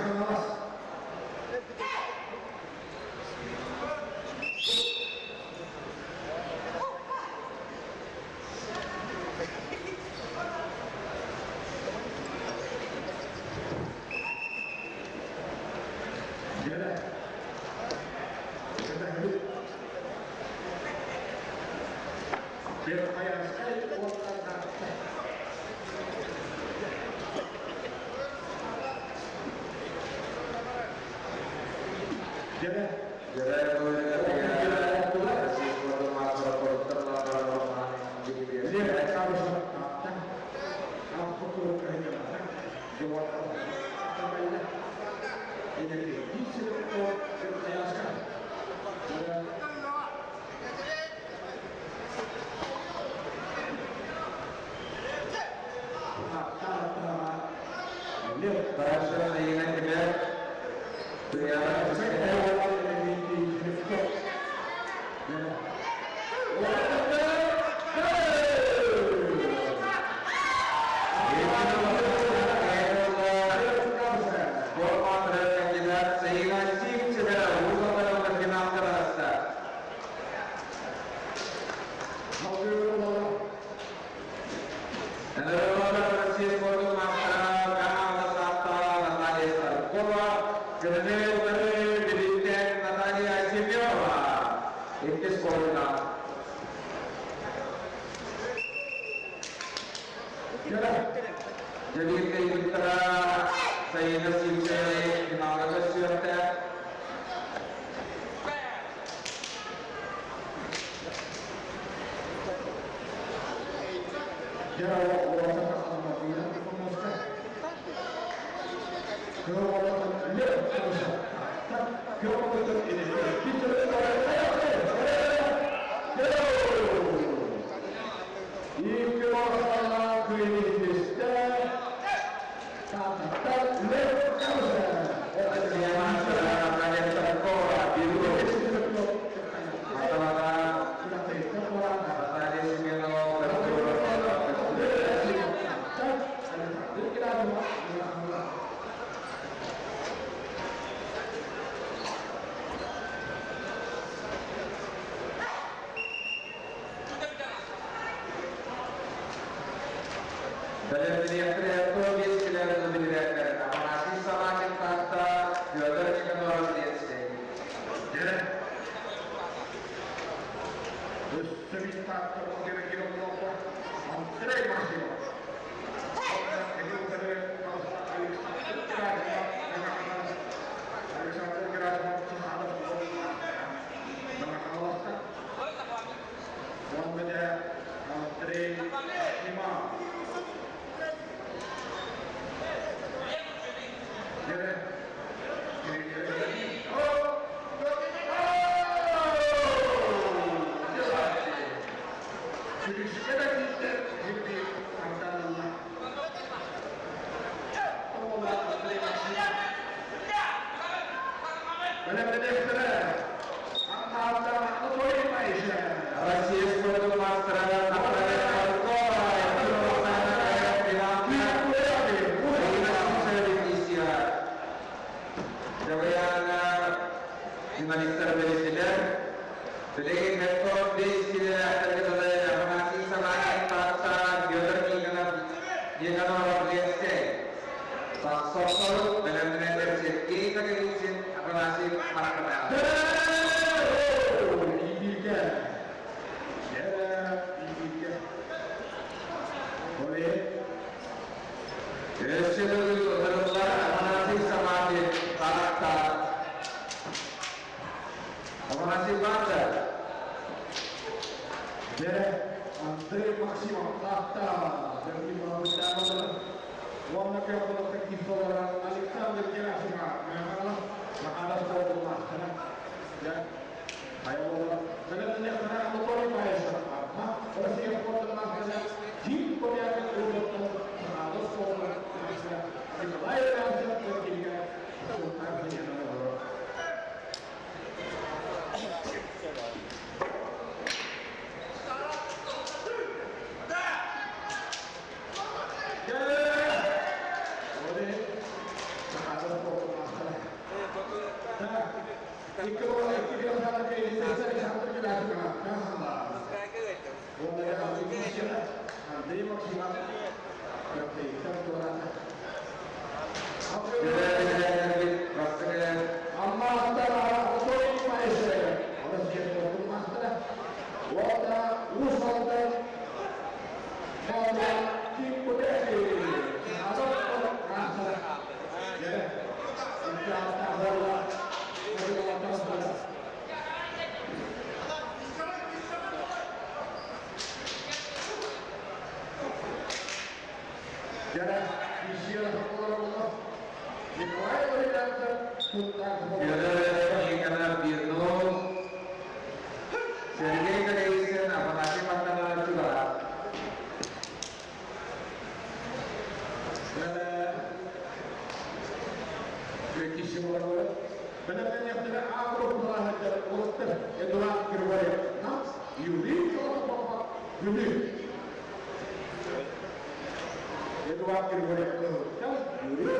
[SPEAKER 2] Россия спортун маастара Хорошо, Саина тебе. Туяна Спорт маастара кандидат Саина Сивцева, Уус Алдан финалга таҕыста. Россия спортун маастара Канада Саатта Наталья Старкова, кинини утары Бүлүүттэн Наталья Семенова. Иккис полуфинал. Дьэ, биир Саина Сивцева финалга көрсүөхтэ. Россия маастара Наталья Старкова, Бүлүү. Маталана Наталья Семенова. Бэлэмнэниэхтэрэ 5 километр билирээттэр. Афанасий Самакин, Таатта, Федор Никаноров, Ленскэй.
[SPEAKER 1] Андрей Максимов. Александр Герасимов, Сахалов, Мэҥэ Андрей Максимов. Бэлэмнэниэхтэрэ. Амматтан Анатолий Маишев.
[SPEAKER 2] Россия спортун маастара Наталья Старкова икки финалга Ирина Саваяна финалисттар бэлиэтилэр. Билигин 45 килэлээхтэргэ дылы Афанасий Самарин Таатта, Петр Никонов Никоноров Ленскэй. Сопсору бэлэмнэнэр Сергей Ноговицын Афанасий Марканов.
[SPEAKER 1] Иитиилгэ. Иитиилгэ. Оле.
[SPEAKER 2] Өссө төгүл ыҥырыллар Афанасий Самарин Таатта. Афанасий Банда.
[SPEAKER 1] Дьэ, Андрей Максимов Таатта. Дөрги Мамытаамалар. Уонна көхөлөккө киирсэлэр Александр Герасимов Мэхалас Махалас спортун маастара. Дьэ, хайалар. Бэлэмнэниэхтэрэ Анатолий Маишев. Амма Россия спортун маастара. Тим Корякин Улуттан Махалас спортун маастара. Николай Иванович Эркингэ Султан Сенянова. Дьэ, Оле, Махалас спортун маастара. Так, икки bola икки биэс Александр Герасимов. Уонна Андрей Максимов.
[SPEAKER 2] Күрэ бастакы
[SPEAKER 1] Амматтан Анатолий Маишев. Россия спортун маастара. Уонна Уус Алдан Уонна Ким Кутехи. Азот маастара. Дьэ, икки алта буолла. Дьэ, Николай Валерьянович Султан
[SPEAKER 2] Петр Никонов Бирнов. Сергей Ноговицын Афанасий Мартанов Чугара.
[SPEAKER 1] Эдуард Кирваев, Юрий Юрий. Эдуард Кирваев, Юрий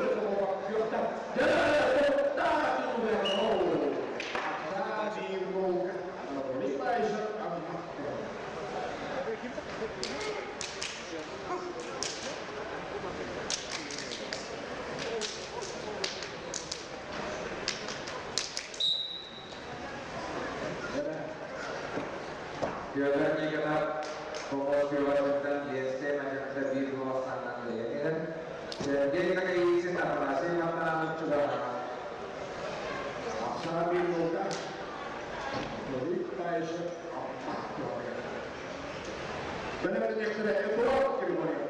[SPEAKER 2] Петр Никонов Помощью Ленскэй Мадьярда биир буолсаннан кыайан Сергей Ноговицын Афанасий Мартанов Чугара.
[SPEAKER 1] Саби Лука, Бэлэмнэниэхтэрэ Эдуард Кирваев,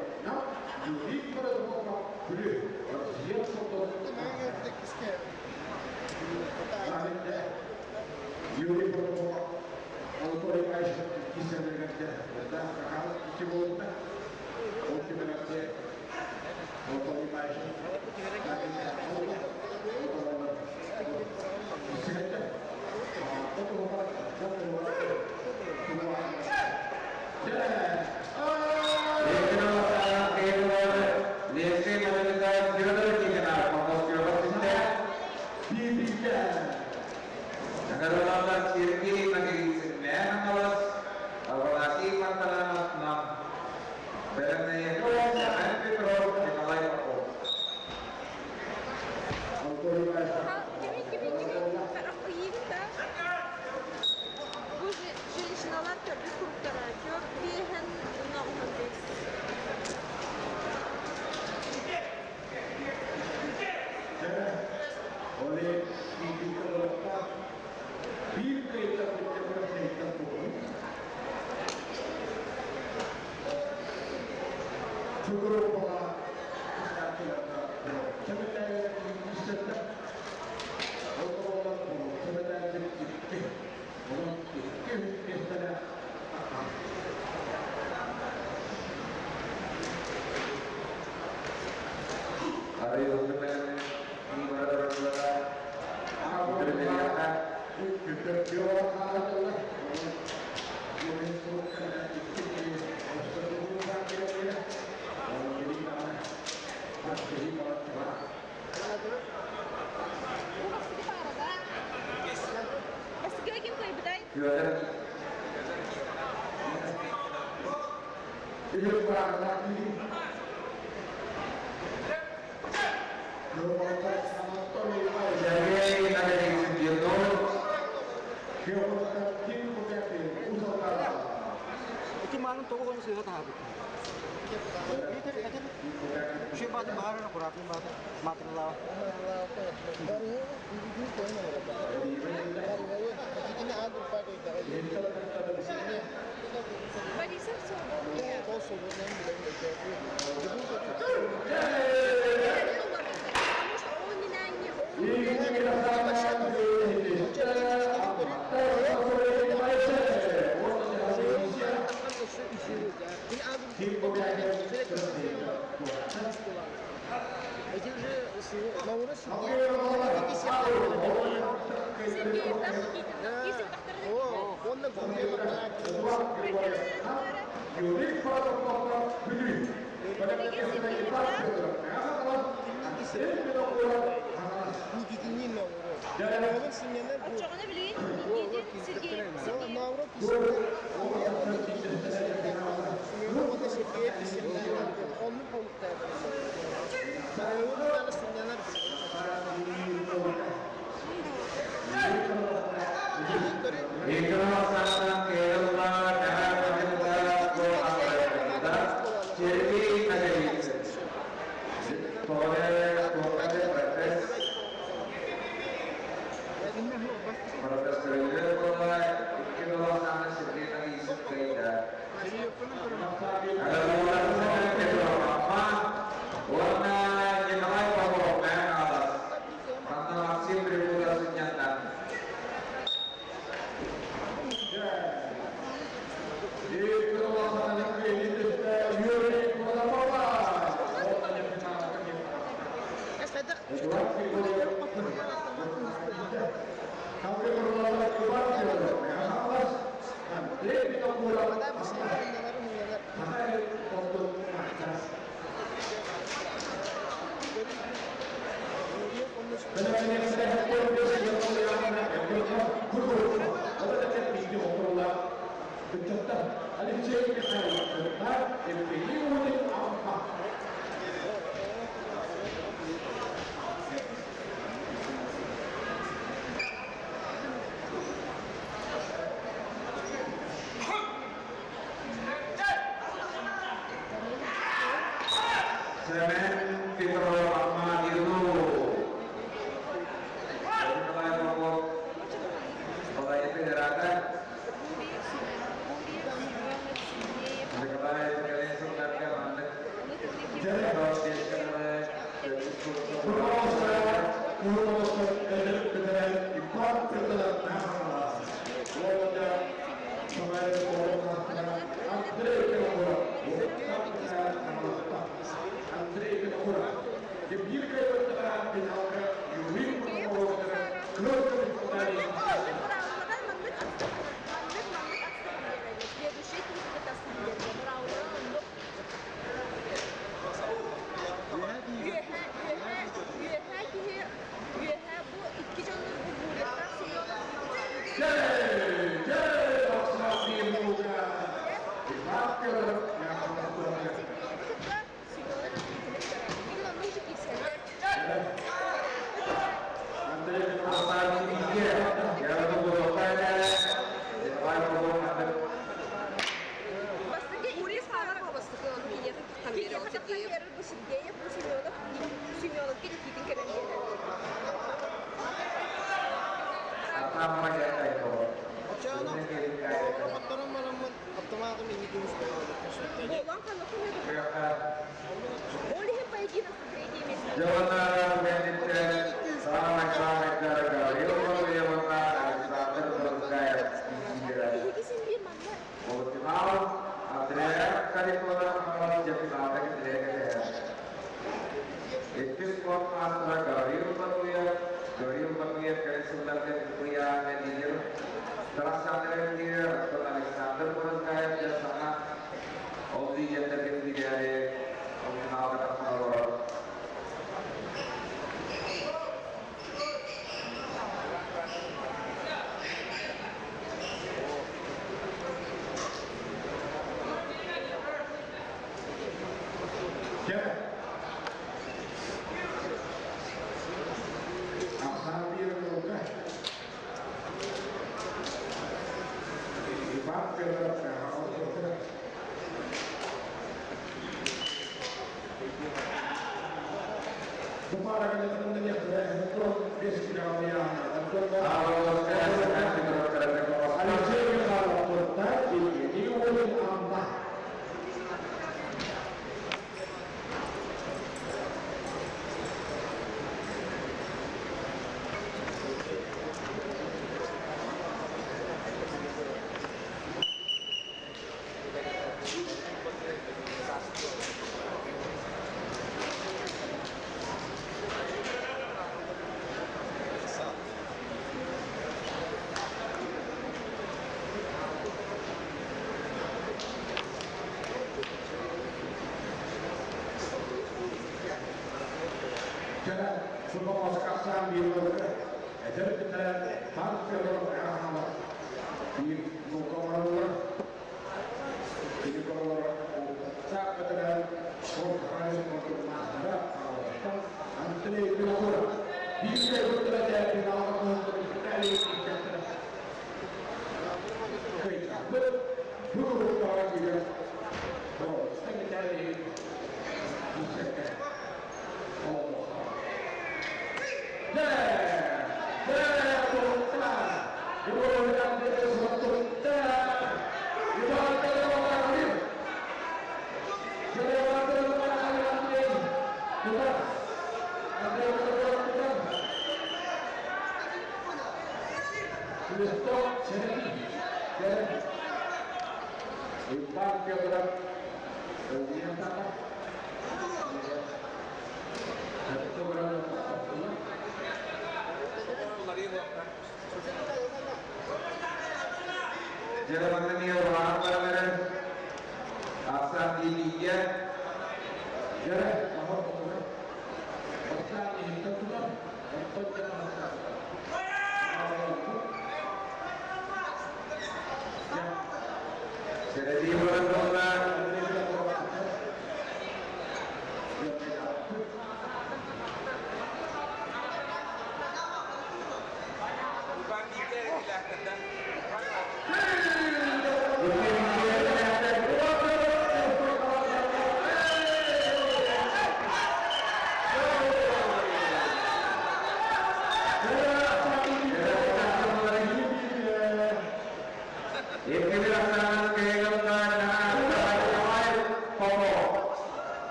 [SPEAKER 1] Юрий Протопопов, Россия спортун Юрий Протопопов, Анатолий Маишев кисэлэргэрдэ, да, какал ики болута. Ол кимерде Анатолий Маишев.
[SPEAKER 2] Ленскэй Мадьярда Петр Никонов Помощью Наградалар Сергей Ноговицын Мэханалас, Афанасий Мартанов Нам. Бэлэмнэниэхтэрэ Семен Петров, Николай Попов.
[SPEAKER 4] Кими, кими, кими? Бу женщиналар төрдүс куруктара. Көр биэһэн уна бес.
[SPEAKER 1] Оле биир кыйтан бүттэ Чугуруп
[SPEAKER 2] Арай үлэлиэххэ. Петр Сергей Наговицын 1-0.
[SPEAKER 3] Ити маанын тоҕу гына сыыһа таһаарбыт. Şu бааты баарына кураатын бааты маатырылааба.
[SPEAKER 4] Борисов свободный. Потому что он не на не Сергеев, да, Никитин. Если Очоҕуна билигин Никитин, Сергеев, Сергеев.
[SPEAKER 2] Викрама Керала Сергей Наговицын. Тоҕо туохха процесс процесс көрүллэр буолла. Икки саана Сергей Наговицын кыайда. Уонна Николай Попов Мэҥэ Хаҥалас. Манна Максим Прибудов сынньанна. Semen Petrov Amma Irlu. Николай Попов. Балайты Герата. Николай Калинин маннык.
[SPEAKER 1] Иван Федоров Михайлов. Алексей Михайлов Турта, Евгений Улин Амма.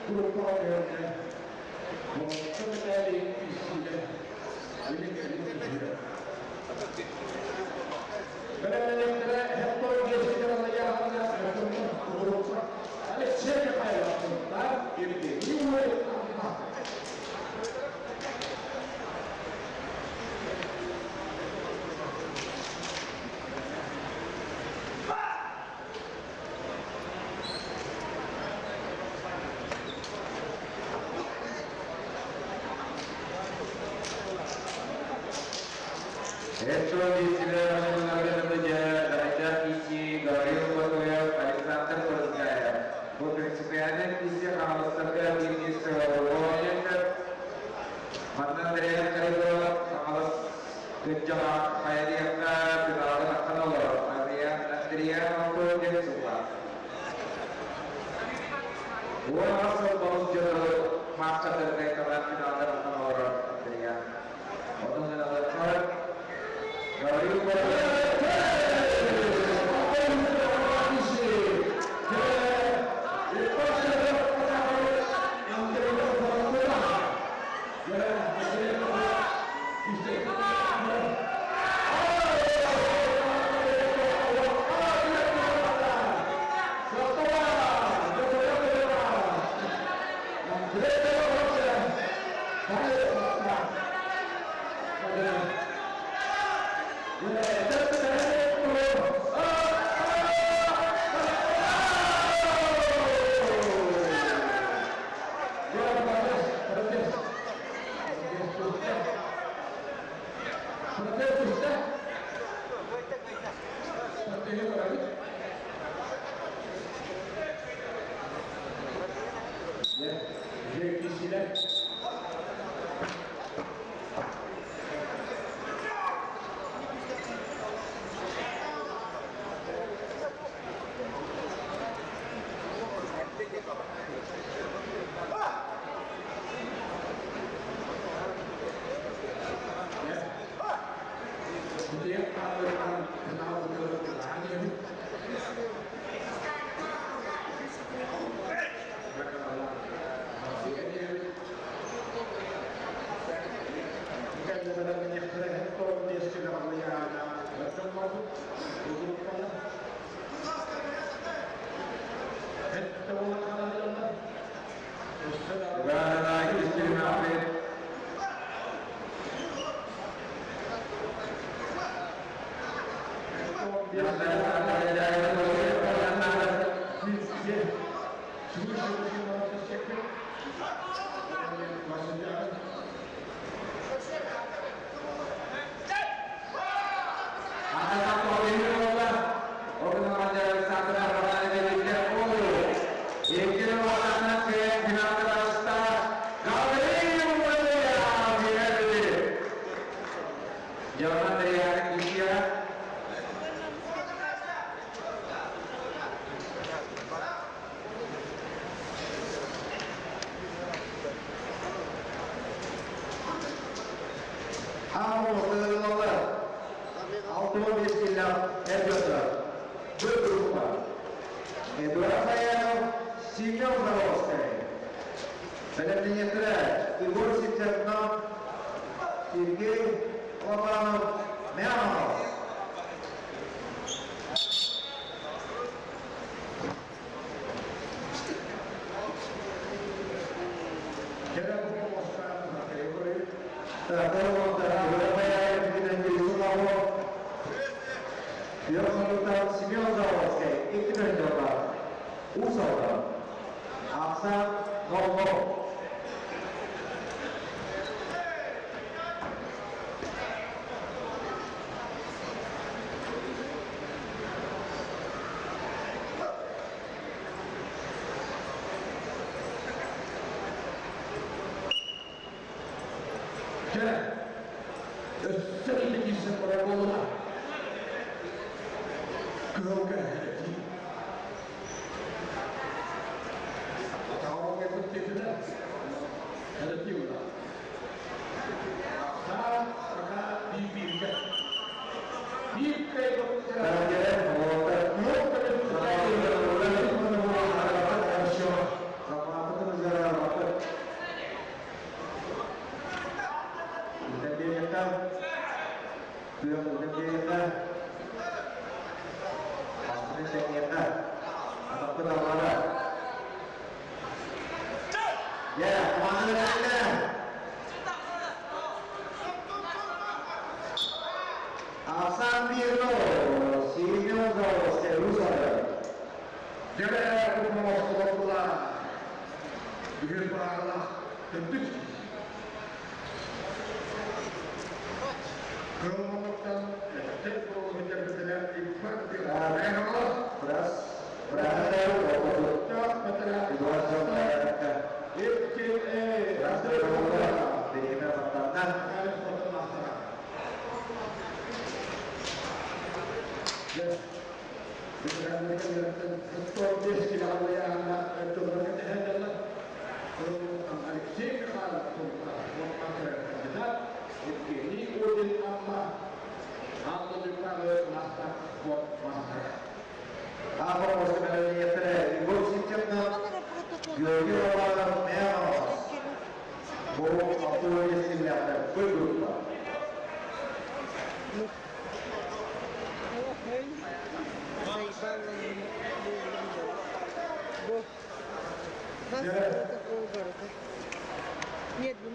[SPEAKER 1] Группа Бу Алексей Михайлов, Евгений
[SPEAKER 2] Исси, Гаврил Батуев, Александр Брызгаев. Бу принципиальный кисси Хамаластарга биргис Олег Маннан Андреев Карибов, Хамалас Күнжаға Хайриякка финалга таққан олар. Андрея Алтын Сула. Уон асыл болус жолу мақсаттарга талан финалга таққан олар Андрея. Оның алатар Гаврил Батуев.
[SPEAKER 3] Тэҥиэхэ. Атахпыт аллара. Дьэ, команда бэлэмнэ. Асан Пирно, Семенов, Серусова.
[SPEAKER 1] Дьэ, купмосколоттула. Бүгүн баарла төттүк. Кылмоттан тек
[SPEAKER 3] Раз,
[SPEAKER 1] Алексей Михайлов кандидат Евгений Удин Амма Анна Дюкары мастер спорт мастера.
[SPEAKER 3] Апа Московская Егор Ситевна, Георгий Романов, Мямов. Бу автомобиль симулятор группа.
[SPEAKER 5] Нет, ну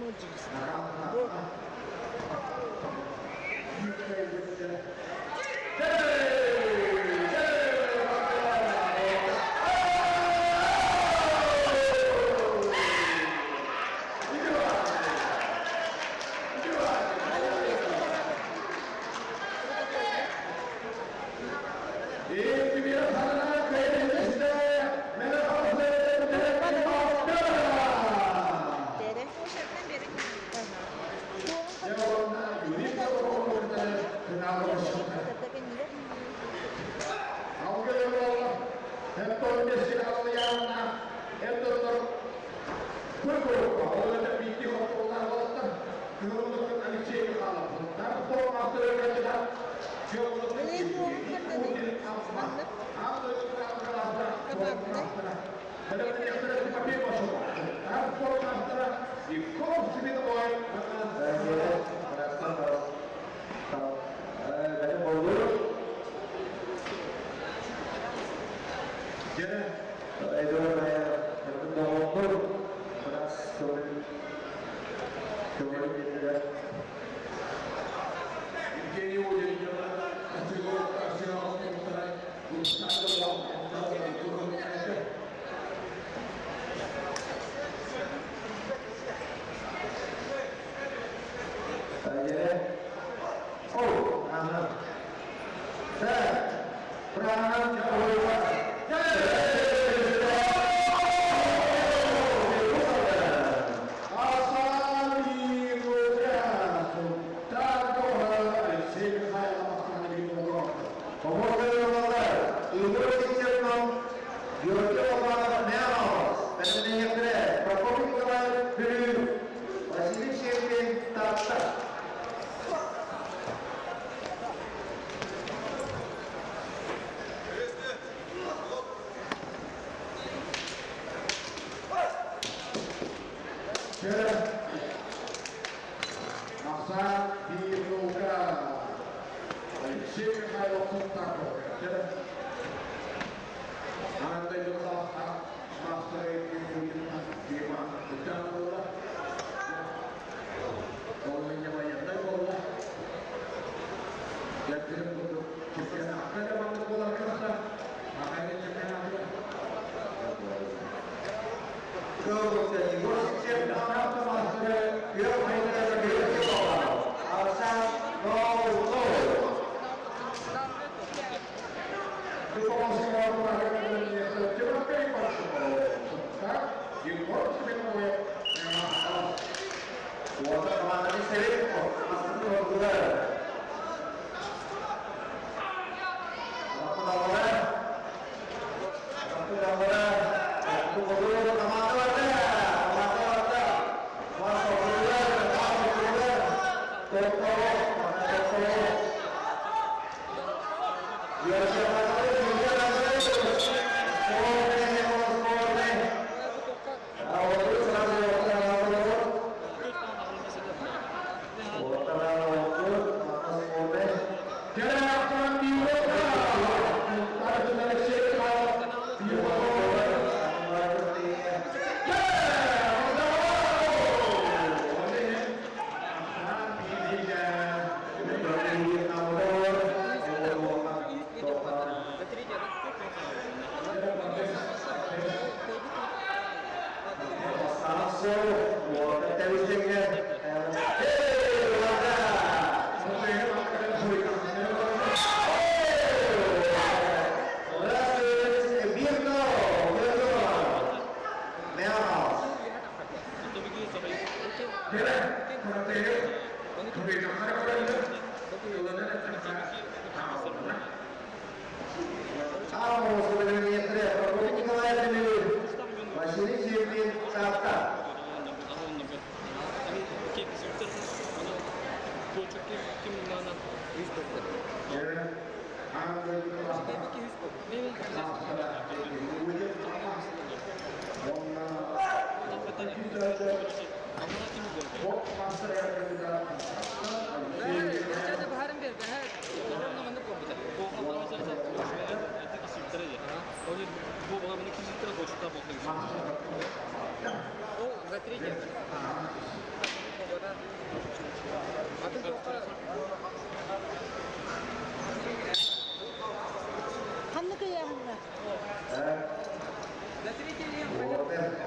[SPEAKER 5] Ханна кыйааһынна?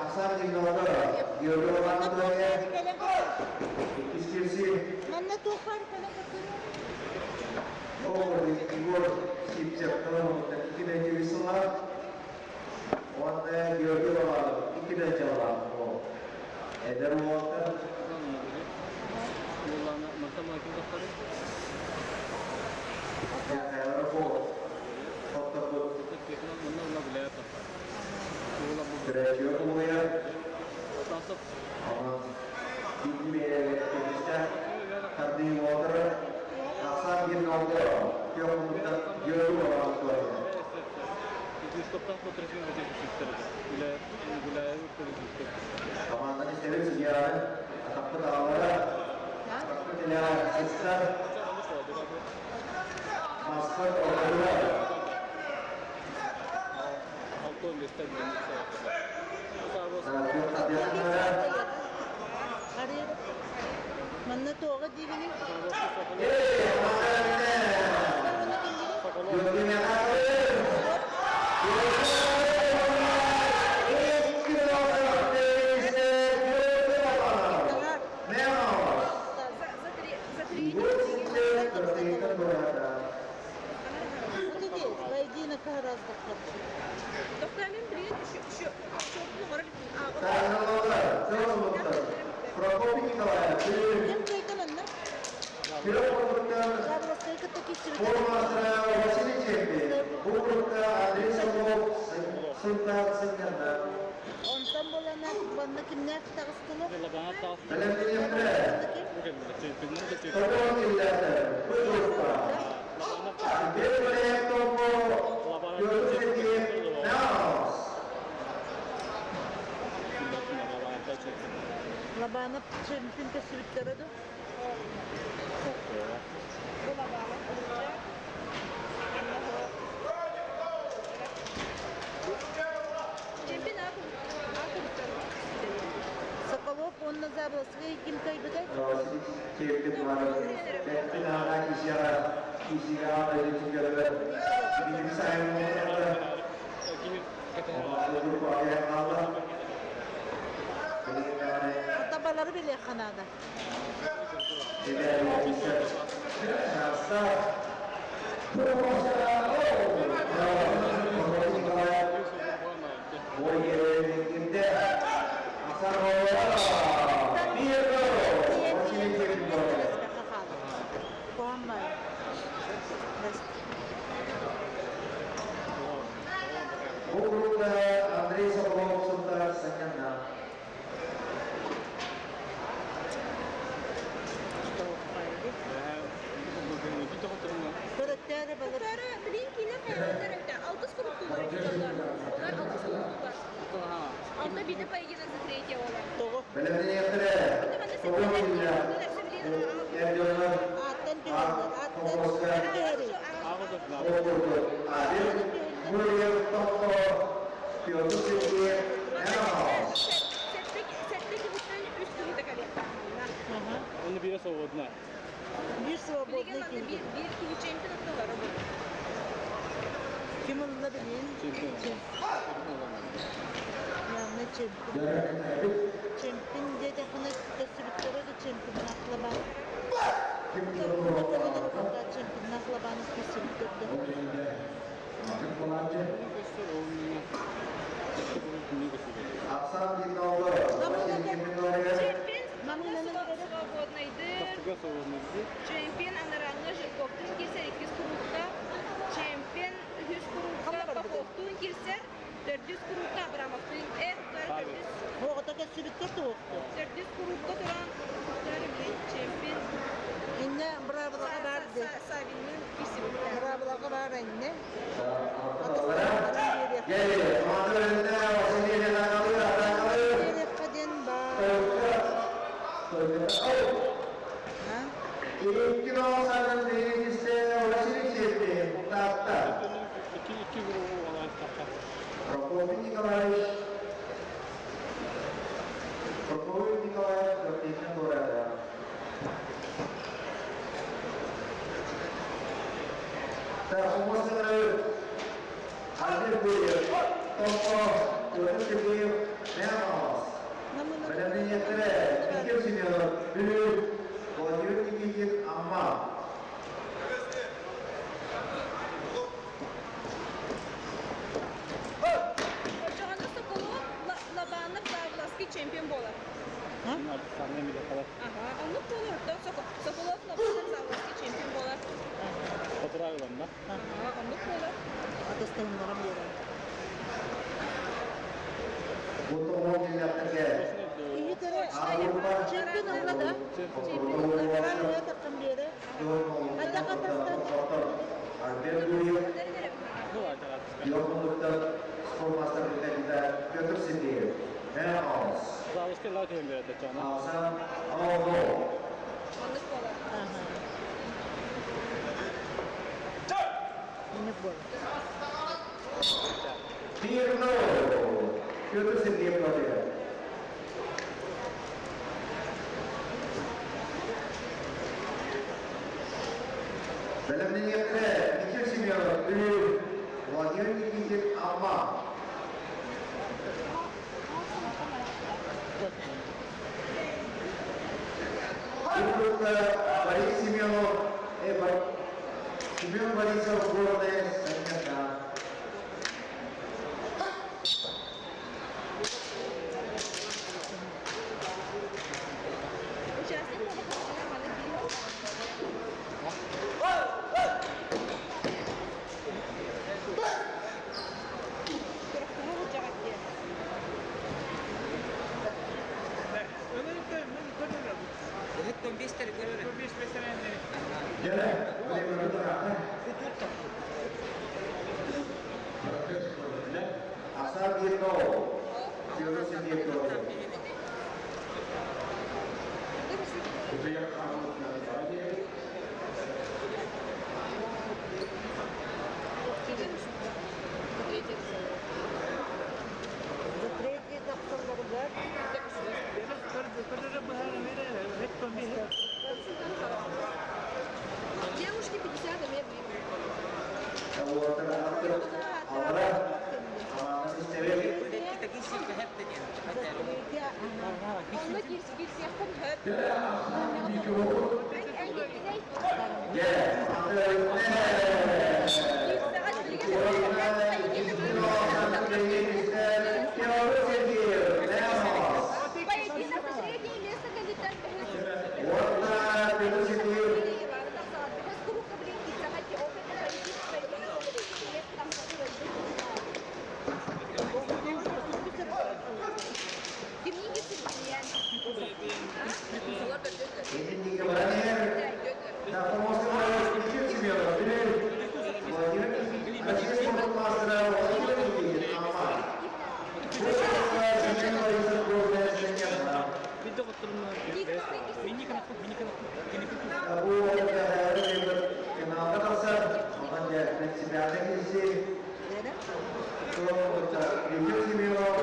[SPEAKER 3] Асан Дигнолор, Георгий
[SPEAKER 5] Манна туох
[SPEAKER 3] Иванович,
[SPEAKER 5] баар кэлэн көрөр?
[SPEAKER 3] Иккис
[SPEAKER 5] Манна туох баар кэлэн көрөр?
[SPEAKER 3] Ол Егор Сивцев икки сыла, он Георгий Иванов икки дьаллаах. Эдэр уолаттар. Михаил Хотторбут Көрөөчүгө кулуйар. Онон биир кэбистэ тардыы уолаттары Асан Гернолго Тёммуттан Георгий Иванов туорайда. Команданы себеп судьялары атаппыт аҕалара, атаппыт илэ сыстар, маспыт оҕолоро.
[SPEAKER 5] Манна туоҕа диигини?
[SPEAKER 3] Георгий Михайлович!
[SPEAKER 5] Вот иди, поединок гораздо хороший.
[SPEAKER 3] Прокопий Николаевич,
[SPEAKER 5] Ким кыйды манна? Забростай кытта кичирде.
[SPEAKER 3] Полмастера Василий Чепин, Букрукта Андрей Соколов, Сынтан Сынянна.
[SPEAKER 5] Онтон болана манна кимнээх таҕыстылар?
[SPEAKER 3] Бэлэмнениэхтэрэ. Тобон иллэтэ, Букрукта. Андрей Валерьев Петр Сергеев, Наус.
[SPEAKER 5] Лабанов чемпион көсүбүттэрэ ду? Соколов уонна Забросскай ким кыйбытай?
[SPEAKER 3] Василий Чепин бар. Бэттин аға кисияға, кисияға бәлі көрді. Билим сайын болды. Группа аяқ алды.
[SPEAKER 5] Табалары биле ханада.
[SPEAKER 3] Андрей Соколов Сунтар Саняна. Бэлэмнениэхтэрэ. Петр Сергеев, Наус.
[SPEAKER 7] Оны бире свободна.
[SPEAKER 5] Bir свободный ким? Ким онна билин?
[SPEAKER 7] Чемпион.
[SPEAKER 5] Явно чемпион. Чемпион дете хана көсүбүттэрэ да чемпион ахлабан. Чемпион ахлабан көсүбүттэрде.
[SPEAKER 3] Аксан Динолы, Василий Кеминоре.
[SPEAKER 4] Чемпион анаранга Жирковтун кирсер иккис курукта, чемпион үһүс курукта Поповтун кирсер, төрдүс курукта Абрамовтун, төрдүс.
[SPEAKER 5] Оҕото көсүбүттэр туохту.
[SPEAKER 4] Төрдүс курукка туран чемпион.
[SPEAKER 5] Инне бравлага барды.
[SPEAKER 4] Савиннын кирсибиттер.
[SPEAKER 5] Бравлага бар инне.
[SPEAKER 3] Gel, команда önünde Василий Ленагалыр, Атагалыр.
[SPEAKER 5] Каден бар.
[SPEAKER 3] Икки нолсанын birincisi Василий Чепин, Татта.
[SPEAKER 7] Икки икки группа алайын таққа.
[SPEAKER 3] Прокопий Николаевич. Та Альберт Гурьев, Томпо, Петр Сергеев, Мямос. Бэлэмнениэхтэрэ Михаил Семенов, Бүлүү, Владимир Никитин, Амма.
[SPEAKER 4] Очоҕоно Соколов Лобанов Павловский чемпион буолар. Ага, оннук буолар. Соколов Лобанов Павловский чемпион буолар. Ага, оннук буолар.
[SPEAKER 5] Атастаһыннаран биэрэр.
[SPEAKER 3] Бу тоҕо киллэхтэргэ
[SPEAKER 5] Иһитэрэ
[SPEAKER 3] Аурупа
[SPEAKER 5] чемпион ылла да?
[SPEAKER 3] Хотугу
[SPEAKER 5] таххан биэрэ. Хайдах атастан?
[SPEAKER 3] Альберт Гурьев, Йоханнуктар спортмастер кандидат Петр Сергеев, Мямос. Алсан Алло.
[SPEAKER 4] Оннук буолар.
[SPEAKER 5] Ага. Оннук буолар.
[SPEAKER 3] 1-0. Петр Сергеев против. Бэлэмнениэхтэрэ Михаил Семенов, Бүлүү, Владимир Никитин, Амма. Бұл Борис Семенов, Семен Борисов, Горная, Саньяна.
[SPEAKER 4] Участник буолар маны биир. Күрэхтэһэ сылдьаҕыт диэн.
[SPEAKER 3] Дьэ, Владимир Аса 1-0. Петр Сергеев против.
[SPEAKER 4] Третий.
[SPEAKER 5] За третий тахсалларыгар.
[SPEAKER 4] Девушки 50 метров.
[SPEAKER 3] Уолаттар аттыр алара аманын истебек.
[SPEAKER 5] За третий, ага.
[SPEAKER 4] Онно киирсиэххин сөп.
[SPEAKER 3] Дьэ, аттыр Петр Сергеев, Мямос.
[SPEAKER 4] Поединок за третье место кандидат.
[SPEAKER 3] Уонна Петр Сергеев. Этинниге баран Автомобиль Михаил Семенов, Бүлүү, Владимир Никитин, Россия спорт мастера Владимир Никитин, Амма. Бу Семен Борисов, Грозная, Саньяна. Бу финалга тахсар, онон дьэ принципиальный киирсии. Михаил Семенов,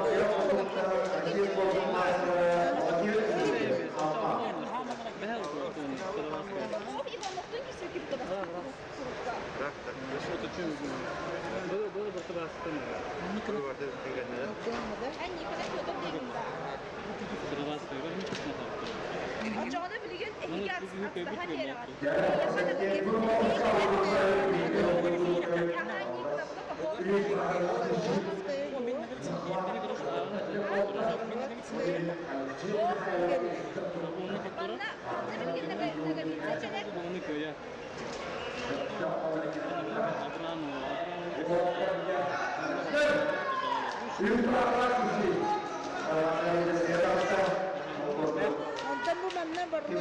[SPEAKER 3] Россия спорт мастера Владимир Никитин, Амма.
[SPEAKER 4] Очоҕоно билигин эһиги астаһан биэрэҕит. Манна билигин наговица чэнэ.
[SPEAKER 5] Онтон бу манна барна.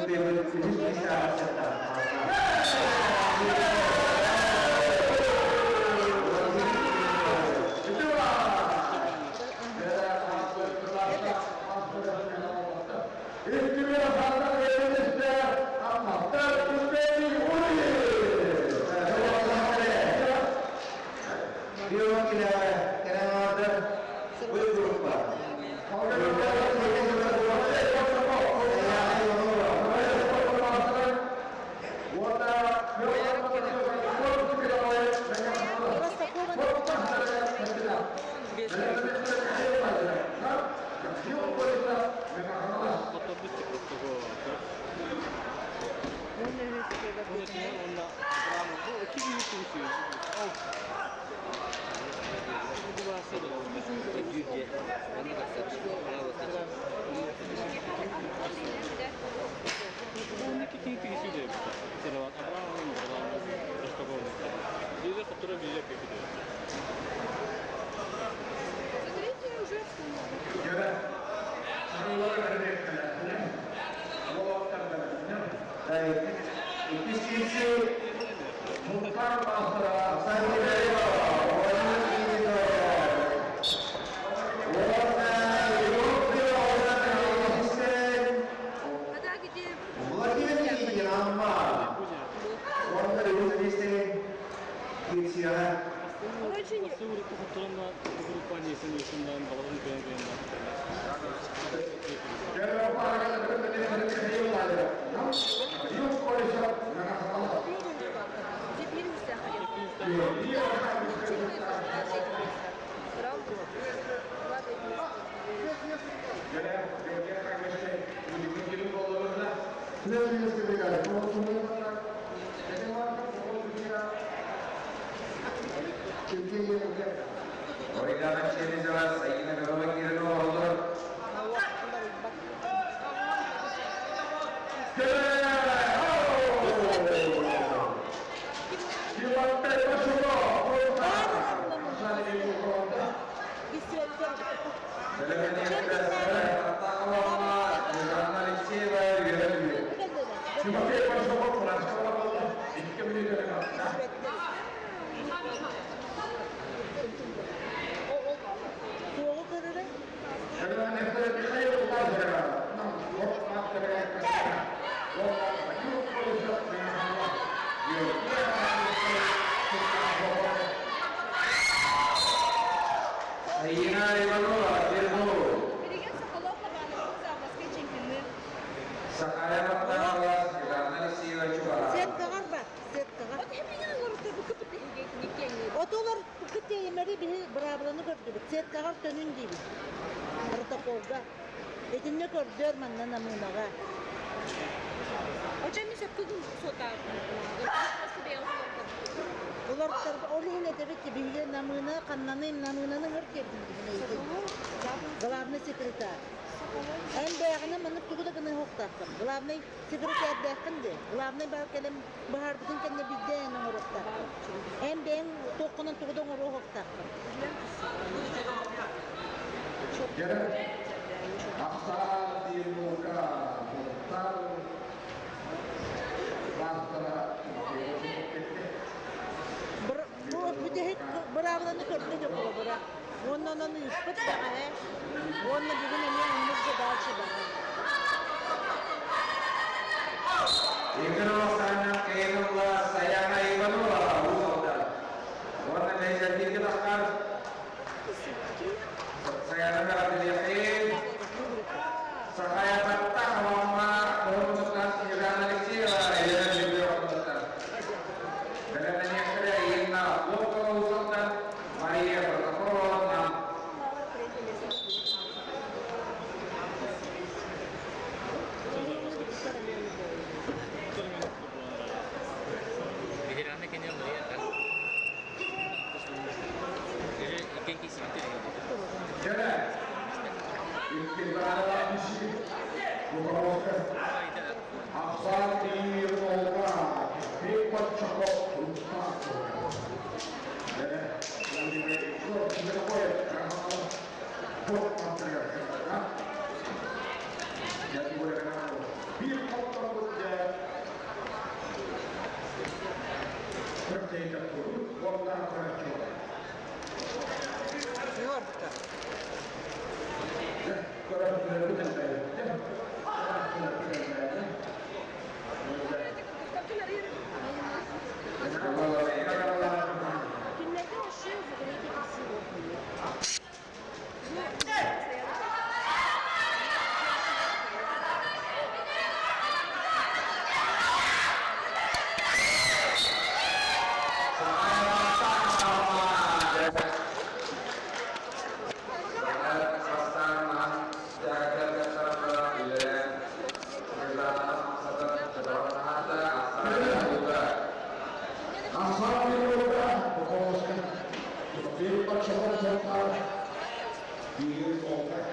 [SPEAKER 7] Главный секретарь. Эн бэйэҕинэ маннык тугу да гыныа суохтааххын. Главный секретарьдааххын дии. Главный баар кэлэн быһаарбытын кэннэ биирдэ эн оҥоруохтааххын. Эн бэйэҥ туоххунан тугу да оҥоруо суохтааххын. Бу бүтэһик быраабыланы көрдө дьэ холобура. Уонна онон ыыппыт бэҕэһээ. Уонна бүгүн эмиэ оннук задача баар.
[SPEAKER 2] Игорь Каиновла Саяна Иванова Уус-Алдан. Уонна Мэйзэргииргэ таххар Саяна Меҕатилиэхин Сахая Фаттахова Уһун Снежана Алексеева Елена Жигулева Бэлэмнэниэхтэрэ Инна Локова Уус-Алдан Мария Протопова Нам.
[SPEAKER 1] Биир олта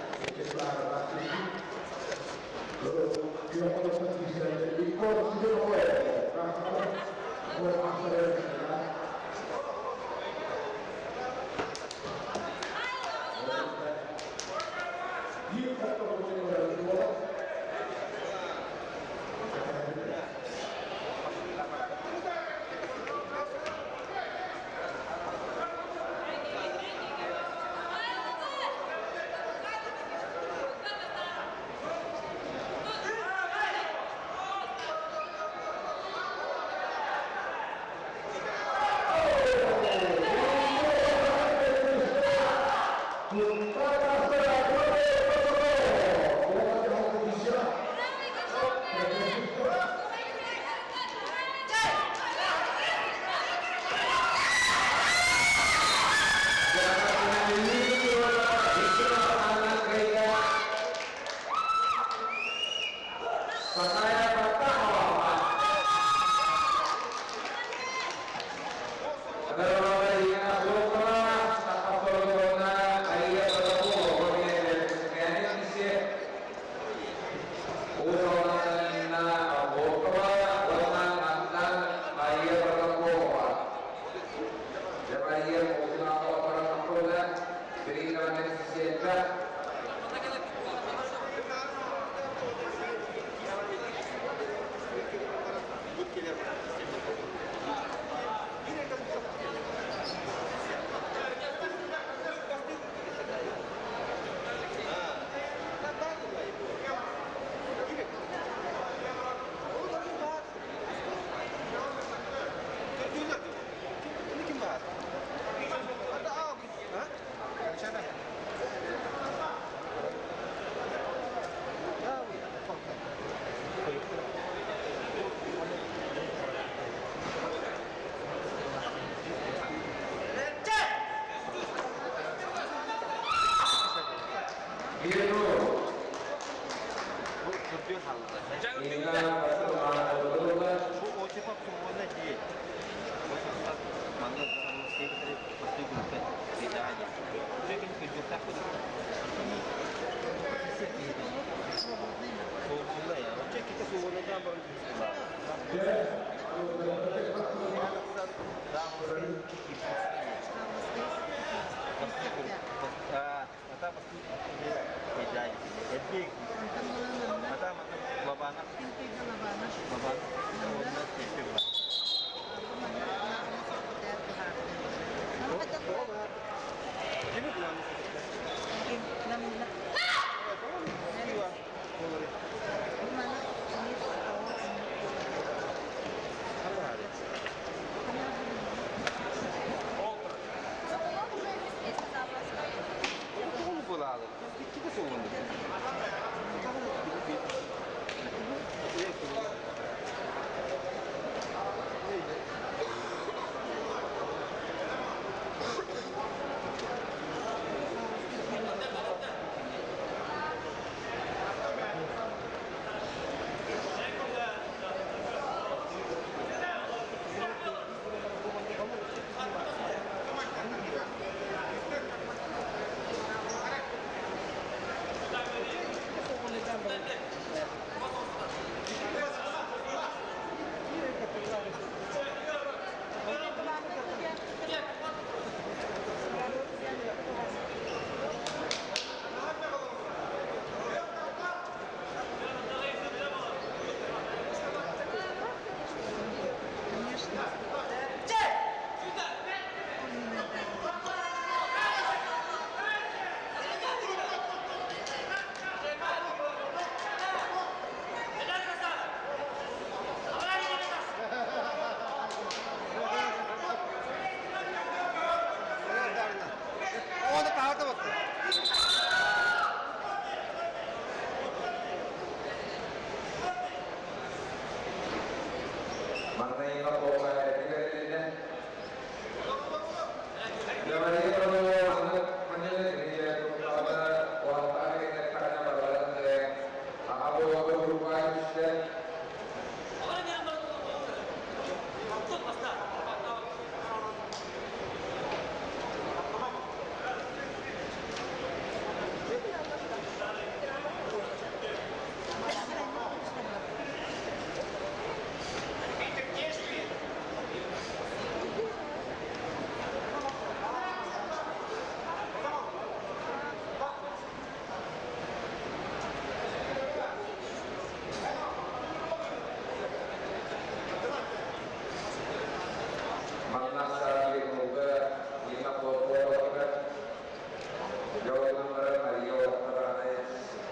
[SPEAKER 2] Дьоллоннора Мария Олохтороны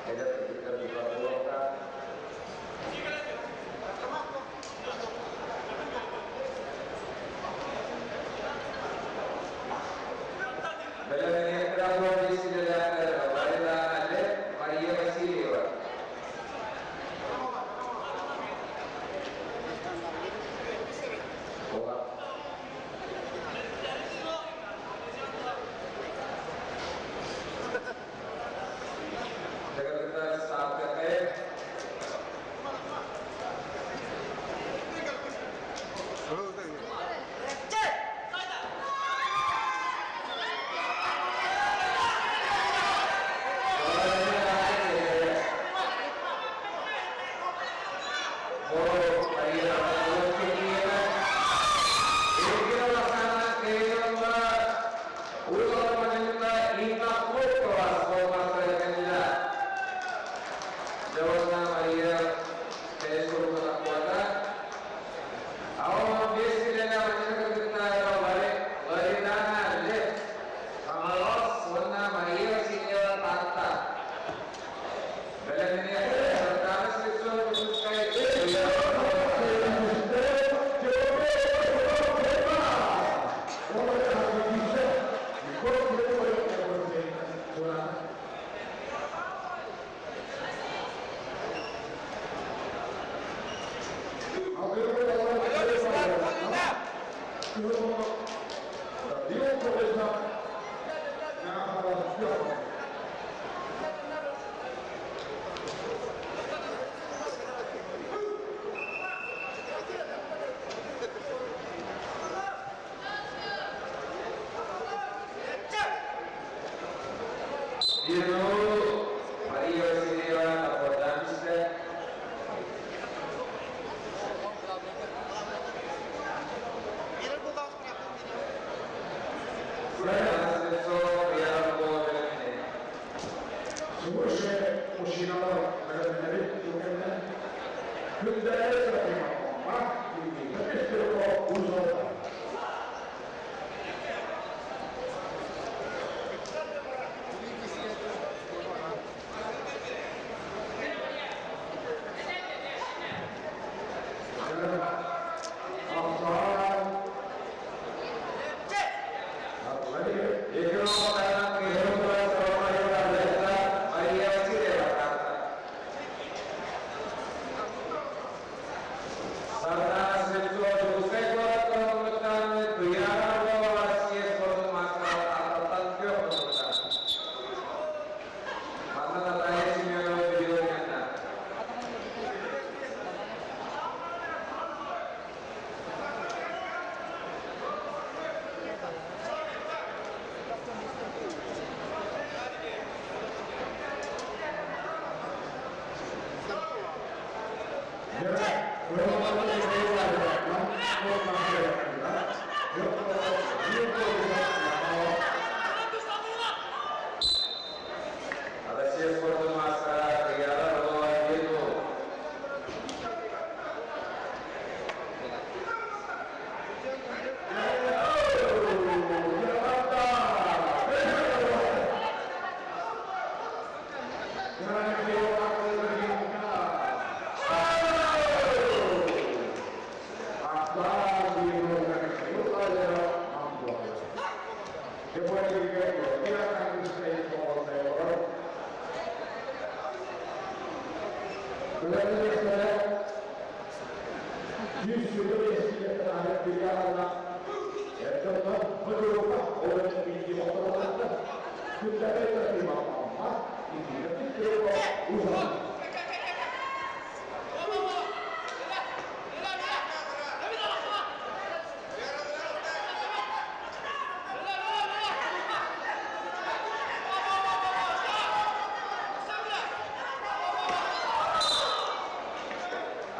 [SPEAKER 2] эдэр кыргыттар буолуохтаах. Бэлэмнэниэхтэрэ 15 килэлээхтэр Ларина Лев, Мария Васильева. Ола. Кыргыттар ставкатай. Мария Васильева Таатта. Бэлэмнэниэхтэрэ Сартаана Слепцова Дьокуускай. 1-0. Мария Васильева топордаан түстэ. Сартаана Слепцова Туйаара Попова бэлэмнэнэ.
[SPEAKER 1] Свыше мужчиналар бэлэмнэрин түгэннэ Күндәле Сатима Никита Узолта.
[SPEAKER 2] Екі оқтарынан қиырылға Мария Васильева Таатта. Сартаана Слепцова Дьокуускай куорат Куораттан, Туйаара Орлова Россия спордун маастара Тааттаттан күөх муннуктан. Манна Наталья Семенова Бүлүү. Россия спордун маастара Туйаара Орлова 1-0.
[SPEAKER 1] Uzun.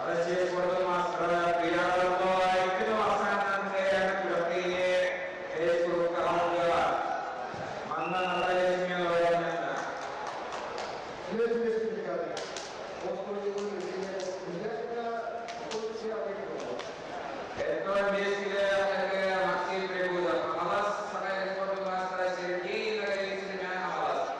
[SPEAKER 2] Россия спордун маастара Туйаара Орлова 2-0 кыайан күрэхтэһиини Кэлэс курукка хааллыга. Манна Наталья Семенова оонньоото. Эттон 5 килэлээхтэргэ Максим Прибудов Хаҥалас, Саха спордун маастара Сергей Ноговицын Хаҥалас.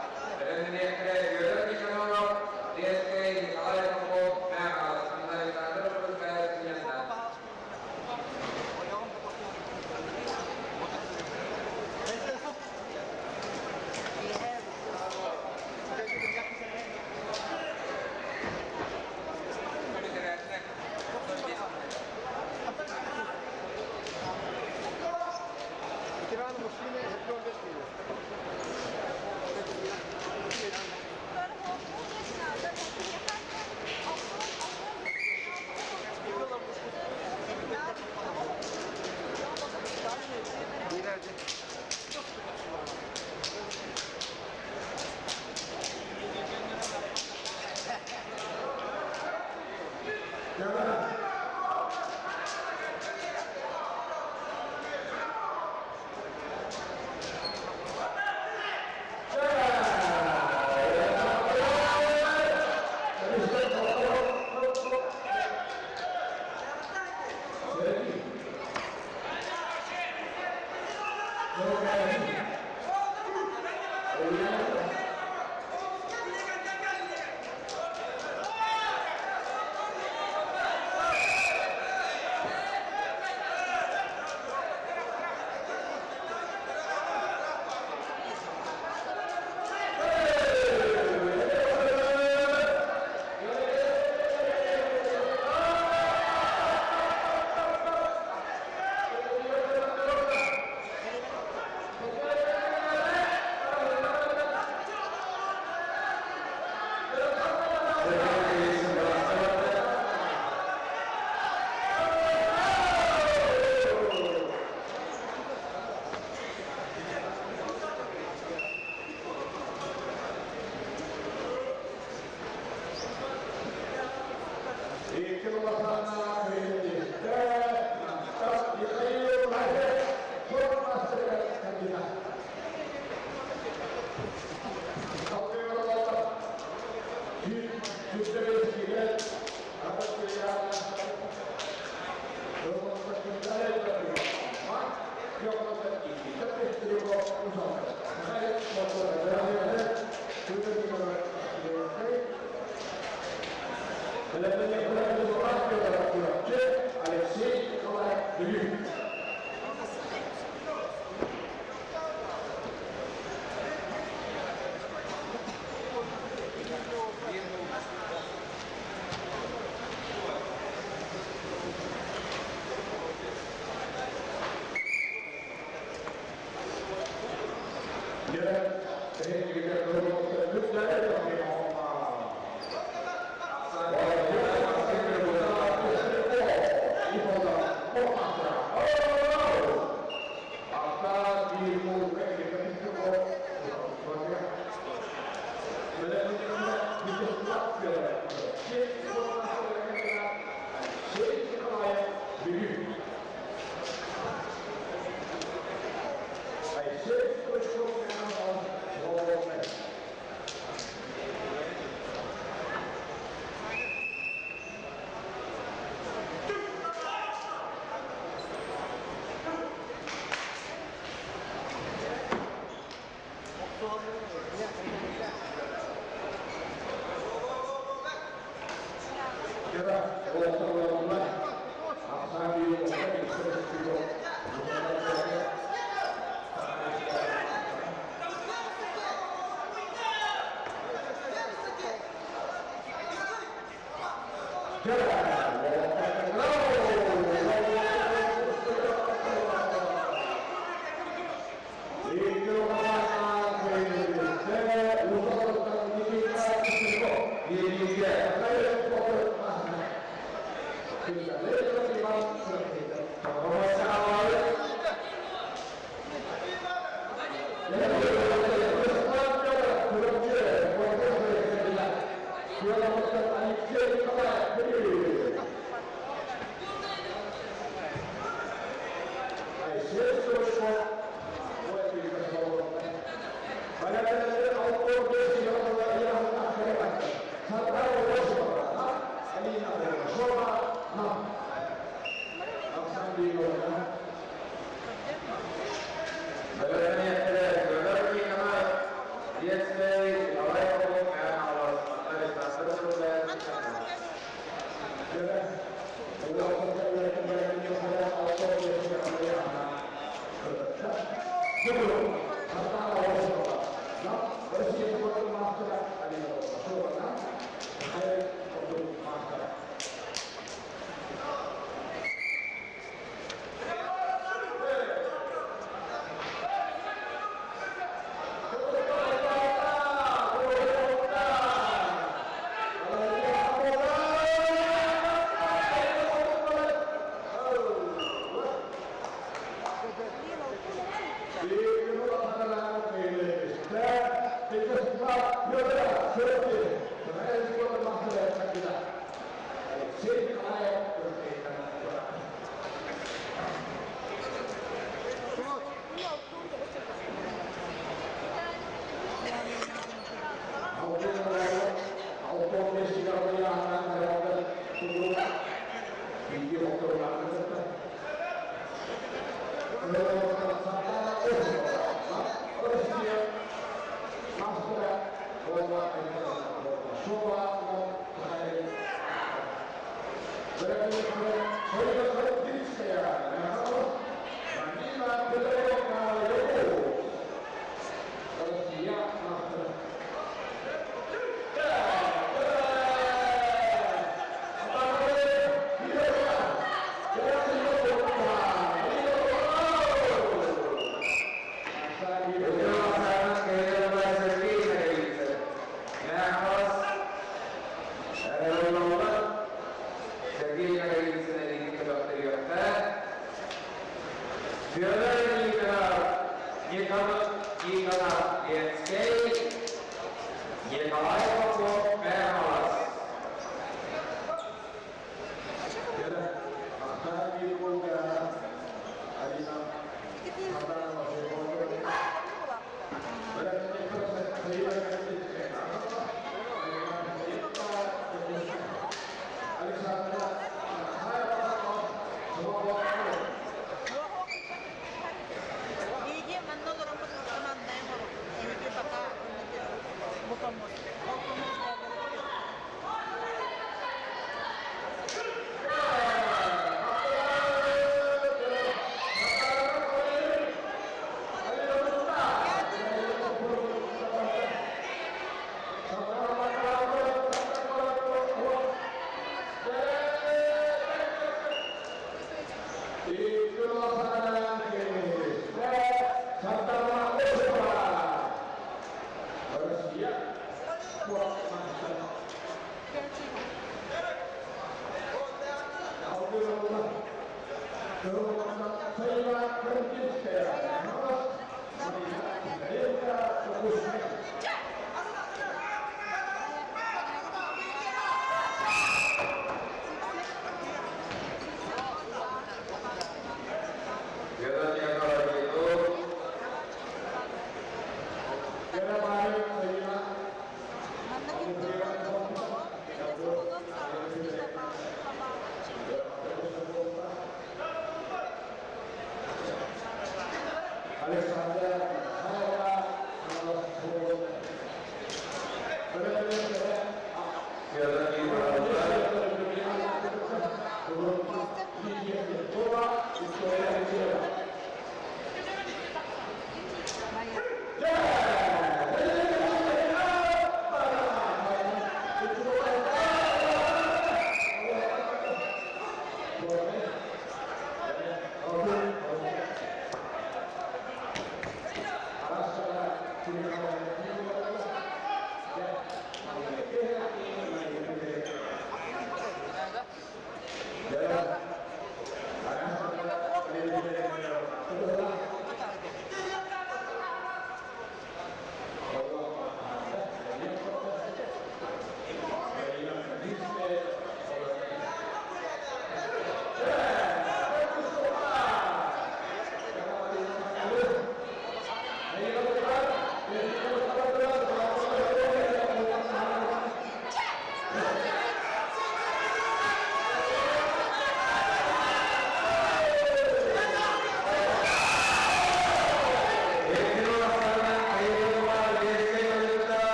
[SPEAKER 1] Россия спорт маастара. Алгырылла Сайла Каргинская,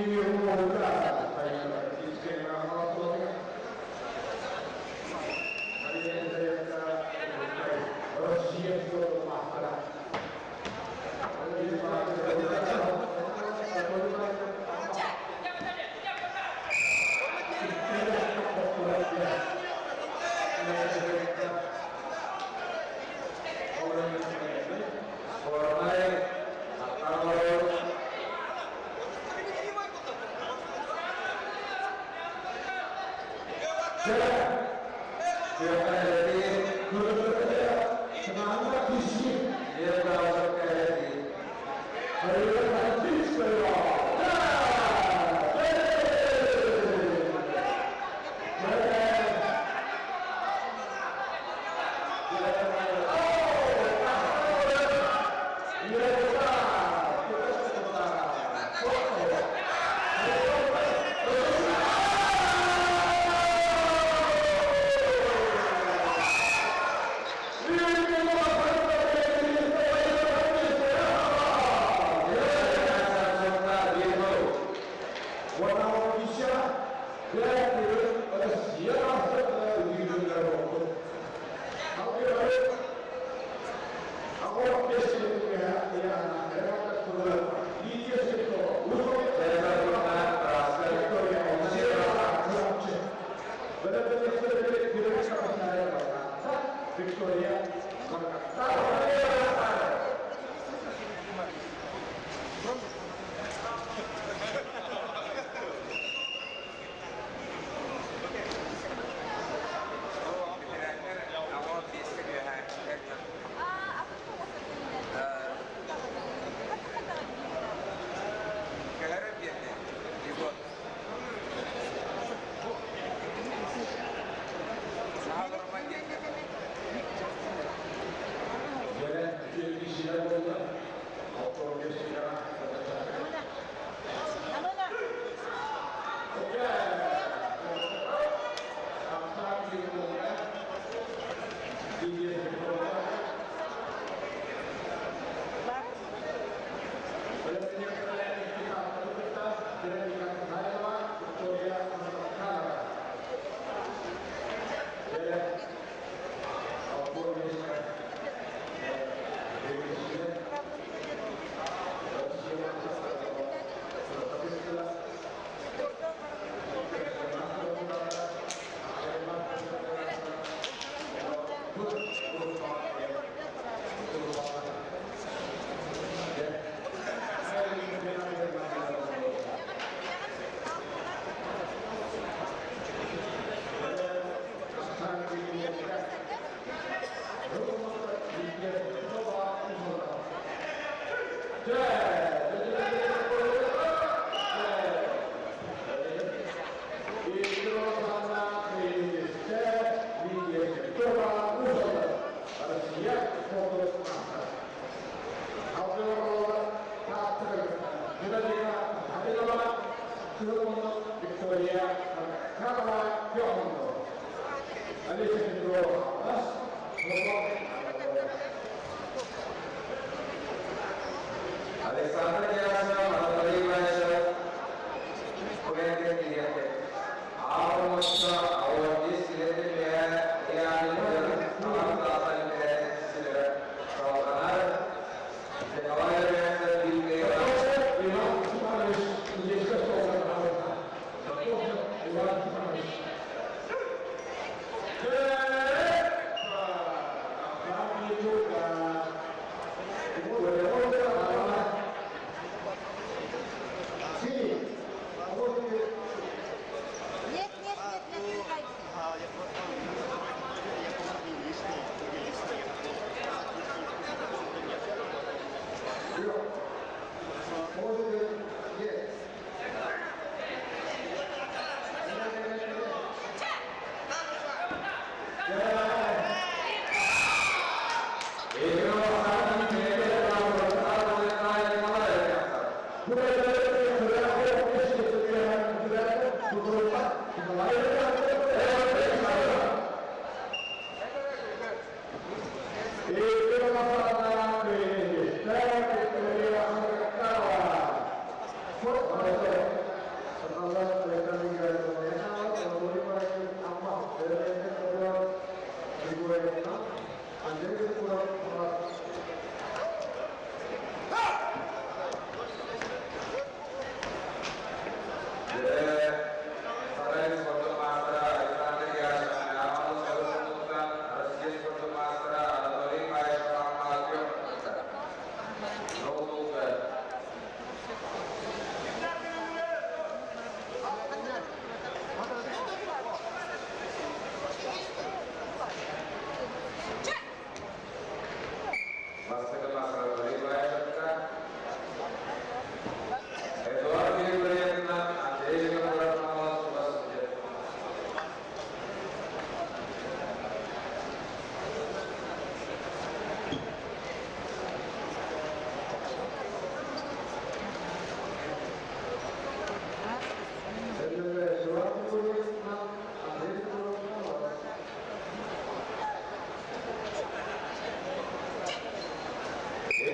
[SPEAKER 1] Марина Кузьмина.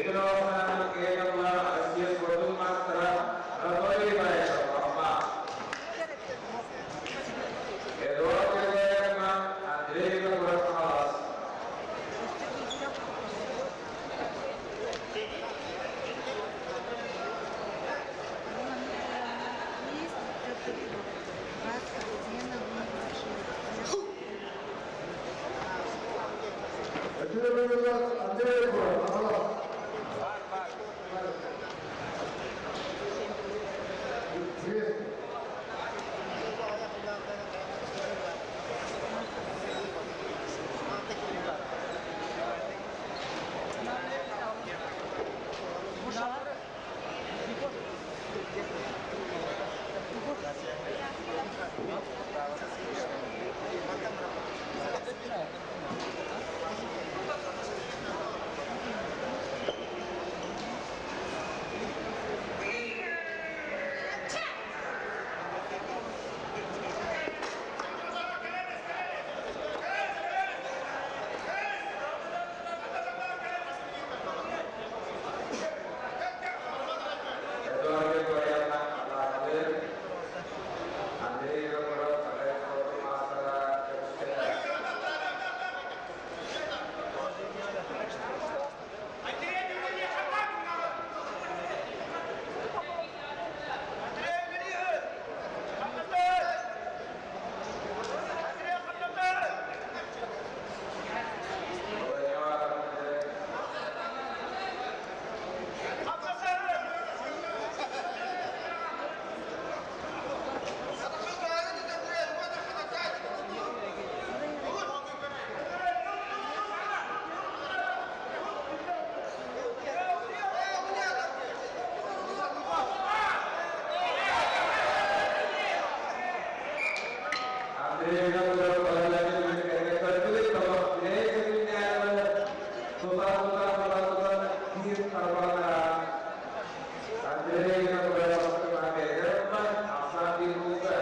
[SPEAKER 2] Икки кыайан Россия спортун маастара Анатолий Баишев, Амма. Эдуард Григорьевна, Андрей Винокуров, Хаҥалас.
[SPEAKER 6] Андрей Винокуров, Хаҥалас. Приветствую.
[SPEAKER 2] Эдуард Григорьевна, Алаатылыр. Андрей Винокуров, Саха спортун маастара, Дьокуускай. Андрей Винокуров Андрей Винокуров Ахсан Бирулга.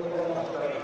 [SPEAKER 2] Andrei.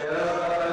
[SPEAKER 2] Gracias.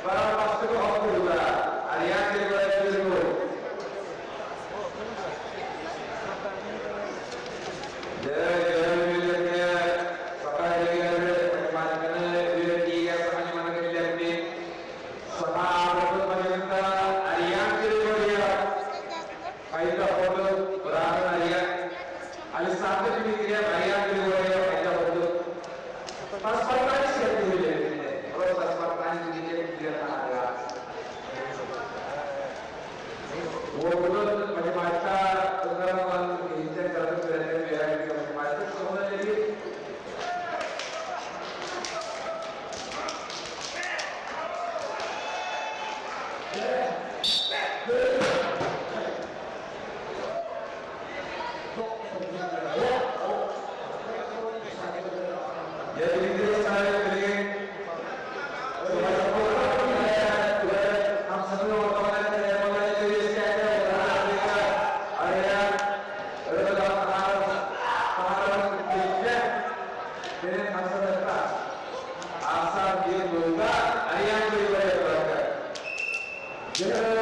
[SPEAKER 2] Para
[SPEAKER 1] Thank you.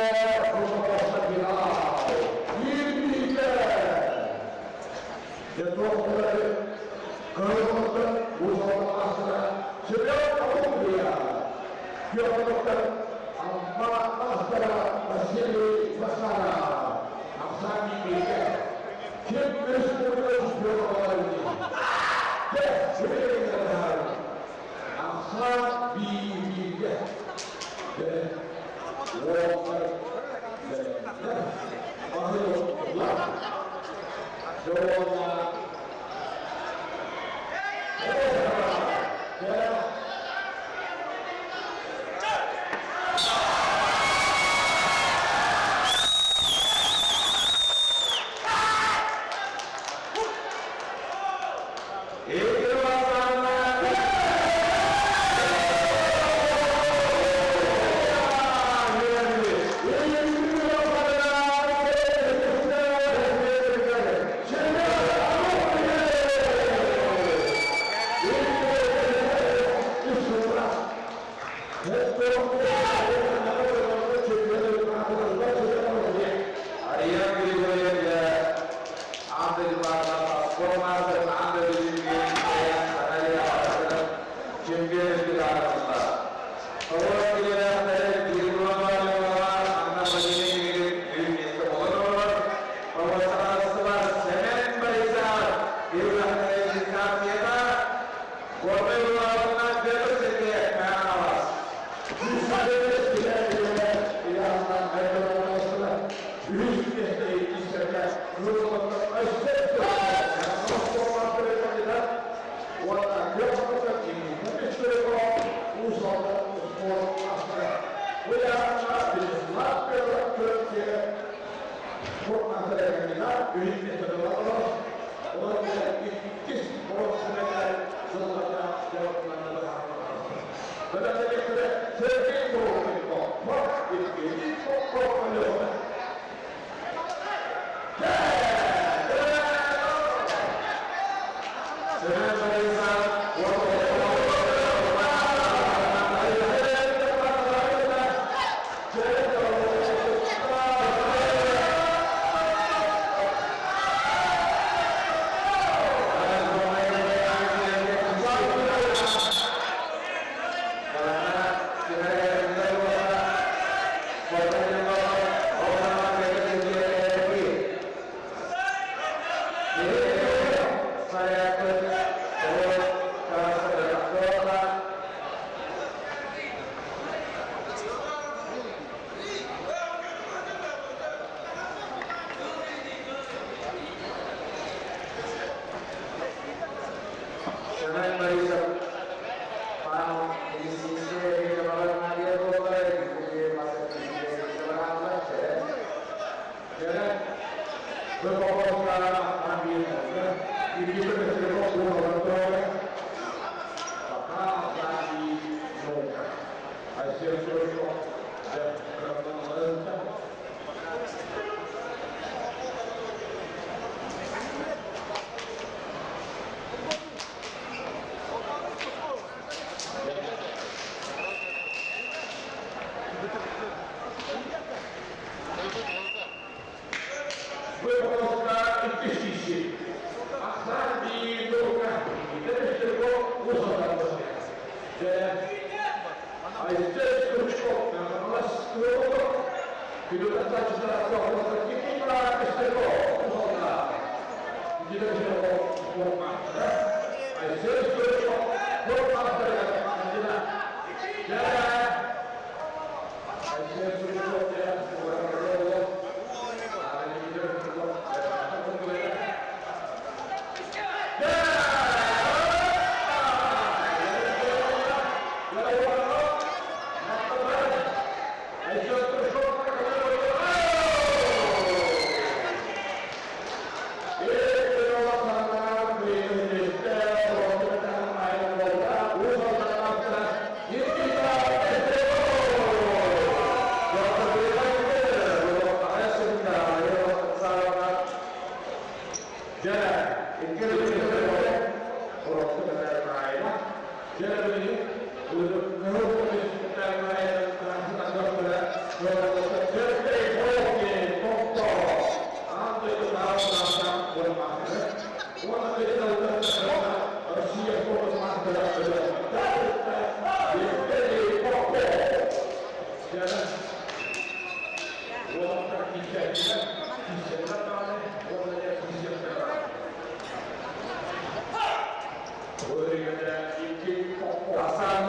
[SPEAKER 1] Alberto.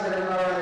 [SPEAKER 2] Семен Борисов,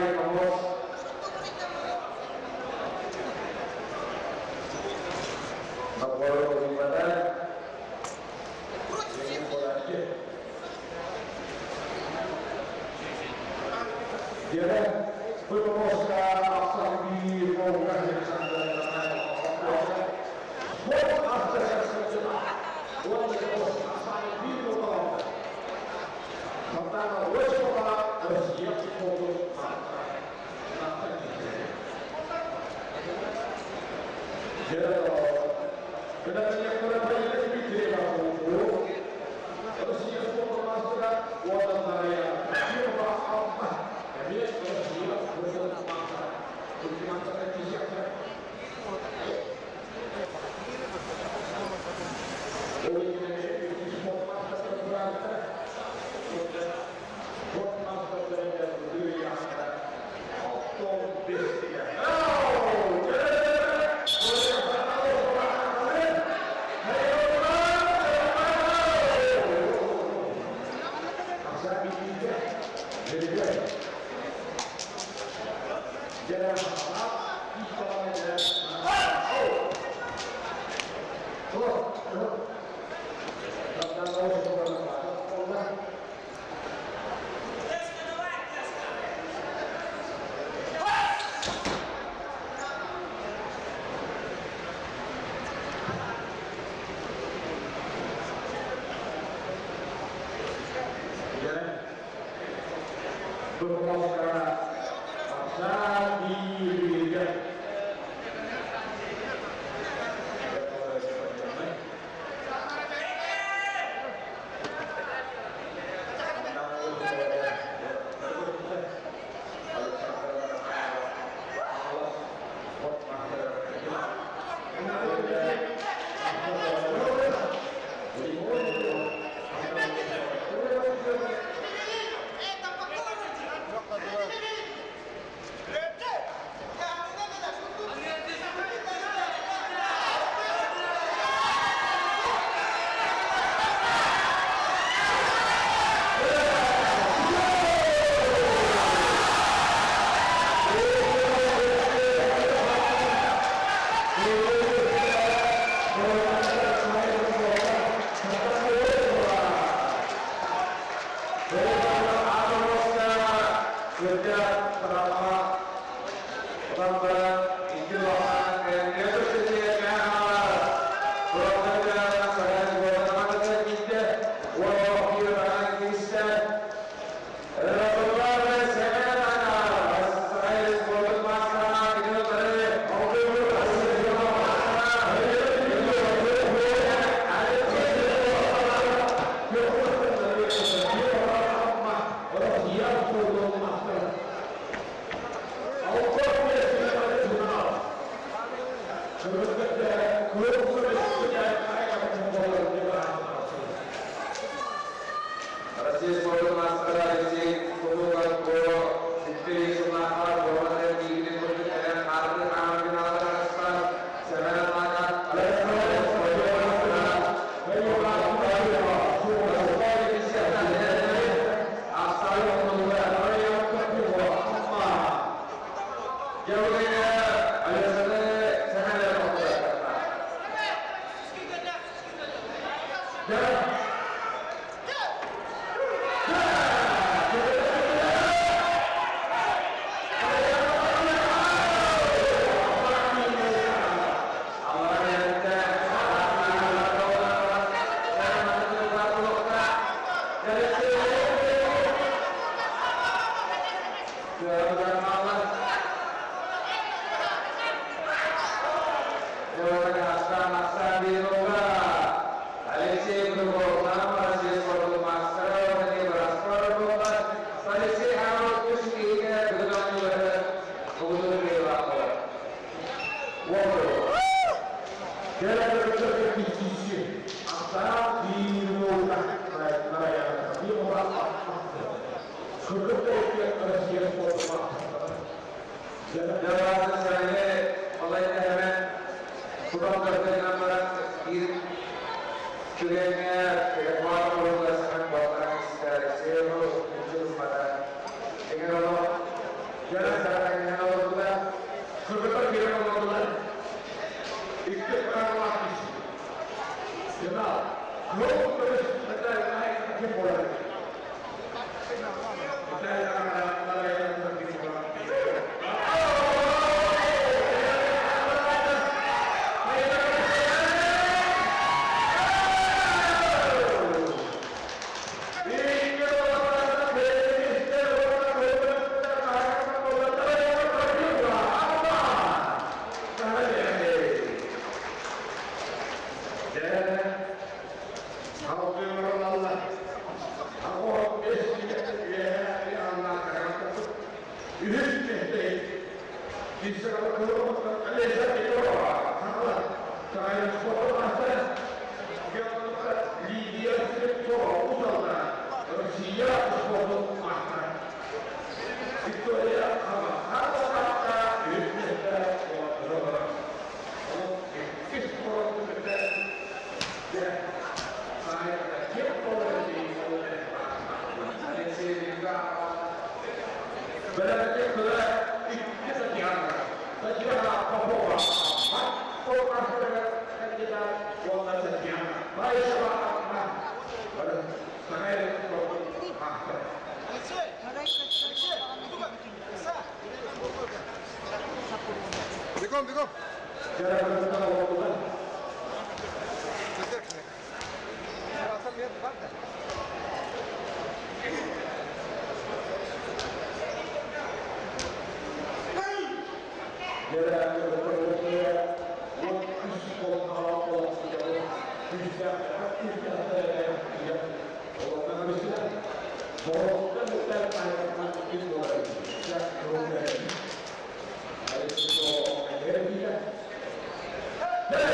[SPEAKER 1] Yeah.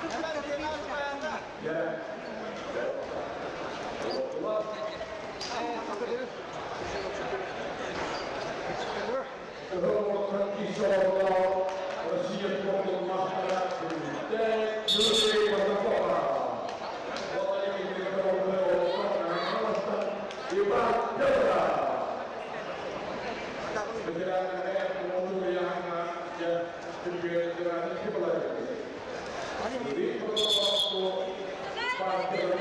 [SPEAKER 7] Не,
[SPEAKER 1] Yeah.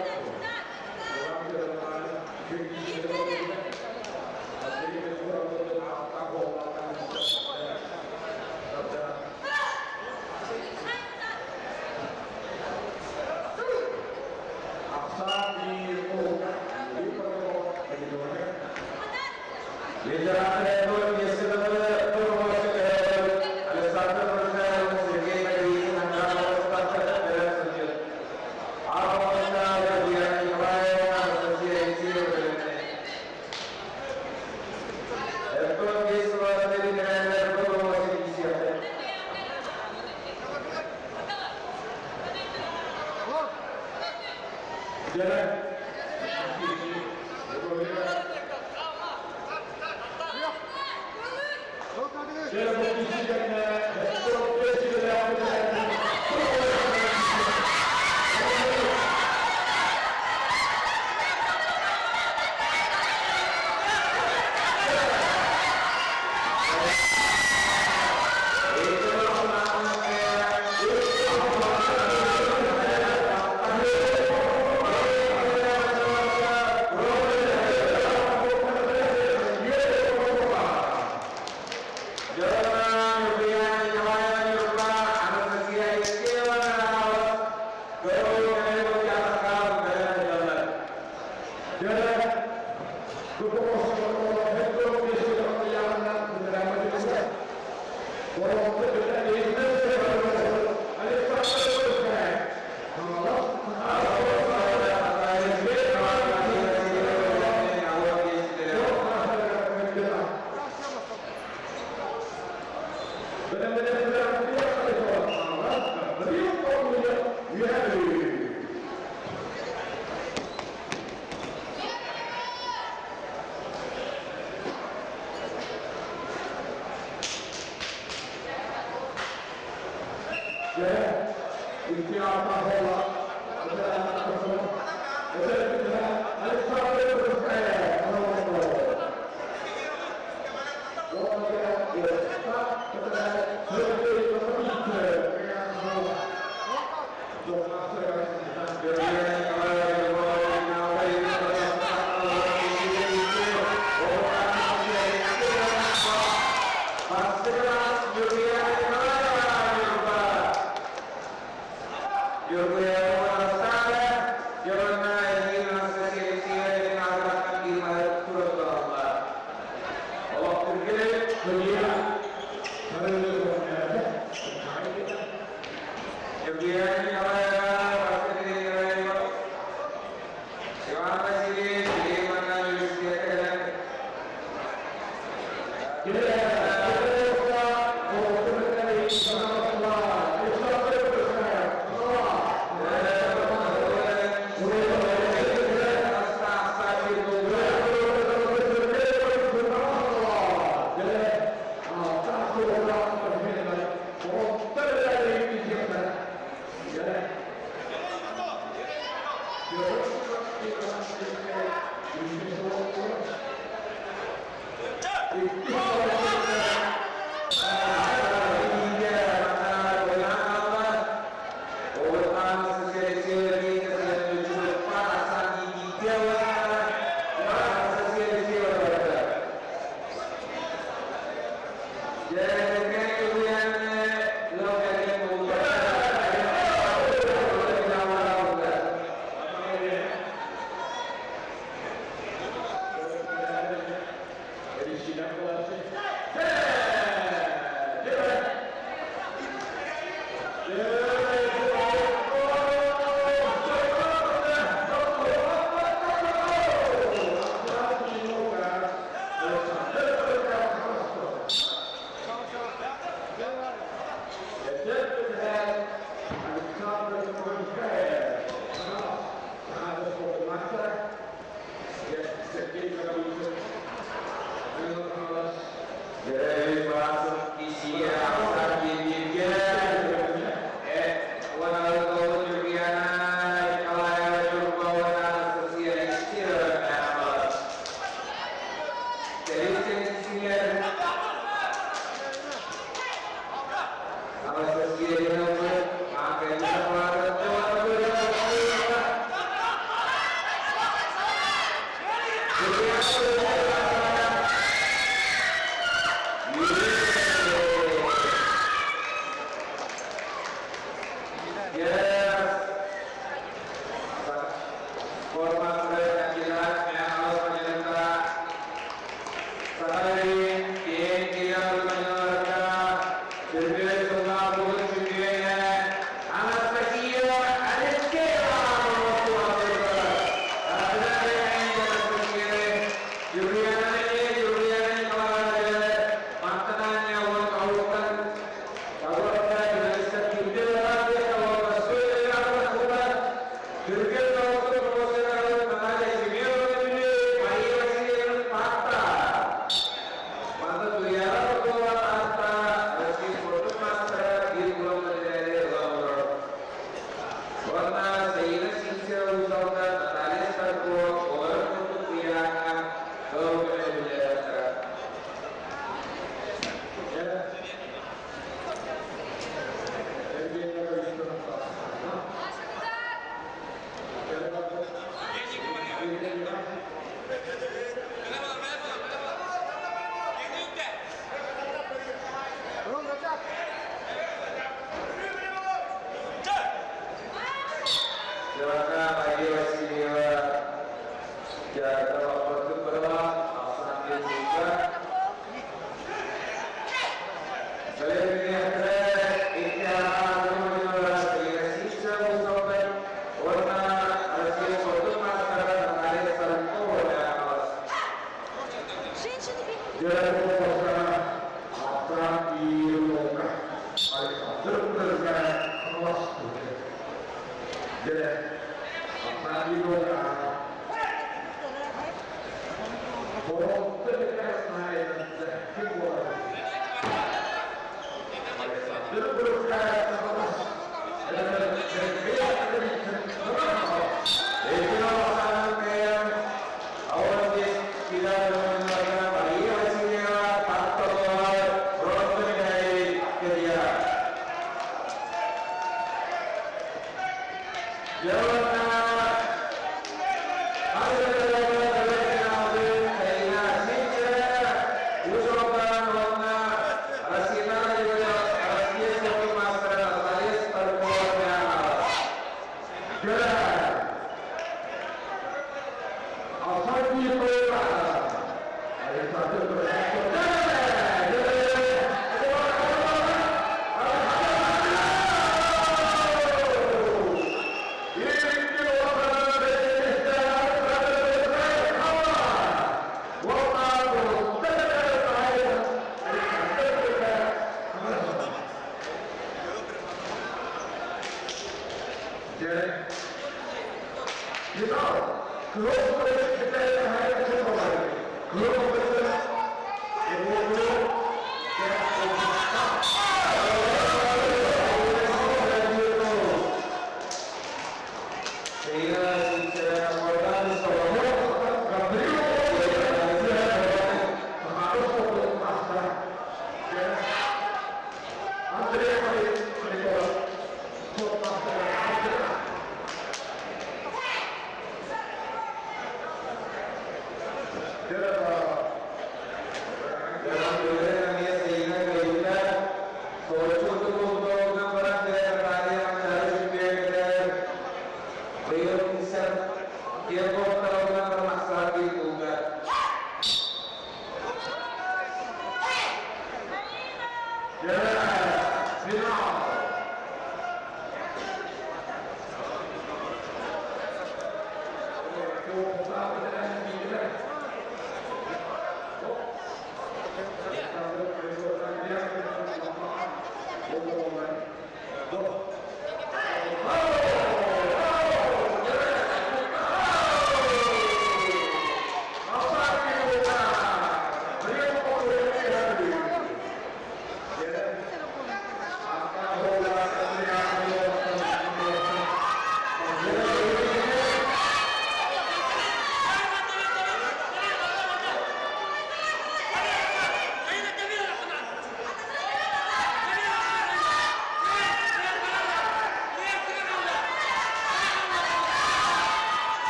[SPEAKER 1] Yeah.